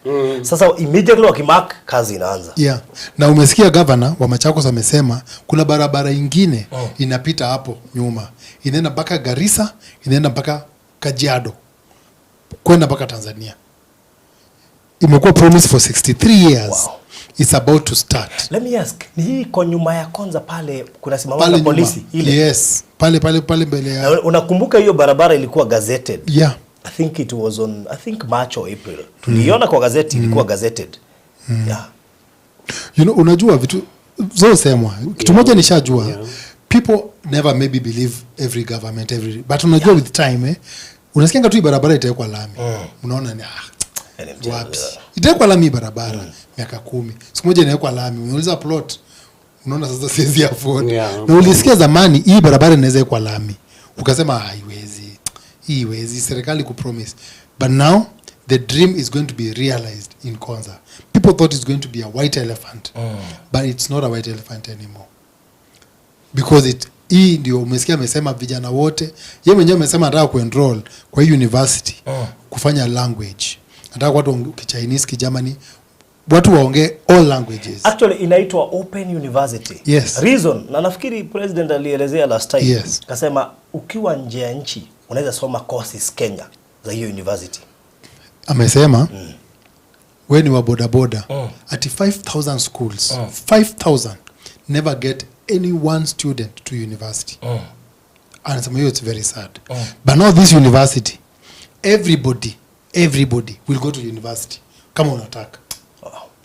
Sasa immediately wakimark kazi inaanza. Yeah. Na umesikia governor wa Machakos amesema kuna barabara ingine inapita hapo nyuma. Inaenda mpaka Garissa, inaenda mpaka Kajiado. Kwenda mpaka Tanzania. Imekuwa promise for 63 years. Wow. It's about to start. Let me ask, ni hii kwa nyuma ya Konza pale kuna simamanga polisi ile? Yes, pale mbele ya. Unakumbuka hiyo barabara ilikuwa gazetted? Yeah. I think it was on, I think March or April. Tuliiona kwa gazeti, ilikuwa gazetted. Yeah. You know, unajua vitu zosemwa. Kitu moja nishajua. People never maybe believe every government every, but unajua with time unasikia tu barabara itawekwa lami. Unaona ni wapi? Itawekwa lami barabara miaka 10. Siku moja inawekwa lami, unauliza plot, unaona sasa siwezi afford. Na ulisikia zamani hii barabara inaweza kuwa lami. Ukasema haiwezi. Hii haiwezi, serikali kupromise. But now the dream is going to be realized in Konza. People thought it's going to be a white elephant. But it's not a white elephant anymore. Because it hii ndio umesikia amesema vijana wote, yeye mwenyewe amesema anataka kuenroll kwa hii university kufanya language. Nataka watu Chinese, Kigermany, watu waongee all languages. Actually inaitwa Open University. Yes. Reason, na nafikiri president alielezea last time. Yes. Akasema ukiwa nje ya nchi unaweza soma courses Kenya za hiyo university. Amesema wewe ni wa boda boda at 5,000 schools, 5,000 never get any one student to university. Anasema hiyo it's very sad. But now this university, everybody will go to university kama unataka.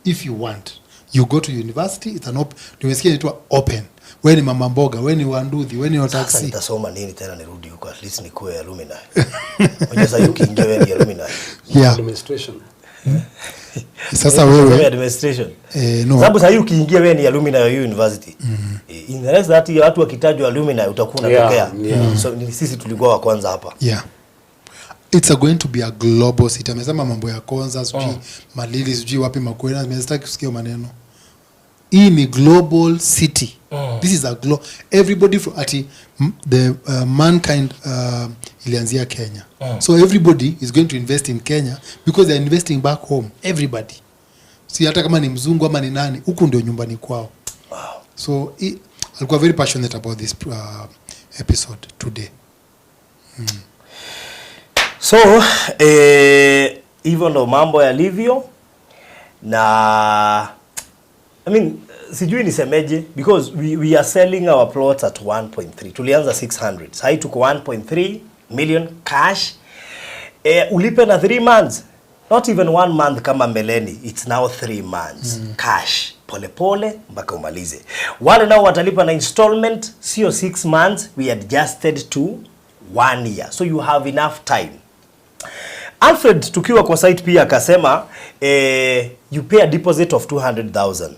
If you want, you go to university. It's an open. Nimesikia inaitwa open. Wewe ni mama mboga, wewe ni wanduthi, wewe ni wa taxi. Sasa nitasoma nini tena nirudi huko, at least nikuwe alumni. Unajua sasa ukiingia wewe ni alumni. Yeah. Administration. Sasa wewe administration. No. Sababu sasa ukiingia wewe ni alumni wa university. In the next that watu wakitajwa alumni utakuwa unatokea. So sisi tulikuwa wa kwanza hapa. Yeah. It's going to be a global city. Amesema mambo ya Konza, sijui Malili, sijui wapi Makueni, nimesitaki kusikia maneno. Hii ni global city. This is a everybody from ati the mankind ilianzia Kenya. So everybody is going to invest in Kenya because they are investing back home. Everybody. Si hata kama ni mzungu ama ni nani, huku ndio nyumbani kwao. Wow. So alikuwa very passionate about this episode today. So hivyo ndo mambo yalivyo, na I mean, sijui nisemeje, because we are selling our plots at 1.3. Tulianza 600. Sasa tuko 1.3 million cash. Ulipe na 3 months. Not even 1 month kama mbeleni. It's now 3 months. Cash. Pole pole mpaka umalize. Wale nao watalipa na installment, sio 6 months, we adjusted to 1 year. So you have enough time. Alfred tukiwa kwa site pia akasema, you pay a deposit of 200,000.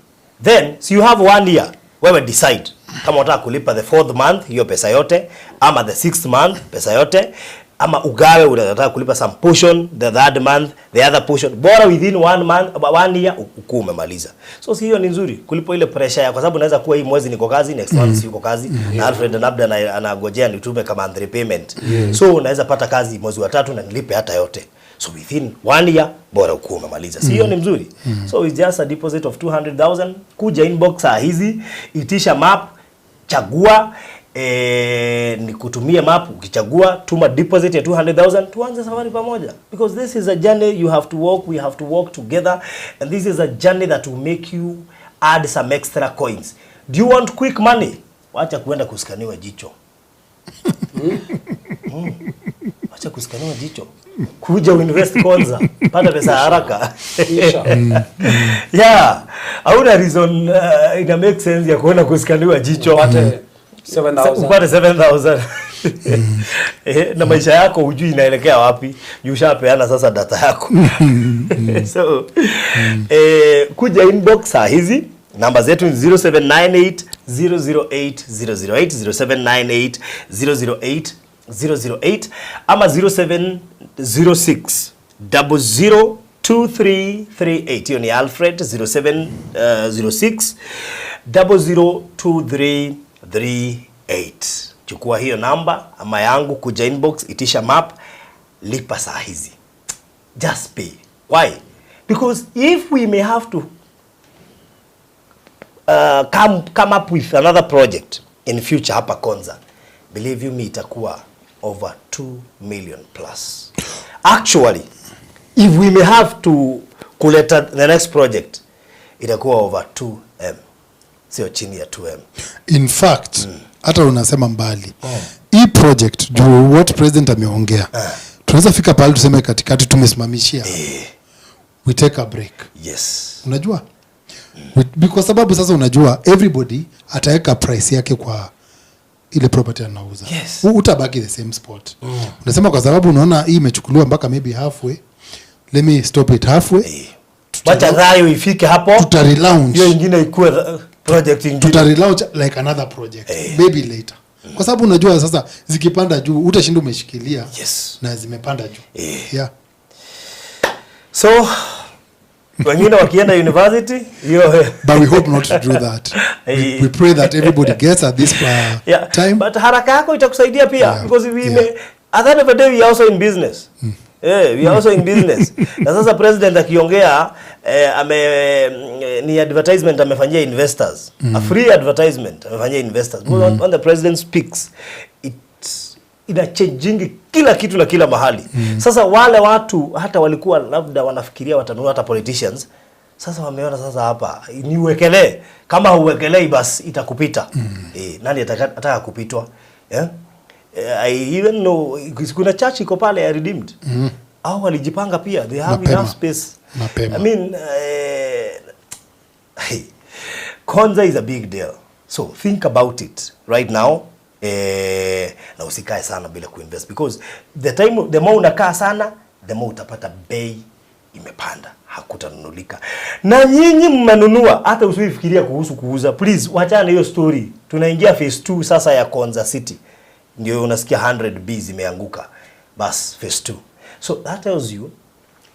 Then, so you have 1 year. Wewe decide kama unataka kulipa the 4th month hiyo pesa yote, ama the 6th month pesa yote, ama ugawe unataka kulipa some portion the 3rd month, the other portion. Bora within 1 month, 1 year ukuu umemaliza. So si hiyo ni nzuri kulipo ile pressure ya, kwa sababu naweza kuwa hii mwezi niko kazi, next month siko kazi, na Alfred labda anagojea nitume kama monthly payment. So unaweza pata kazi mwezi wa 3 na nilipe hata yote. So within 1 year bora ukuu umemaliza. Si hiyo ni mzuri? So it's just a deposit of 200,000. Kuja inbox saa hizi, itisha map, chagua, nikutumie map, ukichagua tuma deposit ya 200,000, tuanze safari pamoja. Because this is a journey you have to walk, we have to walk together, and this is a journey that will make you add some extra coins. Do you want quick money? Wacha kuenda kuskaniwa jicho. Wacha kuskaniwa jicho. Kuja uinvest Konza, pata pesa haraka. Yeah, hauna reason ina make sense ya kuenda kuskaniwa jicho. Upate 7,000. Upate 7,000. Na maisha yako hujui inaelekea wapi. Ushapeana sasa data yako. So, kuja inbox saa hizi. Namba zetu ni 0798 008 008, 0798 008 008, ama 0706 002338. Hiyo ni Alfred, 0706 002338. Chukua hiyo namba ama yangu, kuja inbox, itisha map, lipa saa hizi. Just pay. Why? Because if we may have to come up with another project in future hapa Konza, believe you me, itakuwa over 2 million plus. Actually, if we may have to kuleta the next project, itakuwa over 2M. Sio chini ya 2M. In fact, hata unasema mbali. Hii project, juu what president ameongea, tunaweza fika pale tuseme katikati tumesimamishia. We take a break. Yes. Unajua? Kwa sababu sasa unajua everybody ataweka price yake kwa ile property anauza. Yes. Utabaki the same spot. Unasema kwa sababu unaona hii imechukuliwa mpaka maybe halfway, let me stop it halfway. Wacha dhayo ifike hapo. Tuta relaunch. Hiyo ingine ikuwe project ingine. Tuta relaunch like another project. Maybe later. Kwa sababu unajua sasa zikipanda juu utashinda umeshikilia. Yes. Na zimepanda juu. Yeah. So wengine wakienda university hiyo, but we hope not to do that. We pray that everybody gets at this time. But haraka yako itakusaidia pia, because we may, at the end of the day we are also in business. We are also in business. Na sasa president akiongea, ni advertisement amefanyia investors. A free advertisement amefanyia investors. Because when the president speaks, it ina changing kila kitu na kila mahali. Sasa wale watu hata walikuwa labda wanafikiria watanunua hata politicians, sasa wameona sasa hapa niuwekelee, kama huwekelei basi itakupita. Nani ataka kupitwa? Yeah? I even know kuna church iko pale ya Redeemed. Au walijipanga pia, they have Mapema. enough space. Mapema. I mean, hey, Konza is a big deal. So think about it right now. Na usikae sana bila kuinvest, because the more unakaa sana, the more utapata bei imepanda, hakutanunulika. Na nyinyi mmenunua, hata usifikiria kuhusu kuuza. Please wachana hiyo story. Tunaingia phase 2 sasa ya Konza City. Ndio unasikia 100 B zimeanguka. Bas phase 2. So that tells you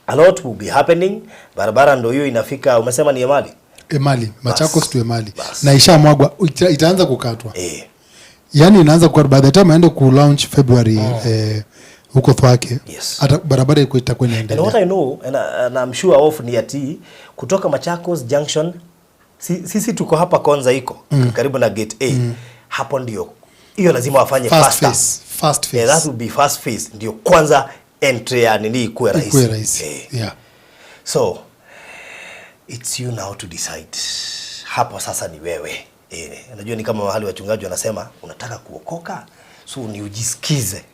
a lot will be happening. Barabara ndio hiyo inafika, umesema ni Emali? Emali, Machakos to Emali. Na ishamwagwa, itaanza kukatwa. Yaani inaanza kukatwa by the time aende ku launch February huko Thwake. Hata barabara iko itakuwa inaendelea. And what I know and I'm sure of ni ati kutoka Machakos Junction, sisi tuko hapa Konza iko karibu na gate A. Hapo ndio Hiyo lazima wafanye First faster. phase, first phase. Yeah, that will be first phase. Ndio kwanza entry ya nini ikuwe rahisi. Ikuwe rahisi. Yeah. So it's you now to decide. Hapo sasa ni wewe. Unajua ni kama mahali wachungaji wanasema unataka kuokoka, so ni ujisikize.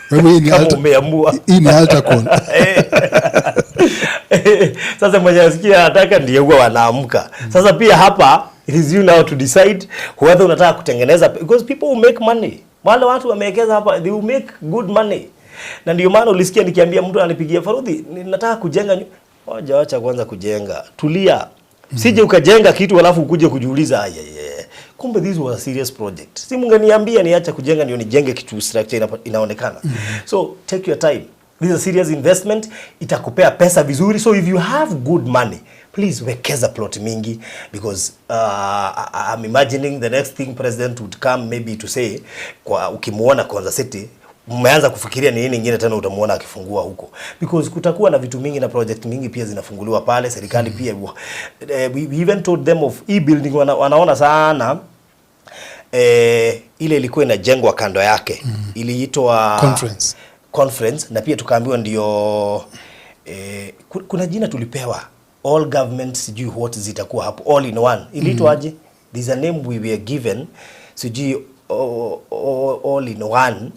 Kwa hivyo hii ni Kama altar, umeamua. hii ni altar call. Sasa mwenye asikia anataka ndiye huwa wanaamka. Sasa pia hapa it is you now to decide whether unataka kutengeneza, because people will make money. Wale watu wamewekeza hapa, they will make good money. Na ndio maana ulisikia nikiambia mtu ananipigia, Farudhi, nataka kujenga. Wacha acha kwanza kujenga. Tulia. Sije ukajenga kitu alafu ukuje kujiuliza, kumbe this was a serious project. Si mungeniambia niache kujenga ndio nijenge kitu structure inaonekana. So take your time. This is a serious investment, itakupea pesa vizuri. So if you have good money, please wekeza plot mingi, because I'm imagining the next thing president would come maybe to say, kwa ukimuona Konza City, mmeanza kufikiria ni nini nyingine tena utamuona akifungua huko, because kutakuwa na vitu mingi na project mingi pia zinafunguliwa pale serikali. Pia we even told them of e-building, wanaona sana ile ilikuwa inajengwa kando yake. Iliitwa conference, na pia tukaambiwa ndio kuna jina tulipewa, all government sijui what zitakuwa hapo, all in one. Iliitwa aje? There's a name we were given, sijui all in one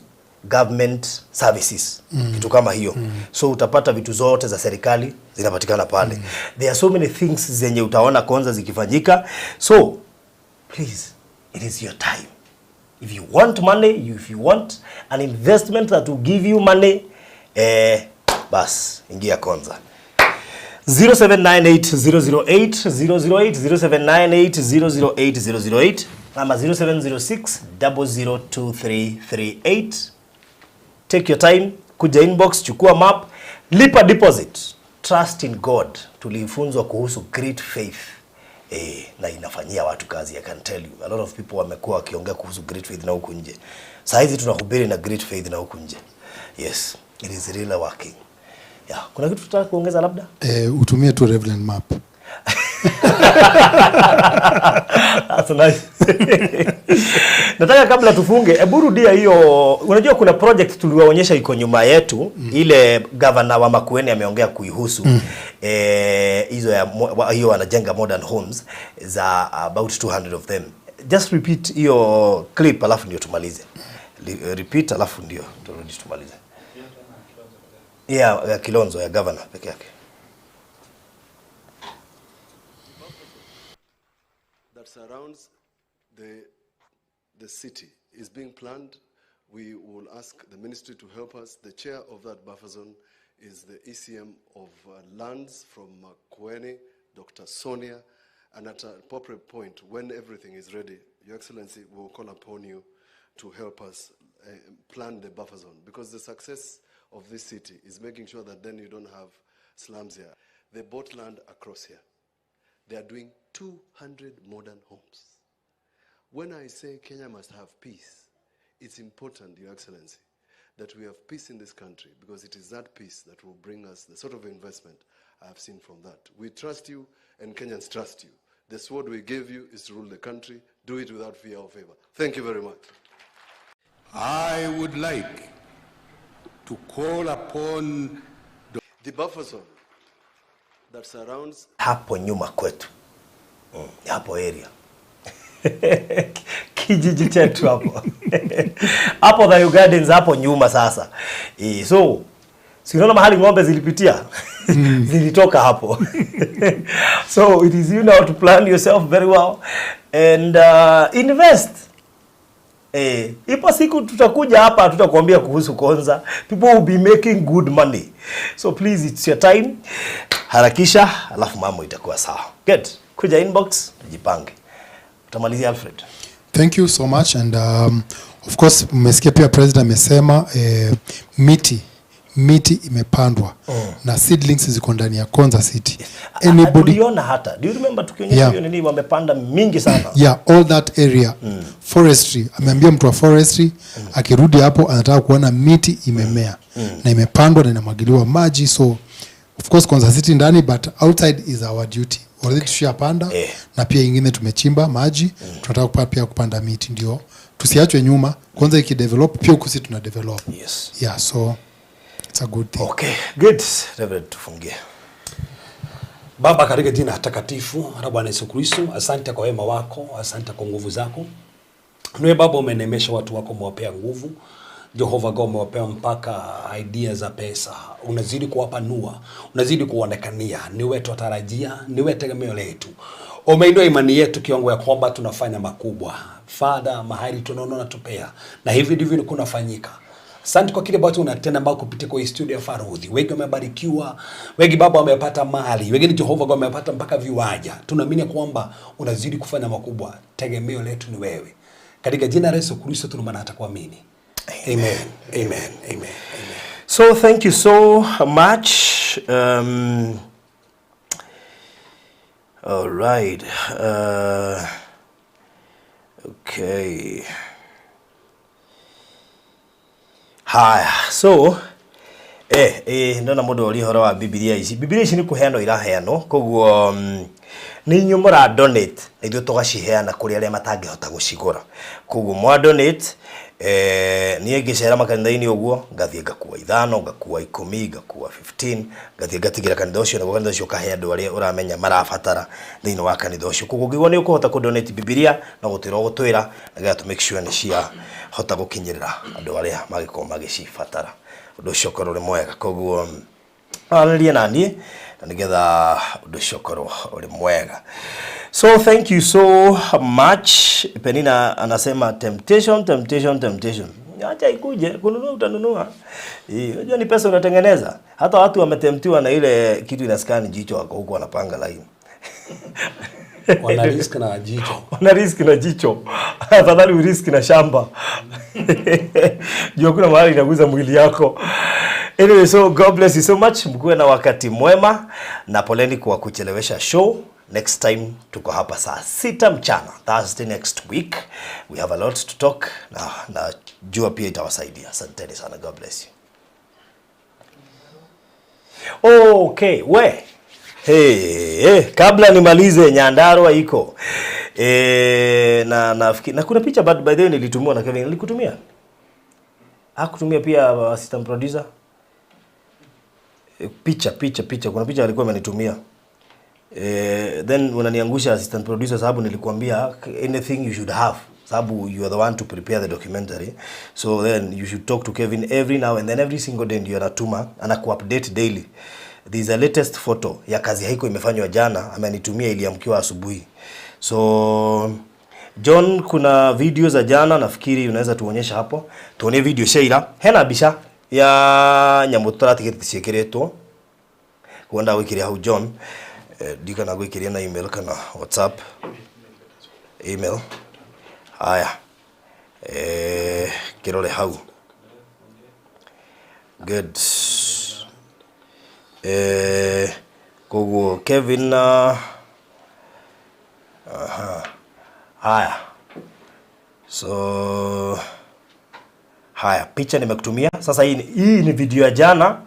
government services, kitu kama hiyo. So utapata vitu zote za serikali zinapatikana pale. There are so many things zenye utaona Konza zikifanyika. So please, it is your time. If you want money, if you want an investment that will give you money, bas, ingia Konza. 0798 008 008, 0798 008 008 ama 0706 002338. Take your time, kuja inbox, chukua map, lipa deposit. Trust in God. Tulifunzwa kuhusu great faith. Na inafanyia watu kazi, I can tell you. A lot of people wamekuwa wakiongea kuhusu great faith na huku nje. Saa hizi tunahubiri na great faith na huku nje. Yes, it is really working. Yeah, kuna kitu tutaka kuongeza labda? Utumie tu Reverend map. That's nice. Nataka kabla tufunge, hebu rudia hiyo. Unajua kuna project tuliwaonyesha iko nyuma yetu, ile governor wa Makueni ameongea kuihusu. Hizo ya hiyo wanajenga modern homes za about 200 of them. Just repeat hiyo clip alafu ndio tumalize. Repeat alafu ndio turudi tumalize. Yeah, ya Kilonzo ya governor peke yake. That surrounds the city is being planned. We will ask the ministry to help us. The chair of that buffer zone is the ECM of lands from Makueni, Dr. Sonia, and at an appropriate point, when everything is ready, Your Excellency, we will call upon you to help us plan the buffer zone, because the success of this city is making sure that then you don't have slums here. They bought land across here. They are doing 200 modern homes. When I say Kenya must have peace, it's important, Your Excellency, that we have peace in this country, because it is that peace that will bring us the sort of investment I have seen from that. We trust you, and Kenyans trust you. The sword we gave you is to rule the country. Do it without fear or favor. Thank you very much. I would like to call upon the buffer zone that surrounds hapo nyuma kwetu. Hapo area. Kijiji chetu hapo. Hapo the Gardens hapo nyuma sasa. So si unaona mahali ng'ombe zilipitia? Zilitoka hapo. So it is you now to plan yourself very well and invest. Ipo siku tutakuja hapa tutakuambia kuhusu Konza. People will be making good money. So please, it's your time. Harakisha, alafu mambo itakuwa sawa. Good. Kuja inbox, tujipange. Utamalizia Alfred. Thank you so much, and of course mmesikia pia president amesema miti imepandwa na seedlings ziko ndani ya Konza City. Anybody tuliona hata. Do you remember tukionyesha hiyo nini wamepanda mingi sana? Yeah, all that area. Forestry. Ameambia mtu wa forestry akirudi hapo anataka kuona miti imemea na imepandwa na inamwagiliwa maji. So of course Konza City ndani, but outside is our duty. Already tushapanda na pia ingine tumechimba maji. Tunataka pia kupanda miti ndio Tusiachwe nyuma. Kwanza ikidevelop pia huku si tuna develop. Yeah, so it's a good thing. Okay, good. Reverend, tufungie. Baba, katika jina takatifu la Bwana Yesu Kristo, asante kwa wema wako, asante kwa nguvu zako. Niwe Baba, umenemesha watu wako, umewapea nguvu. Jehova God, umewapea mpaka idea za pesa, unazidi kuwapa nua, unazidi kuonekania. Niwe twatarajia, niwe tegemeo letu. Umeinua imani yetu kiwango ya kwamba tunafanya makubwa. Father, mahali tunaona unatupea, na hivi ndivyo kunafanyika. Asante kwa kile ambacho unatenda ambao kupitia kwa hii studio ya Farudhi. Wengi wamebarikiwa, wengi Baba wamepata mali, wengine Jehova God wamepata mpaka viwanja. Tunaamini kwamba unazidi kufanya makubwa. Tegemeo letu ni wewe. Katika jina la Yesu Kristo tunaomba na hata kuamini. Amen. Amen. Amen. Amen. So thank you so much. All right. Okay. Haya, so ndona mundu ori horo wa Bibilia ici. Bibilia ici ni kuheanwo iraheanwo, koguo ni inyuĩ mũra donate na ithuĩ tũgaciheana kũrĩ arĩa matangĩhota gũcigũra. Koguo mwa donate, niĩ ngĩcera makanitha-inĩ ũguo ngathiĩ ngakua 5, ngakua 10, ngakua 15, ngathiĩ ngatigĩra kanitha ũcio, naguo kanitha ũcio ũkahe andũ arĩa ũramenya marabatara thĩinĩ wa kanitha ũcio. Koguo ũngĩigua nĩ ũkũhota kũ donate Bibilia, no gũtwĩra ũgũtwĩra, nĩgetha tũ make sure nĩ ciahota gũkinyĩrĩra andũ arĩa mangĩkorwo magĩcibatara. Ũndũ ũcio ũkorwo ũrĩ mwega. Koguo aranĩria na niĩ na nĩgetha ũndũ ũcio ũkorwo ũrĩ mwega. So thank you so much. Penina anasema temptation, temptation, temptation. Acha ikuje, kununua utanunua. Unajua ni pesa unatengeneza. Hata watu wametemptiwa na ile kitu inaskani jicho wako huko wanapanga line. Wana risk na jicho. Wana risk na jicho. Afadhali urisk na shamba. Jua kuna mahali inaguza mwili yako. Anyway, so God bless you so much. Mkuwe na wakati mwema na poleni kwa kuchelewesha show. Next time tuko hapa saa 6 mchana, Thursday next week. We have a lot to talk na jua pia itawasaidia. Asanteni sana. God bless you. Okay, we. Hey, kabla nimalize Nyandarua iko. Na kuna picha but by the way nilitumiwa na Kevin. Nilikutumia? Hakutumia pia assistant producer. Picha. Kuna picha alikuwa amenitumia. Then unaniangusha assistant producer sababu nilikuambia anything you should have, sababu you are the one to prepare the documentary, so then you should talk to Kevin every now and then, every single day ndio anatuma, anaku-update daily. There is a latest photo ya kazi haiko imefanywa jana, amenitumia iliamkiwa asubuhi. So John, kuna video za jana nafikiri unaweza tuonyesha hapo. Tuone video Sheila hena bisha ya nyamu turatigite ciikiritwo kwenda gwikiria hau John. Ndikana gwikiria na email kana WhatsApp email. Haya, kirore hau. Good. Koguo Kevin na aha. Haya, so haya picha nimekutumia sasa. Hii ni video ya jana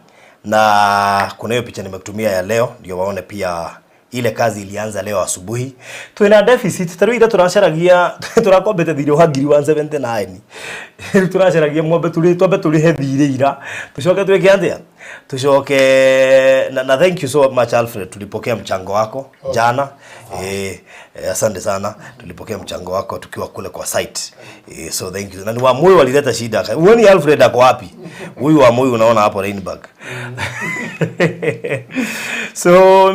na kuna hiyo picha nimekutumia ya leo ndio waone pia ile kazi ilianza leo asubuhi. Twina deficit taru ira turacaragia turakombete thiri wa 179. Turacaragia mwambe turi twambe turihe thiri ira tucoke twike atia tucoke na thank you so much Alfred, tulipokea mchango wako jana. Asante sana, tulipokea mchango wako tukiwa kule kwa site. So thank you. Na ni wa moyo walileta shida. Uone Alfred ako wapi? Huyu wa moyo unaona hapo Rainbag. So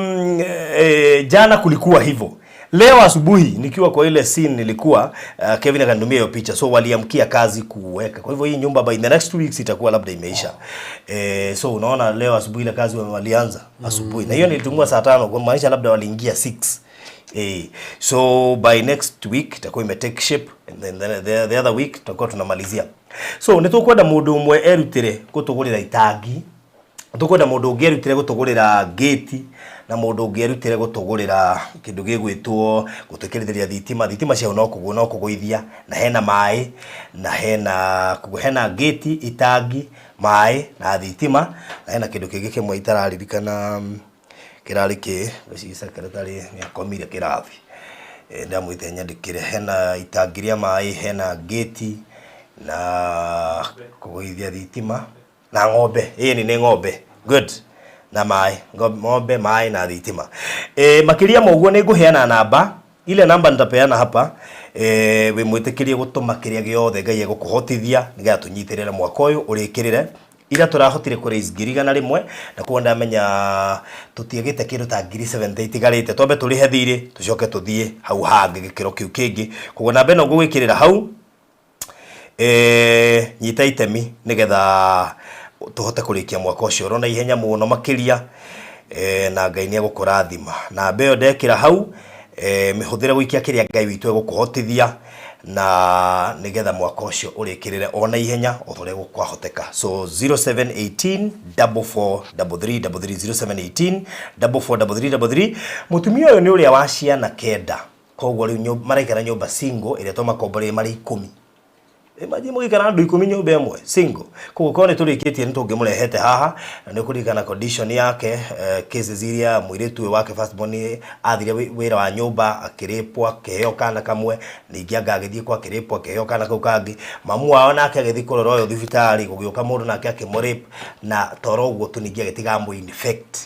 jana kulikuwa hivyo. Leo asubuhi nikiwa kwa ile scene nilikuwa Kevin akanitumia hiyo picha. So waliamkia kazi kuweka. Kwa hivyo hii nyumba by the next 2 weeks itakuwa labda imeisha. So unaona leo asubuhi ile kazi walianza asubuhi. Na hiyo nilitumwa saa 5 kwa maanisha labda waliingia 6. So by next week itakuwa ime take shape and then the other week tutakuwa tunamalizia. So nitukwenda mundu umwe erutire gutugurira itangi, tukwenda mundu ungi erutire gutugurira gate, na mundu ungi erutire gutugurira kindu gigwitwo gutwikiritheria thitima. Thitima cia no kugu no kuguithia, na hena mai, na hena kugu hena gate, itangi, mai na thitima, na hena kindu kingi kimwe itararirikana kirari ki ngeci secretary ni akomire kirathi. Ndamwĩte nyandĩkĩre hena itangi rĩa maĩ, hena gate na kũgũithia thitima na ng'ombe. Ĩni nĩ ng'ombe. Good. Na maĩ, ng'ombe, maĩ na thitima. Makĩria ma ũguo nĩ ngũheana namba, ile namba nitapeana hapa, wĩ mwĩtĩkĩrie gũtũma kĩrĩa gĩothe Ngai egũkũhotithia nĩgetha tũnyitĩrĩre mwaka ũyũ ũrĩkĩrĩre. Ira tũrahotire kũ raise 100,000 na koguo ndamenya tũtiagĩte kĩndũ ta 70,000 itigarĩte, twambe tũrĩhe thirĩ tũcoke tũthiĩ hau hangĩ gĩkĩro kĩu kĩngĩ. Koguo namba ĩno ngũgwĩkĩrĩra hau, nyita itemi nĩgetha tũhote kũrĩkia mwaka ũcio oro na ihenya mũno makĩria, na Ngai nĩ egũkũrathima. Namba ĩyo ndekĩra hau, mĩhũthĩre gũikia kĩrĩa Ngai witũ egũkũhotithia na nĩgetha mwaka ũcio ũrĩkĩrĩre o na ihenya o ta ũrĩa kwahoteka. So 0718 44 33 33, 0718 44 33 33. Mũtumia ũyũ nĩ ũrĩa wa ciana 9, koguo rĩu maraikara nyũmba single ĩrĩa twamakomborire marĩ 10. Imagine mũgĩikara andũ 10 nyũmba ĩmwe single. Koguo korwo nĩ tũrĩkĩtie nĩ tũngĩmũrehete haha, na nĩ ũkũririkana condition yake, cases iria mũirĩtu ũyũ wake first born athire wĩra wa nyũmba akĩrĩpwo akĩheo kana kamwe, ningĩ anga agĩthiĩ kwa akĩrĩpwo akĩheo kana kau kangĩ. Mamu wao nake agĩthiĩ kũrora ũyũ thibitarĩ, gũgĩũka mũndũ nake akĩmũrape, na toro ũguo tu ningĩ agĩtiga amũ infect.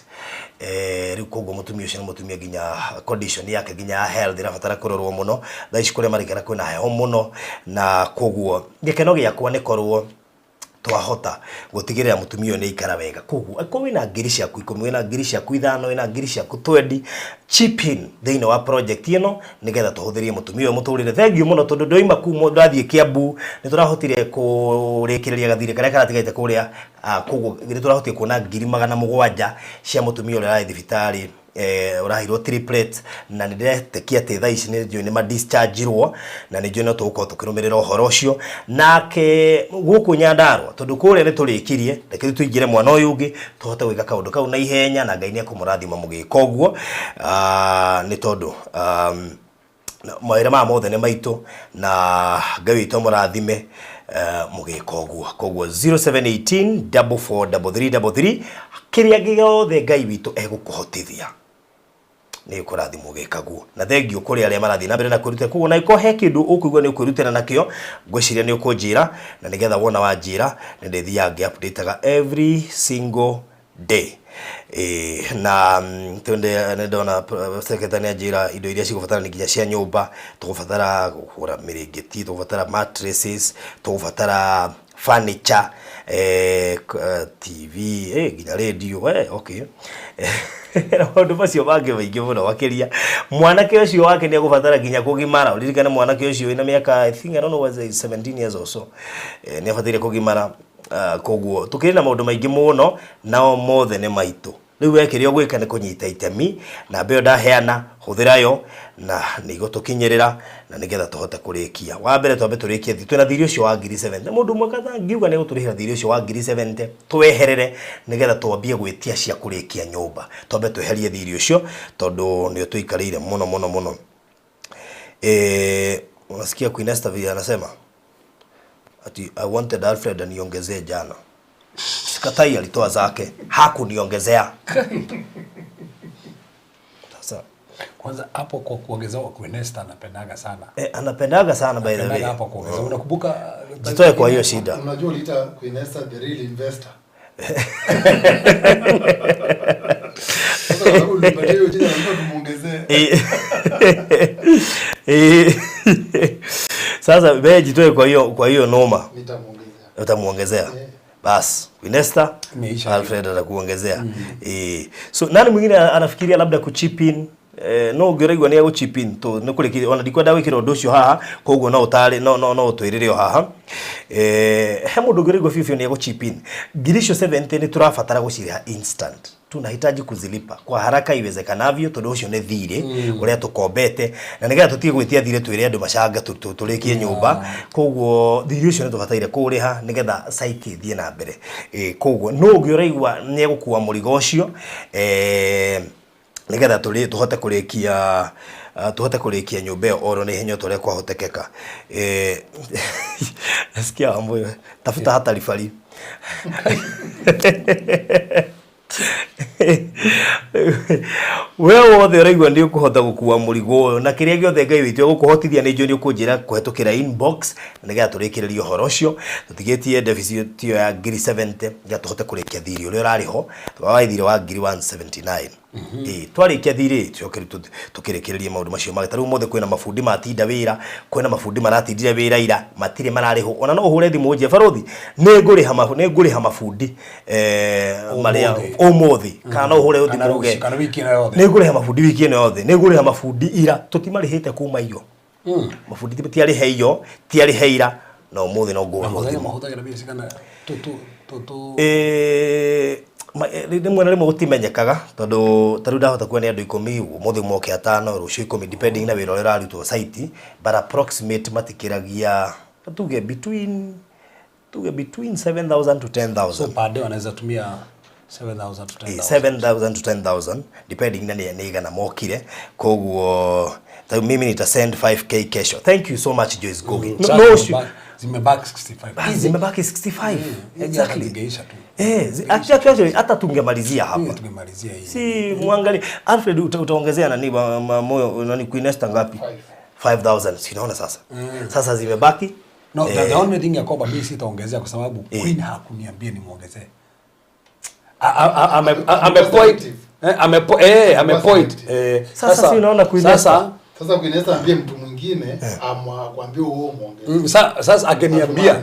Rĩu koguo mũtumia ũcio nĩ mũtumia nginya condition yake nginya ya health ĩrabatara kũrorwo mũno. Thaa ici kũrĩa maraikara kwĩna heho mũno, na koguo gĩkeno gĩakwa nĩ korwo twahota gũtigĩrĩra mũtumia ũyũ nĩ aikara wega. Koguo angĩkorwo wĩna ngiri ciaku 10, wĩna ngiri ciaku 5, wĩna ngiri ciaku 20, chip in thĩinĩ wa project ĩno nĩgetha tũhũthĩrie mũtumia ũyũ mũtũrĩre. Thengiũ mũno tondũ ndoima kuma ndathiĩ Kiambu nĩ tũrahotire kũrĩkĩrĩria gathirĩ karĩa karatigarĩte kũrĩa, koguo nĩ tũrahotire kuona 700,000 cia mũtumia ũrĩa ũrarĩ thibitarĩ, ũraheirwo triplet, na nĩ ndĩretĩkia atĩ thaa ici nĩ njũĩ nĩ ma discharge-irwo, na nĩ njũĩ no tũgũkorwo tũkĩrũmĩrĩra ũhoro ũcio. Nake gũkũ Nyandarũa, tondũ kũrĩa nĩ tũrĩkirie, reke rĩu tũingĩre mwana ũyũ ũngĩ tũhote gwĩka kaũndũ kau na ihenya, na Ngai nĩ ekũmũrathima mũgĩka ũguo, nĩ tondũ mawĩra maya mothe nĩ maitũ, na Ngai witũ amũrathime mũgĩka ũguo. Koguo 0718 44 33 33, kĩrĩa gĩothe Ngai witũ egũkũhotithia nĩ ũkũrathimwo ũgĩka guo. Na thengiũ kũrĩ arĩa marathiĩ na mbere na kwĩrutĩra. Koguo na ĩkorwo he kĩndũ ũkũigua nĩ ũkwĩrutĩra nakĩo, ngwĩciria nĩ ũkũnjĩra, na nĩgetha wona wanjĩra nĩ ndĩthiaga ngĩ update-aga every single day. Na twende nĩ ndona secretary nĩ anjĩra indo iria cigũbatara nĩ nginya cia nyũmba, tũgũbatara kũgũra mĩrĩngĩti, tũgũbatara mattresses, tũgũbatara furniture, TV, nginya radio, okay. Na maũndũ macio mangĩ maingĩ mũno makĩria. Mwanake ũcio wake nĩ egũbatara nginya kũgimara. Ũririkane mwanake ũcio wĩna mĩaka, I think, I don't know, was it 17 years or so. Nĩ abataire kũgimara. Koguo tũkĩrĩ na maũndũ maingĩ mũno, nao mothe nĩ maitũ. Rĩu we kĩrĩa ũgwĩka nĩ kũnyita itemi, namba ĩyo ndaheana, hũthĩra yo, na nĩ igũtũkinyĩrĩra, na nĩgetha tũhote kũrĩkia. Wa mbere twambe tũrĩkie, twĩna thirĩ ũcio wa 70,000. Mũndũ ũmwe katha ngiuga nĩ egũtũrĩhĩra thirĩ ũcio wa 70,000, tweherere, nĩgetha twambie gwĩtia cia kũrĩkia nyũmba. Twambe tweherie thirĩ ũcio, tondũ nĩ ũtũikarĩire mũno mũno mũno. Unasikia Queen Esther vile anasema ati I wanted Alfred aniongezee jana. Sikatai, alitoa zake, hakuniongezea. Sasa kwanza hapo kwa kuongezewa Queen Esther anapendaga sana. Anapendaga sana by the way. Anapendaga hapo kuongezewa. Unakumbuka Jitoe kwa hiyo shida. Unajua uliita Queen Esther the real investor. Sasa kwa sababu ulipatia hiyo jina lazima tumuongezee. Sasa wewe jitoe kwa hiyo noma. Nitamuongezea. Utamuongezea. Bas, Queen Esther, Imeisha. Alfred atakuongezea. So nani mwingine anafikiria labda kuchip in? No ũngĩraigua nĩ egũchip in, tũ nĩ kũrĩkĩria, ona ndikwenda gwĩkĩra ũndũ ũcio haha, koguo no ũtarĩ, no, no, no ũtwĩrĩre o haha. He mũndũ ũngĩraigua biũ biũ nĩ egũchip in. Ngiri icio 70 nĩ tũrabatara gũcirĩha instant. Tunahitaji kuzilipa kwa haraka iwezekanavyo, tondũ ũcio nĩ thirĩ ũrĩa tũkombete, na nĩgetha tũtige gwĩtia thirĩ twĩre andũ macanga tũrĩkie nyũmba. Koguo thirĩ ũcio nĩ tũbataire kũũrĩha nĩgetha site ĩthiĩ na mbere. Koguo no ũngĩ ũraigua nĩ egũkua mũrigo ũcio, nĩgetha tũhote kũrĩkia, tũhote kũrĩkia nyũmba ĩyo oro na ihenya ta ũrĩa kwahotekeka. Nasikia Wambui, tafuta hata ribari. We wothe ũraigua nĩ ũkũhota gũkua mũrigo ũyũ na kĩrĩa gĩothe Ngai witũ egũkũhotithia nĩ njũĩ nĩ ũkũnjĩra kũhetũkĩra inbox na nĩgetha tũrĩkĩrĩrie ũhoro ũcio. Tũtigĩtie deficit ĩyo ya ngiri 70 nĩgetha tũhote kũrĩkia thirĩ ũrĩa ũrarĩ ho warĩ thirĩ wa ngiri 179. Ĩĩ, twarĩkia thirĩ tũcoke rĩu tũkĩrĩkĩrĩrie maũndũ macio mangĩ. Ta rĩu ũmũthĩ kwĩna mabundi matinda wĩra, kwĩna mabundi maratindire wĩra ira matirĩ mararĩhwo. Ona no ũhũre thimũ ũnjĩre barũthi nĩngũrĩha nĩngũrĩha mabundi marĩa ũmũthĩ, kana no ũhũre thimũ uge kana wiki ĩno yothe nĩngũrĩha mabundi wiki ĩno yothe, nĩngũrĩha mabundi ira, tũtimarĩhĩte kuma iyo. Mabundi tiarĩhe iyo, tiarĩhe ira, na ũmũthĩ no ngũhũrwo Mũthenya thimũ. Mahũthagĩra mbia cigana tu tu tu tu? Rĩmwe na rĩmwe gũtimenyekaga tondũ ta rĩu ndahota kuona nĩ andũ 10, ũmũthĩ moke 5, rũciũ 10, depending na wĩra ũrĩa ũrarutwo site, but approximate matikĩragia tuge between 7000 to 10,000. So per day wanaweza tumia 7000 to 10,000. 7000 to 10,000 depending na nĩ igana mokire. Koguo ta rĩu mimi nita send 5K kesho. Thank you so much, Joyce Gogi. No, Sasa no, zimebaki 65. Basi, zimebaki 65. Hizi Exactly. hata zingeisha tu. Actually hata tungemalizia hapa. Tungemalizia hii. Si muangalie Alfred, utaongezea nani moyo nani Queen Esther ngapi? 5000. Si unaona sasa? Sasa zimebaki. No, the only thing ya kwamba mimi sitaongezea kwa sababu Queen hakuniambia nimuongezee. Amepoint amepoint Sasa si unaona Queen sasa Esther? Sasa Queen Esther ambie mtu mwingine amwambie huo muongeze. Sasa akiniambia.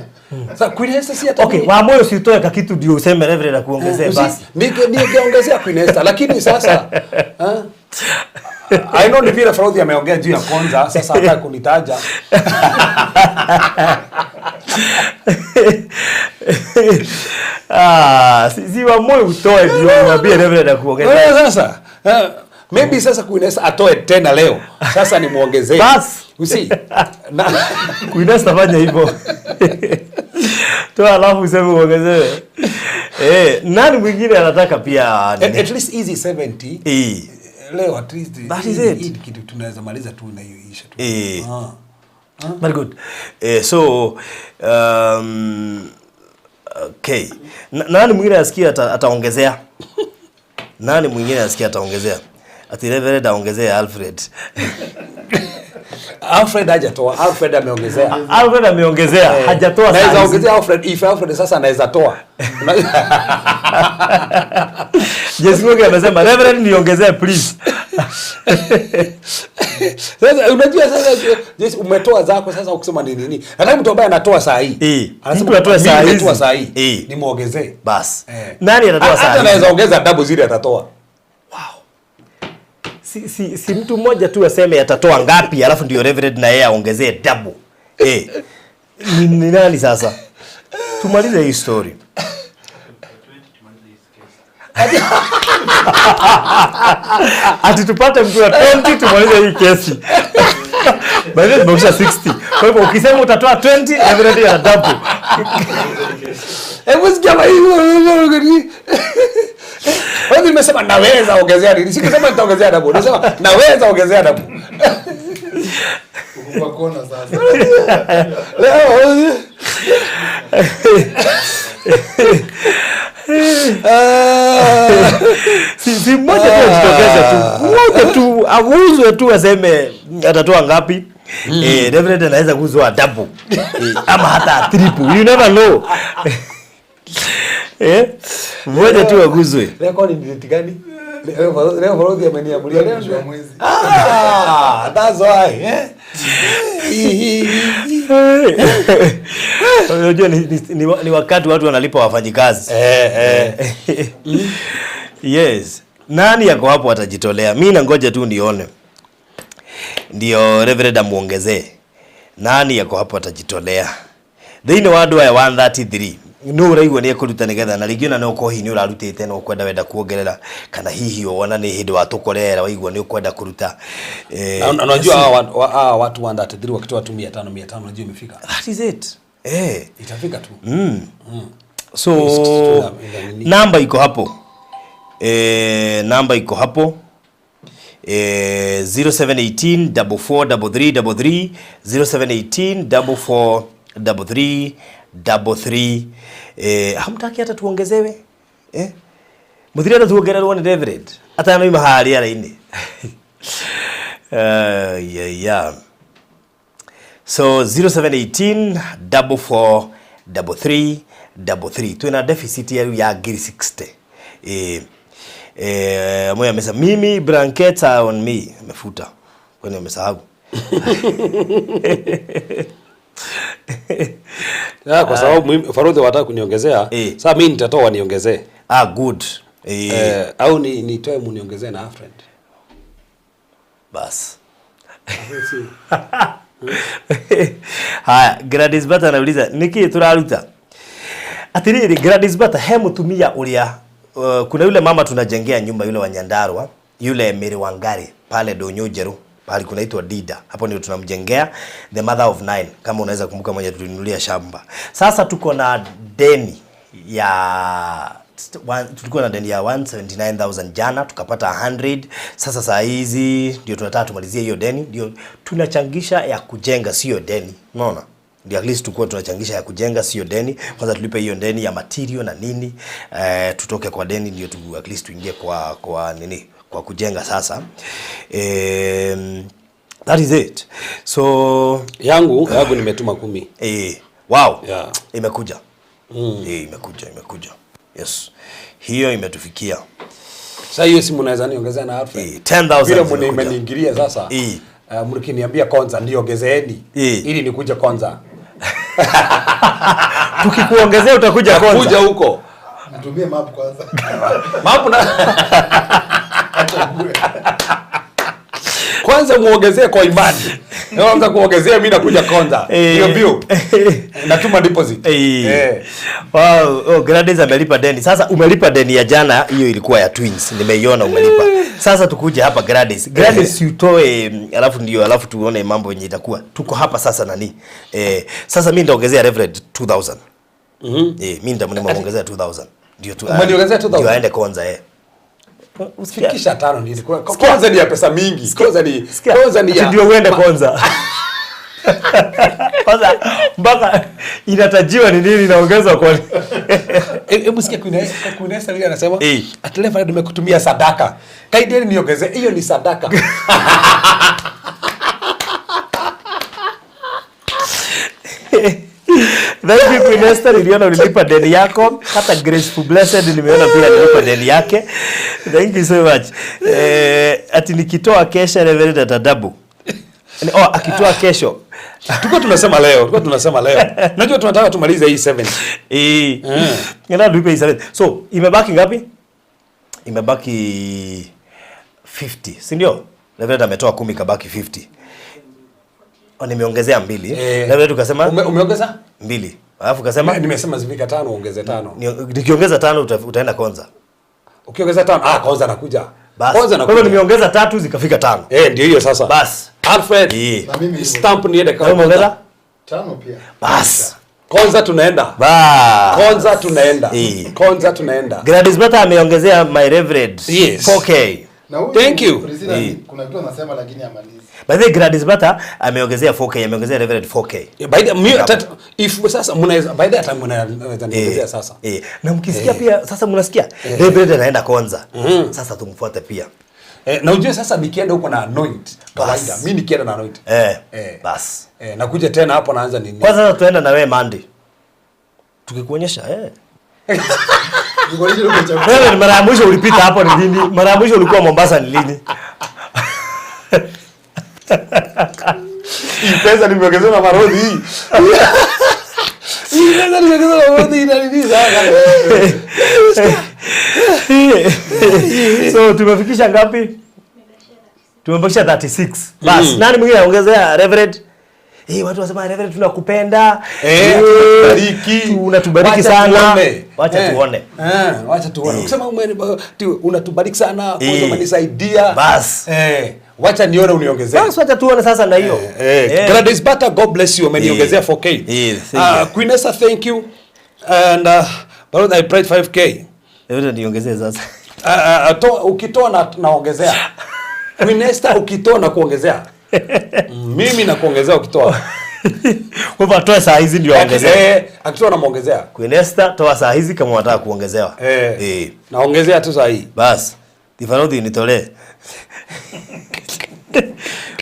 Sasa Queen Esther si hata Okay, wa moyo usitoe kakitu ndio useme Reverend akuongezee basi. Ningeongezea Queen Esther lakini sasa I know ni vile Fraudi ameongea juu ya Konza, sasa hataki kunitaja. Ah, si wa moyo utoe ndio mwambie Reverend akuongezee. Sasa maybe sasa Queen Esther atoe tena leo. Sasa nimuongezee. Bas. You see? Na Queen Esther fanya hivyo. Toa alafu useme uongezewe. Nani mwingine anataka pia nini? At least easy 70. Leo at least That is it. hii kitu tunaweza maliza tu na hiyo isha tu. Very good. So okay. Nani mwingine asikia ataongezea? Nani mwingine asikia ataongezea? Ati Reverend aongezea Alfred. Alfred hajatoa, Alfred ameongezea. Alfred ameongezea, hajatoa Naweza saa hizi. ongezea Alfred if Alfred sasa anaweza toa. Jesse Ngogi amesema Reverend niongezee please. Sasa unajua sasa Jesse umetoa zako sasa ukisema ni nini? Nataka mtu ambaye anatoa saa hii. Anasema Mtu atoe saa mimi hizi. nimetoa saa hii. Nimuongezee. Bas. Nani anatoa saa Hata hizi? anaweza ongeza double zile atatoa. Si mtu mmoja tu aseme atatoa ngapi alafu ndio Reverend na yeye aongezee double. Ni nani sasa? Tumalize hii story. Ati tupate mtu wa 20 tumalize hii kesi. By the way, tumekwisha 60. Kwa hivyo ukisema utatoa 20, Reverend ana double. Hebu sikia hiyo. Wewe nimesema naweza ongezea nini? Sikusema nitaongezea double. Nimesema naweza ongezea double. Uko kwa kona sasa. Leo Si mmoja tu ajitokeze tu. Mmoja tu aguzwe tu aseme atatoa ngapi? Reverend anaweza kuzwa double. Ama hata triple. You never know. Mmoja tu aguzwe. Leo kwa ni date gani? Leo Farodhi ameniamulia leo. Mwisho wa mwezi. That's why. Unajua ni wakati watu wanalipa wafanyikazi. Yes. Nani yako hapo atajitolea? Mimi nangoja tu nione. Ndio Reverend amuongezee. Nani yako hapo atajitolea? Thĩinĩ wa andũ aya 133 nũ ũraigua nĩ ekũruta nĩgetha na rĩngĩ ona no ũkorwo hihi nĩ ũrarutĩte no ũkwenda wenda kuongerera kana hihi wona nĩ hĩndĩ watũkorera waigua nĩ ũkwenda kũruta. Na unajua hawa watu 133 wakitoa tu 500 500 unajua imefika. That is it. Itafika tu. So namba iko hapo. Namba iko hapo. 0718 44 33 33, 0718 44 33 33. Hamtaki hata tuongezewe? Muthiri hata tuongererwo ni Reverend. Atanoima haha rĩera-inĩ. Yeah. So 0718 44 33 33. Twina deficit ya ya ngiri 60. Moya amesema mimi blankets are on me. Amefuta. Kwani amesahau? Ya, kwa sababu mimi Farodhi wataka kuniongezea. Sasa mimi nitatoa niongezee. Ah, good. Au ni nitoe muniongezee na friend. Bas. Haya, Gladys Bata anauliza niki turaruta. Atiriri Gladys Bata he mutumia uria kuna yule mama tunajengea nyumba yule wa Nyandarua, yule Mary Wangari pale Donyo Njeru, pale kunaitwa Dida. Hapo ndio tunamjengea, the mother of 9 kama unaweza kumbuka, mmoja tulinunulia shamba. Sasa tuko na deni ya tulikuwa na deni ya 179,000 jana tukapata 100. Sasa saa hizi ndio tunataka tumalizie hiyo deni, ndio tunachangisha ya kujenga, sio deni. Unaona? Ndio at least tukua tunachangisha ya kujenga, sio deni. Kwanza tulipe hiyo deni ya material na nini, tutoke kwa deni ndio tu at least tuingie kwa nini, kwa kujenga sasa. That is it. So yangu nimetuma 10. Wow. Yeah. Imekuja. Imekuja. Yes. Hiyo imetufikia. Sasa hiyo simu naweza niongezea na Alfred. 10,000. Vile mmeniingilia sasa. Mkiniambia kwanza niongezeeni ili nikuje kwanza. Tukikuongezea utakuja kwanza. Kuja huko. Nitumie map kwanza. Map na kwanza muongezee kwa imani. Naanza kuongezea mimi nakuja kwanza. Hiyo bill. Natuma deposit. Wow, oh, Gladys amelipa deni. Sasa umelipa deni ya jana, hiyo ilikuwa ya twins. Nimeiona umelipa. Sasa tukuje hapa Gladys. Gladys utoe alafu ndio alafu tuone mambo yenye itakuwa. Tuko hapa sasa nani? Sasa mimi nitaongezea Reverend 2000. Mimi nitamuongezea 2000. Ndio tu. Umeniongezea 2000. Ndio aende kwanza Usifikisha 5 ndio. Kwanza ni ya pesa mingi. Kwanza ni ya ndio uende kwanza. Kwanza mpaka inatajiwa ni nini inaongezwa kwa. Hebu sikia kuna Esther vile anasema at level nimekutumia sadaka. Kaideni niongeze hiyo ni sadaka. Thank you Queen Esther, niliona ulilipa deni yako. Hata Graceful Blessed nimeona pia nilipa deni yake. Thank you so much. Ati nikitoa kesho Reverend atadabu. Oh, akitoa kesho. Tuko tunasema leo. Najua tunataka tumalize hii 7. Ngana tulipe hii 7. So, imebaki ngapi? Imebaki 50, si ndio? Reverend ametoa 10 kabaki 50. Nimeongezea 2. Reverend ukasema umeongeza 2. Alafu ukasema nimesema zifika 5 ongeze 5. Nikiongeza 5 utaenda kwanza. Ukiongeza 5 kwanza nakuja. Kwanza nakuja. Kwa hivyo nimeongeza 3 zikafika 5. Ndio hiyo sasa. Bas. Alfred. Na mimi stamp niende kwanza. Umeongeza 5 pia. Bas. Kwanza tunaenda. Bas. Kwanza tunaenda. Kwanza tunaenda. Gladys Bata ameongezea my Reverend yes. 4K. Na huyu, thank you. Kuna kitu anasema lakini amalizi. By the way, Gladys Bata ameongezea 4K, ameongezea Reverend 4K. Yeah, by the if sasa mnaweza by the time mnaweza niongezea sasa. Na mkisikia pia sasa mnasikia Reverend anaenda kwanza. Sasa tumfuate pia. Na ujue sasa nikienda huko na anoint kawaida. Mimi nikienda na anoint. Bas. Nakuja tena hapo naanza nini? Kwanza sasa tuenda na wewe Monday. Tukikuonyesha Wewe mara ya mwisho ulipita hapo ni lini? Mara ya mwisho ulikuwa Mombasa ni lini? Hii pesa nimeongezewa na Marodhi hii. Hii pesa nimeongezewa na Marodhi inanini sana. So tumefikisha ngapi? Tumebakisha 36. Bas, nani mwingine anaongezea Reverend? Watu wasema Reverend tunakupenda. Unatubariki sana. Wacha tuone. Wacha tuone. Ukisema unatubariki sana, kwanza umenisaidia. Bas. Wacha nione uniongezee. Bas wacha tuone sasa na hiyo. Gladys Bata, God bless you, umeniongezea 4K. Queen Esther, thank you. And but I prayed 5K. Reverend niongezee sasa. Ukitoa naongezea. Queen Esther ukitoa na kuongezea. Mimi na kuongezea ukitoa. Kwa hivyo atoe saa hizi ndio aongezee. Akitoa na muongezea. Queen Esther toa saa hizi kama unataka kuongezewa. Naongezea tu saa hii. Bas. Tifarothi nitolee.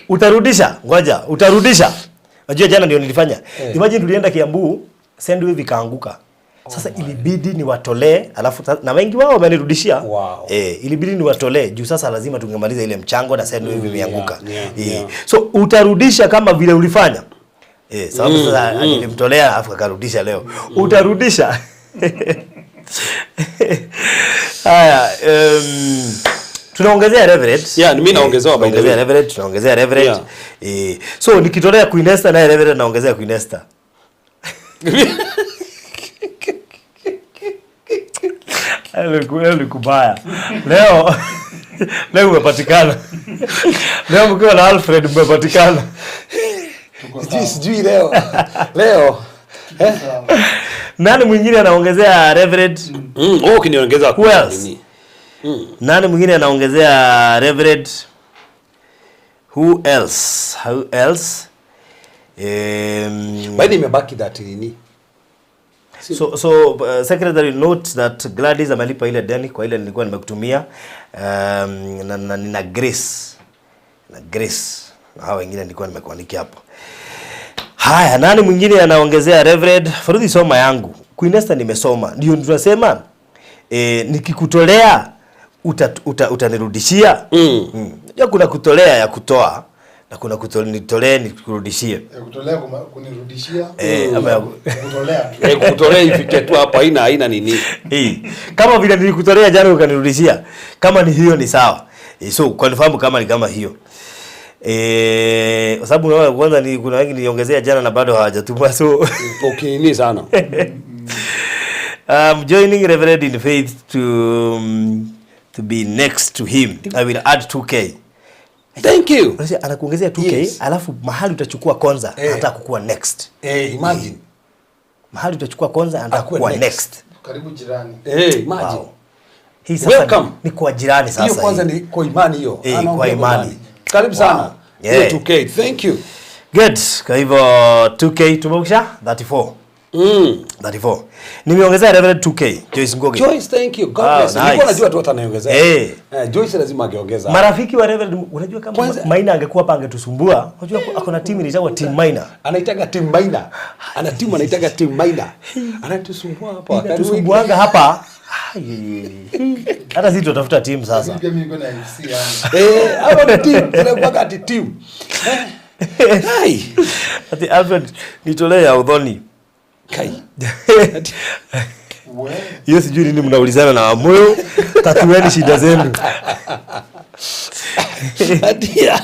Utarudisha? Ngoja, utarudisha. Unajua jana ndio nilifanya. Imagine tulienda Kiambu, Sendwave ikaanguka. Sasa ilibidi niwatolee, alafu na wengi wao wamenirudishia. Wow. Ilibidi niwatolee juu sasa lazima tungemaliza ile mchango na Sendwave imeanguka. Yeah. So utarudisha kama vile ulifanya. Sababu sasa nilimtolea alafu akarudisha leo. Utarudisha. Haya, tunaongezea Reverend. Yeah, mimi naongezewa by the way. Reverend, tunaongezea Reverend. Yeah. So nikitolea Queen Esther naye Reverend naongezea Queen Esther. Leo ni kubaya. Leo leo umepatikana. Leo mkiwa na Alfred umepatikana. Sijui leo. Leo. Nani mwingine anaongezea Reverend? Ukiniongeza Who else? Nani mwingine anaongezea Reverend? Who else? Who else? By the imebaki that nini? So secretary note that Gladys amelipa ile deni kwa ile nilikuwa nimekutumia. Na nina Grace. Na Grace. Na hao wengine nilikuwa nimekuandikia hapo. Haya, nani mwingine anaongezea Reverend? Farudhi soma yangu. Queen Esther nimesoma. Ndio tunasema nikikutolea utanirudishia. Ya kuna kutolea ya kutoa na kuna nitolee nikurudishie. Ya kutolea kunirudishia. Ama ya kutolea. Kutolea ifike tu hapa haina nini. Kama vile nilikutolea jana ukanirudishia. Kama ni hiyo ni sawa. So confirm kama ni kama hiyo. Kwa sababu unaona kwanza ni kuna wengi niliongezea jana na bado hawajatuma so okay ni sana. I'm joining Reverend in faith to be next to him. I will add 2K. Thank you. Anakuongezea 2K, yes. Alafu mahali utachukua kwanza anataka kukua next. Imagine. Mahali utachukua kwanza anataka kukua next. Karibu jirani. Imagine. Wow. Hii sasa welcome. Ni kwa jirani sasa. Hiyo kwanza ni kwa imani hiyo. Kwa imani. Karibu sana. Yeah. 2K. Thank you. Good. Kwa hivyo 2K tumebakisha 34. 34. Nimeongezea Reverend 2K Joyce Ngoge. Joyce, thank you. God bless. Nice. Nilikuwa najua tu ataniongezea. Joyce lazima angeongeza. Marafiki wa Reverend, unajua kama kwanza, Maina angekuwa hapa angetusumbua. Unajua ako na timu inaitwa Team Maina. Anaitaga Team Maina. Ana timu anaitaga Team Maina. Anatusumbua hapa. Anatusumbuanga hapa. Hata sisi tutafuta timu sasa. Mimi niko na FC yani. Hapo ni timu. Tunakuwa ati timu. Hai. Ati Alfred nitolee ya udhoni. Kai. Hiyo sijui nini mnaulizana na Wamoyo. Tatueni shida zenu. Adia.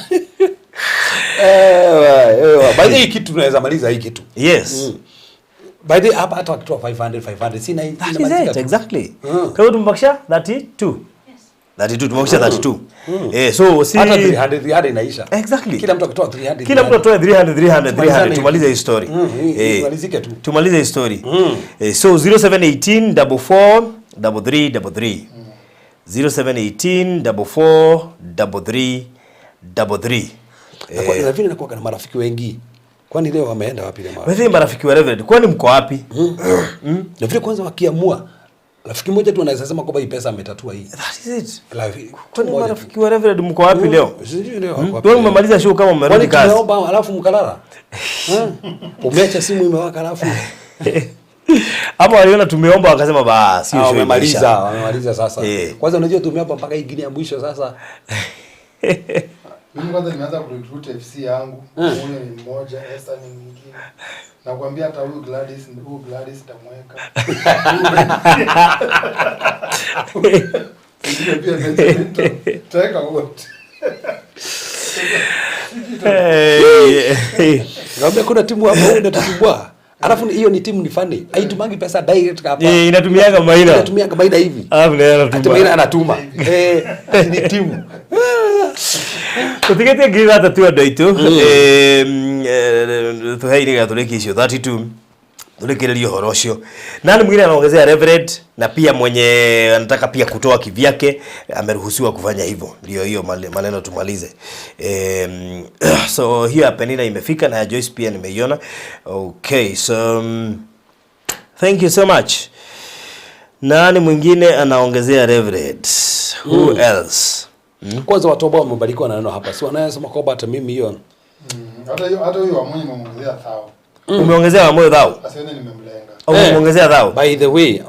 By the way kitu tunaweza maliza hii kitu. Yes. By the way hapa hata wakitoa 500 sina hii. That is it exactly. Kwa hiyo tumebakisha 32. Yes. 32 tumebakisha 32. So si hata 300 inaisha. Exactly. Kila mtu akitoa 300. Kila mtu atoe 300 tumalize hii story. Tumalizike tu. Tumalize hii story. So 0718 44 33 33. 0718 44 33 33. Na vile nakuwa na marafiki wengi. Kwani leo wameenda wapi leo? Wewe marafiki wa Reverend, kwani mko wapi? Na vile kwanza wakiamua rafiki mmoja tu anaweza sema kwamba hii pesa ametatua hii. That is it. Kwani marafiki wa Reverend mko wapi leo? Sijui leo wako wapi. Wewe umemaliza show kama umerudi kazi. Kwani tumeomba alafu mkalala? Umeacha simu imewaka alafu. Hapo waliona tumeomba wakasema basi hiyo show wamemaliza, wamemaliza sasa. Kwanza unajua tumeomba mpaka hii gini ya mwisho sasa. Mimi kwanza nimeanza kurecruit FC yangu. Huyo ni mmoja, Esther ni mwingine. Nakwambia hata huyu Gladys, nitamweka. Ndio pia nitaweka wote. Naomba kuna timu hapo wewe unatusumbua. Alafu hiyo ni timu ni funny. Haitumangi pesa direct hapa. Inatumiaga Maina. Inatumiaga Maina hivi. Alafu naye anatuma. Maina anatuma. Ni timu. Tutigete ngiga tatu andũ aitũ tuheire gatũrĩki icio 32 turekererie ũhoro ũcio. Nani mwingine anaongezea Reverend na pia mwenye anataka pia kutoa kivyake ameruhusiwa kufanya hivyo. Ndio hiyo maneno tumalize. So hiyo ya Penina imefika na ya Joyce pia nimeiona. Okay, so thank you so much. Nani mwingine anaongezea Reverend? Who else? Kwanza watu ambao wamebarikiwa na neno hapa. Si wanayesema kwamba hata mimi hiyo. Hata huyo wa mwenye nimeongezea thao. Umeongezea wa moyo thao? Asione nimemlenga. Au umeongezea thao? By the way.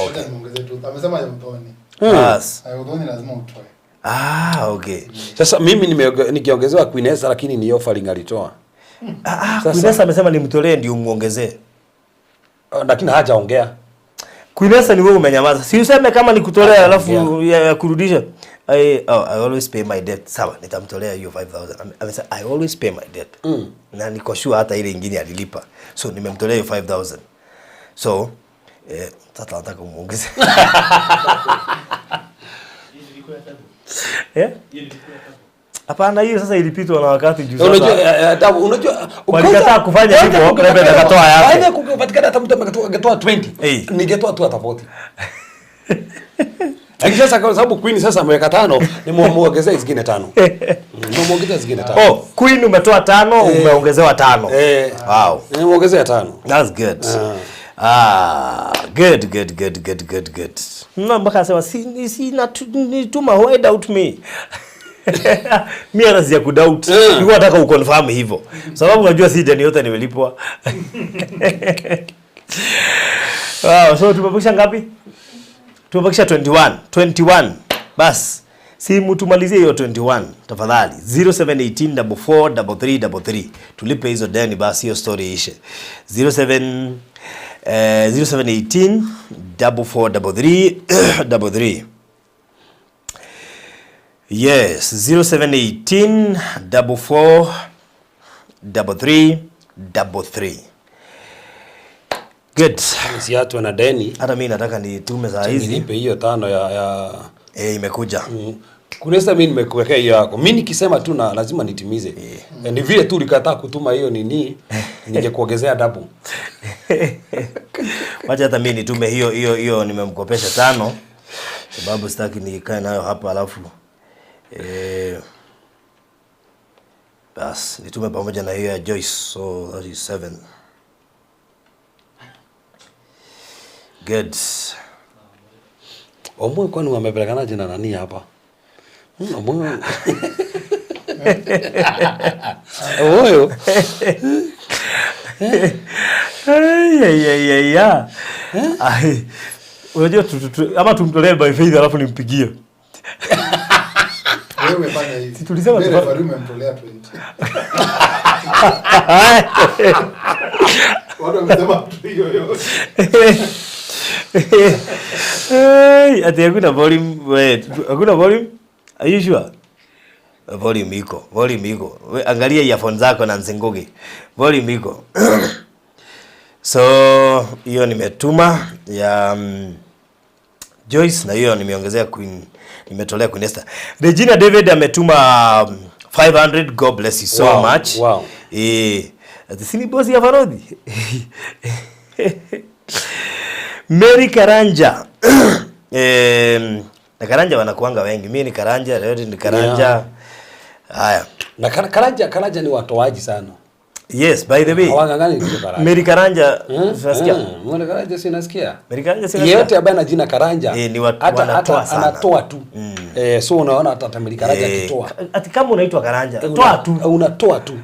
Okay. Nimeongezea tu. Amesema ya udhoni. Bas. Ya udhoni lazima utoe. Okay. Sasa mimi nikiongezewa Queen Esther, lakini ni offering alitoa. Queen Esther amesema nimtolee ndio muongezee. Lakini hajaongea. Queen Esther ni wewe umenyamaza. Si useme kama nikutolea alafu ya kurudisha. I always pay my debt. Sawa, nitamtolea hiyo 5000. Amesema I always pay my debt. Na niko sure hata ile nyingine alilipa. So nimemtolea hiyo 5000. So sasa nataka kumuongezea. Hapana, hiyo sasa ilipitwa na wakati juu sasa. Unajua walikataa kufanya hivyo, Reverend akatoa yake. Baada kupatikana hata mtu angetoa 20, ningetoa tu hata 40. Lakini sasa kwa sababu Queen sasa ameweka 5, nimemuongezea zingine 5. Nimemuongezea zingine 5. Oh, Queen umetoa 5, umeongezewa 5. Wow. Nimemuongezea 5. That's good. Good. No, mpaka asema si nituma, why doubt me? Mimi hata sija kudoubt. Nilikuwa nataka uconfirm hivyo. Sababu unajua si deni yote nimelipwa. Wow, so tumebakisha ngapi? Tumebakisha 21. 21. Bas. Si mtumalizie hiyo 21 tafadhali. 0718 44 33 33. Tulipe hizo deni basi hiyo story ishe. 07 0718 44 33 33. Yes, 0718 44 33 33. Good. Si watu wana deni. Hata mimi nataka nitume saa hizi. Nilipe hiyo 5 ya imekuja. Kuna sasa mimi nimekuwekea hiyo yako. Mimi nikisema tu na lazima nitimize. Ni vile tu ulikataa kutuma hiyo nini, ningekuongezea double. Wacha hata mimi nitume hiyo nimemkopesha 5. Sababu sitaki nikae nayo hapa alafu bas nitume pamoja na hiyo ya Joyce, so that is 7. Good. Omoyo kwani wamepelekanaje na nani hapa? Omoyo. Omoyo. Ai. Unajua ama tumtolee by faith alafu nimpigie. Wewe fanya hivi. Si tulisema wewe umemtolea 20. Watu wamesema hiyo hiyo. Hey, ati hakuna volume. Wait, hakuna volume? Are you sure? Volume iko, volume iko. Angalia earphone zako na Nzingugi. Volume iko. So, hiyo nimetuma ya Joyce na hiyo nimeongezea Queen, nimetolea Queen Esther. Regina David ametuma 500. God bless you so much. Wow. Sini boss ya Farodhi. Mary Karanja. Na Karanja wanakuanga wengi. Mimi ni Karanja, Leo ni Karanja. Haya. Na Karanja ni watoaji sana. Yes, by the way. Hawangangani ni Karanja. Mary Karanja, unasikia? Mary Karanja si nasikia. Mary Karanja si nasikia. Yeyote ambaye ana jina Karanja, ni watu wanatoa sana. Anatoa tu. So unaona hata Mary Karanja akitoa. Ati kama unaitwa Karanja, toa tu. Unatoa tu.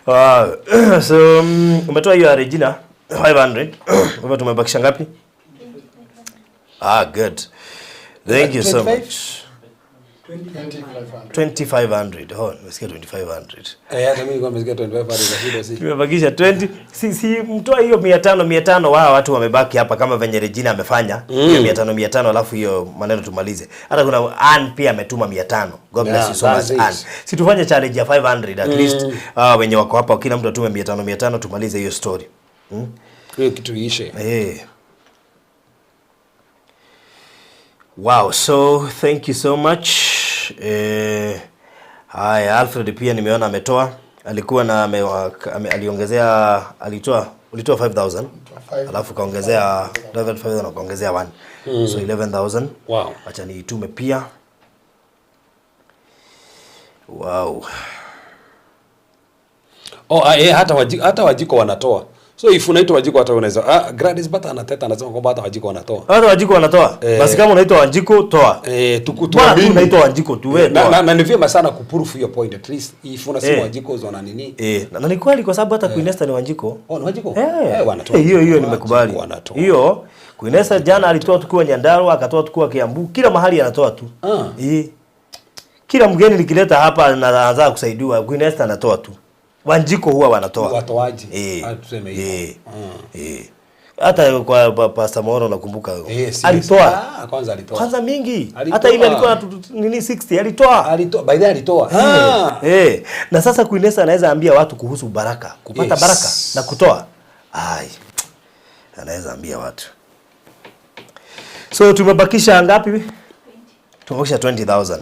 Wow. So umetoa hiyo Regina 500. Wewe tumebakisha ngapi? Good. Thank you so much. 2500. Oh, nimesikia 2500. Hata mimi nilikuwa nimesikia 2500 si. Tumebakisha 20. Si mtoa hiyo 500 500 wao watu wamebaki hapa kama venye Regina amefanya. Hiyo 500 500 alafu hiyo maneno tumalize. Hata kuna Ann pia ametuma 500. God bless you so much Ann. Si tufanye challenge ya 500 at least. Wenye wako hapa kila mtu atume 500 500 tumalize hiyo story. Hiyo kitu iishe. Wow, so thank you so much. Haya, Alfred pia nimeona ametoa. Alikuwa na aliongezea, alitoa, ulitoa 5000. Alafu kaongezea 5000 na kaongezea 1. So 11000. Wow. Acha niitume pia. Wow. Oh, hata wajiko wanatoa. So if unaitwa Wanjiku hata unaweza Gladys Bata anateta anasema kwamba hata Wanjiku wanatoa. Hata Wanjiku wanatoa. Basi kama unaitwa Wanjiku toa. Tuamini unaitwa Wanjiku tu wewe toa. Na ni vyema sana kuproof hiyo point at least if unasema Wanjiku wana nini. Na ni kweli kwa sababu hata Queen Esther ni Wanjiku. Oh, ni Wanjiku? Wanatoa. Hiyo nimekubali. Hiyo Queen Esther jana alitoa tukiwa Nyandarua, akatoa tukiwa Kiambu, kila mahali anatoa tu. Kila mgeni nikileta hapa anaanza kusaidiwa, Queen Esther anatoa tu. Wanjiku huwa wanatoa. Watoaji. Tuseme hivyo. Hata kwa Pastor Moro nakumbuka. Alitoa. Kwanza alitoa. Kwanza mingi. Alitoa. Hata ile alikuwa nini 60 alitoa. Alitoa. By the way alitoa. Na sasa Queen Esther anaweza ambia watu kuhusu baraka, kupata baraka na kutoa. Ai. Anaweza ambia watu. So tumebakisha ngapi? Tumebakisha 20,000.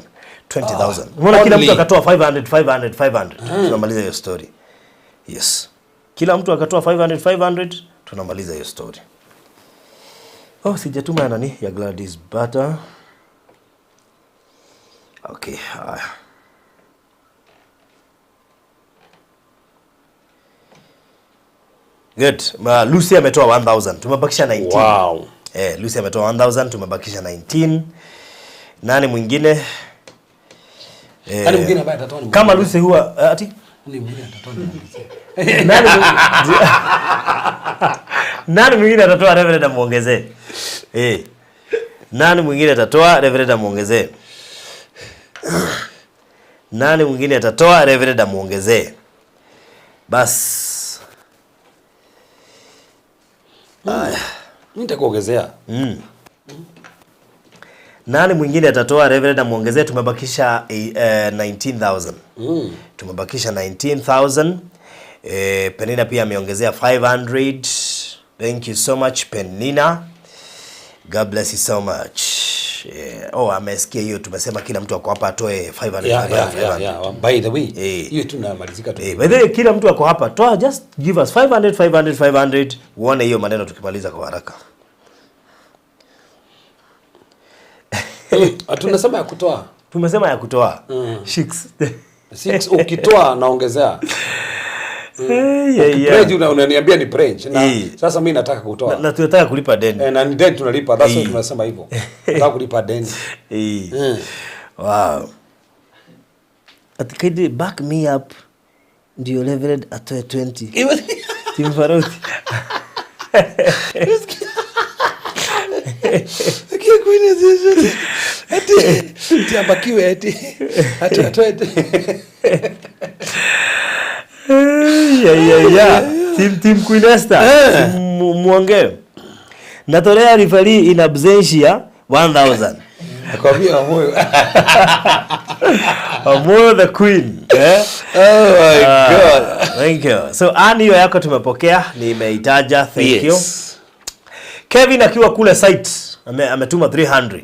20,000. Unaona kila mtu akatoa 500 500 500. Tunamaliza hiyo story. Yes. Kila mtu akatoa 500 500, tunamaliza hiyo story. Oh, sijatuma ya nani? Ya Gladys Bata. Okay, haya. Good. Lucy ametoa 1,000. Tumebakisha 19. Wow. Lucy ametoa 1,000, tumebakisha 19. Nani mwingine? Nani mwingine ambaye atatoa ni kama Lucy huwa ati ni mwingine atatoa ni nani mwingine atatoa Reverend amuongezee. Nani mwingine atatoa Reverend amuongezee. Nani mwingine atatoa Reverend amuongezee. Bas. Mimi nitakuongezea. Nani mwingine atatoa Reverend amuongezee? Tumebakisha 19,000. Tumebakisha 19,000. Penina pia ameongezea 500. Thank you so much Penina. God bless you so much. Oh, amesikia hiyo tumesema kila mtu ako hapa atoe 500. Yeah. By the way, hiyo tunamalizika tu. By the way, kila mtu ako hapa toa, just give us 500 500 500. Uone hiyo maneno tukimaliza kwa haraka. Tunasema ya kutoa. Tumesema ya kutoa. 6. Ukitoa naongezea. Pledge unaniambia ni pledge na sasa mimi nataka kutoa. Na tunataka kulipa deni. Na ni deni tunalipa. That's why tunasema hivyo. Nataka kulipa deni. Wow. Atikidi back me up ndio Reverend atoe 20. Tim Faroti. Ati abakiwe ati atoe. Yeah. Team Queen Esther. Muongee. Natolea referee in absentia 1,000. Nakwambia moyo. Moyo the queen. Oh my God. Thank you. So ani hiyo yako tumepokea, nimeitaja. Thank you. Kevin akiwa kule site ametuma 300.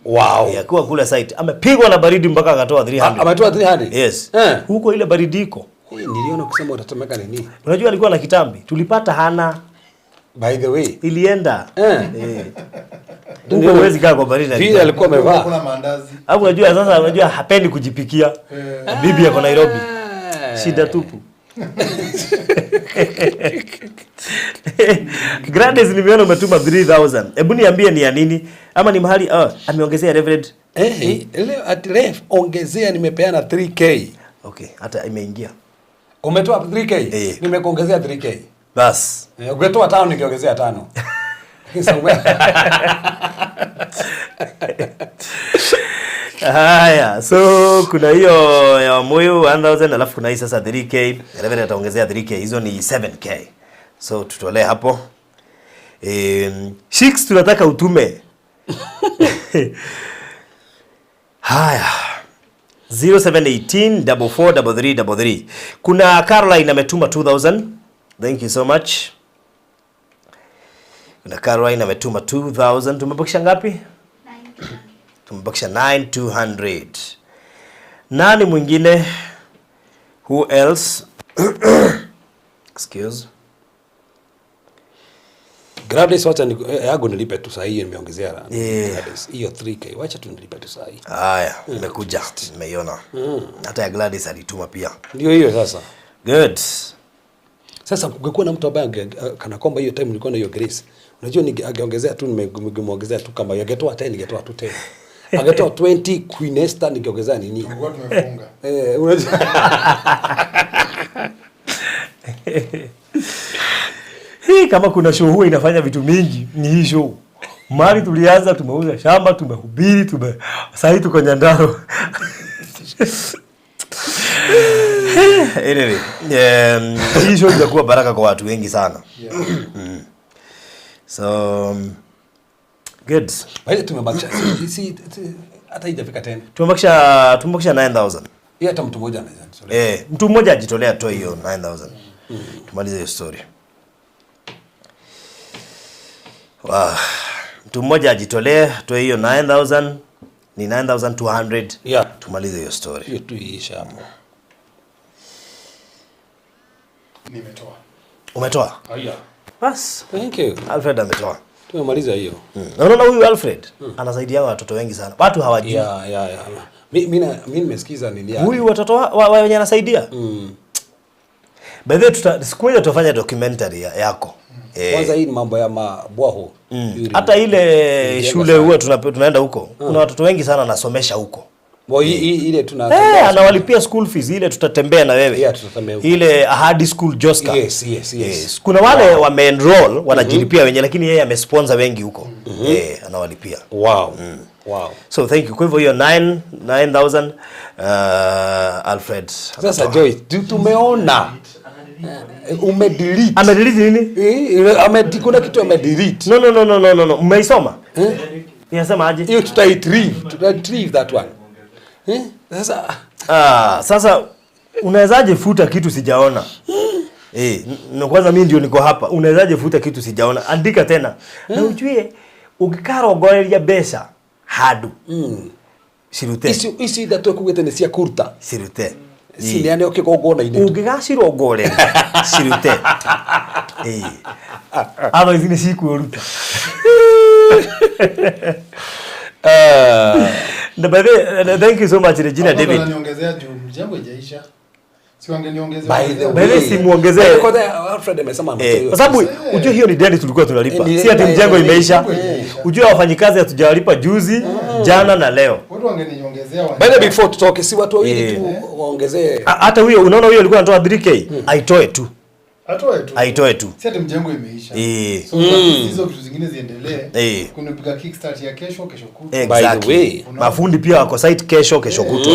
Wow. Akiwa kule site amepigwa na baridi mpaka akatoa 300. Ametoa 300? Yes. Huko ile baridi iko. Niliona kusema utatomeka nini? Unajua alikuwa na kitambi. Tulipata hana. By the way, ilienda. Huko huwezi kaa kwa baridi. Vile alikuwa amevaa. Kuna maandazi. Hapo unajua sasa, unajua hapendi kujipikia. Bibi yako Nairobi. Shida tupu. Gladys nimeona umetuma 3,000. Hebu niambie ni ya nini? Ama ni mahali ameongezea Reverend? Leo at left ongezea nimepeana 3K. Okay, hata imeingia. Umetoa 3K? Nimekuongezea 3K. Bas. Ungetoa 5 ningeongezea 5. Haya, so kuna hiyo ya Moyo 1000 alafu kuna hii sasa 3K. Reverend ataongezea 3K. Hizo ni 7K. So tutolee hapo. 6 tunataka utume. Haya. 0718 443333. Kuna Caroline ametuma 2000. Thank you so much. Kuna Caroline ametuma 2000. Tumebakisha ngapi? Tumebakisha 9200. Nani mwingine? Who else? Excuse. Gladys, wacha yangu nilipe tu saa hii, nimeongezea. Gladys, hiyo 3K wacha tu nilipe tu saa hii. Haya, nimekuja, nimeiona. Hata ya Gladys alituma pia. Ndio hiyo sasa. Good. Sasa kungekuwa na mtu ambaye kana kwamba hiyo time nilikuwa na hiyo grace. Unajua angeongezea tu, ningemuongezea tu kama angetoa 10 ningetoa tu 10. Angetoa 20 Queen Esther ningeongezea nini? Tungekuwa tumefunga. Unajua. Hii kama kuna show huwa inafanya vitu mingi ni hii show. Mali tulianza, tumeuza shamba, tumehubiri, sasa tuko Nyandarua. Anyway, hii show itakuwa baraka kwa watu wengi sana. Yeah. So good. Bali tumebakisha si hata haijafika 10. Tumebakisha 9,000. Yeye hata mtu mmoja anaweza kujitolea. Mtu mmoja ajitolea atoe hiyo 9,000. Tumalize hiyo story. Wow. Mtu mmoja ajitolee atoe hiyo 9,000, ni 9,200. Yeah. Tumalize hiyo story. Hiyo tu iisha hapo. Nimetoa. Umetoa? Haya. Bas. Thank you. Alfred ametoa. Tumemaliza hiyo. Na unaona huyu Alfred anasaidia watoto wengi sana. Watu hawajui. Yeah. Mimi nimesikiza nini yake. Huyu watoto wenye anasaidia. By the way, siku moja tutafanya documentary yako. Kwanza hii ni mambo ya mabwaho. Hata ile shule huwa tunaenda huko. Kuna watoto wengi sana anasomesha huko. Ile tunatembea. Anawalipia school fees, ile tutatembea na wewe. Yeah, tutatembea huko. Ile Ahadi School Joska. Yes. Kuna wale wame-enroll wanajilipia wenyewe, lakini yeye amesponsor wengi huko. Anawalipia. Wow. Wow. So thank you. Kwa hivyo hiyo 9,000 Alfred. Sasa Joy, tumeona umedelete. Amedelete nini? Kuna kitu amedelete. No. Umeisoma? Inasema aje? Hiyo tuta-retrieve that one. Sasa sasa unawezaje futa kitu sijaona? Kwanza mimi ndio niko hapa. Unawezaje futa kitu sijaona? Andika tena. Na ujue ukikarongoreria mbeca handu. Cirute. Ici ithatũ ekugĩte nĩ cia kũruta. Cirute. Cineane ũkĩgongona-inĩ. Ũngĩgacirongoreria cirute. Otherwise nĩ cikwĩruta. By the way, thank you so much Regina David. Niongezea juu mjengo haijaisha. Si wangeniongezea. By the way, simuongezee. Kwa Alfred amesema ametoa. Kwa sababu ujue hiyo ni deni tulikuwa tunalipa. Si ati mjengo imeisha. Ujue wafanyikazi hatujawalipa juzi, jana na leo. Watu wangeniongezea. By the way, before tutoke si watu wawili tu waongezee. Hata huyo unaona huyo alikuwa anatoa 3K, aitoe tu. Aitoe tu. Si ati mjengo imeisha. So hizo vitu zingine ziendelee. Kuna piga kickstart ya kesho, kesho kutwa. Exactly. By the way, mafundi pia wako site kesho, kesho kutwa.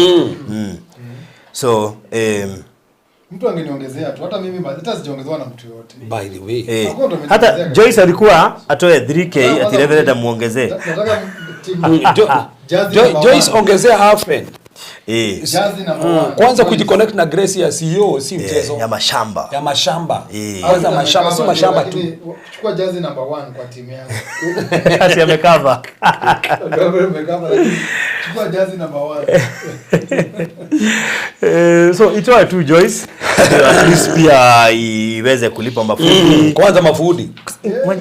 So mtu angeniongezea tu, hata mimi hata sijaongezewa na mtu yote. By the way. Hata Joyce alikuwa atoe 3K ati Reverend amuongezee. Nataka Joyce ongezea Alfred. Kwanza kujiconnect na Grace ya CEO si mchezo. Ya mashamba. Ya mashamba. Kwanza mashamba si mashamba tu. Chukua jazi number 1 kwa timu yangu. Asi amekava. Amekava lakini chukua jazi number 1. So itoa tu Joyce. At least pia iweze kulipa mafundi. Kwanza mafundi.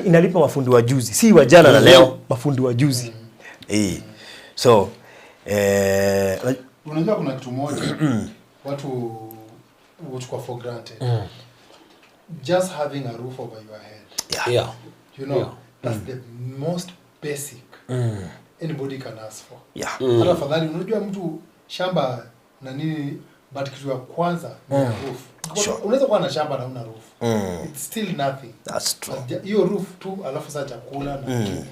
Inalipa mafundi wa juzi, si wa jana na leo, mafundi wa juzi. So unajua kuna kitu moja watu huchukua for granted. Just having a roof over your head. Yeah. You know, that's the most basic anybody can ask for. Yeah. Hata afadhali unajua mtu shamba na nini, but kitu ya kwanza ni roof. Sure. Unaweza kuwa na shamba na una roof. It's still nothing. That's true. Hiyo roof tu alafu sasa chakula na nini.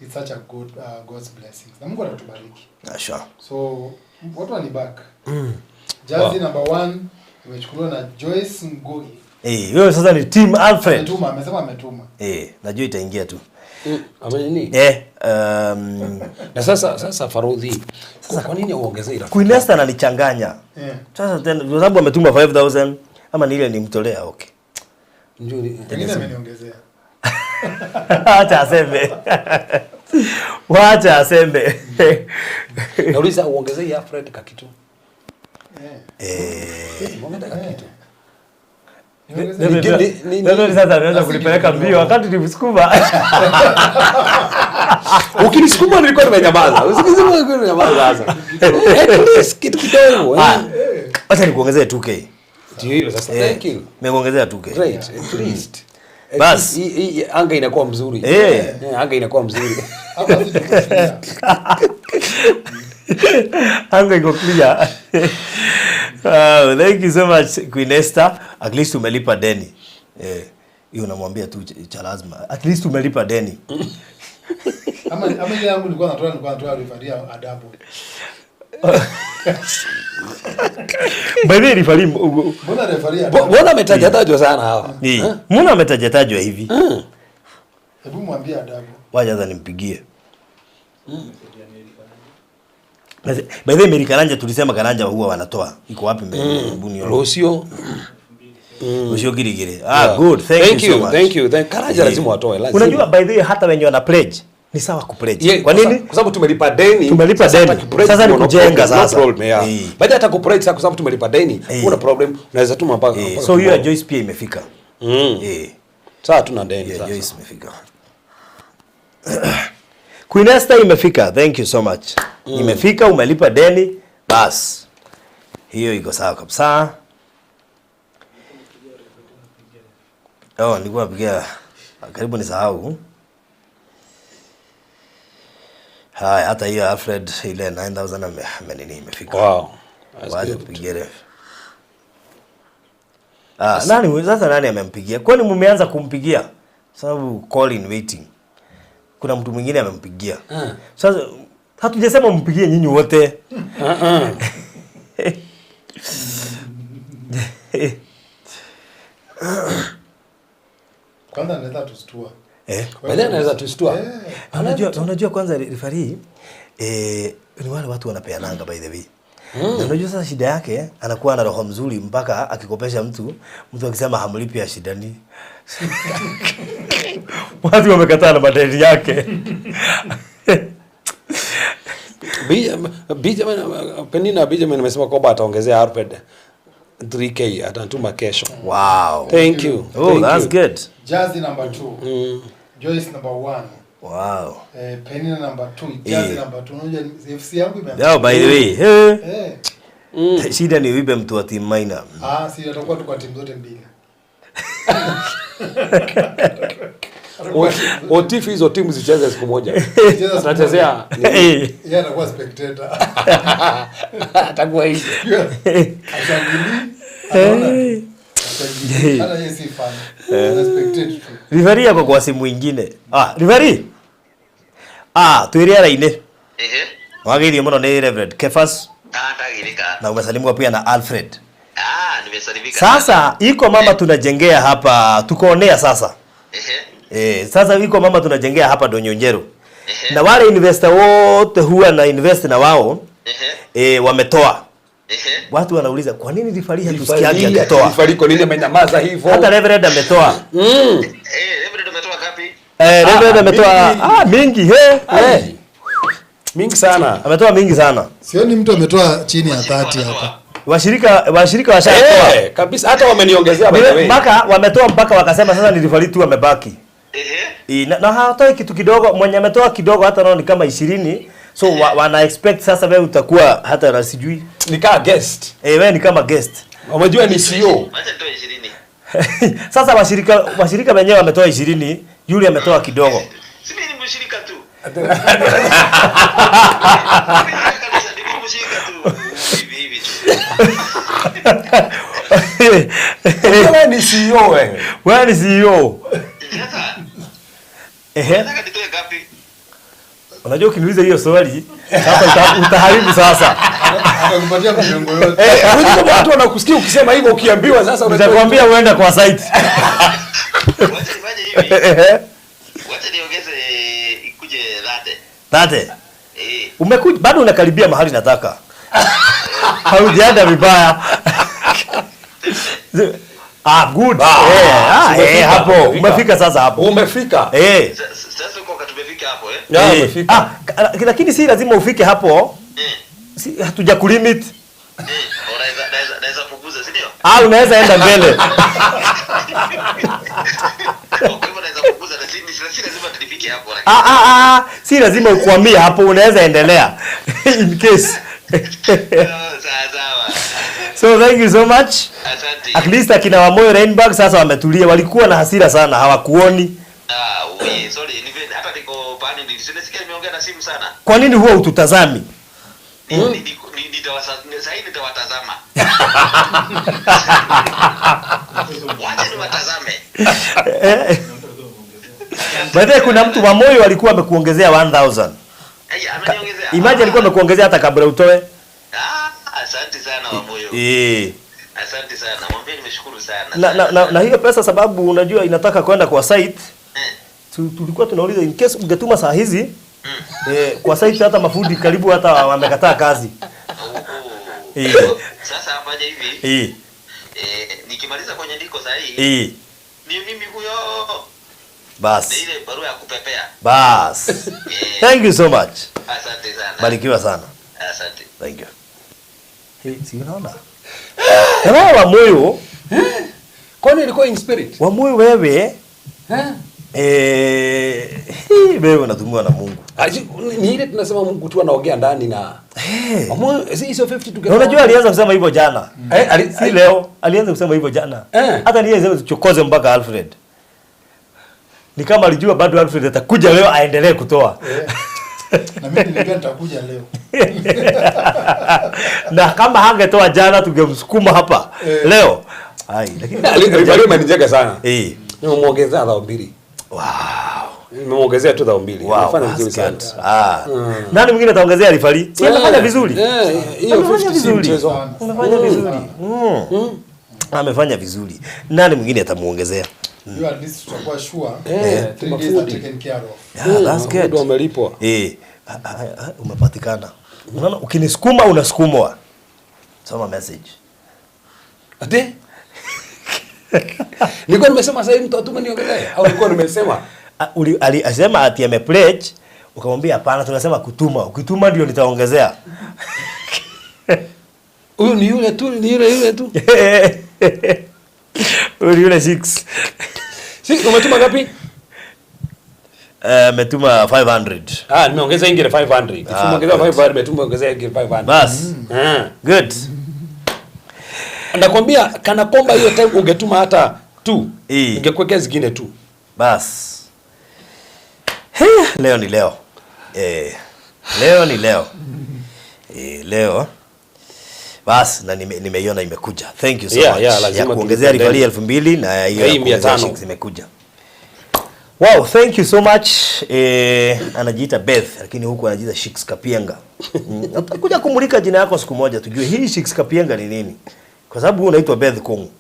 It's such a good God's blessings. Na Mungu atatubariki. Sure. So watu wani back. Jazi number 1 imechukuliwa na Joyce Ngugi. Wewe sasa ni team Alfred. Ametuma, amesema ametuma. Najua itaingia tu. Amenini? Na sasa Farudhi, kwa nini uongezee ile? Queen Esther ananichanganya. Sasa tena kwa sababu ametuma 5000 ama ni ile nilimtolea, okay. Njuri. Pengine ameniongezea. Acha aseme. Wacha aseme. Nauliza uongezee Alfred kakitu. Uongezee kakitu. Ndio sasa ameanza kulipeleka mbio wakati nilisukuma. Ukinisukuma nilikuwa nimenyamaza. Usikisema nilikuwa nimenyamaza sasa. At least kitu kidogo. Acha nikuongezee 2K. Ndio hiyo sasa. Thank you. Nimekuongezea 2K. Great, at least. Bas. Hii anga inakuwa mzuri. Anga inakuwa mzuri. Anga iko clear. Thank you so much Queen Esther. At least umelipa deni. Hiyo unamwambia tu cha lazima. At least umelipa deni. Ama ile yangu nilikuwa natoa referee adabu. By the way, referee mbona referee mbona ametajatajwa sana hawa? Mbona ametajatajwa hivi? Hebu mwambie adabu. Wacha sasa nimpigie. By the way, Mary Karanja tulisema Karanja huwa wanatoa. Iko wapi mbele? Rocio. Rocio Girigiri. Good. Thank you so much. Thank you. Karanja lazima watoe, lazima. Unajua by the way hata wenye wana pledge ni sawa ku pledge. Kwa nini? Kwa sababu tumelipa deni. Tumelipa deni. Sasa ni kujenga sasa. No problem, yeah. Baada hata ku pledge sasa kwa sababu tumelipa deni, kuna problem, unaweza tuma mpaka. So hiyo ya Joyce pia imefika. Sasa tuna deni sasa. Joyce imefika. Queen Esther imefika. Thank you so much. Imefika, umelipa deni, bas. Hiyo iko sawa kabisa. Oh, nilikuwa napigia karibu nisahau. Hai, hata hiyo Alfred ile 9000 amenini imefika. Wow. Wacha tupigie. Nani sasa nani amempigia? Kwani mmeanza kumpigia? Sababu call in waiting. Kuna mtu mwingine amempigia. Sasa hatujasema mpigie nyinyi wote. Kwanza anaweza tustua. Baadaye anaweza tustua. Unajua kwanza referee ni wale watu wanapeananga by the way. Na unajua sasa shida yake anakuwa na roho mzuri mpaka akikopesha mtu akisema hamlipi ashidani. Watu wamekataa na madeni yake. Penina Benjamin amesema kwamba ataongezea Alfred 3K atatuma kesho. Wow. Thank you. Oh, Thank that's you. Good. Jazzy number 2. Joyce number 1. Wow. Penina number 2, Jazzy number 2. Unajua FC yangu imeanza. Oh, by the way. Shida ni uibe mtu wa team minor. Si atakuwa tu kwa timu zote mbili. Otifi hizo timu zicheze siku moja. Atachezea. Yeye atakuwa spectator. Atakuwa hivi. Ashangili. Anaona. Hata yeye si fan. Ana spectate tu. Referee yako kwa simu nyingine. Referee. Tuiria raini. Wageirio muno ni Reverend Kefas. Na umesalimiwa pia na Alfred. Nimesalimika. Sasa iko mama tunajengea hapa, tukoonea sasa. Sasa iko mama tunajengea hapa Donyonjero. Na wale investor wote huwa na invest na wao wametoa. Watu wanauliza kwa nini referee hatusikiagi akitoa? Referee kwa nini amenyamaza hivyo? Hata Reverend ametoa. Reverend ametoa ngapi? Reverend ametoa mingi Mingi sana. Ametoa mingi sana. Sioni mtu ametoa chini ya 30 hapa. Washirika washatoa. Kabisa hata wameniongezea by the way. Mpaka wametoa mpaka wakasema sasa ni referee tu amebaki. Na hawatoi kitu kidogo, mwenye ametoa kidogo hata nao ni kama 20. So wana expect sasa wewe utakuwa hata na sijui ni kama guest. Wewe ni kama guest. Unajua ni CEO. Acha nitoe 20. Sasa washirika wenyewe wametoa 20, yule ametoa kidogo. Si mimi ni mshirika tu. Wewe ni CEO wewe. Wewe ni CEO. Sasa. Nataka nitoe ngapi? Unajua ukiniuliza hiyo swali sasa utaharibu sasa. Atakupatia miongo yote. Unajua watu wanakusikia ukisema hivyo, ukiambiwa sasa nitakwambia uende kwa site. Wacha nifanye hivi. Wacha niongeze ikuje 30. 30. Umekuja bado unakaribia mahali nataka. Haujaenda vibaya. Good. Hapo umefika sasa hapo. Umefika. Sasa uko tumefika hapo umefika. Lakini si lazima ufike hapo. Si hatuja kulimit. Unaweza punguza, si ndio? Unaweza enda mbele. Kwa hivyo naweza punguza na si lazima tulifike hapo. Si lazima ukwamie hapo, unaweza endelea. In case. Sawa. So thank you so much. Asante. At least akina Wamoyo Rainbag sasa wametulia, walikuwa na hasira sana, hawakuoni. Ah, we sorry, hata niko pale nilisikia nimeongea na simu sana. Kwa nini huwa ututazami? Sasa nitawatazama. Wacha niwatazame. Baadaye kuna mtu wa moyo alikuwa amekuongezea 1000. Ameniongezea. Imagine alikuwa amekuongezea hata kabla utoe. Asante sana wa moyo. Asante sana. Mwambie nimeshukuru sana. Na hiyo pesa sababu unajua inataka kwenda kwa site. Tulikuwa tunauliza in case ungetuma saa hizi kwa site hata mafundi karibu hata wamekataa kazi. Sasa afanye hivi. Nikimaliza kwenye ndiko saa hii. Ni mimi huyo. Bas. Ni ile barua ya kupepea. Bas. Thank you so much. Asante sana. Barikiwa sana. Asante. Thank you. Hey, si unaona? Na wa moyo. Kwani ilikuwa in spirit? Wa moyo wewe. Wewe unatumiwa na Mungu. Ni ile tunasema Mungu tu anaongea ndani na. Wamoyo si hizo 50 together. Unajua alianza kusema hivyo jana. Si leo, alianza kusema hivyo jana. Hata niye sema tuchokoze mpaka Alfred. Ni kama alijua bado Alfred atakuja leo aendelee kutoa. Na mimi nilijua nitakuja leo. Na kama hangetoa jana tungemsukuma hapa leo. Ai, lakini alikuwa amenijenga sana. Nimemuongezea 2,000. Wow. Nimemuongezea tu 2,000. Wow, Amefanya vizuri sana. Nani mwingine ataongezea rifali? Si amefanya vizuri. Hiyo 50 si mchezo. Amefanya vizuri. Amefanya vizuri. Nani mwingine atamuongezea? You at least tutakuwa sure 3 days are taken care of. Yeah, that's good. Wamelipwa. Umepatikana. Unaona ukinisukuma unasukumwa. Soma message. Ate? Nilikuwa nimesema sasa mtu atume niongezee au nilikuwa nimesema alisema ati ame pledge, ukamwambia hapana, tunasema kutuma. Ukituma ndio nitaongezea. Huyu ni yule tu, ni yule tu. Huyu ni yule 6. 6 umetuma ngapi? Umetuma 500. Nimeongeza ingine 500. Nimeongeza 500, nimeongeza ingine 500. Bas. Good. Nakwambia kana kwamba hiyo time ungetuma hata 2, ingekuwekea zingine 2. Bas. Leo ni leo. Leo ni leo. Leo. Bas, na nimeiona imekuja. Thank you so much. Yeah, ya kuongezea rifali 2000 na hiyo ya 500 imekuja. Wow, thank you so much. Anajiita Beth lakini huku anajiita Shiks Kapienga. Tutakuja kumulika jina yako siku moja tujue hii Shiks Kapienga ni nini. Kwa sababu unaitwa Beth Kongo.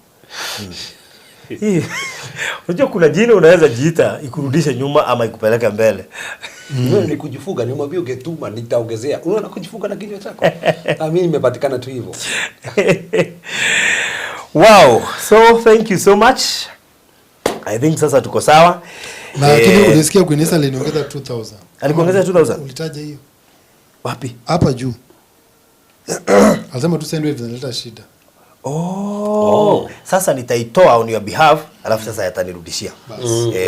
Unajua kuna jina unaweza jiita ikurudishe nyuma ama ikupeleke mbele. Wewe ni kujifuga, nimwambie ungetuma nitaongezea. Unaona kujifuga na kinywa chako. Na mimi nimepatikana tu hivyo. Wow, so thank you so much. I think sasa tuko sawa. Na lakini ulisikia Queen aliniongeza 2000. Alikuongezea 2000? Ulitaja hiyo. Wapi? Hapa juu. Alisema tu send wave zinaleta shida. Oh. Sasa nitaitoa on your behalf, alafu sasa yatanirudishia.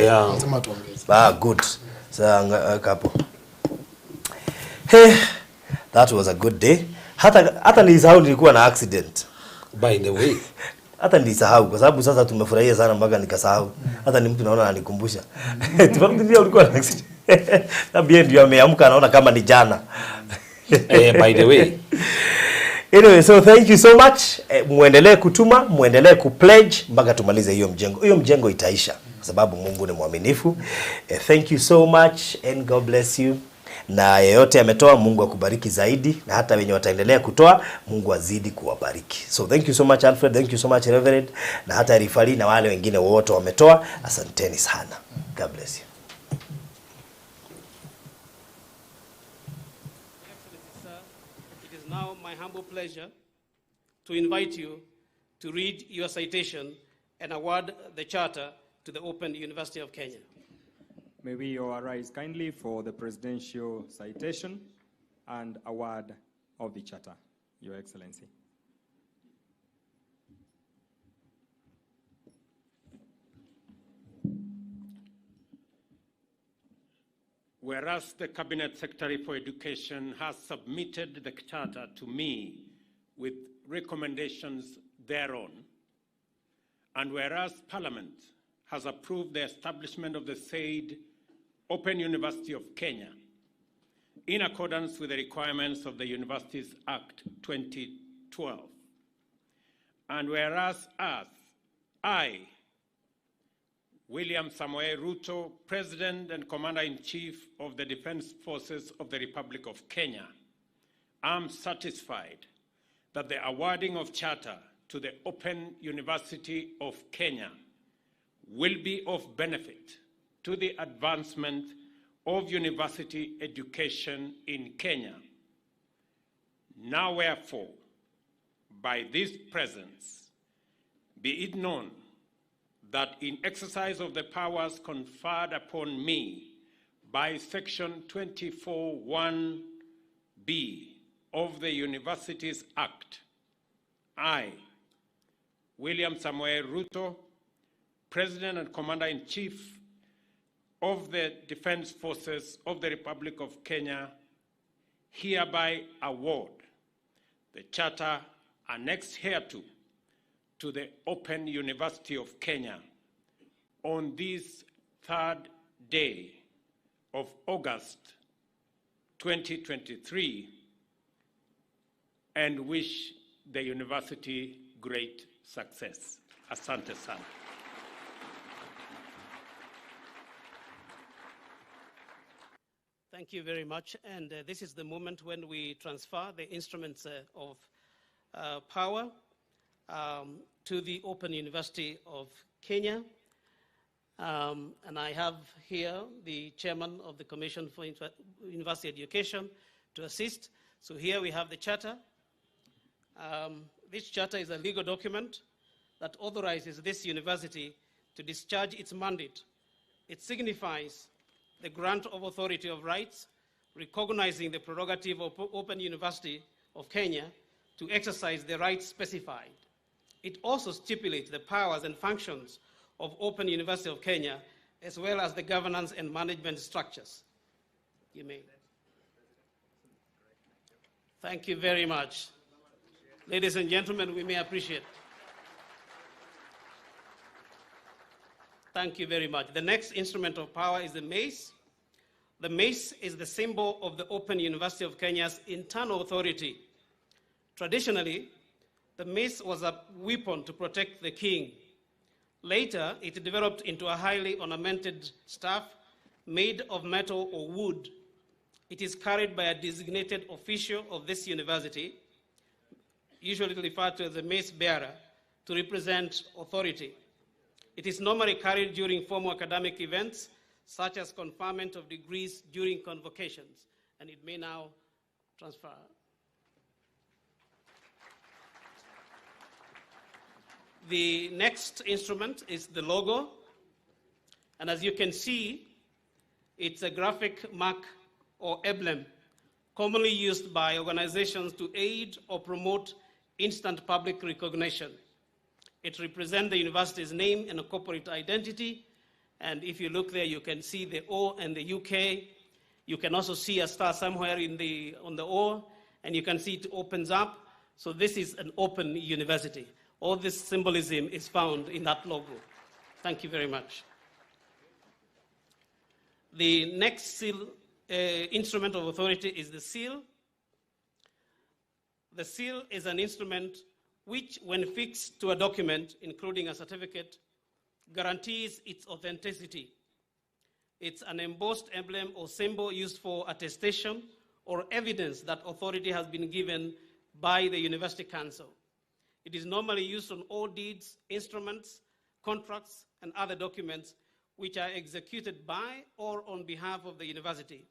Lazima tuongeze. Good. Sasa hapo. Hey, that was a good day. Hata nilisahau nilikuwa na accident. By the way. Hata nilisahau kwa sababu sasa tumefurahia sana mpaka nikasahau. Hata ni mtu naona ananikumbusha. Tunafikiria ulikuwa na accident. Sababu yeye ndio ameamka anaona kama ni jana. By the way. Anyway, so thank you so much. Muendelee kutuma, muendelee kupledge mpaka tumalize hiyo mjengo. Hiyo mjengo itaisha kwa sababu Mungu ni mwaminifu. Thank you so much and God bless you. Na yeyote ametoa, Mungu akubariki zaidi, na hata wenye wataendelea kutoa, Mungu azidi kuwabariki. So thank you so much Alfred, thank you so much Reverend, na hata Rifali na wale wengine wote wametoa, asanteni sana. God bless you. It is now my humble pleasure to invite you to read your citation and award the charter to the Open University of Kenya. May we all arise kindly for the presidential citation and award of the charter, Your Excellency. Whereas the Cabinet Secretary for Education has submitted the charter to me with recommendations thereon, and whereas Parliament has approved the establishment of the said Open University of Kenya in accordance with the requirements of the Universities Act 2012, and whereas as I, William Samoei Ruto, President and Commander-in-Chief of the Defense Forces of the Republic of Kenya, am satisfied that the awarding of charter to the Open University of Kenya will be of benefit to the advancement of university education in Kenya. Now wherefore, by this presence, be it known that in exercise of the powers conferred upon me by Section 24(1)(b) of the Universities Act, I, William Samoei Ruto, President and Commander-in-Chief of the Defense Forces of the Republic of Kenya, hereby award the charter annexed hereto to the Open University of Kenya on this third day of August 2023, and wish the university great success. Asante sana. Thank you very much. And this is the moment when we transfer the instruments of power to the Open University of Kenya. And I have here the chairman of the Commission for University Education to assist. So here we have the charter. This charter is a legal document that authorizes this university to discharge its mandate. It signifies the grant of authority of rights, recognizing the prerogative of Open University of Kenya to exercise the rights specified. It also stipulates the powers and functions of Open University of Kenya, as well as the governance and management structures. You may. Thank you very much. Ladies and gentlemen, we may appreciate. Thank you very much. The next instrument of power is the mace. The mace is the symbol of the Open University of Kenya's internal authority. Traditionally, the mace was a weapon to protect the king. Later, it developed into a highly ornamented staff made of metal or wood. It is carried by a designated official of this university, usually referred to as a mace bearer, to represent authority. It is normally carried during formal academic events, such as conferment of degrees during convocations, and it may now transfer. The next instrument is the logo, and as you can see, it's a graphic mark or emblem commonly used by organizations to aid or promote instant public recognition. It represents the university's name and a corporate identity, and if you look there, you can see the O and the UK. You can also see a star somewhere in the, on the O, and you can see it opens up. So this is an open university. All this symbolism is found in that logo. Thank you very much. The next seal, instrument of authority is the seal. The seal is an instrument which, when fixed to a document, including a certificate, guarantees its authenticity. It's an embossed emblem or symbol used for attestation or evidence that authority has been given by the University Council. It is normally used on all deeds, instruments, contracts, and other documents which are executed by or on behalf of the university.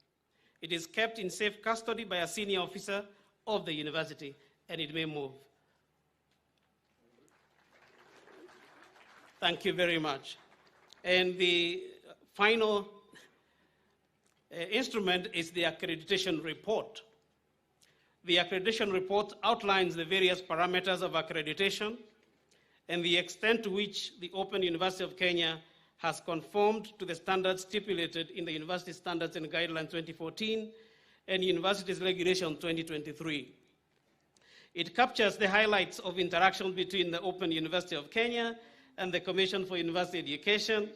It is kept in safe custody by a senior officer of the university, and it may move. Thank you very much. And the final instrument is the accreditation report. The accreditation report outlines the various parameters of accreditation and the extent to which the Open University of Kenya has conformed to the standards stipulated in the University Standards and Guidelines 2014 and Universities Regulation 2023. It captures the highlights of interaction between the Open University of Kenya and the Commission for University Education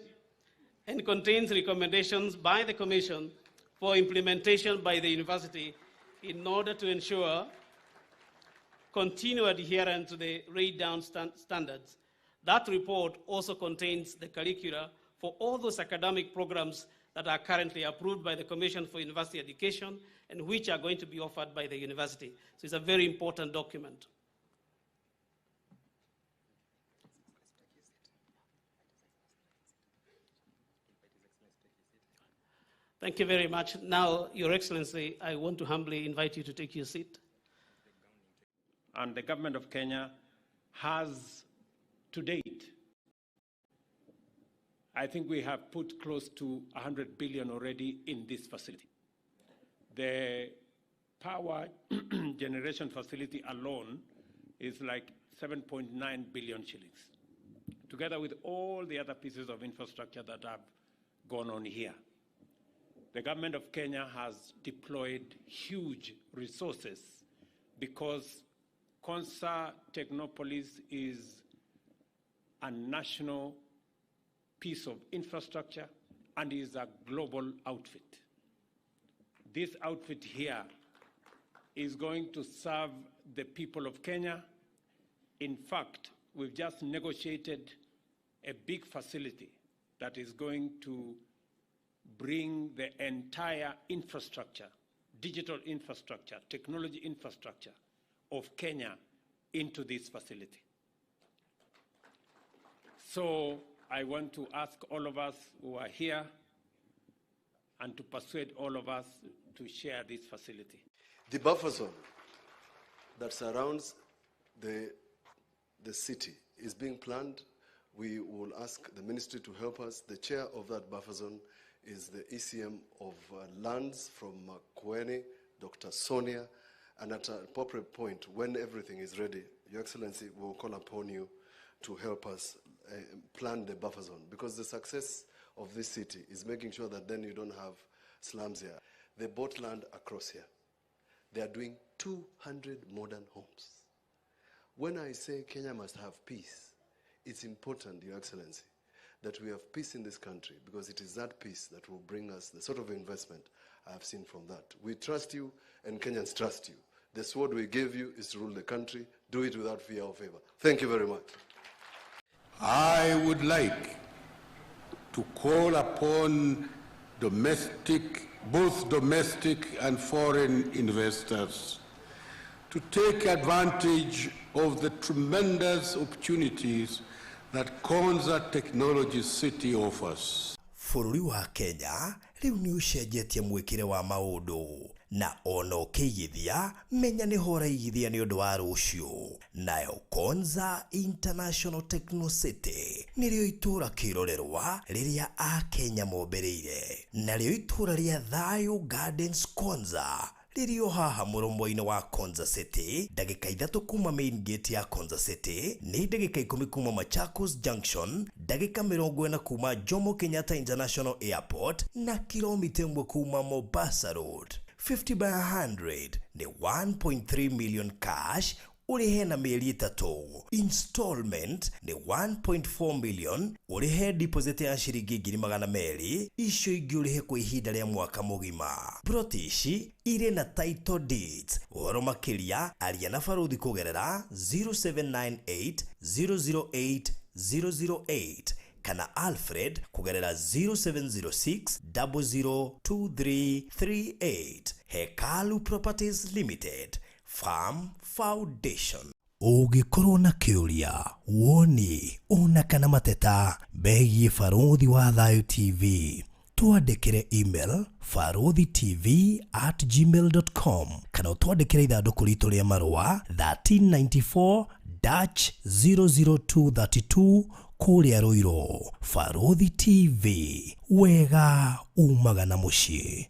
and contains recommendations by the Commission for implementation by the university in order to ensure continued adherence to the laid down standards. That report also contains the curricula for all those academic programs that are currently approved by the Commission for University Education and which are going to be offered by the university. So it's a very important document. Thank you very much. Now, Your Excellency, I want to humbly invite you to take your seat. And the government of Kenya has, to date, I think we have put close to 100 billion already in this facility. The power generation facility alone is like 7.9 billion shillings, together with all the other pieces of infrastructure that have gone on here. The government of Kenya has deployed huge resources because Konza Technopolis is a national piece of infrastructure and is a global outfit. This outfit here is going to serve the people of Kenya. In fact, we've just negotiated a big facility that is going to bring the entire infrastructure, digital infrastructure, technology infrastructure of Kenya into this facility. So I want to ask all of us who are here and to persuade all of us to share this facility. The buffer zone that surrounds the city is being planned. We will ask the ministry to help us. The chair of that buffer zone is the ECM of lands from Makueni, Dr. Sonia, and at an appropriate point, when everything is ready, Your Excellency, we will call upon you to help us plan the buffer zone, because the success of this city is making sure that then you don't have slums here. They bought land across here. They are doing 200 modern homes. When I say Kenya must have peace, it's important, Your Excellency, that we have peace in this country, because it is that peace that will bring us the sort of investment I have seen from that. We trust you, and Kenyans trust you. The sword we gave you is to rule the country. Do it without fear or favor. Thank you very much. I would like to call upon both domestic and foreign investors to take advantage of the tremendous opportunities that Konza Technology City offers. Bũrũri wa Kenya rĩu nĩ ũcenjetie mwĩkĩre wa maũndũ na ona ũkĩigithia menya nĩ horaigithia nĩ ũndũ wa rũciũ. Nayo Konza International Techno City nĩrĩo itũũra kĩrorerwa rĩrĩa Akenya mombĩrĩire, narĩo itũũra rĩa Thayo Gardens Konza rĩrĩo haha mũromo-inĩ wa Konza City, ndagĩka 3 kuma main gate ya Konza City, nĩ ndagĩka 10 kuma Machakos Junction, ndagĩka 40 kuma Jomo Kenyatta International Airport na kilomita 1 kuma Mombasa Road. 50 by 100 ni 1.3 million cash ũrĩhe na mĩeri 3. Installment ni 1.4 million ũrĩhe deposit ya ciringi 200,000, icio ingĩ ũrĩhe kwa ihinda rĩa mwaka mũgima. Plot ici irĩ na title deeds. Ũhoro makĩria aria na baruthi kũgerera 0798 008 008 kana Alfred kũgerera 0706 002338. Hekalu Properties Limited, Farm Foundation. Ũngĩkorwo na kĩũria, woni, ona kana mateta megiĩ Barũthi wa Thayu TV, twandĩkĩre email baruthitv@gmail.com kana ũtwandĩkĩre ithandũkũ ritũ rĩa marũa 1394-00232 kũrĩa Ruiru. Barũthi TV, wega umaga na mũciĩ.